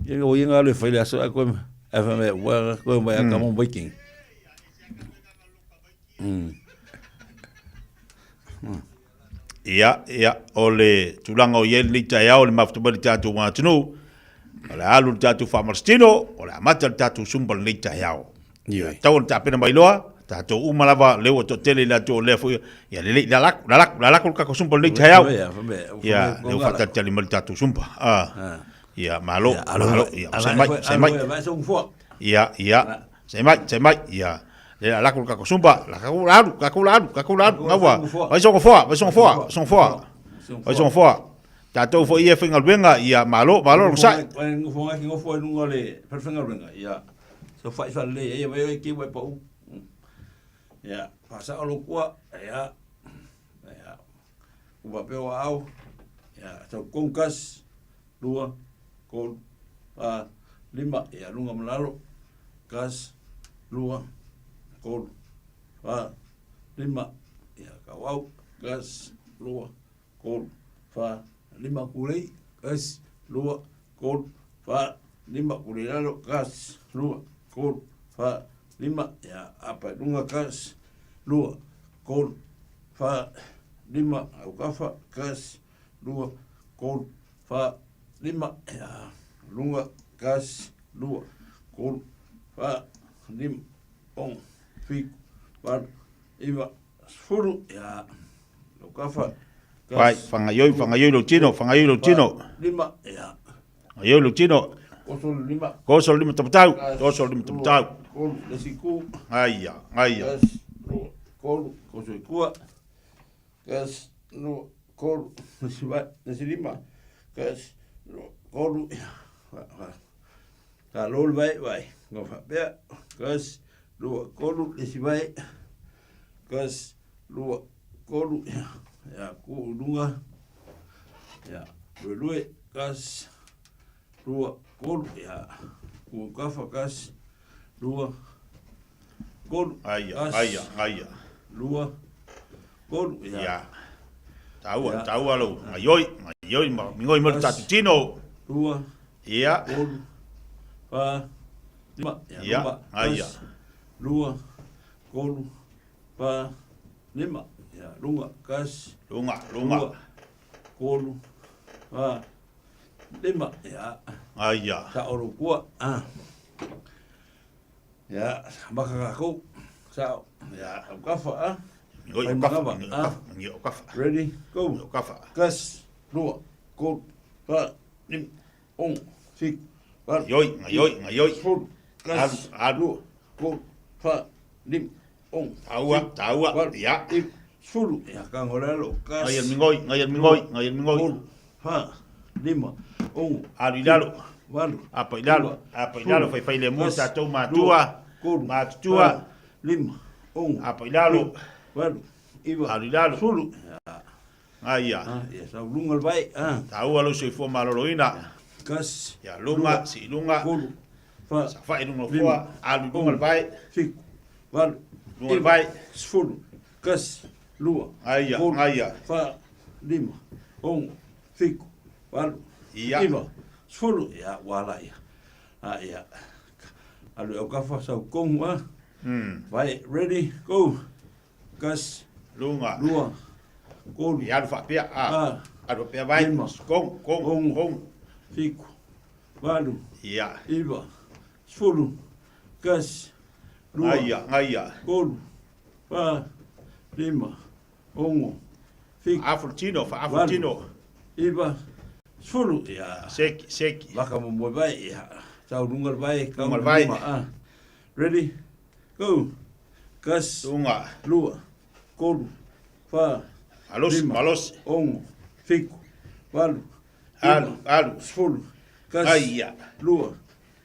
Ia o ia ngalo e fai le aso a ko e fa mai ua ko mai ka mo biking. Ia, ia, o le tulaga o i ai lenei taeao i le mafuta mai le tatou atunuu, o le a alu le tatou faamalositino, o le a amata le tatou Zumba lenei taeao. Ia, tau ona tapena mai loa, tatou uma lava, lea ua toatele i latou o lea foi, ia lelei, lalaku, lalaku, lalaku le tatou Zumba lenei taeao. Ia, lea ua faatalitali mai le tatou Zumba. Ah, ia, malo, malo, ia, sai mai, sai mai. Ia, ia, sai mai, sai mai, ia. Le la lako ka sumba, la ka la alu, ka la alu, ka la alu, ngaua. Vai songo foa, vai songo foa, songo foa. Vai songo foa. Tatou foi ia faigaluega, ia malo, malo lo sai. Vai ngofo ngai ngofo ai lunga le faigaluega, ia. So fai fa le ia vai ki vai pau. Ia, pasa o lokua, ia. Ia. Uba pe o au. Ia, so kongkas lua, kolu, fa, lima, ia lunga malalo. Kas, lua, tolu, fa, lima, ia kau kas, lua, tolu, fa, lima kulei, kas, lua, tolu, fa, lima kulei lalo, kas, lua, tolu, fa, lima, ia apa lunga kas, lua, tolu, fa, lima, aukafa, kasi, lua, tolu, fa, lima, ia, luga, kasi, lua, tolu, fa, lima, ono, fitu, valu, iva, sefulu, ia, aukafa, Vai, fagaioi, fagaioi lou tino, fagaioi lou tino. Lima, ia. Fagaioi lou tino. Oso le lima. Oso le lima tamatau, oso le lima tamatau. Kolu, le siku. Aia, aia. Kasi, lua, kolu, koso i kua. Kasi, lua, kolu, le si vai, le si lima. Kasi, lua, kolu, ia. Fa, fa. Ka lo le vai, vai. Ngo fa pea. Kasi, lua, kolu, le si vai. Kasi, lua, kolu, ia, ia, ku luga, ia, lue lue, kasi, lua, kolu, ia, ku kafa, kasi, lua, kolu, Aia, kasi, aia, aia. lua, kolu, ia. Ia. Taua, Ia. taua lou. Ngaioi, ngaioi ma mingoi mo le Kasi, tatou tino. Lua, Ia. kolu, fa, lima, ia, Ia, lima, aia. kasi, lua, kolu, fa, lima, ia, luga, kasi, Luga, luga. lua, kolu, fa, lima, ia. Aia. Sa o lou ah. Ia, maka kakou, sa o, ia, au kafa, ah. Mingoi Fai o kafa, magava, mingoi o ah. kafa, mingoi o kafa. Ready, go. Mingoi o kafa. Kasi, lua, kolu, fa, lima, ono, fitu, valu, Ngaioi, ngaioi, ngaioi. sefulu, kasi, Alu, alu. lua, kolu, fa, lima, ono, Taua, fitu, taua, valu, ia. iva, sefulu, ia, kago le alo, kasi, Ngai el mingoi, ngai el mingoi, ngai el mingoi. kolu, fa, lima, ono, Alu i lalo. valu, Apa i lalo, iva, apa i lalo, sefulu, faifai lemu kasi, tatou lua, matua, kolu, matutua. fa, lima, ono, Apa i lalo. fitu, valu, iva, Alu i lalo. sefulu, Aia. ah, ia, sau luga le vai, ah. Taua lou soifua maloloina. Kasi, Ia luga, lua, sii luga. kolu, fa, Safa'i luga o lima, foa, alu i luga le vai. fitu, valu, Luga le iva, vai. sefulu, kasi, lua, Aia, kolu, aia. fa, lima, ono, fitu, valu, Ia. iva, sefulu, ia, ua ala ia. Ah, ia. Alu e au kafa sau kogu, ah. Vai, ready, go. Kasi, Luga. lua, kolu, Ia alu faapea, a. fa, Alu faapea vai. lima, Kong, kong, ono, kong. fitu, valu, Ia. iva, sefulu, kasi, lua, Aia, aia. kolu, fa, lima, ono, fitu, Fa'afu le tino, fa'afu le valu, tino. iva, sefulu, ia. Seki, seki. Vaka mo moe vai, ia. Sau luga le vai, kau Luga le vai. luma, ah. Ready, go. Kasi, Luga. lua, kolu, fa, Malosi, lima, malosi. ono, fitu, valu, Alu, iva, alu. sefulu, kasi, Aia. lua,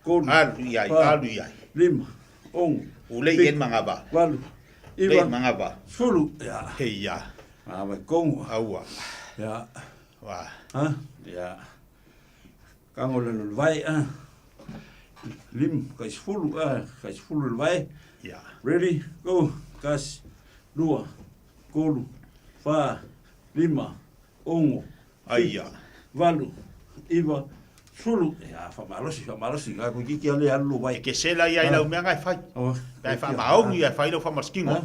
kolu, Alu iai, fa, alu iai. lima, ono, Ulei fitu, en mangava. valu, Ulei iva, mangava. sefulu, ia. Heia. Ah, vai kongo. Aua. Ia. Wa. Ha? Ia. Kago le le vai, ah. Lim, kai sefulu, ah, kai sefulu le vai. Ia. Ready, go. Kasi, lua, kolu, fa, lima, ono, Aia. valu, iva, sefulu. Ia, fa'amalosi, fa'amalosi, ga ko kiki ale alu vai. E ke sela ia i lau mea ngai fai. Oh, Pe fa'amaogi ia fai lau fa'amasikino. Ha?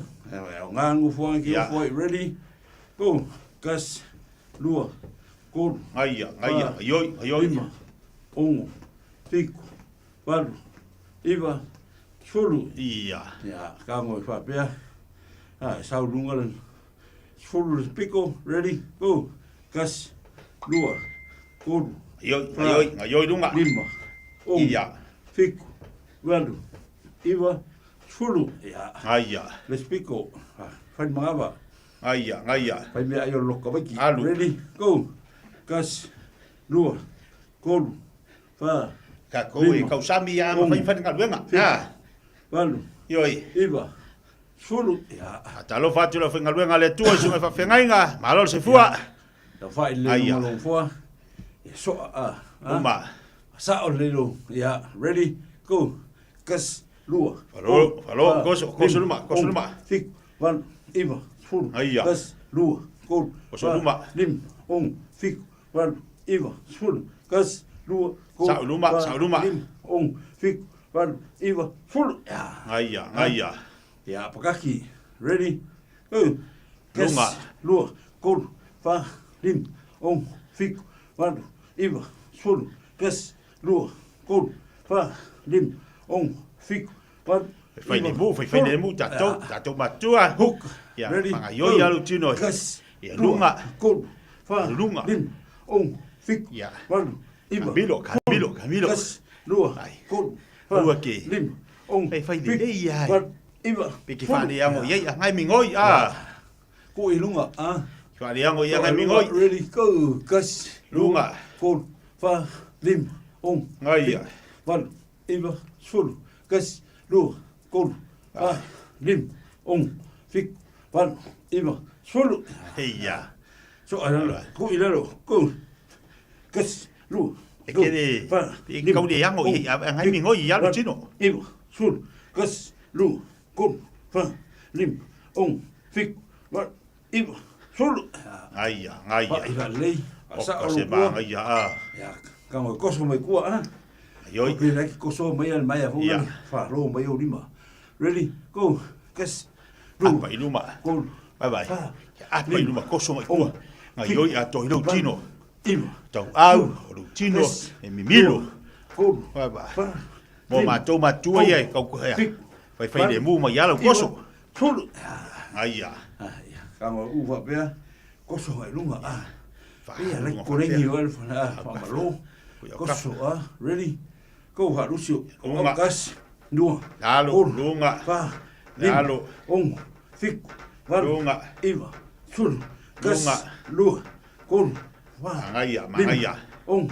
O ngā ngufu ki Ia. ufo ai. Ready, go. Kasi, lua, kolu, Aia, aia, fa, aioi, aioi. lima, ono, fitu, valu, iva, sefulu. Ia. Ia, kago i faapea. Ah, sau luga le sefulu le piko. Ready, go. Kasi, lua, kolu, Aioi, fa, aioi, aioi luga. lima, ono, Ia. fitu, valu, iva, sefulu. Ia, Aia. le piko. Ah, fai magava. Aia, aia. Fai mea ai o loka vaiki. Alu. Ready, go. Kasi, lua, kolu, fa, Ka kou e lima, kausami ia ma ono, fai fai galuega. fitu, Ha. valu, Ioi. iva, sefulu. Ia, Talofa atu le faigaluega a le Atua i suga i faafeagaiga, malo le soifua. Tau fai le Aia. lunga lou foa. Ia soa a. ah. Uma. Sao le lo. Ia, ready, go. Kasi, lua. Falo, kolu, falo, fa, koso, koso lima, luma, koso ono, luma. Fitu, valu, iva, sefulu. Aia. Kasi, lua, kolu, Koso fa, luma. lima, ono, fitu, valu, iva, sefulu. Kasi, lua, kolu, Sao luma, fa, sao luma. lima, ono, fitu, valu, iva, sefulu. Ia. Aia, aia. Ia, pakaki. Ready, Go. Lunga. Lua, tolu, fa, lima, ono, fitu, valu, iva, sefulu, tasi, lua, tolu, fa, lima, ono, fitu, valu, Fai le mu, fai fai le mu, tatou, tatou matua. Hook. Ia, Ready. whangaioi Go. alu tino. Tasi, Ia, lua, lunga. tolu, fa, Lunga. lima, ono, fitu, Ia. valu, iva, Camilo, Camilo, Camilo. Tasi, lua, tolu, fa, Aua ke. lima, ono, Fai fai le fitu, lei ai. valu, iva, Pe ki sefulu. whane ango iei, a ngai mingoi, a. Ko i lunga, a. Ki whane ango iei, a ngai mingoi. Ready, go, tasi, Lunga. tolu, fa, lima, ono, Ngai fitu, ia. valu, iva, sefulu, tasi, lua, tolu, fa, lima, ono, fitu, valu, iva, sefulu. Hei ia. So, ai lalo, ko i lalo, go, tasi, lua, E kere, e kau le ango iei, a ngai mingoi i alu tino. Iva, sefulu, tasi, lua, tolu, fa, lima, ono, fitu, valu, iva, sefulu. Ngai ia, ngai ia. Fa, iva, lei, sa Oka o se lo kua. manga ia, a. Ia, ka ngoi koso mai kua, a. Ioi. O pēlā ki koso mai al mai a Ia. fonga, fa lo mai o lima. Ready, go, tasi, lua, Apa i luma. tolu, Bye bye. fa, Apa i luma, koso mai kua. Ngai ioi a toi lau tino. iva, Tau au, o lau tino, Tasi, e mimilo. tolu, Bye bye. fa, Mo lima, mātou matua ia, e kau kuhea. fitu, Fai fai le valu, mu mai alau iva, koso. sefulu. Ngai ia. Ah, ia, ka ngoi u pea, koso mai lunga, a. Fa, Ia, lai lunga korengi faapea. o le fana, a, fa malo. Ia, Koso, a, ready, go, ha, lusio. Lunga. Tasi, lua, Lalo, tolu, lunga. fa, lima, Lalo. ono, fitu, valu, Lunga. iva, sefulu, tasi, Lunga. lua, tolu, fa, Mangaia, lima, mangaia. ono,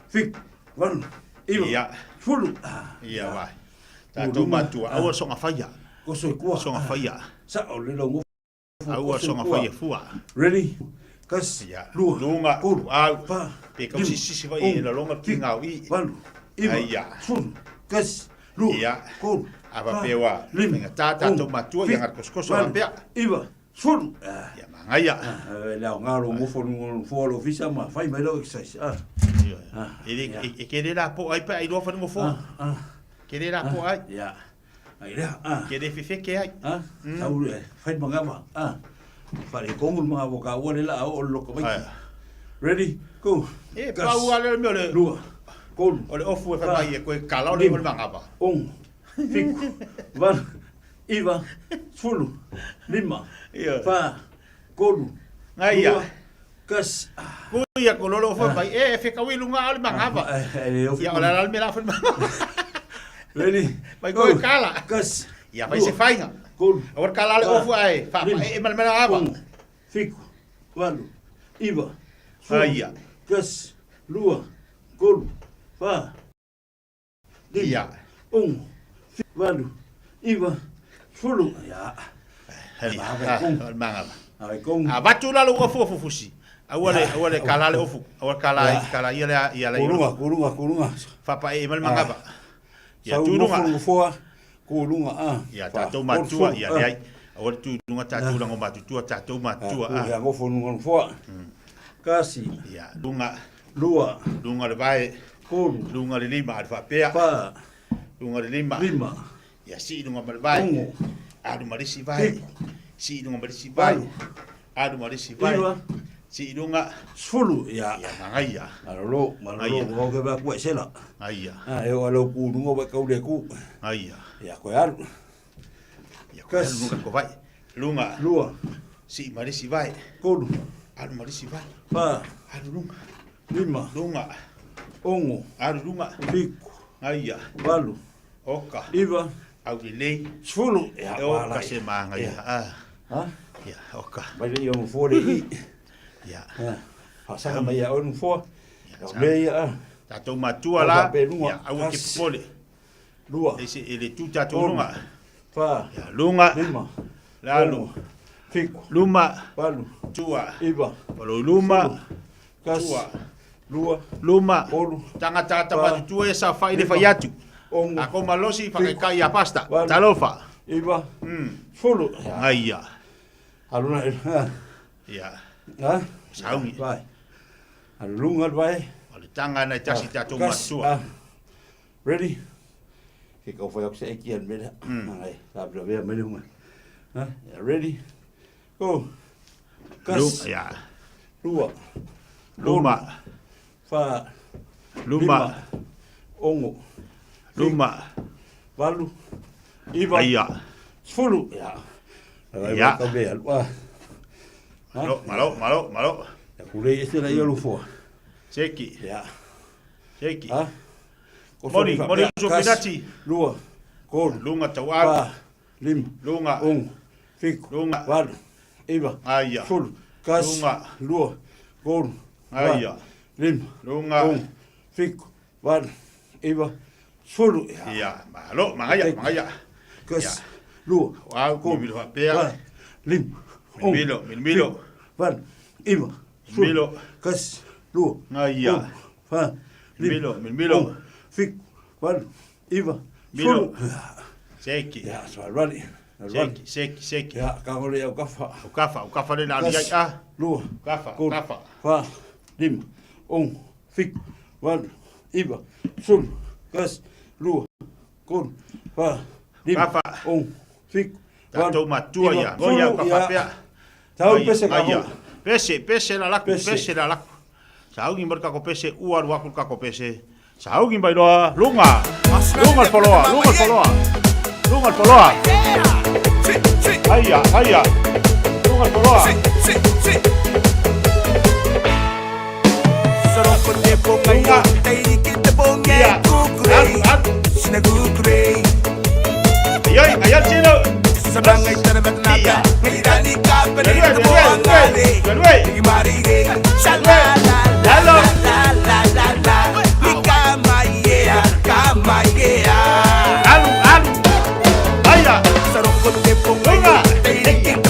fitu, valu, iva, Ia. sefulu. Ah, Ia vai. Tātou Lunga. matua, aua songa whaia. Koso i kua. Songa whaia. Sa o le longo. Aua songa whaia fua. Ready? Tasi, Ia. lua, Lunga, tolu, au. fa, Pe kau lima, sisisi vai e la longa ki fitu, ngau i. valu, iva, Ai ia. sefulu, tasi, lua, Ia. tolu, Ava fa, pewa. lima, Menga tā tātou ono, matua, fitu, ia ngar koskoso valu, a pea. iva, sefulu. Ah. Ia mangaia. Ah, le ao ngā ngofo nunga fo lo fisa ma fai mai lo exercise. Ah. Ah, E le- ia. e e kere la po ai pa ai loa whanunga fo. Ah, ah. Kere la po ai. Ia. Ai lea, ah. Kere whiwheke ai. Ah, tau le, fai mangava. Ah. Whare kongu mga waka ua le la o loko mai. Ai. Ready, go. E Gas. pau ale mea o le Lua, tolu, o le ofu e whai mai e koe kala o le lima, o le mangava. ono, fitu, valu, iva, sefulu, lima, Ia. fa, tolu, Ngai ia. lua, tasi. Kui ia ko lolo ofu e mai e whekawi lunga o le mangava. Ah, eh, eh, Ia o la la mea la whai mangava. Ready, Mai go. koe kala. Tasi, Ia fai se lua, whainga. tolu, Aua kala le fa, ofu ai. Wha lima, e mana mana ava. ono, fitu, valu, iva, sefulu, Ai ia. tasi, lua, tolu, fa, lima, Ia. ono, fitu, valu, iva, sefulu. Ia. Heli. Ave Ah, kong. o le mangava. Ave kong. A vatu lalo ofu ofu fusi. Aua le aua le kala le ofu. Aua kala Ia. kala ia le ia le. Kurunga, kurunga, kurunga. Whapa e mana mangava. Ia Sau tūrunga. nofo foa, kurunga, ah. Ia Fa, tātou matua, tolu, ia ah. leai. Aua le tūrunga tātou lango matutua, tātou matua. Ah, Ah. Ia ngofo nunga foa. Kasi, Ia, lunga, lua, lunga le vae, tolu, lunga le lima, a le whapea, fa, lunga le lima. lima, Ia si lunga ma le vae. ono, Alu ma le si vae. fitu, Si lunga ma le si vae. valu, Alu ma le si vae. iva, Si lunga, sefulu. Ia. ia mangaia. Malolo, malolo, Aia. kau ke ba kua sela. Ngaia, Ah, e o alo ku nunga wa kau le ku. ngaia. Ia koe alu. Ia koe alu Kasi. lunga ko vai. Lunga, Lua, si ma le si vae. tolu, Alu ma le si vae. fa, Alu lunga, lima, lunga, ono, alu lunga. fitu, Ngaia, valu, oka, iva, au le lei. sefulu. Ia, E oka wala. se manga ia. Ah, Ha? ia, oka. Mai le ia mo le i. Ia. Ah, Fasaka mai ia onu foa. Ia le ia. ah. Tātou matua Au la, faapea lunga. ia, aua ke Tasi. popole. Lua, E se e le tu tātou tolu, lunga. fa, Ia, lunga, lima, lalo, ono, fitu, luma, valu, tua, iva, olo luma, kasi, tua, lua, luma, tolu, tangata fa, tamatutua e sa whai le lima, whai atu. ono, A ko malosi whakaikai a pasta. Valu. Talofa. iva, sefulu. Ia. Ngaia. Aluna, ah, Ia. ah, Saungi. vai. Alunga vai. O le tanga nei tasi tātou Kasi, matua. ah, Ready? Ke kau whai se eki an mele. Ai, la bla bla mele hunga. Ha? Yeah, ready? Go. Lunga, ya. Lua. Luma. Fa. Luma. Ongo. Luma. Valu. Iva. Aia. Sefulu. Ya. Ya. Malo, malo, malo, malo. Ya kulei ese la ia lufoa. Seki. Ya. Seki. Ha? Moni, moni uso pinati. Lua. Kolu. Lunga taualu. Fa. Lima. Lunga. Ongo. Fiku. Lunga. Valu. Iva. Aia. Sefulu. Kasi. Lunga. Lua. Kolu. Fa. Aia. Lima. Lunga. Ongo. Fiku. Valu. Iva. Sefulu. Ya. Malo, magaia, magaia. Kasi. Lua. Au, milo faapea. Fa. Lima. Ongo. Milo, milo. Fiku. Valu. Iva. Sefulu. Milo. Kasi. Lua. Aia. Kolu. Fa. Lima. Milo, milo. Ongo. Fiku. Valu. Iva. Milo. Sefulu. Seki. Ya, soalvali. Seki, seki, seki. Ya, kagole au kafa. Au kafa, au kafa le na ai a. Lua. Kafa, Kolu. kafa. Fa. Lima. Ongo. Fiku. Valu. Iva. Sefulu. Kasi. Lua. Kolu. Fa. Lima. Kafa. Ongo. Fiku. Valu. Tatou matua Iva. ia. Goia Sefulu. kafa Ya. pea. Tau Aia, pese aia. ka. Pese, pese la laku, Pese. pese la laku. Saugi mar kako pese, ua alu aku kako pese. Saugi mai loa, lunga. Lunga el poloa, lunga el poloa. Lunga el poloa. Aia, aia. Lunga el poloa. Lunga. Ia. Alu, alu. Ayoi, ayoi chino. Ia. Lue, lue, lue, lue. Lalo. Alu, alu. Aia.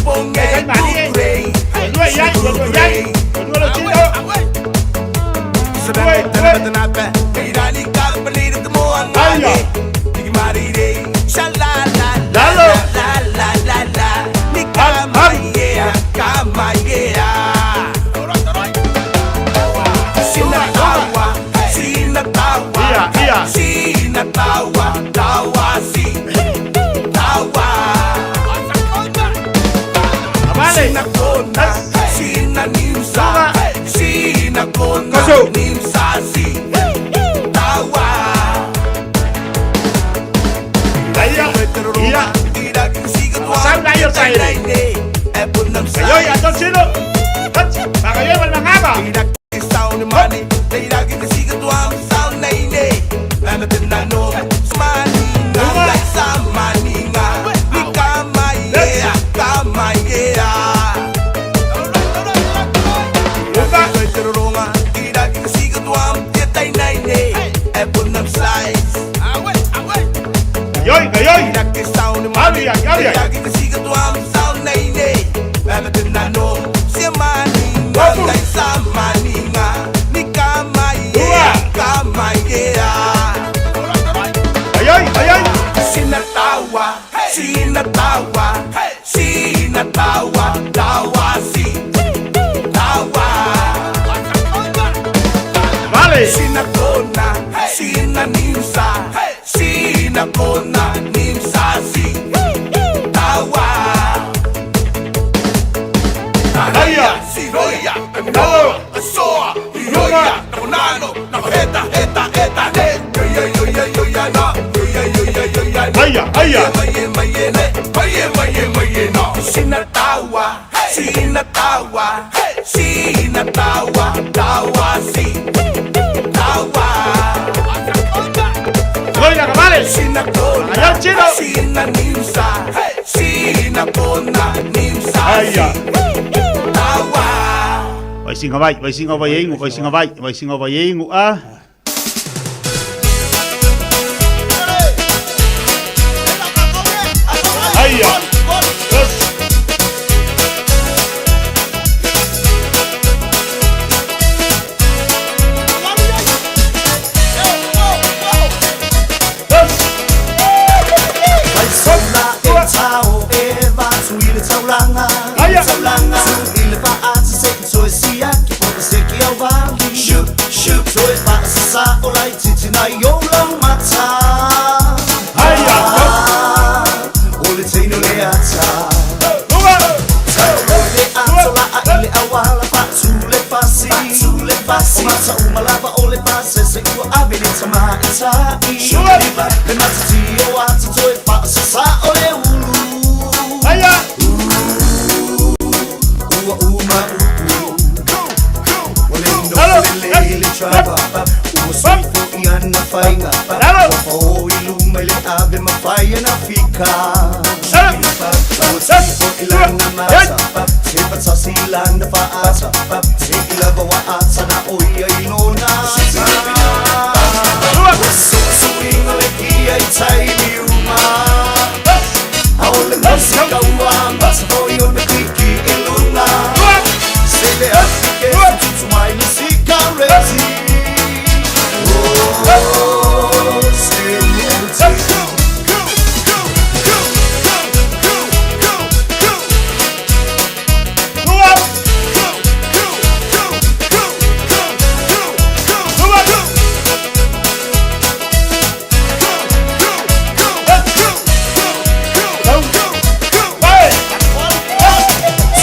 Lunga. Ai, mani. Lue, yai, lue, yai. Lue lo chino. Lue, lue. Aia. Lalo. Alu, Ia, ia. Abale. Kaso. Aia. Ia. Sau na ia saere. Ayoi, aton sino. Magayo man mangaba. Ayoi, ayoi. Alu ia, alu ia. Ayoi, ayoi. Vale. Aia. Lalo. Lunga. Aia, aia. Goia, vale. Ayoi, chino. Aia. Vai singa vai, vai singa vai ingu, vai singa vai, vai singa vai ingu a. Aia. Yes. O le teino le ata. Lunga. O mata uma lava o le pasese ua ave le tamaitai. Le matiti o ata toe faasasa o le ulu. Ua uma upu. Ua le nofo lelei le driver. Ua sui fo'i ana faiga. Ua fao i luma i le ave ma fai ana fika. Ua sui fo'i lana mata. Se fatasi i lana faata. Se i lava wa ata na o ia i lona. Ua suisuiga le kia i taimi uma. A o le musika ua mata foi o le kliki i luga. Se le afi ke tutu mai le sikareti. Oh, se ua o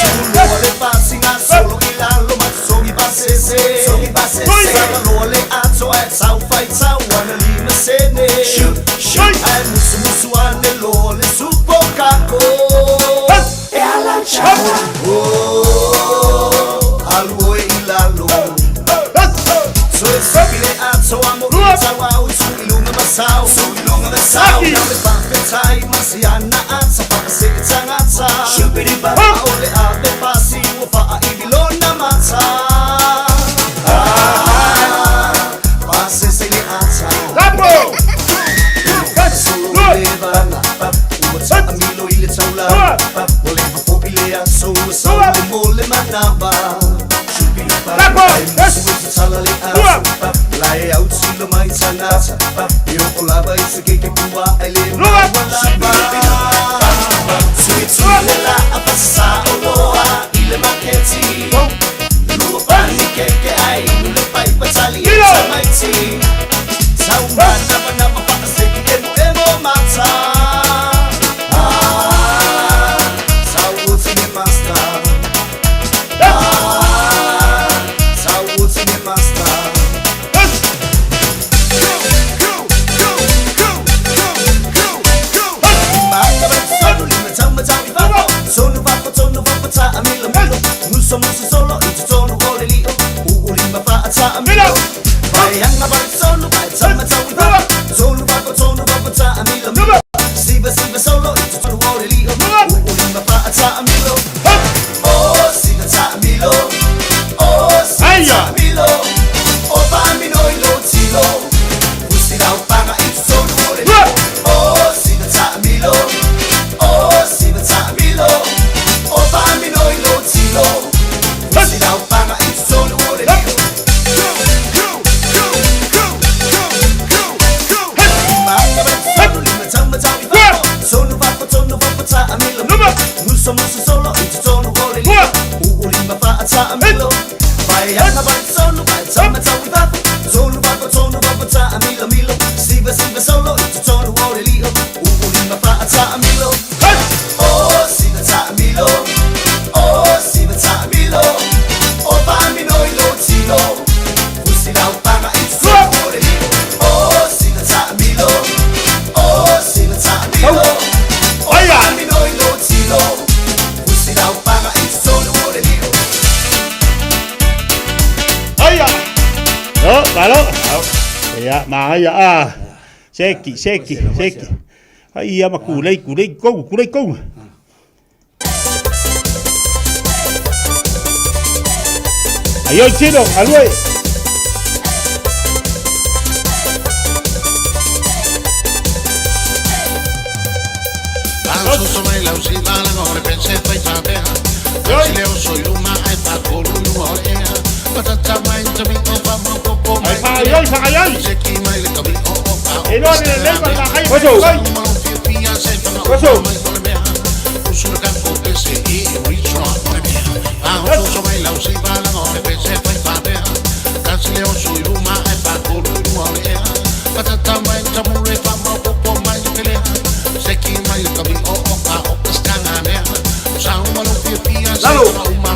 Tuloa le pasiga solo i lalo matotogi pasese. Salaloa le ato ae tau faitau ana lima sene. Ae musumusu ane loa le supo kako. E ala chala. Oh, alu oe i lalo. Toe suki le ato a mo i tau au tu i lunga masau. Tu i lunga masau. Na le whawhetai masi ana ata whaase e tangata. A o le ave pasi ua whaa i vilona mata. Ah, pasese le ata. Solo le vanga. Ua taamilo i le taulaga. Ua leva fo'i le aso ua sau le mo le manava. Ai musu e tatala le aso. Lae au tilo mai tagata. E oo lava i se keike pua ai le maualava. Tuitui le laa pasasa oloa i le maketi. Lua pani keke ai inu le paipa tali e tamaiti. Tau manavanava faaseki emo emo mata. Ah, tau oti le master. Ah, tau oti le master. Ia, māia, a, seki, seki, seki. Ai ia ma kulei, kulei kou, kulei kou. Ai oi tino, alue. Ai ai ai ai. E no le le pa ai. Oso. Oso. Lalo. Uma.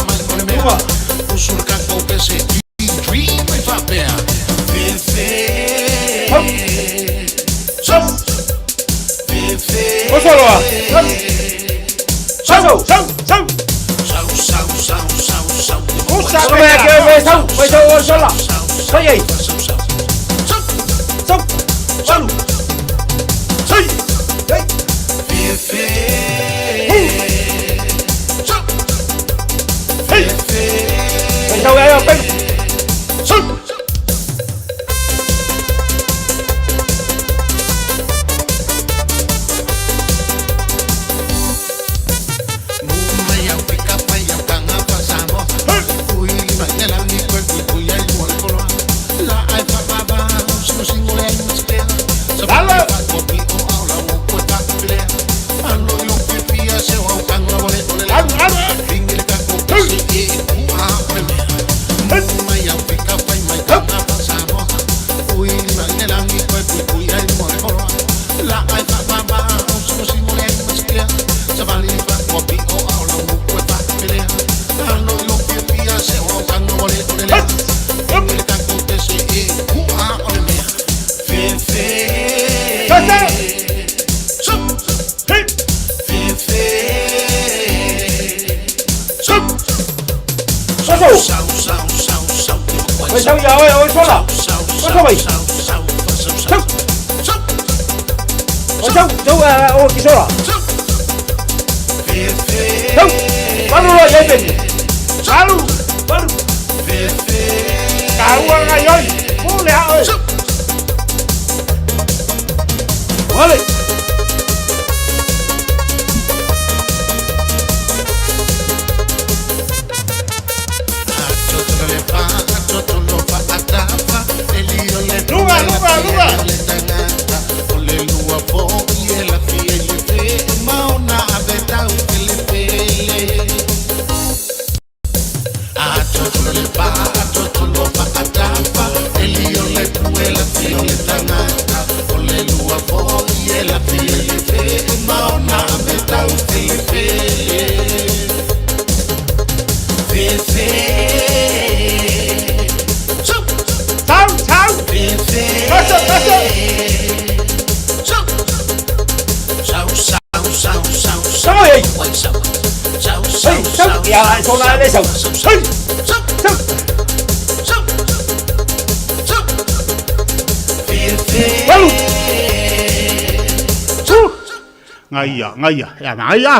Ngai ngai ya ngai ya.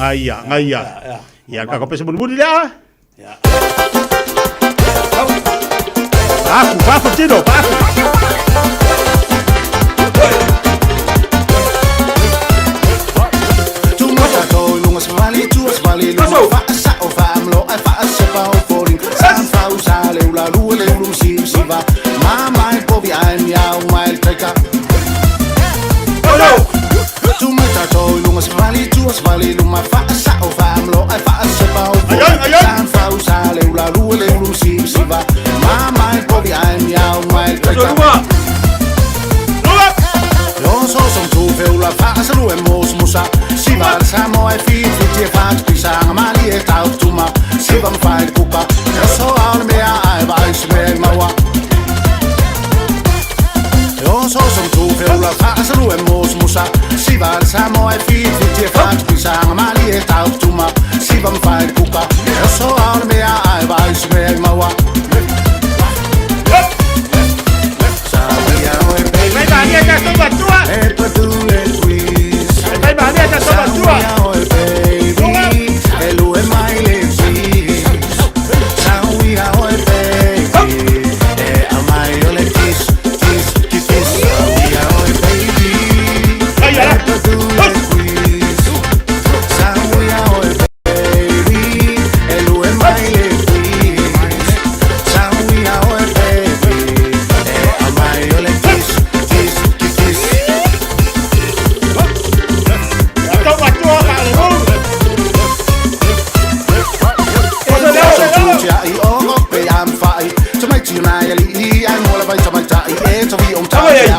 Ngai ia, ngai ia. Ia, ka pesa mulimuli lea. Afu, afu tino, afu.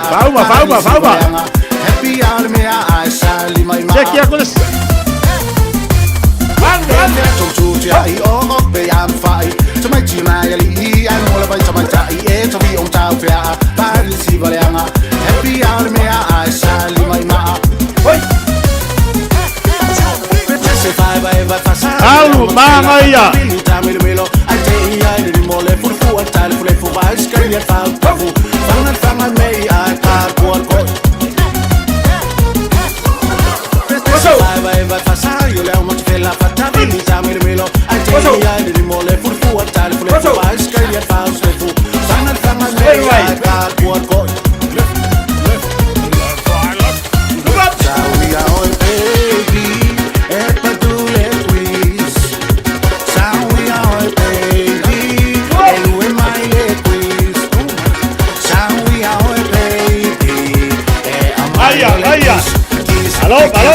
Fauma, fauma, fauma. Check ya con Alu, manga ia. Alo, alo.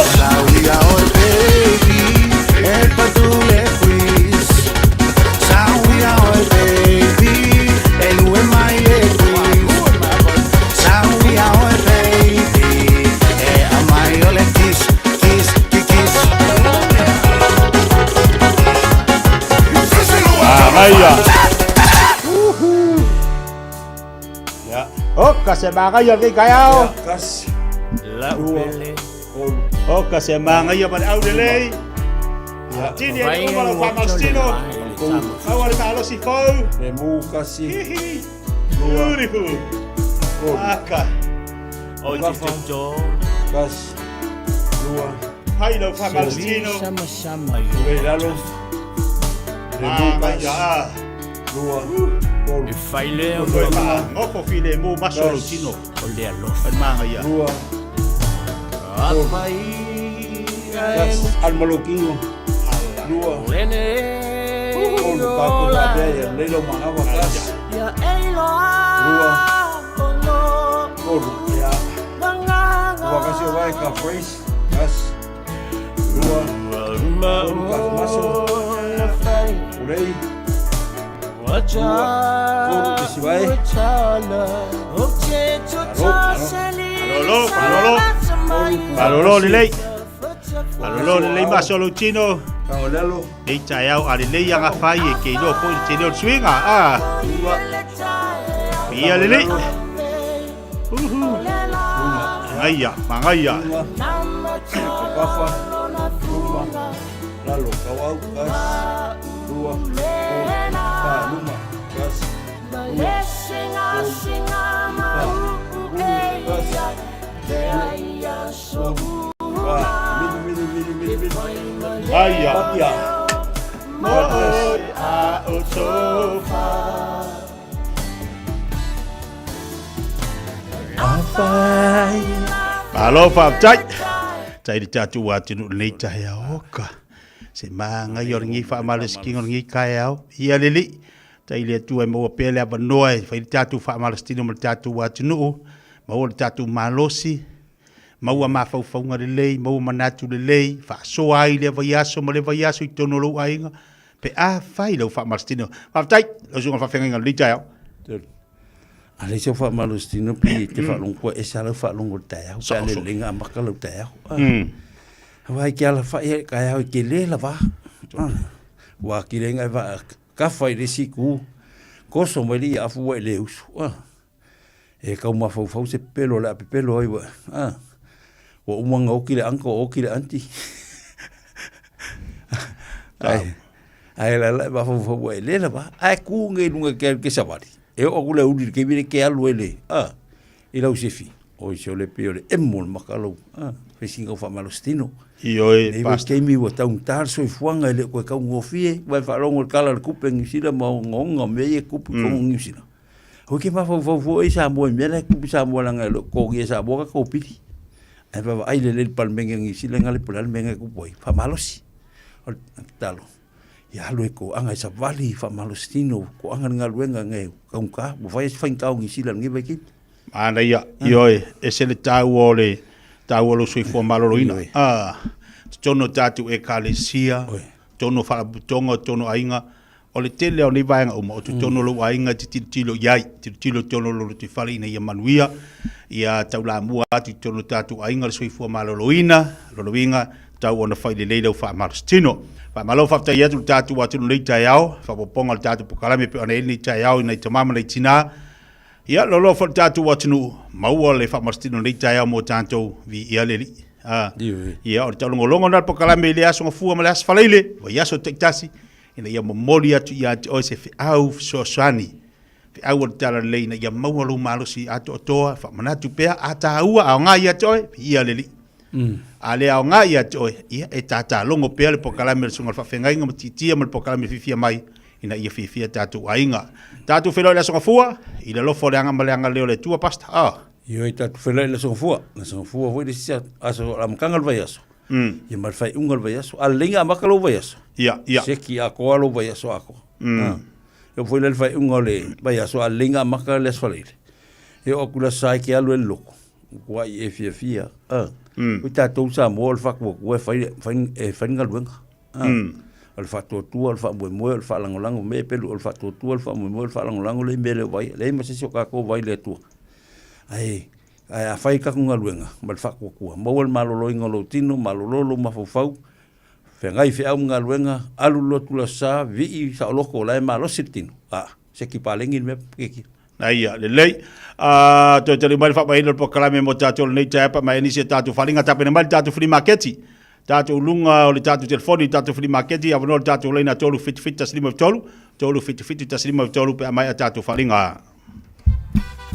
Ah, ia. O ka se manga ia ke kai ao. O ka se manga ia ma au le lei. Tini e uma lo whamastino. Au ale malosi fau. E mu kasi. Beautiful. Aka. O te tito. Kas. Lua. Hai lo whamalostino. Sama sama. Ue lalo. E mu kasi. Lua. E whaile o maa. Ngofo file mu maso lo tino. O le alofa. Manga ia. Lua. Kas. Almalokingo. Lua. Olu kako la pea leilo mahawa kas. Lua. Olu. Ya. Ua kasi o vai ka phrase. Kas. Lua. Olu ka maso. Urei. Lua. Olu kisi vai. Alo. Alolo, alolo. Alolo lelei. Alolo lelei maso lo tino. Kaolelo. Nei tai au a lelei anga whai e ke iloa foi te leo suinga. Ah. Ia lelei. Uhu. Mangaia, mangaia. Kafa. Luma. Lalo kawau kas. Lua. Ka luma. Kas. Lua. Ka. Mili mili mili mili. Aia. Patia. Moi a o sofa. fai. Malo faafetai. Tai le tatou atunuu lenei taeao oka. Se māngai o lenei faamalositino o lenei taeao. Ia le Alii, tai le Atua e maua pea le avanoa e fai le tatou faamalositino ma le tatou atunuu, maua le tatou malosi, maua mafaufauga lelei, maua manatu lelei, faasoa ai lea vaiaso ma lea vaiaso i totonu o lou aiga, pe a fai lau faamalositino. Faafetai, lau susuga i le faafeagaiga o lenei taeao. A leai sau faamalositino pe te faalogo koa ese lava lau faalogo i le taeao pe a le lelei ona amata lau taeao. Aua e te alafai lava i le taeao e tele lava. Ua atili ai ona e vaa kafa i le isi itu, toso mai le afu ua e le usu. E tau mafaufau se pepelo o le a pepelo ai ua, ua uma ona oti le uncle oti le aunty. Ae, ae la e mafaufau ua e le lava. Ae tu nei i luga e te alu e te savali. E oo atu le aoauli i le taimi lea e te alu ai le, a, i lau sifi. Oi se o le pei o le emo o le maka lou, a, fai sina tau faamalositino. Ioe, Nei vaitaimi ua taugata le soifuaga e le o toe taugofie, ua e faalogo i le tala a le tupe a Niu Sila ma ogaoga o mea ia e tupu i totonu o Niu Sila. Oi ke mafaufau foi i Samoa i mea la e tupu i Samoa leaga e le o totogia e Samoa tatou pili. Ae vaavaai lelei i le Palemene a Niu Sila gale po o le a le mea na e tupu ai, faamalosi. O le tatalo, ia alu e toaga e savali faamalositino, toaga le galuega e taugata, ua fai lava si faigata o Niu Sila i lenei vaitaimi. Manaia, ioe, ese le taua o le taua o lou soifua maloloina. Ah, totonu o tatou ekalesia, totonu o faalapotopotoga, totonu o aiga, o le tele o nei vaega uma, o totonu o lou aiga e te tilotilo i ai, tilotilo i totonu o lou lotoifale ina ia manuia, ia taulamua atu i totonu o tatou aiga le soifua maloloina, lona uiga, tau ona fai lelei lau faamalositino. Faamalo faafetai atu i le tatou atunuu nei taeao, faaopoopoga o le tatou polokalame e pei ona i ai lenei taeao i nai tama ma nai tina. Ia, loaloa foi le tatou atunuu, maua le faamalositino nei taeao mo tatou, viia le Alii. Ah, ia, o le taulogologo lena o le polokalame i le Aso Gafua ma le Aso Faraile, vaiaso taitasi, ina ia momoli atu ia te oe se feau fesoasoani, feau o le talalelei ina ia maua lou malosi atoatoa, faamanatu pea, a taua, aoga ia te oe, viia le Alii. A le aoga ia te oe, ia e tatalogo pea le polokalame a le Susuga i le Faafeagaiga ma Tiatia ma le polokalame fiafia mai ina ia fiafia tatou aiga. Tatou feiloai i le Aso Gafua, i le alofa o le aga ma le agalelei o le Atua, Pastor. Oh. Ioe, tatou feiloai i le Aso Gafua. Le Aso Gafua foi le isi aso, amataga o le vaiaso. Ia ma le faaiuga o le vaiaso. A lelei ona amata lou vaiaso. Ia, ia. Seki atoa lou vaiaso atoa. E oo foi la i le faaiuga o le vaiaso, a lelei ona amata le Aso Faraile, e oo atu i le Aso Sa e te alu ai i le lotu, matuai e fiafia. O tatou Samoa o le faatuatua e fai, fai, e fai le galuega. O le faatuatua, o le faamoemoe, o le faalagolago, mea e pelu, o le faatuatua, o le faamoemoe, o le faalagolago le mea lea o vai. Leai ma se isi o tatou o vai i le Atua. Ae, ae a fai tatou galuega ma le faatuatua, maua le maloloina o lou tino, malolo lou mafaufau, feagai feau ma galuega, alu le lotu i le Aso Sa, vii saoloto o la e malosi le tino. A, seki paleni le mea keki. Aia, lelei. Uh, toe tali mai le faamaina o le polokalame mo tatou lenei taeao pa mai nisi o tatou faaaliga tapena mai le tatou flea maketi. Tatou luga o le tatou telefoni, tatou flea maketi, avanoa le tatou laina 377 153, 377 153 pe a maea tatou faaaliga.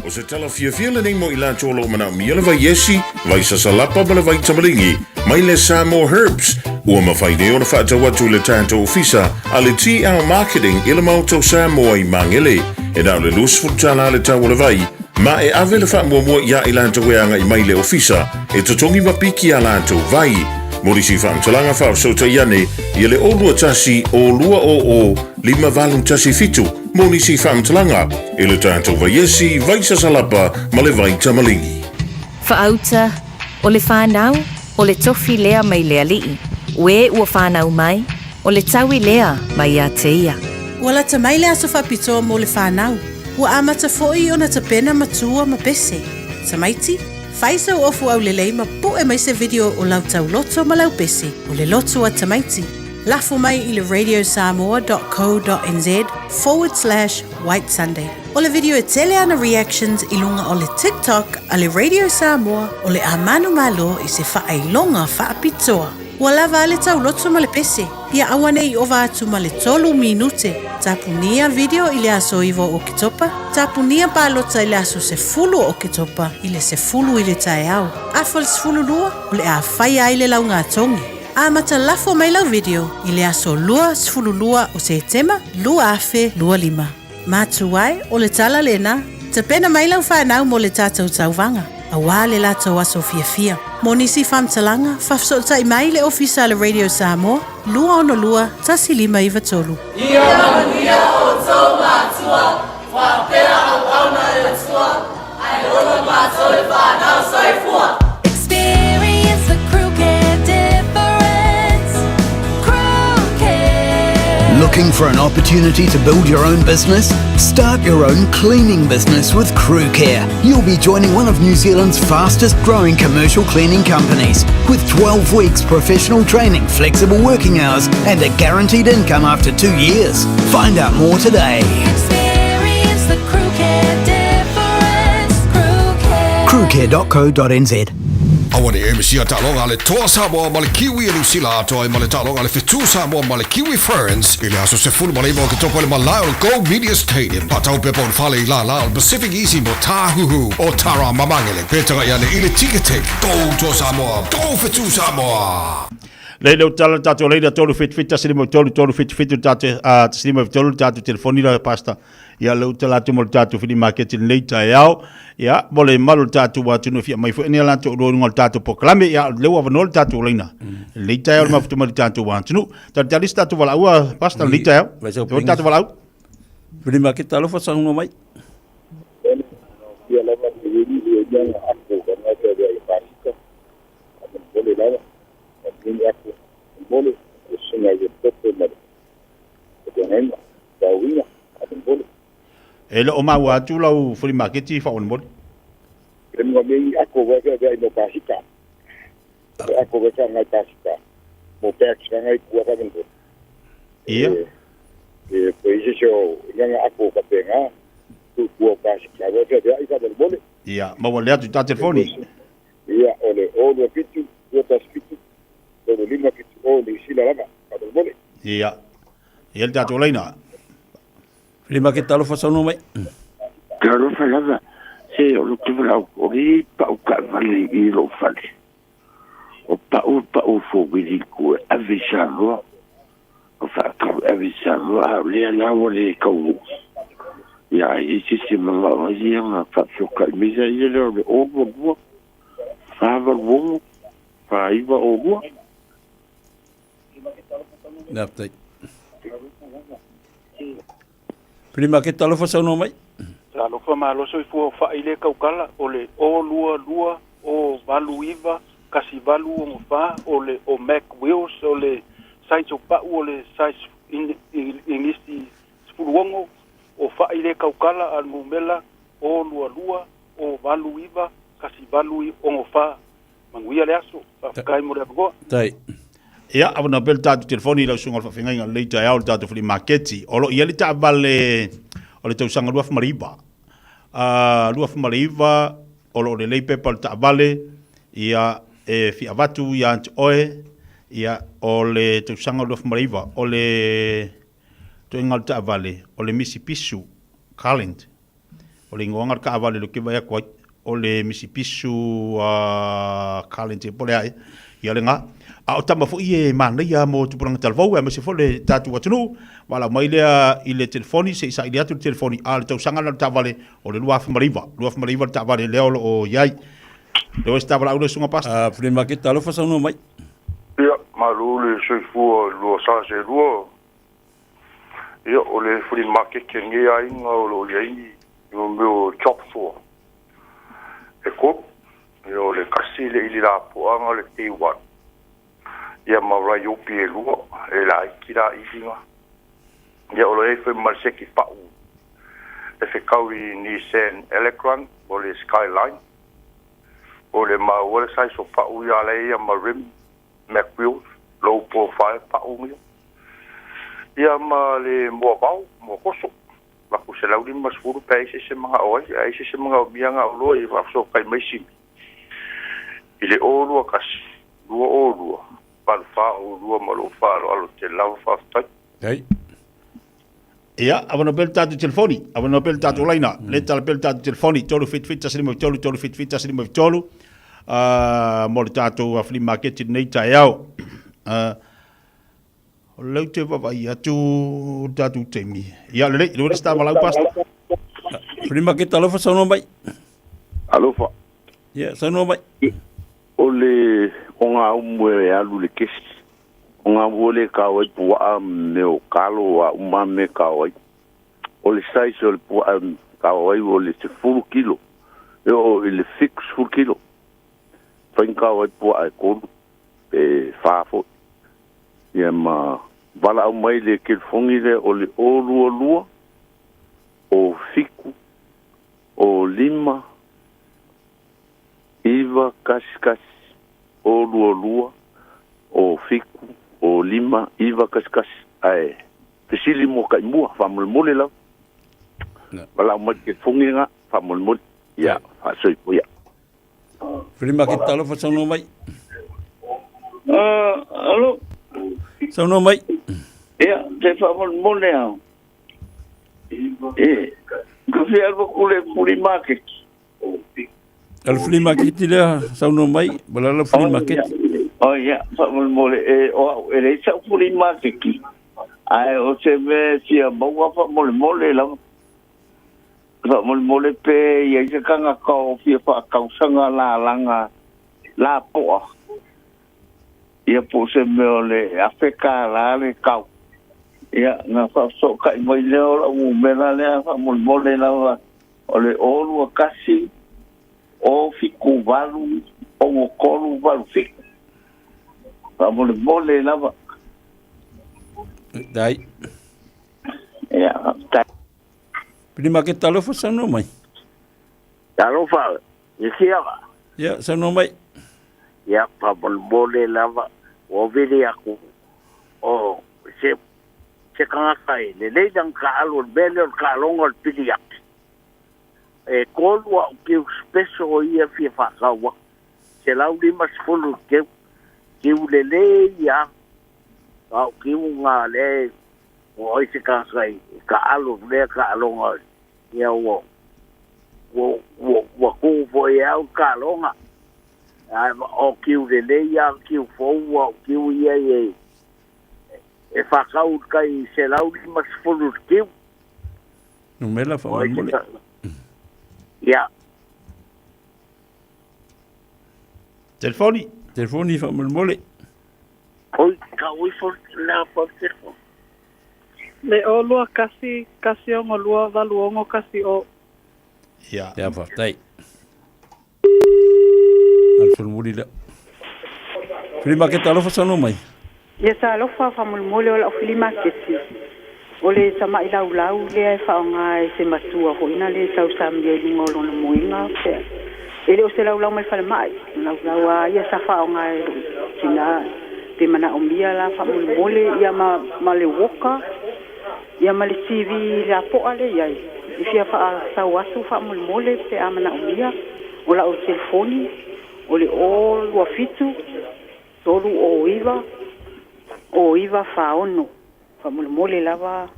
O se tala fiafia lenei mo i latou o lo o manaomia le vai esi, vai sasalapa ma le vai tamaligi mai le Samoa Herbs, ua mafai nei ona faatau atu i le tatou ofisa a le TL Marketing i le Maota o Samoa i Magele. E na o le $20 le tau o le vai, ma e ave le faamuamua iā i latou e agai mai i le ofisa e totogi ma piki a latou vai. Mo nisi faamatalaga faafesootai ane ia le 021 020 5817 mo nisi faamatalaga i le tatou vaiesi, vai sasalapa ma le vai tamaligi. Faauta, o le fanau, o le tofi lea mai le Alii, o e ua fanau mai, o le taui lea mai ia te ia. Ua lata mai le aso faapitoa mo le fanau. Ua amata foi ona tapena matua ma pese. Tamaiti, fai sau ofu aulelei ma pu'e mai se video o lau tauloto ma lau pese o le loto a tamaiti. Lafo mai i le radiosamoa.co.nz forward slash white sunday. O le video e tele ana reactions i luga o le TikTok a le Radio Samoa o le a manumalo i se faailoga faapitoa. Ua lava a le tauloto ma le pese, ia aua ne i ova atu ma le tolu minute. Tapunia video i le aso 9 o Oketopa, tapunia palota i le aso 10 o Oketopa i le 10 i le taeao. Afa le 12, o le a faia ai le laugatogi. Amata lafo mai lau video i le aso 22 o Setema 2025. Matua e, o le tala lena. Tapena mai lau fanau mo le tatou tauvaga. Auā le latou aso fiafia. Mo nisi faamatalaga, faafesootai mai le Ofisa a le Radio Samoa, 262 1593. Ia manuia outou matua, faapea auauna a le Atua, ae ola matou le fanau. Soifua! Experience the Crew Care difference. Crew Care. Looking for an opportunity to build your own business? Start your own cleaning business with Crew Care. You'll be joining one of New Zealand's fastest growing commercial cleaning companies with 12 weeks professional training, flexible working hours, and a guaranteed income after two years. Find out more today. Experience the Crew Care difference. Crew Care. Crewcare.co.nz Aua ne e misia taaloga a le Toa Samoa ma le Kiwi a Niu Sila atoa ai ma le taaloga a le Fetu Samoa ma le Kiwi Ferns i le aso 19 o Oketopa i le malae o le Go Media Stadium. Faatau pepa o le fale i lālā o le Pacific Easy mo Tāhuhu o Tara Mamangele. Pe tagai ane i le Ticketek. Go Toa Samoa! Go Fetu Samoa! Lei leu tala tatou leila 377 1 5 3 3 77 tatou a 1 5 3 tatou telefoni la pasta Ia leu tala atu mo le tatou fili maketi lenei taeao. Ia, mo le malu o le tatou atunuu e fia mai foi nei latou oloa i luga o le tatou polokalame. Ia, leu avanoa le tatou laina. Lenei taeao le mafuta mai le tatou atunuu. Talitali se tatou valaau, Pastor, lenei taeao. O le tatou valaau. Fili maketi alofa saunoa mai. Ia lava le wili ia ia ako ka ngai ka ia pasika. A mole lava. A ni ako mole o singa ia tope male. E le o maua atu lau flea market faamolemole. Ia. Ia, maua lea atu i ta telefoni. Ia, o le 027 217 35 70 Niu Sila lava, faamolemole. Ia. Ia le tatou laina. Lima ke talofa saunoa mai. Talofa lava, se o lo te walau, o le pau ka vale i lo fale. O pau pau fo wili ku e ave Samoa. O whaakau ave Samoa, a o lea lawa le kau. Ia, i se se mga o ia nga whaafioka i misa ia leo le o lua lua, whawa luongo, whaiwa o lua. Naftai. Prima ke talofa saunoa mai. Talofa malo soifua o fa'i le kaukala o le 0 2 2 0 8 9 1 8 6 4 o le o Mac Wheels o le size o pa'u o le size inisi 16 o fa'i le kaukala a le numera 0 2 2 0 8 9 1 6 4 Manuia le aso. Faafetai mo le avanoa. Tai. Ia, avanoa pea le tatou telefoni i lau susuga o le faafeagaiga o lenei taeao i le tatou flea maketi. O lo o i ai le taavale o le tausaga 2009. 2009, o lo o lelei pepa o le taavale, ia, e fia avatu ia te oe, ia, o le tausaga 2009, o le toega o le taavale, o le Mitsubishi Galant. O le igoaga o le taavale lea ou te vaai atu ai, o le Mitsubishi Galant po o le a ea, ia lena. A o tama foi e manaia mo tupulaga talavou aemaise foi le tatou atunuu, valaau mai lea i le telefoni se i saili atu le telefoni, a o le tausaga lena o le taavale o le 2009, 2009 le taavale lea o lo o i ai. Lea ua se ta valaau lea Susuga Pastor. Flea Market, talofa saunoa mai. Ia, malo le soifua lua sa se lua. Ia, o le flea market lenei aiga o lo o i ai ni mea o job store e tolu. Ia, o le kasi le ili lapoaga o le K1, ia ma Raiopi e lua, e laiti la iliga. Ia, o lo o i ai foi ma le seki pau e fetau i Nissan Electron o le Skyline. O le maua le size o pau ia la ia ma rim Mac Wheels, low profile pau ia. Ia ma le moavao, moakoso, laku 150 pe ai se se magao ai, ai se se magaomia gaoloa i faafesootai mai simi. I le 0 2 1 2 0 2 8 4 0 2 ma lou faaaloalo tele lava faafetai. Ei. Ia, avanoa pea le tatou telefoni, avanoa pea le tatou laina, le tala pea le tatou telefoni, 3 7 7 1 5 3, 3 7 7 1 5 3, mo le tatou flea market i lenei taeao. O lea ou te vaavaai atu le tatou taimi. Ia, lelei, lea ua le valaau, Pastor. Flea market, alofa saunoa mai. Alofa. Ia, saunoa mai. O le ogaumu e alu i le kesi. Ogaumu foi lea e kao ai puaa ma mea o kalo o a uma lava mea e kao ai. O le size o le puaa e kao ai o le 10 kilo e oo i le 70 kilo. Mafai ona kao ai puaa e tolu pe fa foi. Ia ma valaau mai le telefoni lea o le 022 o 7 o 5 9 1 1 o 22 o 7 o 5 9 1 1 ae fesili mo taimua faamolemole lava. Valaau mai le telefoni lena faamolemole. Ia faasoifua ia. Flea market talofa saunoa mai. Alo. Saunoa mai. Ia, te faamolemole au. E, ka fia alu atu le flea market. O le flea market lea saunoa mai, wala la flea market. O ia, faamolemole, e, o au, e leai sau flea market. Ae o se mea e fia maua faamolemole lava. Faamolemole pe i ai se tagata o fia faatausaga lalaga lapoa, ia po o se mea o le $1,000 le tau. Ia, ona faafesootai mai lea o lau numera lea faamolemole lava o le 021 078 6387. Faamolemole lava. Dai. Ia, faafetai. Pili market talofa saunoa mai. Talofa, i siava. Ia, saunoa mai. Ia, faamolemole lava, ua vili aku o se se tagata e lelei lana taaalo i le mea lea o le taaloga o le piliati. E tolu au kiu special o ia e fia faatau atu, 150 le keu, kiu lelei lava, a o kiu na lea e Ua oi se tagata i taaalo lea taaloga ia ua ua ua ua tu foi e au le taaloga. Ae o kiu lelei lava kiu fou a o kiu ia e e faatau i le tai 150 i le kiu. Numera faamolemole. Ia. Telefoni. Telefoni faamolemole. Oi, tau ifo le pa telefoni. Le 0 2 1 1 6 2 8 6 1 0. Ia. Ia, faafetai. Alu solomuli lea. Flea market alofa saunoa mai. Ia sa alofa faamolemole o lau flea market o le tama'i laulau lea e faaaoga e se matua foi na le tausamia i luga o lona moega pe e le o se laulau mai falemai, o laulau a ia sa faaaoga e lo'u tinā pe manaomia la faamolemole ia ma ma le walker ia ma le TV lapo'a lea i ai e fia faasau atu faamolemole pe a manaomia. O la'u telefoni o le 0 2 7 3 0 9 0 9 4 6. Faamolemole lava.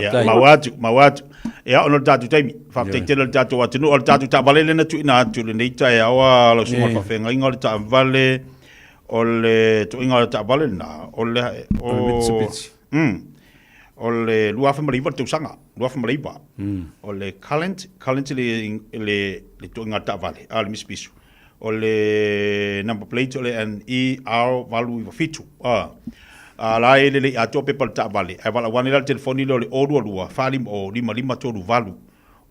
Ia, maua atu, maua atu. Ia, ona o le tatou taimi, faafetai tele i le tatou atunuu, o le tatou taavale lea na tuuina atu i lenei taeao a lau susuga i le faafeagaiga, o le taavale, o le tuuaiga o le taavale lena, o le, o, O le Mitsubishi. O le 2009 le tausaga, 2009. O le current, current le, le, le tuuaiga o le taavale, a o le Mitsubishi. O le number plate o le NER897. A, a la e lelei atoa pepa o le taavale, ae valaau ane la le telefoni lea o le 022 450 5538.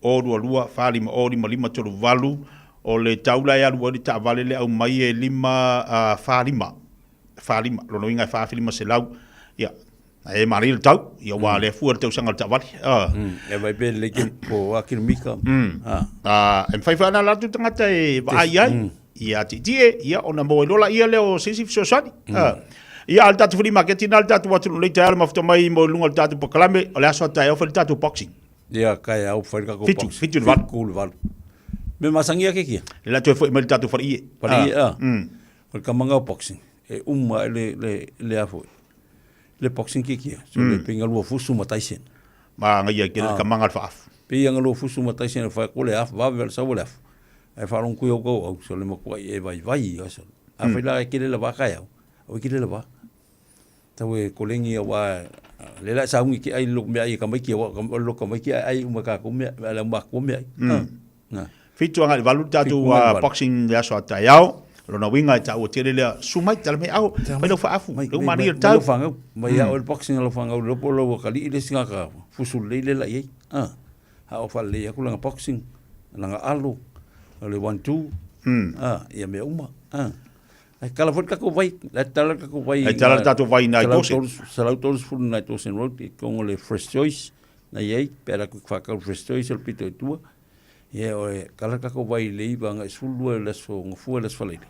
022 450 5538. O le tau la e alu ai le taavale lea aumai e 5, 45. 45, lona uiga e 4,500. Ia, E manaia le tau, ia ua lea fua le tausaga o le taavale. Ah. E vai pe le ke po a kilomita. Ah. Ah, e mawhai whaana lātou tangata e vaai ai. Ia tietie, ia ona maua ai loa laia lea o se isi fesoasoani. Ah. Ia, a le tatou flea market ina le tatou atunuu nei taeao le mafuta mai mo luga o le tatou polokalame, o le aso a taeao fai le tatou boxing. Ia, kai au fai le tatou Fitu, boxing. fitu i le valu. Fitu i le valu. Me masangi ake kia? Le la toe foi mai le tatou faleie. Faleie, ah. O le kamaga o boxing, e uma ai le, le, le a foi. Le boxing ki kia. So le pinga lua fusu ma Tyson. Ma ngai ai ke le kamaga le faafu. Pe ia lua fusu ma Tyson e whai ko le afu, vave le sau le afu. Ai whalong kui au kau au, so le makua i e vai vai ia so. A whai la e kele la waka au, au e kele la waka. Tau e kolengi a wā, le la saungi ki ai loko mea ai e kamaiki a wā, loko kamaiki ai ai uma kā ko mea, ala uma ko mea ai. Na. 7 agai i le 8 le tatou boxing le aso a taeao. Lona uiga e taua tele lea, susu mai, tala mai au, fai lau faafu, lea ua manaia le tau. Mai lau fanau, mai a oe le boxing a lau fanau le iloa po o lau atalii le isi tagata fusu lelei lea la i ai. A, a o faalelei atu lana boxing, lana alo, o le one two, a, ia mea uma. A. Ae tala foi le tatou vai, la e tala le tatou vai. Ae tala le tatou vai i nai Dawson. 130 nai Dawson Road, i totonu o le Fresh Choice, na i ai, pe ala atu i whakau Fresh Choice o le pito i tua. Ia, o e tala le tatou vai i le 9 agai 12 i le aso Gafua i le aso Faraile.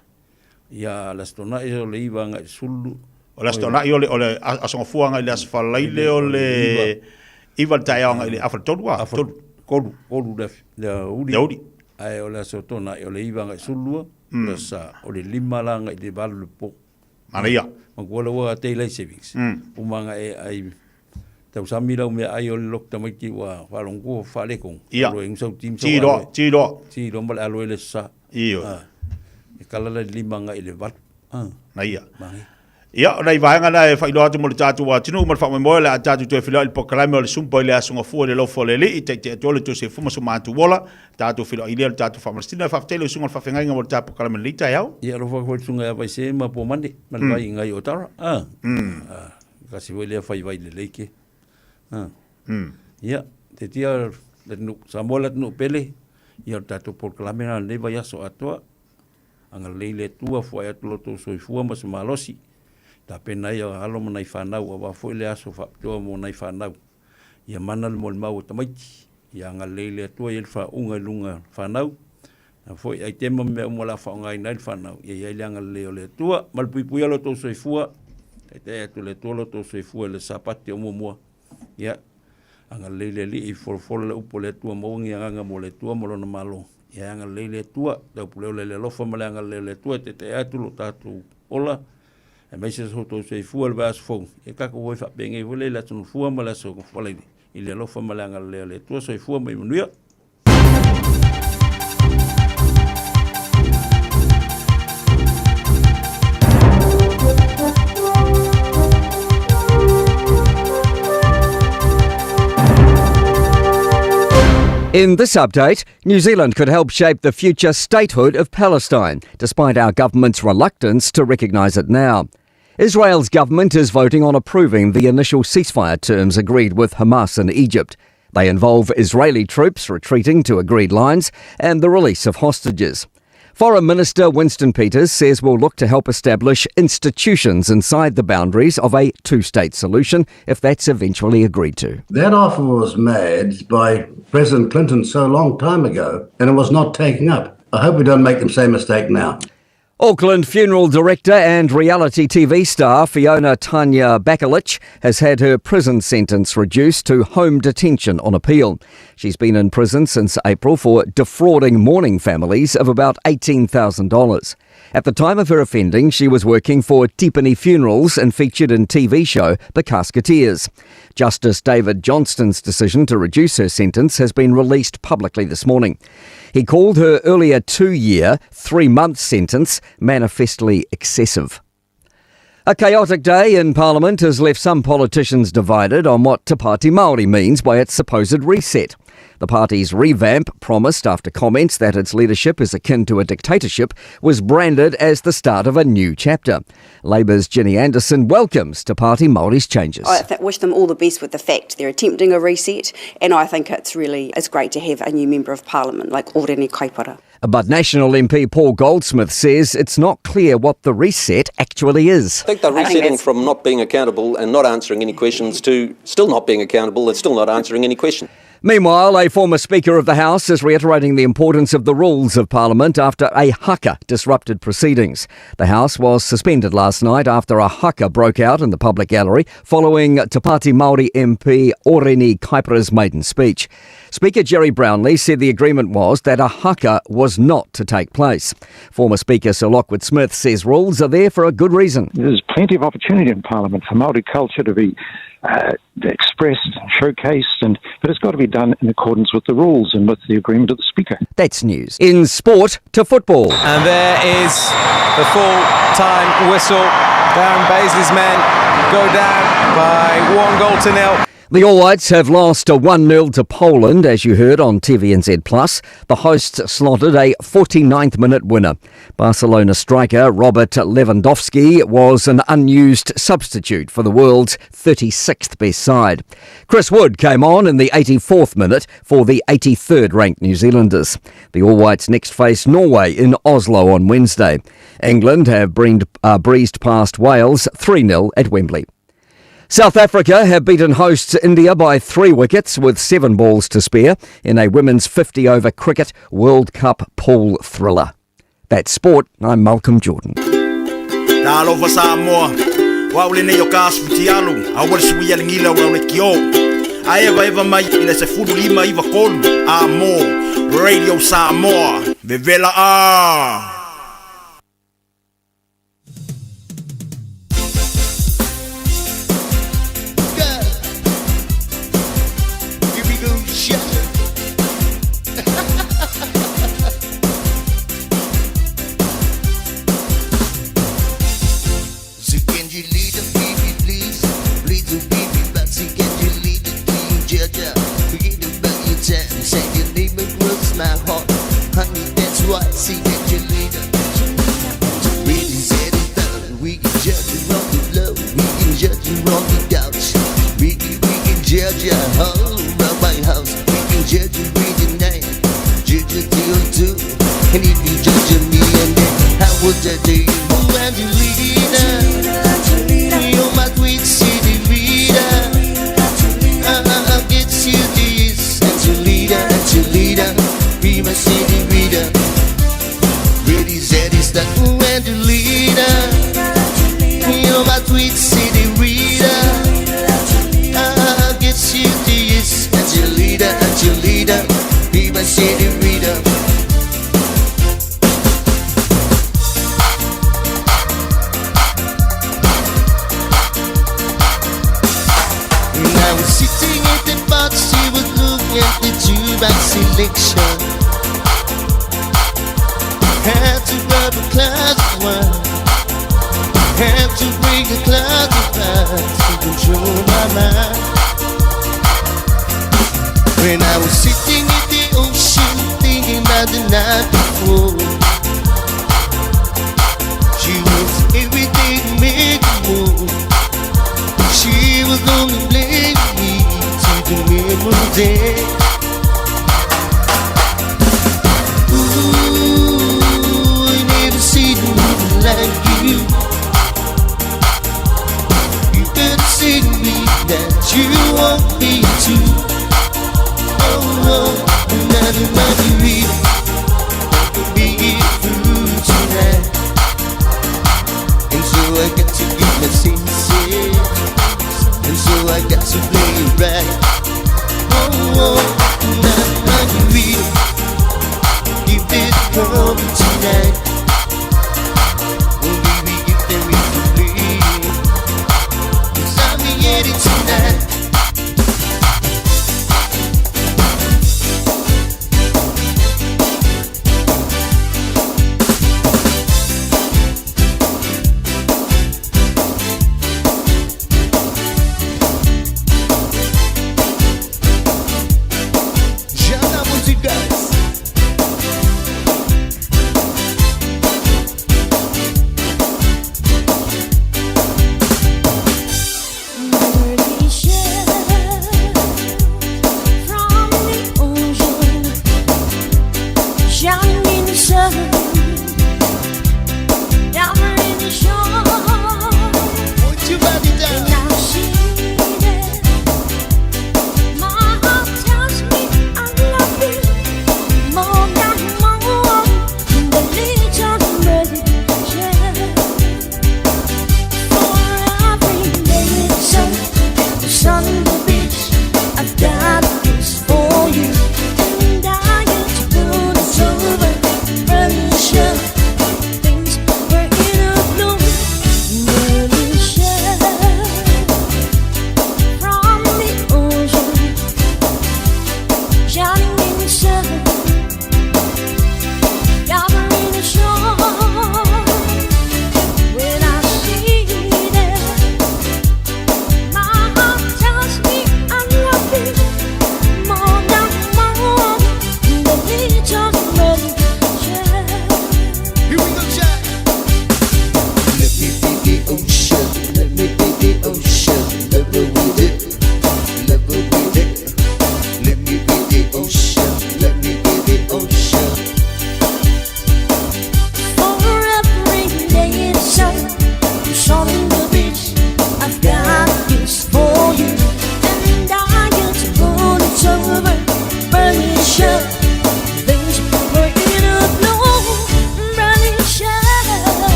Ia, le Aso Toonai o le 9 agai i le 10. O le Aso Toonai o le, o le Aso Gafua agai i le Aso Faraile o le 9 i le taeao agai i le afa i le 3 a? Afa 3, 3 le aoauli. Le aoauli. Ae o le Aso Toonai o le 9 agai i le 12. Le aso Sa, o le 5 la agai i le 8 i le po. Manaia. Manatua la ua daylight savings. Uma anga e ai tausami lau mea ai o le lok tamaiti ua faalogo faaletonu. Ia. Alo e gusau tim Ti loa, ti loa. Ti loa ma le alo e le sa. Ioe. Ah. E kala la le lima agai i le valu. Ah. Naia. Manaia. Ia, o nai vaega na e faailoa atu mo le tatou atunuu ma le faamoemoe o le a tatou toe feiloai i le polokalame o le Sumpa i le Aso Gafua i le alofa o le Alii, taitai atu ai le Tosi e Fuma so matou ola, tatou feiloai lea o le tatou faamalositino. Ae faafetai i lau susuga i le faafeagaiga mo le tatou polokalame i lenei taeao. Ia, alofa atu foi i le susuga ia Vaise ma Pomane ma le vai i ngai o Tara. Ah. Ah, kasi foi lea fai vai lelei ke. Ah. Ia, te tia le atunuu, Samoa le atunuu pele, ia o le tatou polokalame lena lenei vaiaso atoa. Agalelei le Atua, fuai atu lo outou soifua ma se malosi, tapena ai alo ma nai fanau, aua foi le aso faapitoa mo nai fanau. Ia mana le molimau o tamaiti, ia agalelei le Atua i ai le faauuga i luga o fanau, na foi aitema ma mea uma o le a faaaogaina ai le fanau, ia i ai le agalelei o le Atua. Ma le puipuia lo outou soifua, taitai atu e le Atua lo outou soifua i le Sapati o muamua. Ia, agalelei le Alii, folafola le upu a le Atua, maua ni agaga mo le Atua ma Lona Malo. Ia agalelei le Atua, taupuleola i le alofa ma le agalelei o le Atua e taitaia atu lo tatou ola, aemaise so outou soifua i le vaiaso fou. Ia tatou o ai faapenei foi lea i le Aso Gafua ma le Aso Faraile, i le alofa ma le agalelei o le Atua. Soifua ma ia manuia. In this update, New Zealand could help shape the future statehood of Palestine, despite our government's reluctance to recognise it now. Israel's government is voting on approving the initial ceasefire terms agreed with Hamas in Egypt. They involve Israeli troops retreating to agreed lines and the release of hostages. Foreign Minister Winston Peters says we'll look to help establish institutions inside the boundaries of a two state solution if that's eventually agreed to. That offer was made by President Clinton so long time ago and it was not taken up. I hope we don't make the same mistake now. Auckland funeral director and reality TV star Fiona Tanya Bakalich has had her prison sentence reduced to home detention on appeal. She's been in prison since April for defrauding mourning families of about $18,000. At the time of her offending, she was working for Tipene Funerals and featured in TV show The Casketeers. Justice David Johnston's decision to reduce her sentence has been released publicly this morning. He called her earlier two year, three month sentence manifestly excessive. A chaotic day in Parliament has left some politicians divided on what Te Pāti Māori means by its supposed reset. The party's revamp, promised after comments that its leadership is akin to a dictatorship, was branded as the start of a new chapter. Labour's Ginny Anderson welcomes Te Pāti Māori's changes. I th- wish them all the best with the fact they're attempting a reset, and I think it's really it's great to have a new member of parliament like Orene Kaipara. But National MP Paul Goldsmith says it's not clear what the reset actually is. I think they're resetting from not being accountable and not answering any questions to still not being accountable and still not answering any questions. Meanwhile, a former Speaker of the House is reiterating the importance of the rules of Parliament after a haka disrupted proceedings. The House was suspended last night after a haka broke out in the public gallery following Te Pāti Māori MP Oreni Kaipara's maiden speech. Speaker Gerry Brownlee said the agreement was that a haka was not to take place. Former Speaker Sir Lockwood Smith says rules are there for a good reason. There's plenty of opportunity in Parliament for Māori culture to be expressed, showcased, and but it's got to be done in accordance with the rules and with the agreement of the Speaker. That's news. In sport to football. And there is the full-time whistle. Darren Bazeley's men go down by one goal to nil. The All Whites have lost 1-0 to Poland, as you heard on TVNZ Plus. The hosts slotted a 49th minute winner. Barcelona striker Robert Lewandowski was an unused substitute for the world's 36th best side. Chris Wood came on in the 84th minute for the 83rd ranked New Zealanders. The All Whites next face Norway in Oslo on Wednesday. England have breezed past Wales 3-0 at Wembley. South Africa have beaten hosts India by 3 wickets with 7 balls to spare in a women's 50-over cricket World Cup pool thriller. That's sport. I'm Malcolm Jordan. Talofa Samoa, wa ule nei o ka asu futialu, a ua le suia le gila o lau le kio. A eva eva mai i le 15 93 a mo Radio Samoa, vevela a. Here we go, shut. So can you lead the baby, please? Please do baby, but see can you lead the clean judge? Forget about your time, say your name across my heart. Honey, that's why see that you lead. Really said it done. We can judge you on the low, we can judge you on the couch. We can judge you all around my house. We can judge you with the night, judge you till 2. And if you judge me, and then I will judge you. Oh, Angelina, you're my sweet city reader. I'll get you this, Angelina, Angelina, be my city reader. Ready, set, is that, oh, Angelina, you're my sweet city reader. I'll get you this, Angelina, Angelina, be my city reader. And I was sitting at the bar, she was looking at the jukebox selection. Had to grab a glass of wine, had to bring a glass of wine to control my mind. When I was sitting at the ocean, thinking about the night before, she was everything made more. She was gonna blame me to the memory. Ooh, I never seen a woman like you. You better say to me that you want me to. Oh, oh, another margarita, be it through tonight. And so I got to get my senses, and so I got to play it right. Oh, oh.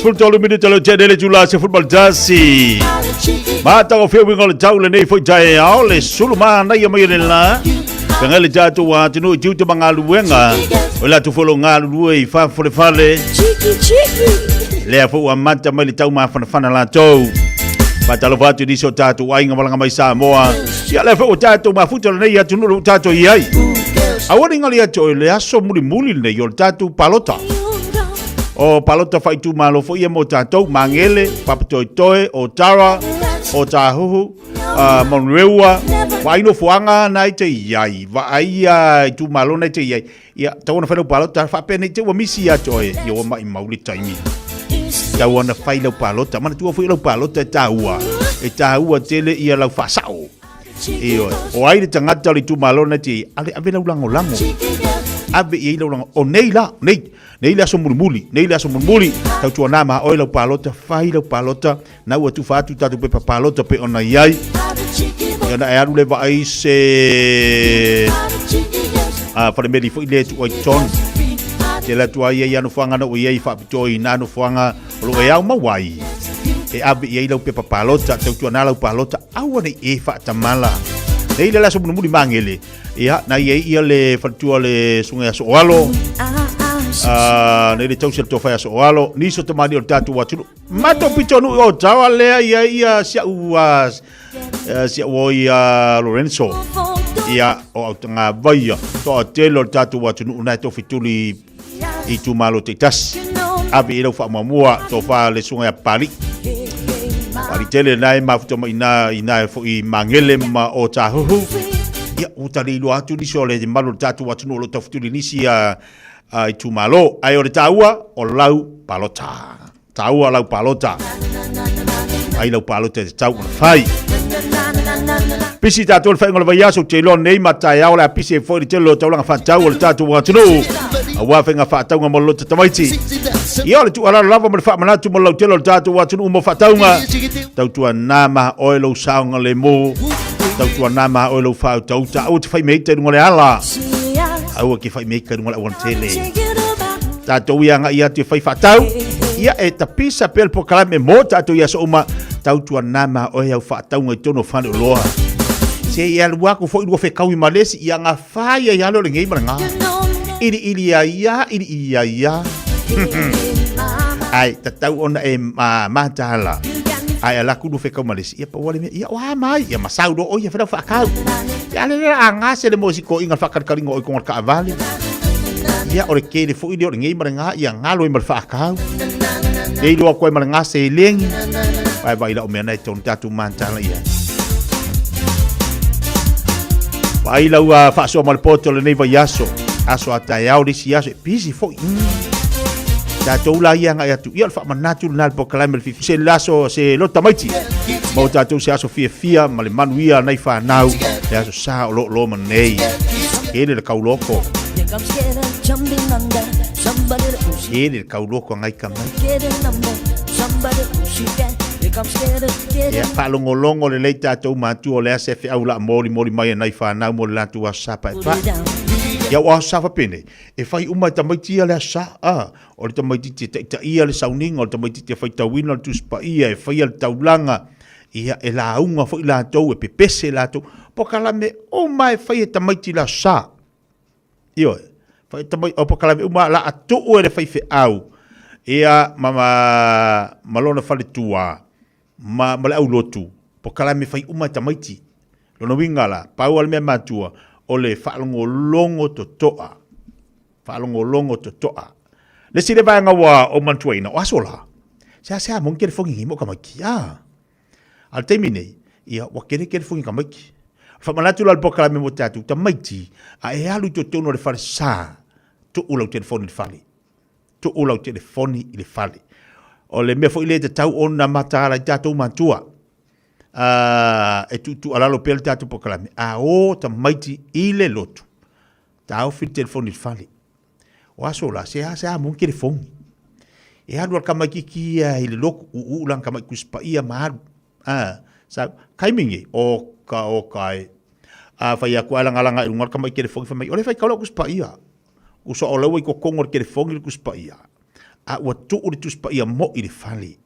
13 minute le tene le tula se football tasi. Mata o whiu winga le tau le nei foi tae ao le sulu mana ia mai le la. Penga le tātou a tunu i tiute mangaluenga. O la tu folo ngalu lue i wha fole fale. Lea fo ua mata mai le tau mafanafana latou. Faatalofa atu i nisi o tātou aiga malaga mai Samoa. Ia lea foi ua tātou mafuta lenei atunuu ua tātou i ai. Aua ne i gali atu o le aso mulimuli lenei o le tātou palota. O palota faaitumalo foi ia mo tātou, Magele, Papatoetoe, Otara, Otāhuhu, Manurewa, vaai nofoaga na e te i ai, vaai itumalo na e te i ai. Ia, tau ona whai lau palota, whaapea nei te ua misi ia te oe, ia ua mai mau le taimi. Tau ona whai lau palota, mana tua fui lau palota e tāua, e tāua tele ia lau whaasao. Ioe, o ai le tangata o le itumalo na te, ale ave lau lango lango. Ave i ai lau lango, o nei la, nei, nei le aso mulimuli, nei le aso mulimuli, tau tua nā maha oe lau palota, whai lau palota, na ua tufa atu tātou pepa palota pe ona i ai. Ia na e alu le vaai se a whare meri foi le tu oi ton. Te la tua ia ia no whanga na ui ei whaapito i nā no whanga o lo e au mawai. E ave i ei lau pepa palota, tau tua nā lau palota, aua nei e whaatamala. Nei le laso munumuli mangele. Ia, na ia ia le whanatua le sungai aso oalo. Nei le tausi le tōwhai aso oalo. Niso te mani o le tātou atunu. Mato pito nu o tawa lea ia ia sia ua sia ua ia Lorenzo ia o au tanga vaia to a tele o le tātou atunuu nai tō fituli i tūmalo te tasi ave i lau whaamuamua tō wha le sunga ia pali pali tele nai mafuta mai ina ina e fo i mangele ma o tāhuhu ia u tali iloa atu nisi o le malu le tātou atunuu o lo tafutuli nisi a i tūmalo ai o le tāua o lau palota Tāua lau palota. Ai lau palota e te tau ona whai. Pisi tātou le whainga o le vaiaso, te iloa nei ma taeao le a pisi e foi le tele o taulanga whātau o le tātou atunuu. Aua whainga whaataunga mo le lota tamaiti. Ia o le tuualalo lava ma le faamanatu mo le lautele o le tātou atunuu mo faataunga. Tautua nā maha oe lou saoga le mō. Tautua nā maha oe lou whāutauta. Aua te whai meita i runga le ala. Aua ke whai meika i runga le awana tele. Tātou ia ngai atu e whai whaatau. Ia e tapisa pea le pokalame mō tātou ia so uma. Tautua nā maha oe au whaataunga i tono whane o loa. Se ia lua aku foi lua whekau i malesi ia ngā whaia i alo le ngei ma le ngā. Iri iri ia ia, iri iri ia ia. Ai, tatau ona e mātahala. Ai, ala ku lua whekau malesi. Ia pa wale mea, ia oa mai, ia masau ro o ia whenau whaakau. Ia ale lera a ngā se le mo si ko inga whakarikaringa o i konga kaavale. Ia o le kele foi le o le ngei ma le ngā, ia ngā loi ma le whaakau. Nei loa koe ma le ngā se lengi. Vai vai lau mea nei tonu tātou mātala ia. Vai lau a whaasoa ma le poto le nei vai aso. Aso a tae ao lisi aso e pisi foi. Tātou la ia ngai atu. Ia o le whaamanatu le nā le pokalame le fifi. Se laso se lota maiti. Ma o tātou se aso fia fia ma le manu ia nei whanau. Le aso sa o lo lo ma nei. Kele le kauloko. Kele le kauloko ngai ka mai. Ia, faalogologo lelei tatou matua o le a se feau la molimoli mai e nai whanau mo le latou aso sa paepae. Ia o aso sa fapenei, e whai uma e tamaiti ia le aso sa, a, o le tamaititi e taitaia le sauniga, o le tamaititi e faitauina le Tusi Paia, e faia le taulaga, ia, e lauga foi latou, e pepese latou, pokalame uma e fai e tamaiti i le aso sa. Ioe, fai tamai, o pokalame uma la a tuu e le faifeau, ia, ma, ma, ma lona faletua, ma, ma le aulotu, pokalame fai uma e tamaiti. Lona uiga la, pau lava le mea matua, o le faalogologo totoa. Faalogologo totoa. Le isi le vaega ua ou manatuaina, o aso la, seasea moni telefoni nei mo tamaiti, a. A le taimi nei, ia, ua kele telefoni tamaiti. Faamanatu la le polokalame mo tatou tamaiti, a e alu i totonu o le falesa, tuu lau telefoni i le fale. Tuu lau telefoni i le fale. O le mea foi lea e tatau ona mataala i tatou matua, e tuutuualalo pea le tatou polokalame, a o tamaiti i le lotu, taofi le telefoni i le fale. O aso la, seasea moni telefoni. E alu a le tamaitiiti ia i le lotu, uuu lana tamaiti Tusi Paia ma alu. A, sa, taimi nei, o ka, o ka e. A fai atu ae lagalaga i luga le tamaiti telefoni, fai mai, o le faitau lau Tusi Paia. Usa o laua i totonu o le telefoni le Tusi Paia. A ua tuu le Tusi Paia moi i le fale.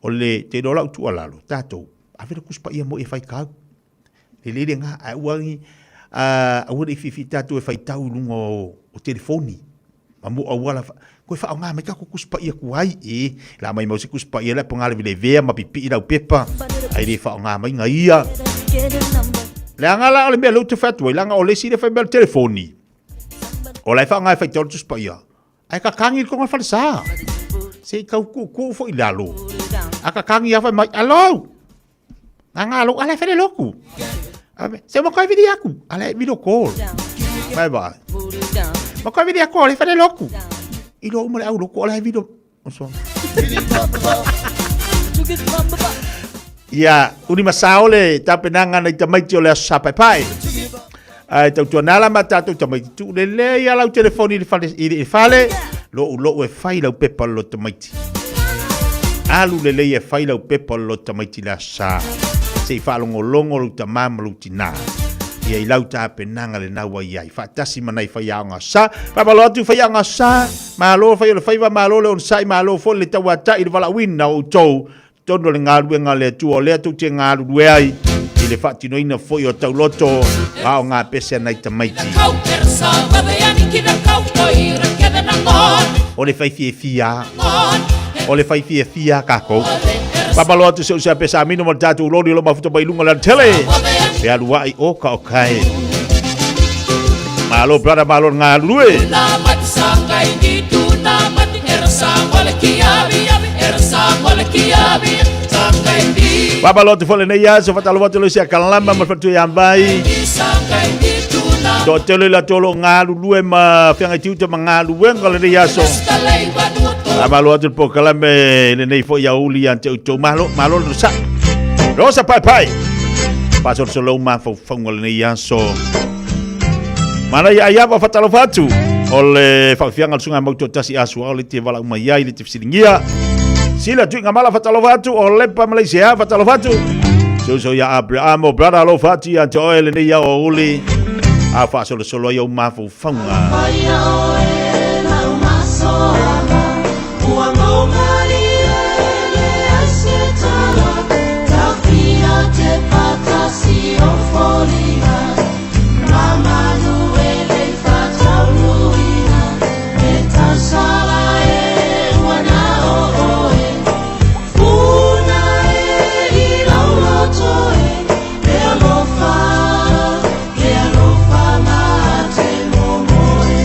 O le te iloa lau tuualalo, tatou, ave le Tusi Paia moi e faitau. Lelei lena, ae aua ni, aua ne i fiafia tatou e faitau i luga o telefoni ma mo auala toe faaaoga mai tatou Tusi Paia tuai e la mai mau se Tusi Paia la ponga levelevea ma pipii lau pepa ai le faaaoga mai na ia. Leaga la o le mea lea ou te fai atu ai, leaga o le isi lea fai mai o le telefoni, o la e faaaoga e faitau le Tusi Paia, Ae kakagi i totonu o le falesa. Se i tau tuutuu foi i lalo. A kakagi lava fai mai, Alo! Gaga lou ala e fai le lotu. Se ua toe vili atu, ala e video call. Mai vaai. Ma toe vili atu, ala e fai le lotu. Iloa uma le au lotu, ala e video. Ia, uni masao le tapenaga nai tamaiti o le aso Sa Paepae. Ae tautuana la ma tatou tamaiti tuu lelei a lau telefoni i le fale, i le fale lou lou e fai lau pepa lo tamaiti. Alu lelei e fai lau pepa lo tamaiti le aso Sa. Se i faalogologo lou tamā ma lou tinā. Ia i lau tapenaga lena ua i ai. Faatasi ma nai faiaoga sa. Faamalo atu faiaoga sa. Malo fai o le faiva, malo le onosai, malo foi le tauatai i le valaauina o outou totonu o le galuega a le Atua o lea tou te galulue ai i le faatinoina foi o tauloto a o ngā pese a nai tamaiti. O le fai fiafia, o le fai fiafia kākou. Faamalo atu se usa pesa amino ma le tatou loli o lo mafuta mai luga o le alatele. Pe aluai o ka o kai. Malo brother, malo le galulue. Faamalo atu foi lenei aso, faatalofa atu le isi a Kalama ma le faletua ia Vai. Toatele i latou o lo o galulue ma feagai tiute ma galuega lenei aso. Faamalo atu le polokalame i lenei foi aoauli ia te outou. Malo, malo le onosai. Rosa paepae. Faasolosolo mafaufauga lenei aso. Manaia ai ava faatalofa atu o le faafiaga o le susuga Mautoatasi Asua o le te valaau mai ai le te fesiligia. Sila tuiga mala faatalofa atu o Lepa Malaysia faatalofa atu. Susu ia Abraham brother alofa atu ia te oe lenei aoauli a faasolosolo ai au mafaufauga. Faia oe lau masoala, ua maumalie leai se tala, taofia te patasi o foliga, mamanuele i faataunuuina, e tausala e ua na o oe, puna e i lou loto e, le alofa, le alofa ma te momoe.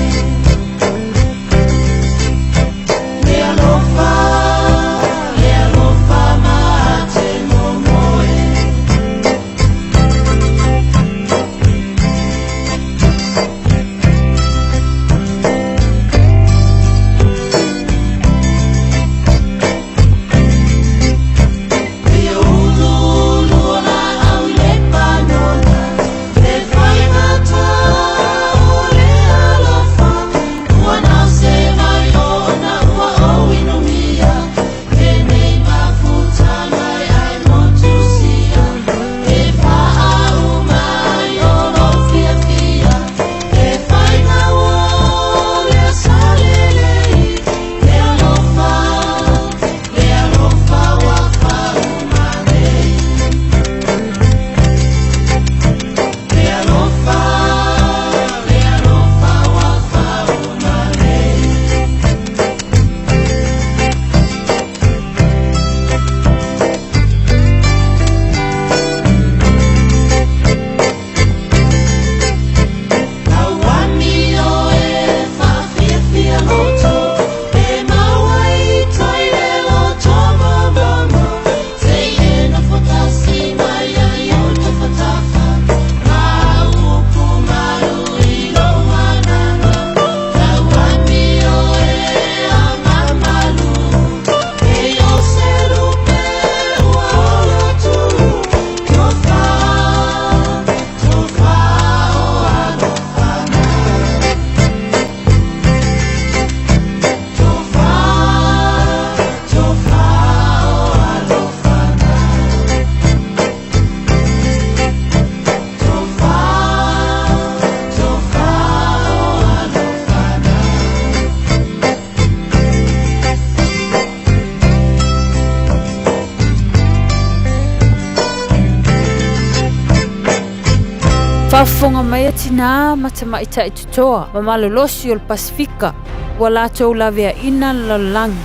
Faafofoga mai a tinā ma tamaitai totoa ma malolosi o le Pasefika ua latou laveaina le lalolagi.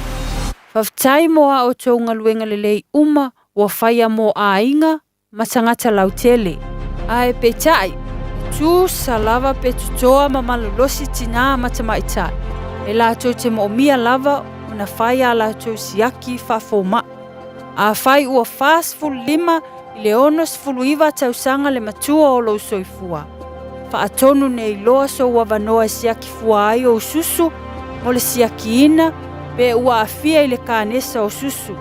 Faafetai mo a outou galuega lelei uma ua faia mo aiga ma tagata lautele. Ae peitai, e tusa lava pe totoa ma malolosi tinā ma tamaitai, e latou te moomia lava ona fai a latou siaki faafoma'i. Afai ua 45 i le 69 tausaga le matua o lou soifua, faatonu nei loa sou avanoa e siaki fua ai ou susu mo le siakiina pe ua aafia i le kanesa o susu,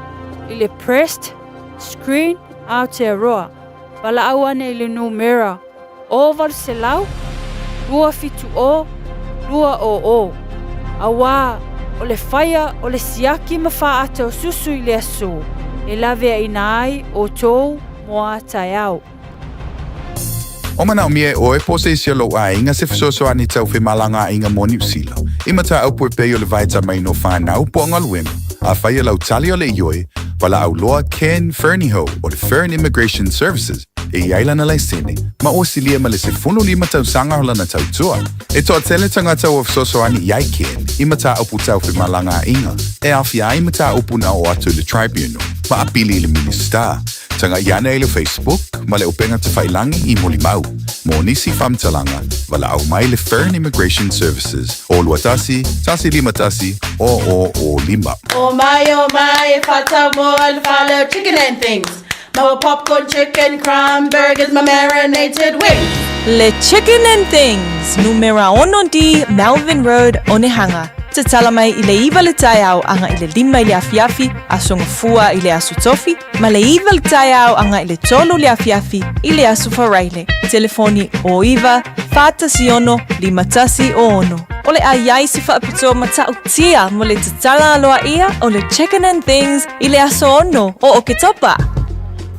i le Breast Screen Aotearoa, valaau ane i le numera 0800 270 200, auā o le faia o le siaki ma faaata o susu i le aso e laveaina ai outou mo a taeao. O manaomia e ʻoe po o se isi o lou ʻaiga se fesoasoani tau femalagaaiga mo Niu Sila, i mataupu e pei o le vaetamaina o whānau po o galuega, afai o lau tali o le ioe, valaau loa Ken Fernihough o le Fern Immigration Services e i ai lana laisene, ma ua silia ma le 15 tausaga o lana tautua. E toatele tagata ua fesoasoani i ai Ken i mataupu tau femalagaaiga e aofia ai mataupu na oo atu i le Tribunal ma apili i le Minisita. Tagai ane i le Facebook ma le upega tafailagi i Molimau. Mo nisi faamatalaga, valaau mai le Fern Immigration Services o 21 151 0005. Oh my, oh my, e whatau mo i le fale o chicken and things. Maua popcorn, chicken, crumb, burgers ma marinated wings. Le Chicken and Things, numera 6 D, Melvin Road, Onehunga. Tatala mai i le 9 le taeao aga i le 5 i le afiafi, Aso Gafua i le Aso Tofi, ma le 9 le taeao aga i le 3 le afiafi i le Aso Faraile. Telefoni o 9 4 1 6 1 6. O le a i ai se faapitoa matautia mo le tatala aloaia o le Chicken and Things i le aso 6 o Oketopa.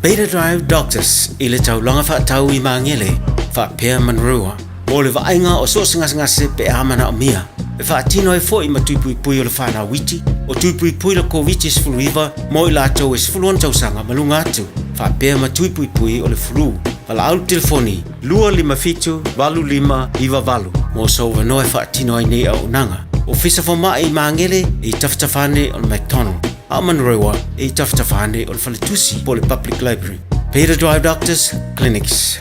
Beta Drive Doctors i le taulaga faatau i Magele, faapea Manurewa, mo le vaaiga o so o se gasegase pe a manaomia. E faatino ai foi ma tui puipui o le whanau iti, o tui puipui le Koviti-19 mo i latou e 16 tausaga ma luga atu, faapea ma tui puipui o le flu. Valaau le telefoni 257 8598 mo sou avanoa e faatino ai nei auaunaga. Ofisa Fomai i Magele e i tafatafa ane o le McDonald, a o Manurewa e i tafatafa ane o le Faletusi po o le Public Library. Peter Drive Doctors Clinics.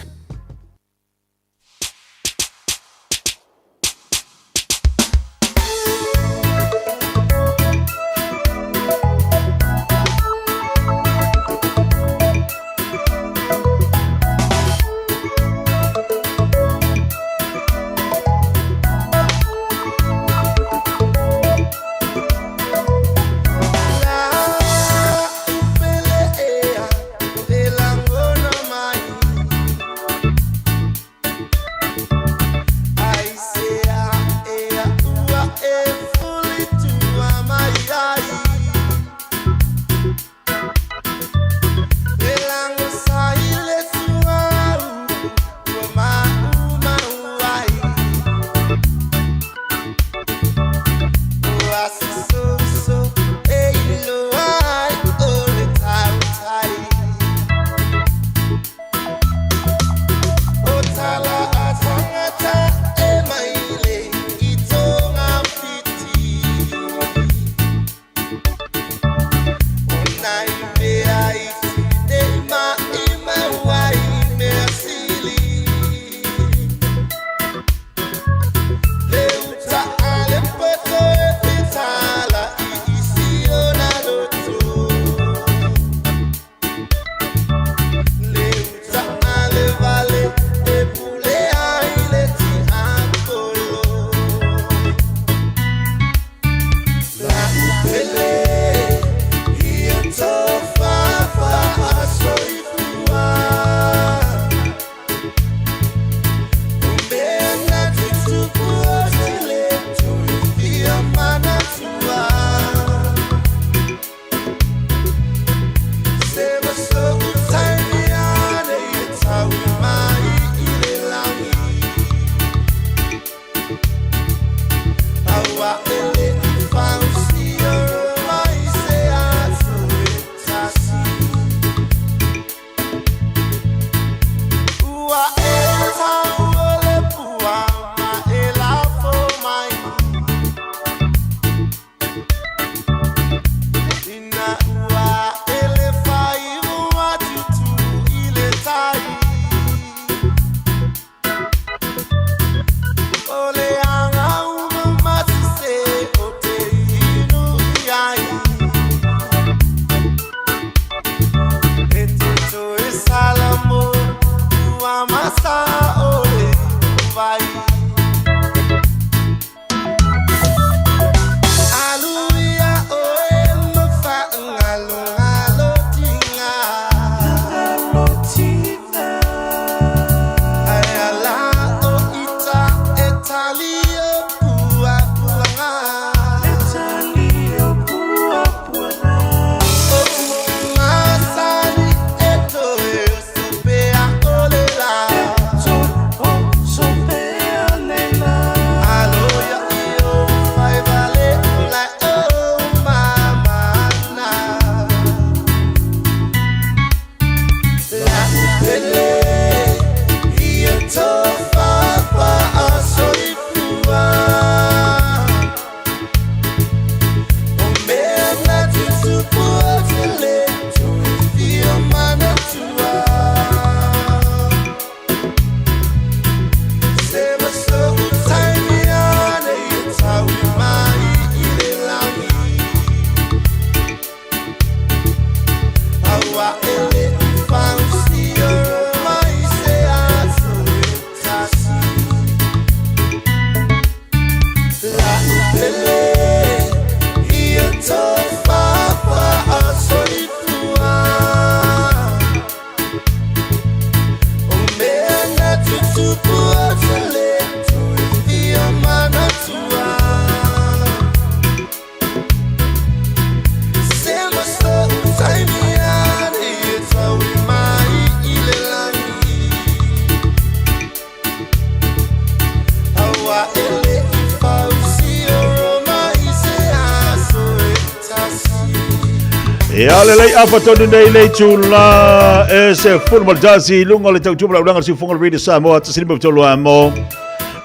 Ia lelei afa tonu nei le itula e se fulu ma le tasi i luga o le tautua ma le aulaga o le siufofoga o le Radio Samoa 153 amo.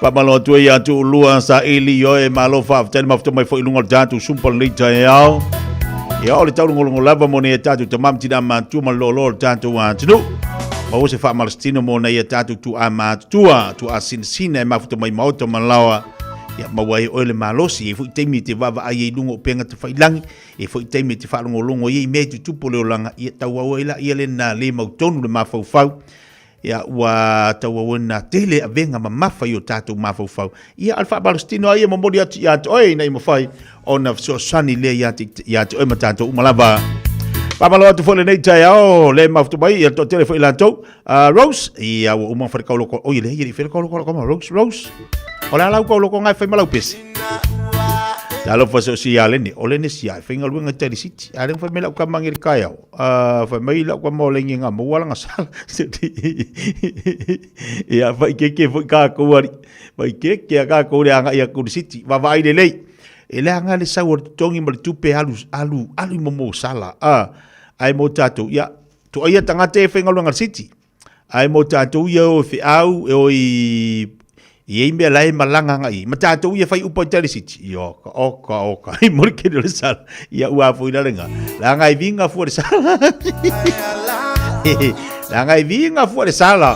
Faamalo atu ai ia Tuulua saili oe malo faafetai le mafuta mai foi i luga o le tatou sumpa lenei taeao. Ia o le taulogologo lava mo nei a tatou tama ma tina matutua ma le loaloa o le tatou atunuu. Maua se faamalositino mo nei a tatou tuaa matutua, tuaa sinasina e mafuta mai maota ma laoa. Ia maua ai oe le malosi, e i ai foi taimi e te vaavaai ai i luga o upega tafailagi, e i ai foi taimi e te faalogologo ai i mea e tutupu o le olaga, ia tauau ai laia lena le mautonu le mafaufau. Ia, ua tauauina tele avega mamafa i o tatou mafaufau. Ia, a o le faamalositino lava ia e momoli atu ia te oe ina ia mafai ona fesoasoani lea ia te, ia te oe ma tatou uma lava. Faamalo atu foi lenei taeao, le mafuta mai, ia toatele foi latou. Rose, ia ua uma ona fai le kauloko, oi leai, e le i faia le kauloko a lau tama, Rose, Rose. O le a lau kauloko nga e fai ma lau pese? Talofa so si ia lene, o lene sia e faigaluega i Tali City. A lea fai mai lau tama ngi le taeao. Fai mai lau tama o lengi nga maua langa sala. Ia fai keke foi kākou ari. Fai keke a kākou le anga ia kuri city. Vaavaai lelei. E leaga le sau o le totogi ma le tupe alu, alu, alu i momo sala. Ae mo tātou, ia, toaia tagata e faigaluega le city. Ae mo tatou ia e o i feau, e o i i ei mea la e malaga agai i ai. Ma tatou ia fai upa i Tali City. Ia oka, oka, oka. I mo le kene o le sala. Ia ua foi la lenga. Leaga e vinga fua le sala. Leaga e vinga fua le sala.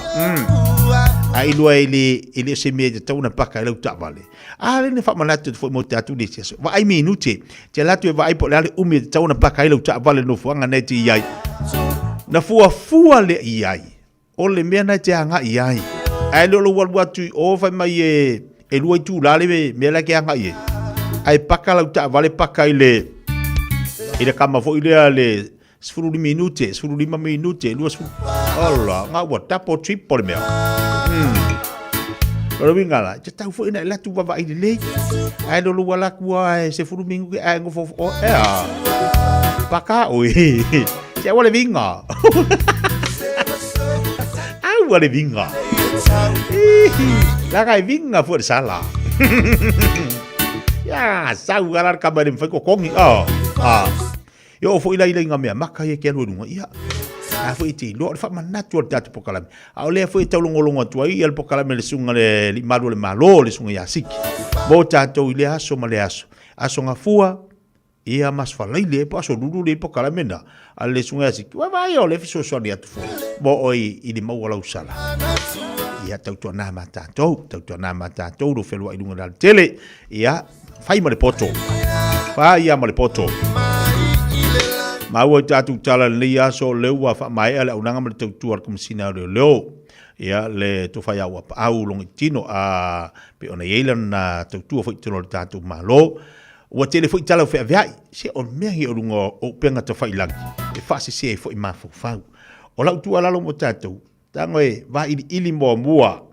A i lua e le, e le o se mea e tatau ona paka ai lau taavale. A le ne faamanatu atu foi mo te atu le isi aso. Vaai minute. Te alu atu e vaai po o le a le umi e tatau ona paka ai lau taavale i le nofoaga na e te i ai. Na fuafua lea i ai, o le mea na e te agai i ai. Ae le o lou alu atu i o fai mai e, e lua itula le mea la e ke agai i ai. Ae paka lau taavale paka i le, i le kama foi lea le 15 minute, 15 minute, 20. Ala, ngā ua double triple le mea. O le uiga la, te tau foi na e latu vavaai lelei. Ae lo lua la kua e 10 minute ae ngofo o e a. Paka oe. Se aua le vinga. Aua le vinga. La kai vinga fua le sala. Ya, sau ala le kama le mwhai kokongi. Oh, ah. E oo foi la i laina mea maka ia ke alu e luga, ia, a foi e te iloa, o le faamanatu o le tatou polokalame. A o lea foi e taulogologo atu ai ia le polokalame a le susuga le Alii Malu o le Malo, le susuga ia Siki, mo tatou i lea aso ma lea aso. Aso Gafua, ia ma Aso Faraile, po o Aso Lulu le polokalame na a le susuga ia Siki. Ua vaai o lea e fesoasoani atu foi mo oe i le maua lau sala. Ia, tautuana ma tatou, tautuana ma tatou, lou fealuai i luga i le alatele. Ia, Fai ma le poto. Fai ia ma le poto. Maua i tatou tala i lenei aso o lea ua faamaea le auaunaga ma le tautua a le Komesina o Leoleo. Ia, le tofa ia Uapaau Logitino, a pei ona i ai lana tautua foi i totonu o le tatou Malo. Ua tele foi tala ua feaveai, se o le mea ia o luga o upega tafailagi e faasese ai foi mafaufau. O lau tuualalo mo tatou, tago e vailiili muamua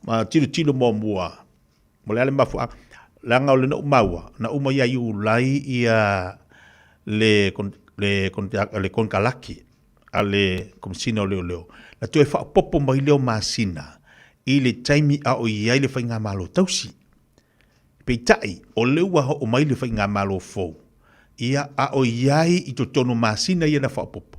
ma tilotilo muamua mo le a le mafuaaga. Leaga o le na ou maua, na uma ia Iulai ia le le le konekaraki a le Komesina o Leoleo, na toe faaopoopo mai lea o masina i le taimi a o i ai le Faigamalo Tausi. Peitai, o lea ua oo mai le faigamalo fou, ia, a o i ai i totonu o masina ia na faaopoopo,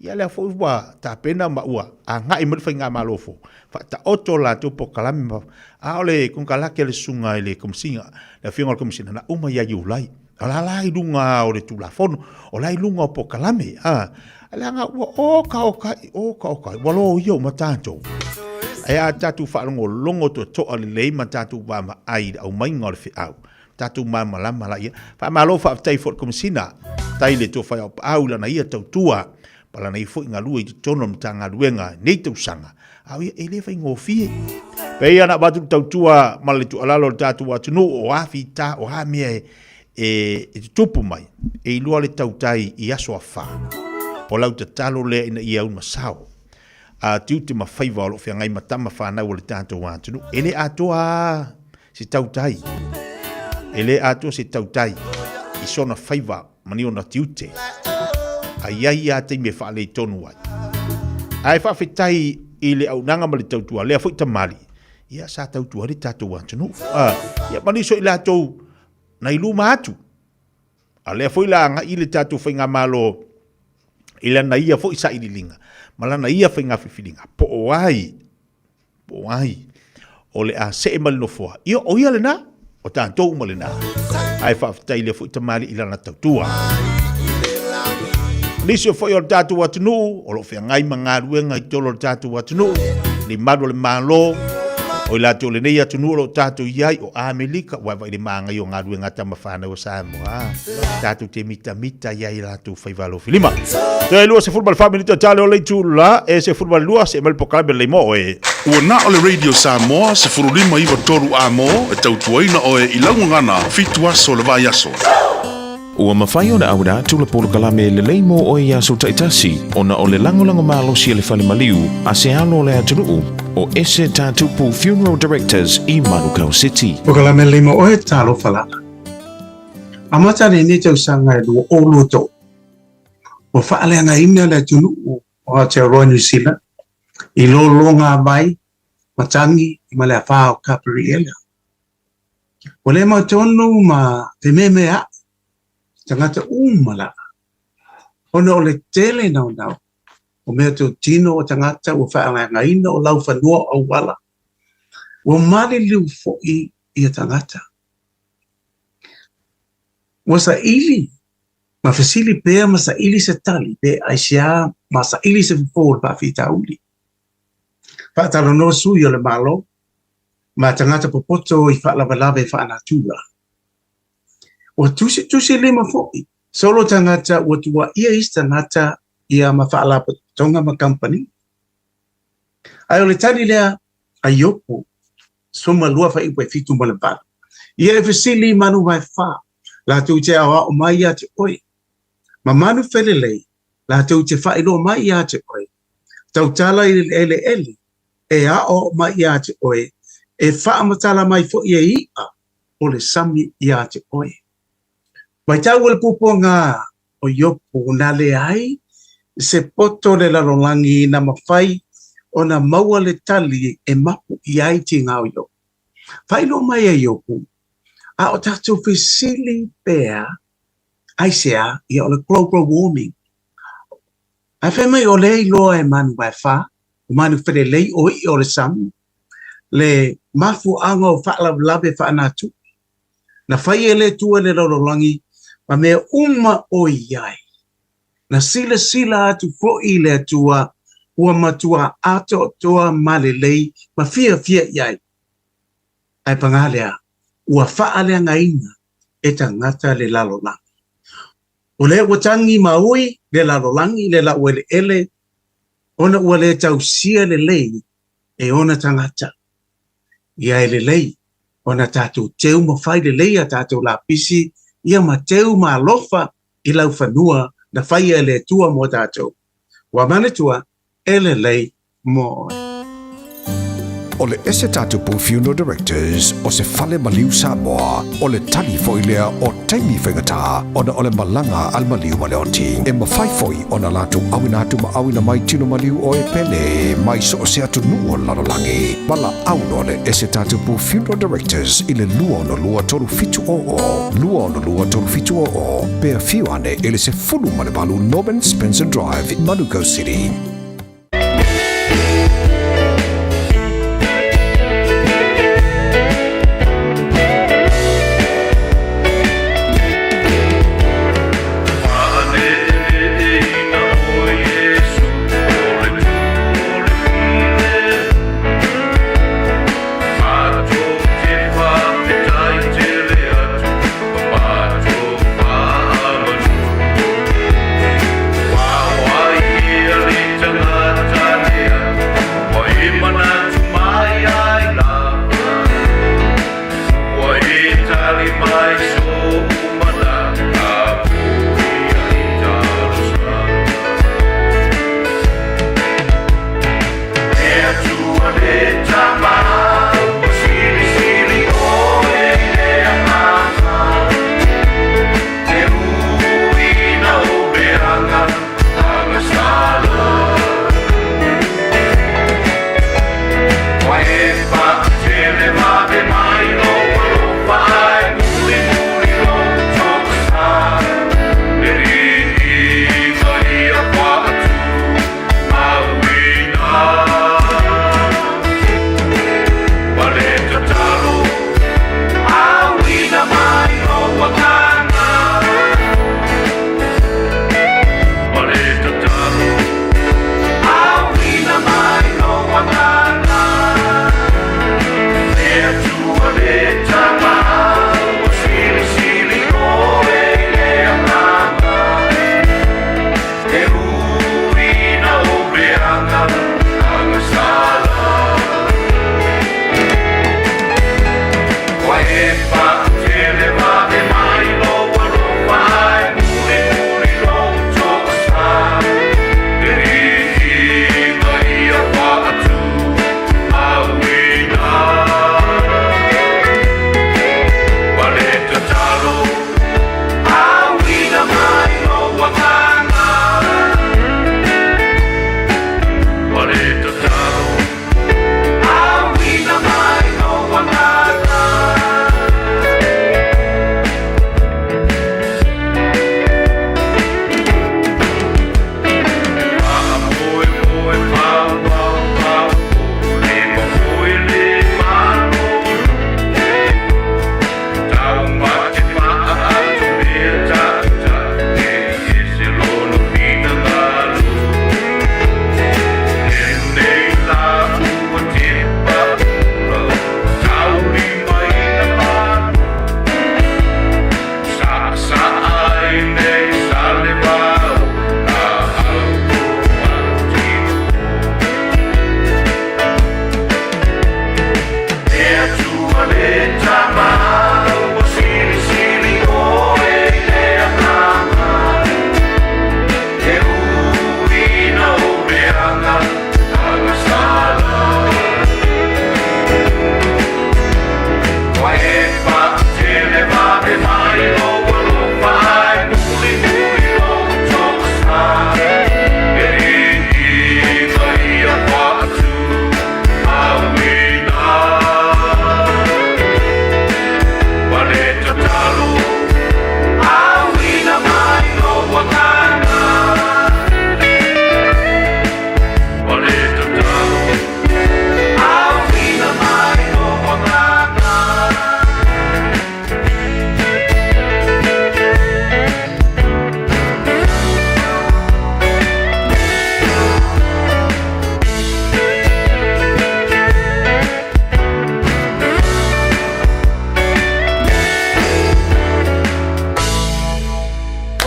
ia lea foi ua tapena ma ua agai mai le faigamalo fou, faataoto latou polokalame ma, a o le konekarate a le susuga i le Komesina, le Afioga i le Komesina, na uma ia Iulai. O la la i luga o le Tulafono, o la i luga o polokalame, a, leaga ua oka oka, oka oka, ua loia uma tatou. Ae a tatou faalogologo totoa lelei ma tatou vaavaai i le aumaiga o le feau, tatou malamalama laia. Faamalo faafetai foi i le Komesina, faafetai i le Tofa ia Aupaau i lana ia tautua, ma lana ia foi galue i totonu o le Matagaluega i nei tausaga, a o ia e le faigofie. Pei ona avatu le tautua ma le tuualalo a le tatou atunuu, o a fita, o a mea e tutupu mai, e iloa le tautai i aso afa. O lau tatalo lea ina ia uma sao a tiute ma faiva o lo o feagai ma tama fanau a le tatou atunuu. E le atoa a se tautai, e le atoa se tautai i sona faiva ma ni ona tiute, a i ai ia taimi e faaletonu ai. Ae faafetai i le auaunaga ma le tautua, lea foi tamalii, ia sa tautua ai le tatou atunuu. A, ia ma nisi o i latou na i luma atu. A lea foi la agai le tatou faigamalo i lana ia foi sailiiliga ma lana ia faiga filifiliga, po o ai, po o ai o le a see mai le nofoa. Ia, o ia lena, o tatou uma lena. Ae faafetai i lea foi tamalii i lana tautua. Nisi o foi o le tatou atunuu o lo o feagai ma galuega i totonu o le tatou atunuu, ni malu o le Malo, o i latou o lenei atunuu o lo o tatou i ai, o Amerika, ua vaai i le magai o galuega a tama fanau a Samoa, tatou te mitamita i ai latou faiva alofilima. Toe 24 minute tale o le itula e 12 se mai le polokalame lelei mo oe. Ua na o le Radio Samoa 15 93 A mo e tautuaina oe i lau gagana fitu aso o le vaiaso. Ua mafai ona auina atu le polokalame lelei mo oe i aso taitasi ona o le lagolago malosi a le Fale Maliu a se alo o le atunuu o Ese Tatupu Funeral Directors i Manukau City. Polokalame lelei mo oe, talofa lava. Amata lenei tausaga e 2023, ua faaleagaina le atunuu o Aotearoa New Zealand i lologavai matagi ma le afā o Kaperiela. Ua le mautonu ma fememeaʻi tagata uma lava, ona o le tele naunau o mea totino o tagata ua faaleagaina o laufanua o auala, ua maliliu foi ia tagata. Ua saili ma fesili pea ma saili se tali pe aisea ma saili se fofo o le faafitauli. Faatalanoa sui o le Malo ma tagata popoto i faalavelave faanatura. Ua tusitusilima foi solo tagata ua tuuaia isi tagata ia ma faalapotopotoga ma kamupani. Ae o le tali lea a Iopu 12 fuaiupu e 7 ma le 8, Ia e fesili i manu vaefa, latou te aoao mai ia te oe, ma manu felelei, latou te faailoa mai ia te oe, tautala i le eleele, e aoao mai ia te oe, e faamatala mai foi e iʻa o le sami ia te oe. Matau e le puapuaga o Iopu na leai se poto o le lalolagi na mafai ona maua le tali e mapu i ai tiga o Iopu. Faailoa mai e Iopu, a o tatou fesili pea aisea ia o le global warming. Ae fai mai o lea iloa e manu vaefa, o manu felelei o iʻa o le sami, le mafuaaga o faalavelave faanatupe na fai e le Atua le lalolagi ma mea uma o i ai. Na silasila atu foi le Atua ua matua atoatoa ma lelei ma fiafia i ai. Ae pagā lea, ua faaleagaina e tagata le lalolagi. O lea ua tagi ma ui le lalolagi le laueleele ona ua le tausia lelei e ona tagata. Ia e lelei ona tatou teu ma fai lelei a tatou lapisi ia ma teu ma alofa i laufanua na faia e le Atua mo tatou. Ua manatua e lelei mo oe. O le Ese Tatupu Funeral Directors o se fale maliu Samoa, o le tali foi lea o taimi faigata ona o le malaga a le maliu ma le oti. E mafai foi ona latou auina atu ma auina mai tino maliu o e pele mai so o se atunuu o le lalolagi. Valaau loa le Ese Tatupu Funeral Directors i le 262 3700, 262 3700, pe afio ane i le 18 Norman Spencer Drive, Manukau City.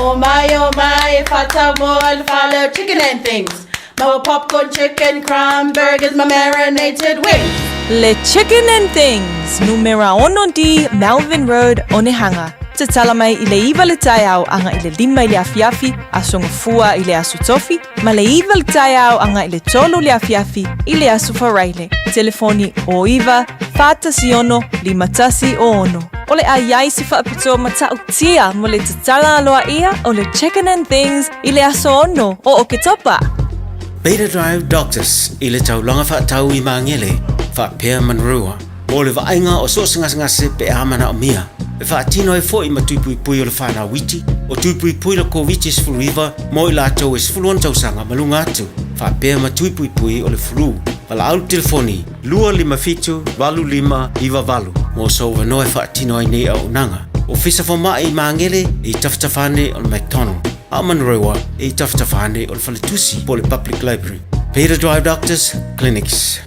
O mai, o mai, whātau mo le whāleo chicken and things. Maua popcorn, chicken, crumb, burgers, ma marinated wings. Le Chicken and Things, numera 6 D, Melvin Road, Onehanga. Tatala mai i le 9 le taeao aga i le 5 i le afiafi, Aso Gafua i le Aso Tofi, ma le 9 le taeao aga i le 3 le afiafi i le Aso Faraile. Telefoni 09 416 5106. O le a i ai se faapitoa matautia mo le tatala aloaia o le Chicken and Things i le aso 6 o Oketopa. Beta Drive Doctors i le taulaga faatau i Magele, faapea Manurewa, mo le vaaiga o so o se gasegase pe a manaomia, e faatino ai foi ma tui puipui o le fanau iti, o tui puipui le Koviti-19 mo i latou e 16 tausaga ma luga atu, faapea ma tui puipui o le flu. Valaau le telefoni 257 8598 mo sou avanoa e faatino ai nei auaunaga. Ofisa Fomai i Magele e i tafatafa ane o le McDonald, a o Manurewa e i tafatafa ane o le Faletusi po o le Public Library. Beta Drive Doctors Clinics.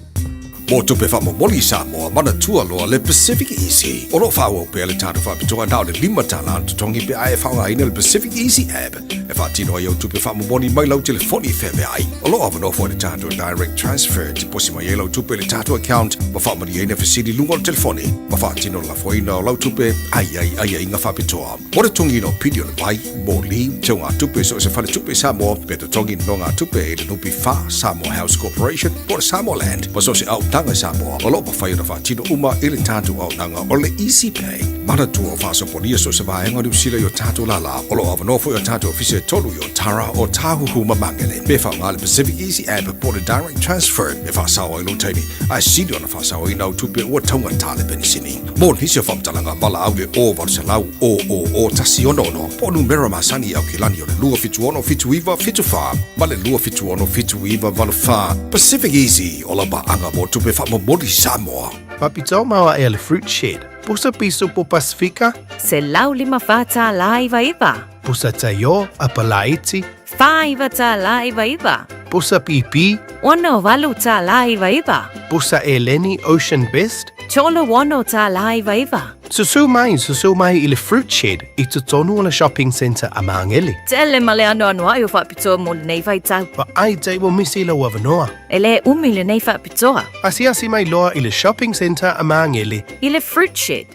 Mo tupe faamomoli i Samoa, manatua loa le Pacific Easy. O lo o faaauau pea le tatou faapitoa na o le $5 le totogi pe a e faaaogaina le Pacific Easy app e faatino ai au tupe faamomoli mai lau telefoni i feaveai. O lo o avanoa foi le tatou Direct Transfer e tiposi mai ai lau tupe i le tatou account ma faamalieina fesili i luga o le telefoni ma faatino le lafoina o lau tupe a i ai aiaiga faapitoa. Mo le totogiina o pili o le vai, moli, teugatupe i so o se faletupe i Samoa, pe totogi nonogatupe i le NPF, Samoa House Corporation, po o le Samoa Land, ma so o se auaunaga i Samoa, o lo o mafai ona faatino uma i le tatou auaunaga o le Easy Pay. Manatua o faasopolia so o se vaega o Niu Sila i o tatou lālā, o lo o avanoa foi o tatou ofisa e tolu i Otara, Ōtāhuhu ma Māngere. Pe faaaoga le Pacific Easy App po o le Direct Transfer e faasao ai lou taimi, ae sili ona faasaoina au tupe ua taugata le penisini. Mo nisi o faamatalaga, valaau le 0800 000 166 po o numera masani i Aukilani o le 276 79 74 ma le 276 79 84. Pacific Easy, o lau paaga mo tupe faamomoli Samoa. Faapitoa mau aʻe a le Fruit Shed. Pusa piso po Pasifika. $104 99. Pusa taio, apa laiti. $49 99. Pusa pīpī. $68 99. Pusa eleni Ocean Best. $36 99. Susu mai, susu mai i le Fruit Shed i totonu o le shopping centre a Māngere. Tele ma le anoanoai o faapitoa mo lenei vaitau. Vaai te ua misi lou avanoa. E le umi lenei faapitoa. Asiasi mai loa i le shopping centre a Māngere. I le Fruit Shed.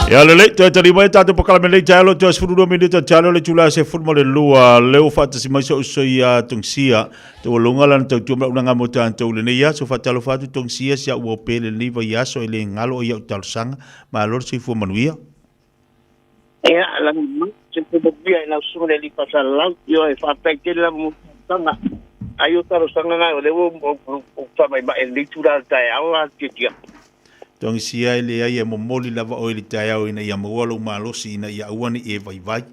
Ia lelei, toe tali mai tatou pakalame lei taeao toe 12 minita taeao le tula se fulu ma le lua leo faatasi mai so'u uso ia Tongisia. Taualuga lana tautua ma ulaga mo tatou lenei aso. Faatalofa atu Tongisia si au uo pele lenei vaiaso e le galo i au talosaga. Malo le soifua manuia. Ia, lagi mai, se manuia i lau susuga le alii faasalalau. Ioe, faafetai tele lava mo talosaga. Ai o talosaga na o lea ua ou faamaemae i lenei itula o le taeao a Tiatia. Togisia e leai e momoli lava oe i le taeao ina ia maua lou malosi ina ia aua ne i e vaivai.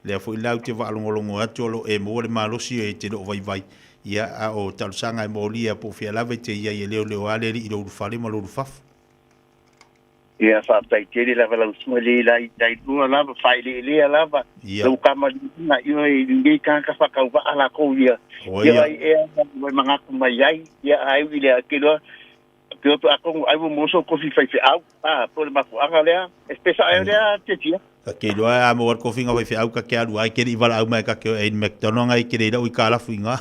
Lea foi la ou te faalogologo atu o lo o e maua le malosi e te le o vaivai, ia a o talosaga e molia po o fea lava e te i ai e leoleo lava le alii i lou ulufale ma lou ulufafo. Ia, faafetai tele lava lau susuga le lailua lava, faaeleelea lava lau kamaliiga, ioe, i lenei tagata faatauvaa latou ia. Ia ai ea ua e manatu mai ai, ia ae ui i lea, ke iloa Te oto atonu ai ua maua sou kofi faifeau, a, po o le mafuaaga lea, e pesa ai lea Tiatia. Ka ke iloa a maua le kofi nga faifeau ka ke alu ai ke le i valaau mai ka ke o e McDonald ngai ke le ila ui ka lafu inga.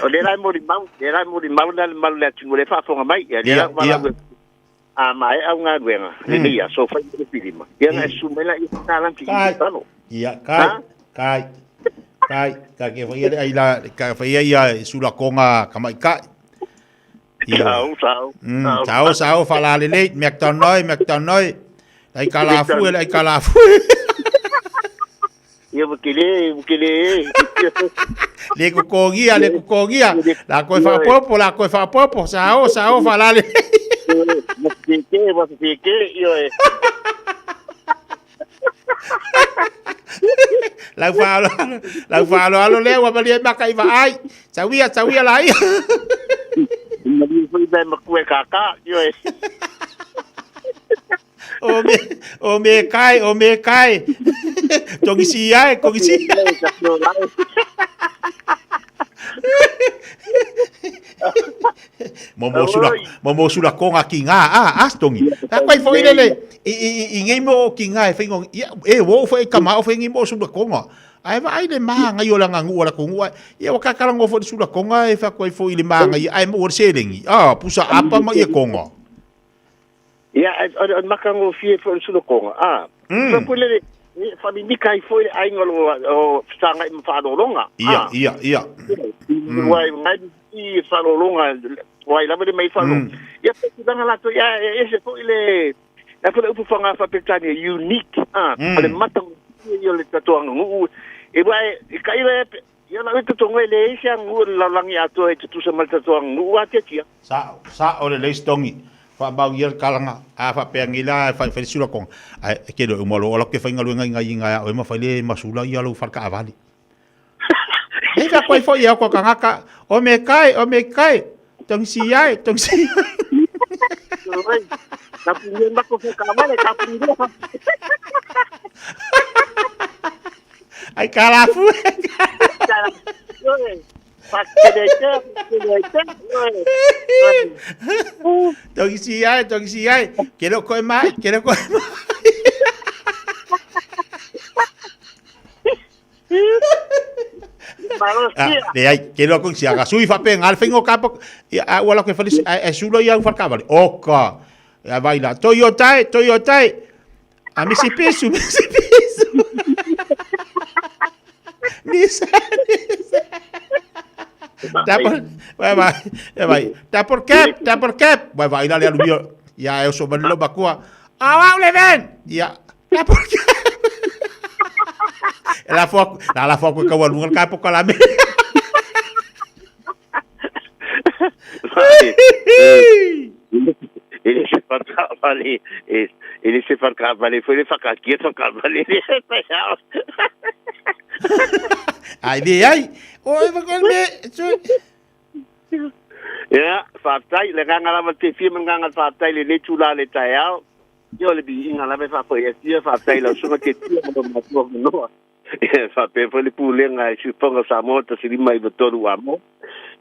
O lea la e molimau, lea la e molimau la le malu le atunuu o lea e faafofoga mai, ia lea la ua valaau A maea au galuega, lenei aso, fai mai le pilima, ia ona e susu mai lea sa lanti i lalo. Ia, kai, kai, kai, ka ke whaia le aila, ka whaia ia sulakonga kamaikai. Ia. Sao, sao. Sao, sao, whalalelei, McDonald, McDonald. Lai ka la fue, lai ka la fue. Ia ua tele, ua tele e. Le kokogia, le kokogia. La koe whaapopo, la koe whaapopo. Sao, sao, whalale. Ua wafefeke, wafefeke, ioe. Lau whaalo, lau whaalo alo lea, ua malia maka i vaai. Tauia, tauia la ia. Malia foi mai makue kaka, ioe. O me, o me kai, o me kai. Tongi si ai, tongi si. Mo mo sula, mo mo sula konga ki ngā, a, a tongi. Ta koe fo ile le, i, i, i, i ngei mo ki ngā e whaingo, ia, e wo fo e kama o whaingi mo sula konga. Ai va ai le maanga i o langa ngua la kongua. Ia wa kakalango fo le sula konga e wha koe fo i le maanga i ai mo o le selengi. Ah, pusa apa ma ia konga. Ia, o le matagofie foi o le sulakoga, a, foi lele, e faamimika ai foi le aiga o lo o fesagai ma faaaloaloga, a. Ia, ia, ia. Aua e ngai i faaaloaloga, o ai lava le mai faaaloaloga. Ia, pe tulaga latou, ia, e ese foi le, le a foi le upu faga faa-Peretania, unique, a, o le matagofie ia o le tatou aganuu, e aua e tailo e, ia lau e tatou e leai se aganuu o le lalolagi atoa e tutusa ma le tatou aganuu a Tiatia. Sao, sao lelei se togi, faamau ia le kalaga, a faapea nei la e fai le sulakoga, ae e ke loe uma loa o ke faigaluega i ngai inga ia oe ma fai le masula ia lou fale kaavale. Nei fea koe foi e ko kangaka, o me kai, o me kai, tongi si ai, tongi si ai. Ka pungi mako fe kaavale, ka pungi. Ai ka la fu. Tongi si ai, tongi si ai. Ke lo koe mai, ke lo koe mai. Ah, le ai, ke lo koe si aga sui fa pe ngal fengo kapo. Ia ua la koe fali e sulo ia u fal Oka. Ia vai la. Toyota, Toyota. A misi pisu, misi pisu. Nissan, Nissan. Double, vai vai, vai. Double cap, double cap. Vai vai la le alu ia e so manilo makua. Au au le ven. Ia, double cap. La fo, la la fo ko ka walunga ka po kala me. E le se whakawale, e le se whakawale, foi le whakakia whakawale le Ai le ai, o e whakawale me, Ia, whātai, le nganga lava te whia ma nganga whātai le netu la le taeao. Ia o le biinga lava e whāwhai e tia, whātai lau sunga te tia ma lo matua manoa. Ia, whāpea foi le pūlenga e siufonga Samoa 1993 a mo.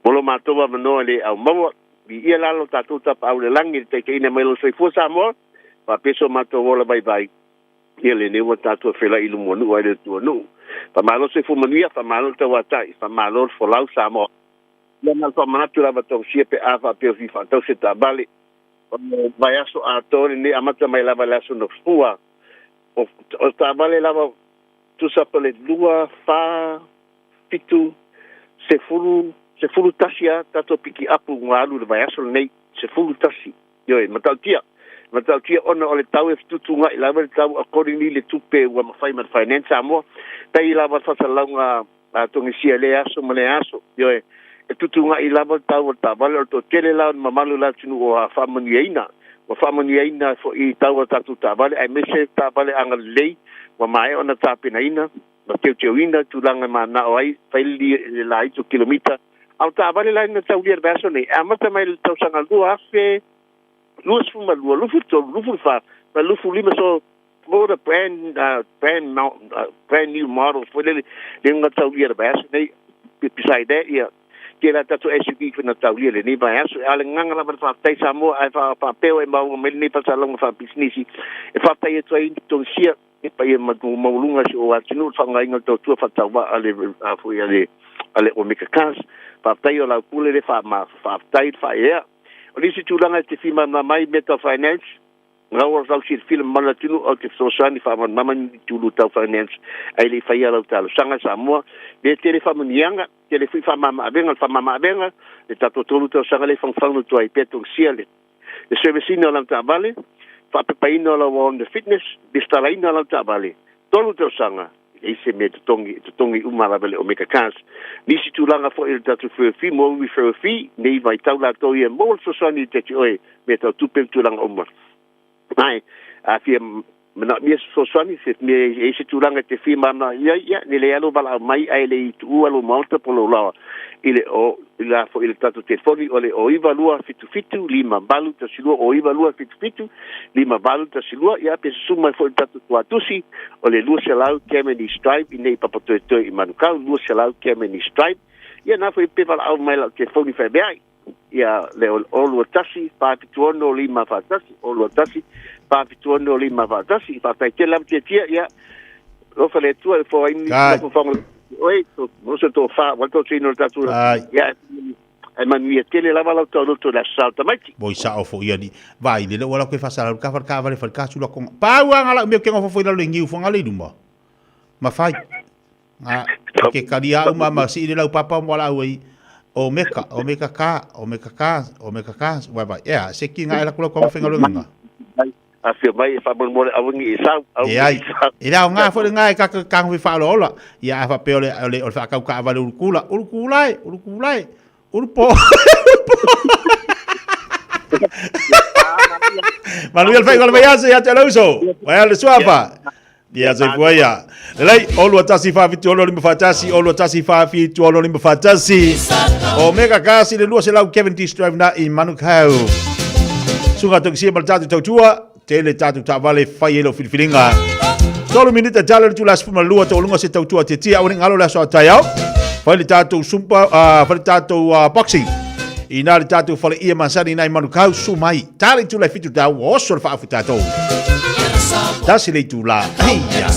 Mo lo matua manoa le au maua. Viia la lo tatou tapaau i le lagi i le taitaiina mai o lo soifua Samoa, faapea so matou ola vaivai, ia lenei ua tatou afela'i i luma o nuu ai le Atua nuu. Faamalo le soifua manuia, faamalo le tauatai, faamalo le folau Samoa. Ia na o le faamanatu lava tausia pe a faapea o fia faatau se taavale. O le vaiaso atoa lenei amata mai lava i le aso Gafua. O o taavale lava tusa pe le 2, 4, 7, 10, 11 a tatou pikiapu ua alu i le vaiaso lenei, 11. Ioe, matautia. Matautia ona o le tau e fetuutuunai lava le tau accordingly le tupe ua mafai ma le Finance Samoa. Pei lava le faasalalauga a Togisia i lea aso ma lea aso. Ioe, e tuutuunai lava le tau o le taavale, o le toatele la o le mamalu o le atunuu ua faamanuiaina, ua faamanuiaina foi i tau o tatou taavale aemaise taavale agalelei ua maea ona tapenaina ma teuteuina tulaga e mananao ai, fai le laiti o kilomita. A o taavale la na taulia i le vaiaso nei, e amata mai le tausaga 2022, 23, 24 ma 25, so all the brand, brand, brand new models foi lele lea na taulia i le vaiaso nei. Beside that, ia, tele a tatou SUV foi na taulia i lenei vaiaso. A o le agaga lava o le faafetai Samoa, ae faapea e maua mai lenei faasalalauga faapisinisi e faafetai atu ai i Togisia E paia maualuga i si ou atunuu le faaaogaina o le tautua faatauvaa a le a foi a le a le Omega Cars. Faafetai o lau pule le faama faafetai le faaeaea. O le isi tulaga e te fia malamalama ai i mea tau finance, gau o lau silafila mamalu o le atunuu ou te fesoasoani faamalamalama ni tulu tau finance ae le i faia lau talosaga Samoa. Le tele faamanuiaga, tele foi faamamaavega, o le faamamaavega le tatou 3 tausaga lea e fagufagu atu ai pea togisia le Le service ina o lau taavale, faapepaina o lau on fitness, lesitalaina o lau taavale, 3 tausaga, e leai se mea e totogi, e totogi uma lava e le Omega Cars. Nisi tulaga foi o le tatou referral fee, mo referral fee, nei vaitau latou ia e maua le fesoasoani ia te oe, mea tau tupe ma tulaga uma. Ae, a fia Manaomia se fesoasoani, se mea e i ai se tulaga e te fia malamalama i ai, ia, ne le alu valaau mai ae le i tuua lou maota po o lou laoa i le o, i la foi i le tatou telefoni o le 09277 5812, 09277 5812, ia, pe susu mai foi i le tatou tuatusi o le 200 Cavendish Drive i nei i Papatoetoe i Manukau, 200 Cavendish Drive. Ia, na foi pe valaau mai i lau telefoni faemeai. Ia le o 21 476 5 41, o 21 476 5 41. Faafetai tele lava Tiatia, ia alofa le Atua e fo ai nisi mafaufauga oe, mo se tofa, ua tautuaina o le tatou, ia e manuia tele lava lau tauloto i le Aso Sa o tamaiti. Moi sao fo ia ni. Vai le ua la koe fasala ka fal ka vale fal ka sula konga. Pau anga la me ke ngofo foi la le ngiu fo ngale luma. Ma fai. Nga, ke kali au ma ma si le lau papa mo la ui. O meka, o meka ka, o meka ka, o meka ka, vai vai. Ea, se ki nga ela kula kwa mawhenga lunga nga. A fia mai e whamolemole awangi e sau, E ai, e lau ngā fo le ngā e kaka kango fi whaalo ola. Ia a whapeo le, ole, ole whaakau ka awale urukula. Urukula e, urukula e, urupo. Manuia le whainga o le vaiaso ia te lauso. Vai le suafa. Ia soifua ia. Lelei, o 21 4 7 6 5 1, o 21 4 7 6 5 1. O Mega Gas i le 200 Cavendish Drive na i Manukau. Suga tokisia ma le tātou tautua, tele tātou taavale fai ai lau filifiliga. 3 minute tala le tula 12 taualuga se tautua te tia aua ne galo le aso a taeao. Fai le tātou sumpa, fai le tātou boxing. I nā le tātou fale ia masani nai Manukau, su mai. Tala i tula e 7 tau, ua oso le faafu tātou. Tasi le itula. Eia.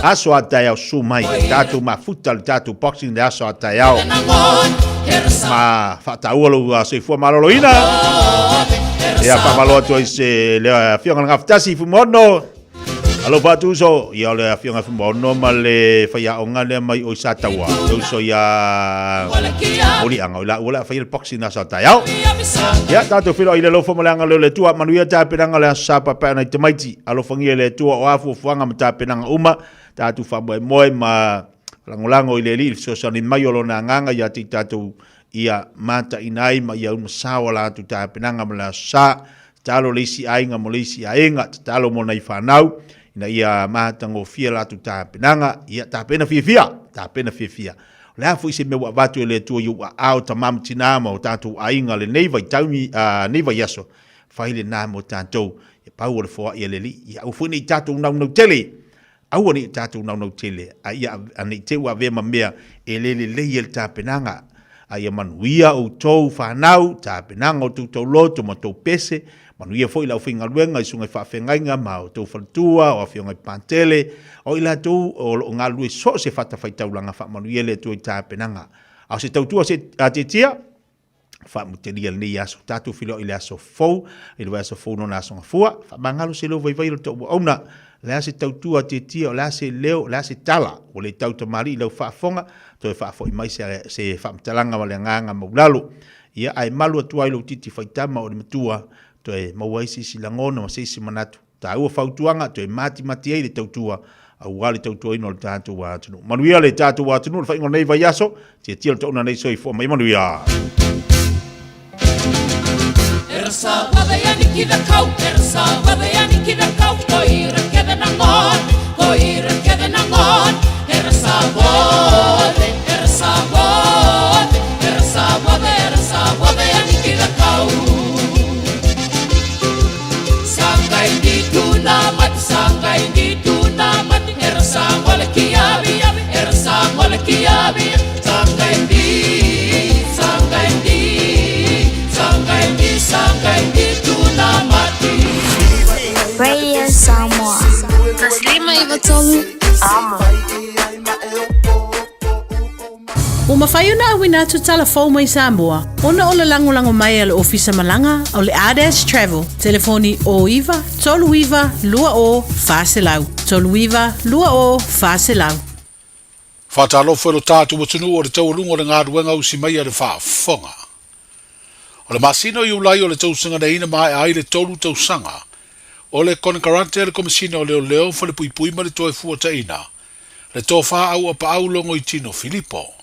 Aso a taeao su mai. Tātou mafuta le tātou boxing le aso a taeao. Ma faataua lou soifua maloloina. Ia faamalo atu ai se le afioga i le Gafatasi i Fumono. Alofa atu uso, ia o le afioga Fumaono ma le faiaoga lea mai o i Sataua. Le uso ia Oliaga, o i la ua le a faia le boxing na sa taeao. Ia, tātou whiro i le alofa ma le agalelei o le Atua, manuia tapenaga o le aso Sa paepae o nai tamaiti. Alofangia e le Atua o a fuafuaga ma tapenaga uma, tātou faamoemoe ma lagolago i le Alii i le fesoasoani mai o Lona Agaga ia te i tātou ia mataina ai ma ia uma sao a latou tapenaga ma le aso Sa. Tatalo le isi aiga mo le isi aiga, tatalo mo nai fanau, ina ia matagofie latou tapenaga, ia tapena fiafia, tapena fiafia. O le a foi se mea ua avatu e le Atua i ou aao, tama ma tina ma o tatou aiga lenei vaitaimi, nei vaiaso, fai lena mo tatou, ia pau o le foai a le Alii, ia aua foi ne i tatou naunau tele, aua ne i tatou naunau tele, a ia ne i te i ua avea ma mea e le lelei ai le tapenaga, a ia manuia outou fanau, tapenaga o tou tauloto ma tou pese, manuia foi le aufaigaluega i susuga i faafeagaiga ma outou faletua, o afioga i Patele, o i latou o lo o galulue so o se fatafaitaulaga, faamanuia le Atua i tapenaga. A o se tautua se, a Tiatia? Faamutelia lenei aso, tatou feiloai i le aso fou, i le vaiaso fou nona aso gafua. Faamagalo se leo vaivai o le tauauauna. O le a se tautua a Tietia, o le a se leo, o le a se tala, ua le tau tamalii i lau faafofoga, toe faafoi mai se, se faamatalaga ma le agaga maulalo. Ia, ae malu atu ai lou titi faitama o le matua, toe maua ai se isi lagona ma se isi manatu. Taua fautuaga, toe matimati ai le tautua, aua le tautuaina o le tatou atunuu. Manuia le tatou atunuu, le faaiuga o lenei vaiaso, tiatia le tauna nei soifua mai manuia. Radio Samoa. 593 Amo. Ua mafai ona auina atu tala fou mai Samoa ona o le lagolago mai a le Ofisa Malaga o le Ardash Travel, telefoni 09 39 20 400, 39 20 400. Faatalofa i lo tatou atunuu o le taualuga o le galuega usi mai a le faafofoga. O le masina o Iulai o le tausaga nei na maea ai le tolu tausaga o le konekarate a le Komesina o Leoleo, Falepuipui ma le Toefuataiina, le tofa auapaau Logoitino Filipo,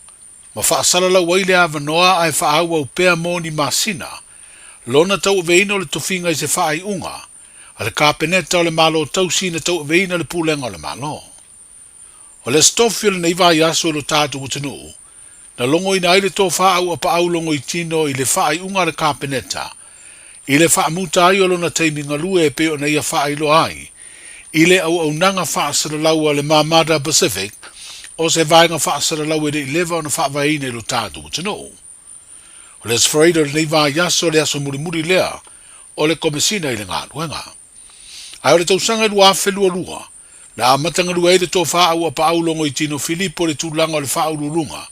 ma faasalalau ai le avanoa ae faaauau pea mo ni masina lona tauaveina o le tofiga i se faaiuga a le Kapeneta o le Malo Tausi na tauaveina le Pulega o le Malo. O le Aso Tofi o lenei vaiaso i lo tatou atunuu, na logoina ai le tofa auapaau logoitino i le faaiuga a le Kapeneta i le faamuta ai o lona taimi galue e pei ona ia faailoa ai i le auaunaga faasalalau a le Mamada Pacific o se vaega faasalalau e le i leva ona faavaeina i lo tatou atunuu. O le Aso Faraile o lenei vaiaso le aso mulimuli lea o le Komesina i le galuega. Ae o le tausaga e 2022, na amata galue ai le tofa auapaau Logoitino Filipo i le tulaga o le faauluuluga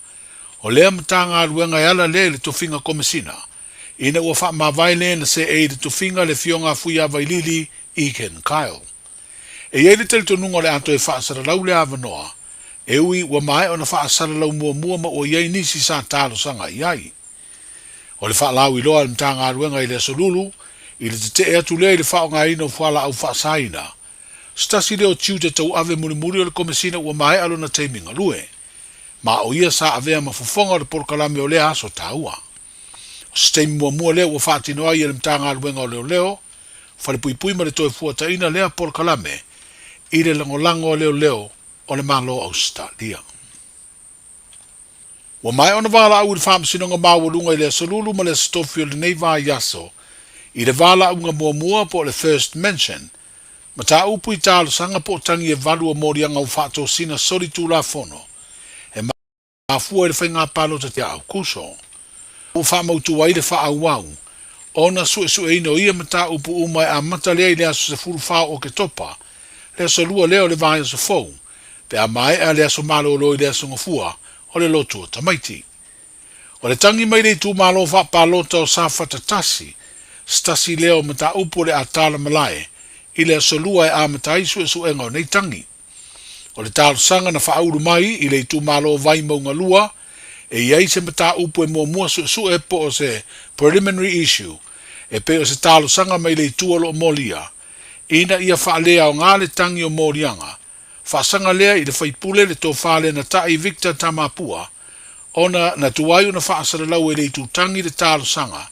o lea Matagaluega e ala lea i le tofiga Komesina, ina ua faamavae le na seei i le tofiga le Afioga a Fuiavailili Egan Kyle. E i ai le talitonuga o le a toe faasalalau lea avanoa, e ui ua maea ona faasalalau muamua ma ua i ai nisi sa talosaga i ai. O le faalauiloa a le Matagaluega i le Aso Lulu, i le tetee atu lea i le faaaogaina o fualaau faasaina, se tasi lea o tiute tauave mulimuli o le Komesina ua maea lona taimi galue, ma o ia sa avea ma fofoga o le polokalame o lea aso taua. O se taimi muamua lea ua faatino ai e le Matagaluega o Leoleo, Falepuipui ma le Toefuataiga lea polokalame i le lagolago a leoleo o le Malo o Ausetalia. Ua maea ona valaau i le Faamasinoga Maualuga i le Aso Lulu ma le Aso Tofi o lenei vaiaso i le valaauga muamua po o le First Mention, mataupu i talosaga po o tagi e valu o moliaga ua faatosina solitulafono e mafua i le faiga palota ia Aukuso. Ua faamautu ai le faaauau ona suesueina o ia mataupu uma e amata lea i le aso 14 o Oketopa, le aso lua lea o le vaiaso fou, pe a maea le aso malolo i le aso Gafua o le lotu o tamaiti. O le tagi mai le itumalo faapalota o Safata 1, se tasi lea o mataupu o le a tala malae i le aso lua e amata ai suesuega o nei tagi. O le talosaga na faaulu mai i le itumalo o Vaimauga 2, e i ai se mataupu e muamua suesue po o se preliminary issue, e pei o se talosaga mai le itu o lo o molia, ina ia faaleaoga le tagi o moliaga, faasaga lea i le faipule le tofa le Natai Victor Tamapua, ona na tuai ona faasalalau e le itutagi le talosaga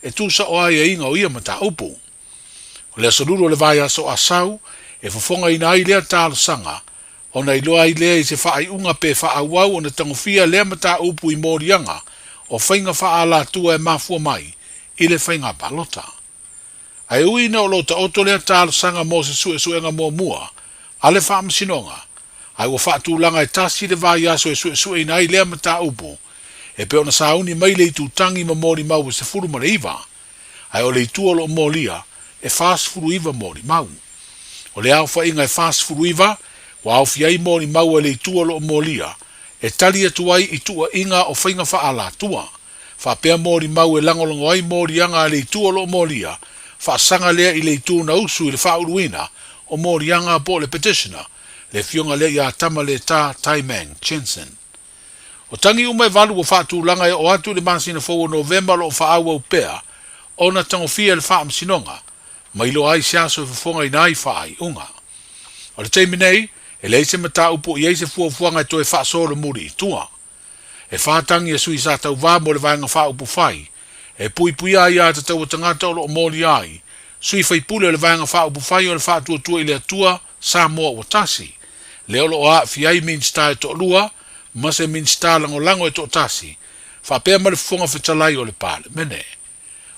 e tuusao ai aiaiga o ia mataupu. O le aso lulu o le vaiaso Asau e fofogaina ai lea talosaga, ona iloa ai lea i se faaiuga pe faaauau ona tagofia lea mataupu i moliaga o faiga faaalatua e mafua mai i le faiga palota. Ae ui ina o lo o taoto lea talosaga mo se suesuega muamua a le Faamasinoga, ae ua faatulaga e tasi le vaiaso e suesueina ai lea mataupu e pei ona sauni mai le itutagi ma molimau e 19, ae o le itu o lo o molia e 49 molimau. O le aofaiga e 49 ua aofia ai molimau a le itu o lo o molia e tali atu ai i tuuaiga o faiga faaalatua. Faapea molimau e lagolago ai moliaga a le itu o lo o molia, faasaga lea i le itu na usu i le faauluina o moliaga po o le petitioner, le afioga lea ia Tamaletā Taimang Jensen. O tagi uma e valu ua faatulaga e oo atu i le masina fou o Novema o lo o faaauau pea ona tagofia e le Faamasinoga ma iloa ai se aso e fofogaina ai faaiuga. O le taimi nei, e leai se mataupu o i ai se fuafuaga e toe faasolomuli i tua. E whātangi a sui sa tauvā mo le vaega faaupufai, e puipuia ai aiātatau a tagata o lo o molia ai, sui faipule o le vaega faaupufai o le Faatuatua i le Atua Samoa ua tasi, lea o lo o aafia ai Minisita e toalua ma se Minisita lagolago e toatasi, faapea ma le Fofoga Fetalai o le Palemene.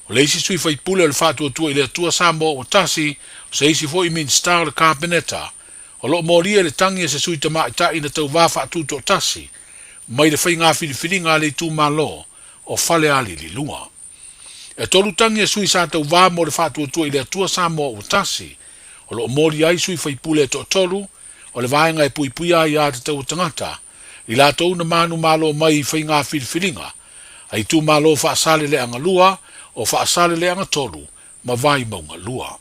O le isi sui faipule o le Faatuatua i le Atua Samoa ua tasi, o se isi foi Minisita o le Kapeneta, o lo o molia i le tagi a se sui tamaitai na tauvā faatutoatasi mai le faiga filifiliga a le itumalo o Falealili 2. E tolu tagi a sui sa tauvā mo le Faatuatua i le Atua Samoa ua tasi, o lo o molia ai sui faipule e toatolu o le vaega e puipuia ai aiātatau a tagata, i latou na manumalo mai i faiga filifiliga a itumalo Faasaleleaga 2, o Faasaleleaga 3 ma Vaimauga 2.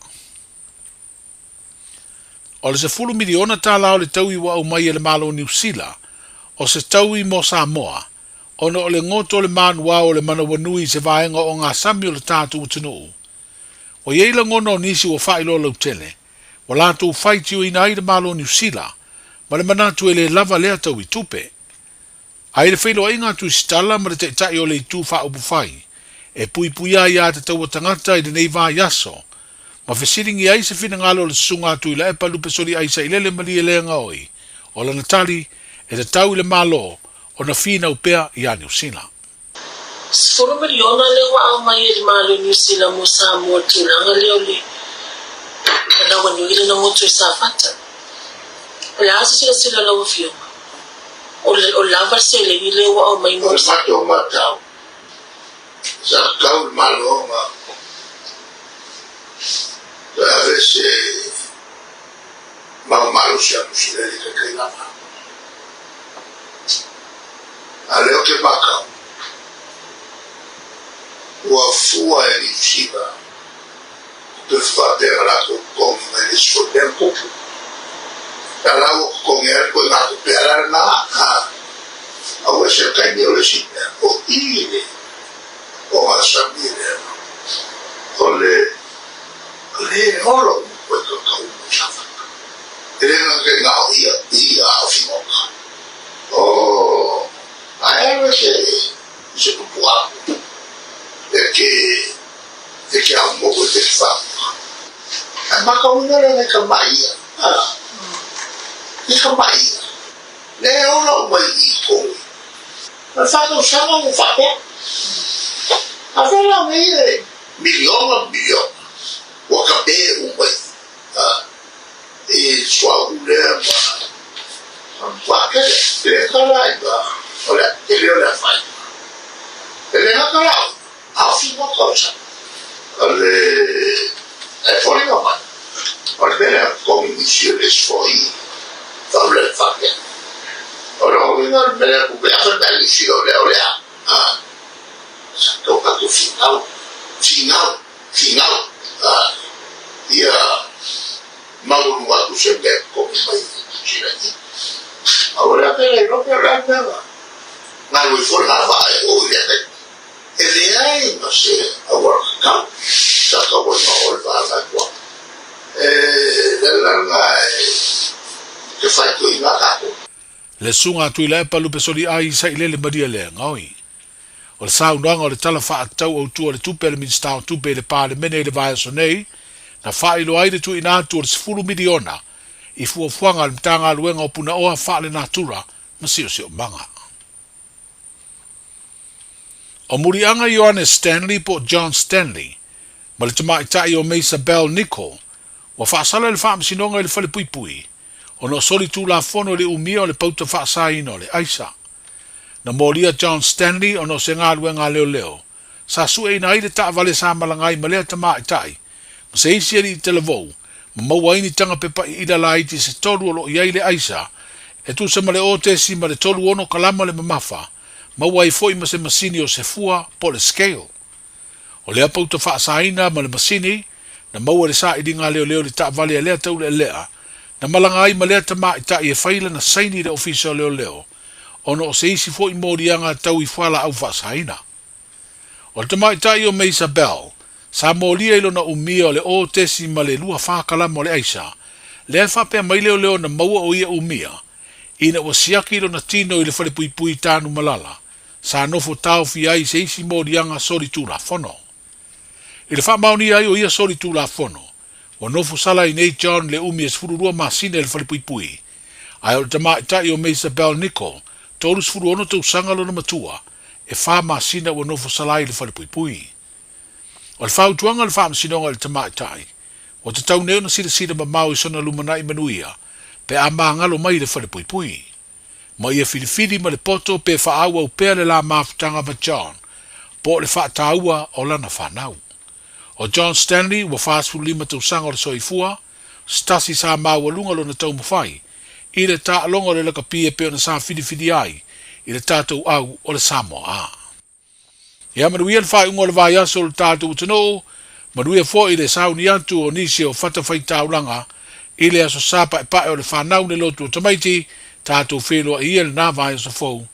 O le $10 miliona tala o le taui ua aumai e le Malo o Niu Sila, o se taui mo Samoa, ona o le goto o le manuao o le manawanui i se vaega o ogasami o le tatou atunuu. Ua i ai lagona o nisi ua faailoa lautele, ua latou faitioina ai le Malo o Niu Sila, ma le manatu e le lava lea taui tupe. A i le feiloaiga a Tusitala ma le Taitai o le Itu Faaupufai e puipuia ai aiātatau a tagata i lenei vaiaso, ma fesiligia ai se finagalo o le Susuga a Tuilaepa Lupesoliai Sailele Malielegaoi, o lana tali, e tatau i le Malo ona finau pea iā Niu Sila. $10 miliona lea ua aumai e le Malo o Niu Sila mo Samoa i le tulaga lea o le manawanui lena motu i Safata. O le a se silasila a lau Afioga? O o lava le seleni lea ua aumai mo. O le matou matau, sa tatau i le Malo ona toe ave se mau malosi a Niu Sila i le taitai lava. A lea ou te matau, ua fua e Niu Sila pe faapea na latou totogi mai le isi foi mea na tupu. La la ua totogi ai le ituaiga tupe ala lena, a, a ua ese le taimi o le isi mea, o i le ogasami lea, o le, o le olo ua tau i Safata. E le gata i ngā o ia, i a o Finoka. O, a e alu e se, se pupuaku, e ke, e ke ao mou e te whānga. Ai makauina le nei ka mai ia. A, i ka mai ia. Le ola o mai i koe. A whānau sanga o whāpea. A whela o nei e miliona, miliona. Ua ka pē u mai. A, i sua u lea ma, ma whakere, le ka lai ma, o le, te leo le whai. E le haka lau. Aofi mo tausaga. O le e foliga mai, o le mea lea totogi nisi o le isi foi faula le faapea. O le uiga o le mea lea tupe afe mai nisi o lea o lea. A sa tau tatou finau, finau, finau. A ia maualuga atu se mea e totogi mai sina i. A o le a pele iloa pe o le a le mea na galue foi le vaa e o i lea taimi. E leai ma se auala tatau sa tau ai ma oe vaega e tua. E lelelanga e te whaitoina tatou. Le susuga a Tuilaepa Lupesoliai Sailele Maria Leagaoi. O le saunoaga o le Tala Faatatau Autu o le Tupe a le Minisita o Tupe i le Palemene i le vaiaso nei, na faailoa ai le tuuina atu o le $10 miliona i fuafuaga a le Matagaluega o Punaoa Faalenatura ma Siosiomaga. O Muliaga Ioane Stanley po o John Stanley ma le tamaitai o Meisa Bell Nicol ua faasala i le faamasinoga i le falepuipui ona o soli tulafono i le umia o le pauta faasaina o le aisa. Na molia John Stanley ona o se galuega a leoleo sa sueina ai le taavale sa malaga ai ma lea tamaitai ma se isi alii talavou ma maua ai ni taga pepa iila laiti se tolu o lo o i ai le aisa e tusa ma le 0.36 kalama le mamafa. Maua ai foi ma se masini o se fua po o le scale. O lea pauta faasaina ma le masini, na maua i le sailiga a leoleo i le taavale a lea taulealea, na malaga ai ma lea tamaitai e fai lana saini i le ofisa o leoleo, ona o se isi foi moliaga tau i fualaau faasaina. O le tamaitai o Meisa Bell, sa molia i lona umia o le 0.24 kalama o le aisa, lea e faapea mai leoleo na maua o ia umia, ina ua siaki lona tino i le falepuipui Tanumalala, sa nofo taofi ai i se isi moliaga solitulafono. I le faamaonia ai o ia solitulafono, ua nofo sala ai nei John le umi e 12 masina i le falepuipui, ae o le tamaitai o Maisabel Nicol, 36 tausaga lona matua, e fa masina ua nofo sala ai i le falepuipui. O le fautuaga a le Faamasinoga i le tamaitai, ua tatau nei ona silasila mamao i sona lumanai manuia pe a magalo mai i le falepuipui. Ma ia filifili ma le poto pe faaauau pea le la mafutaga ma John po o le faataua o lana fanau. O John Stanley ua 45 tausaga o le soifua, se tasi sa maualuga lona taumafai i le taaloga o le lakapi e pei ona sa filifilia ai i le tatou au o le Samoa A. Ia manuia le faaiuga o le vaiaso o le tatou atunuu, manuia foi le sauni atu o nisi o fatafaitaulaga i le Aso Sa Paepae o le Fanau le Lotu o Tamaiti, tatou feiloai ia i lena vaiaso fou.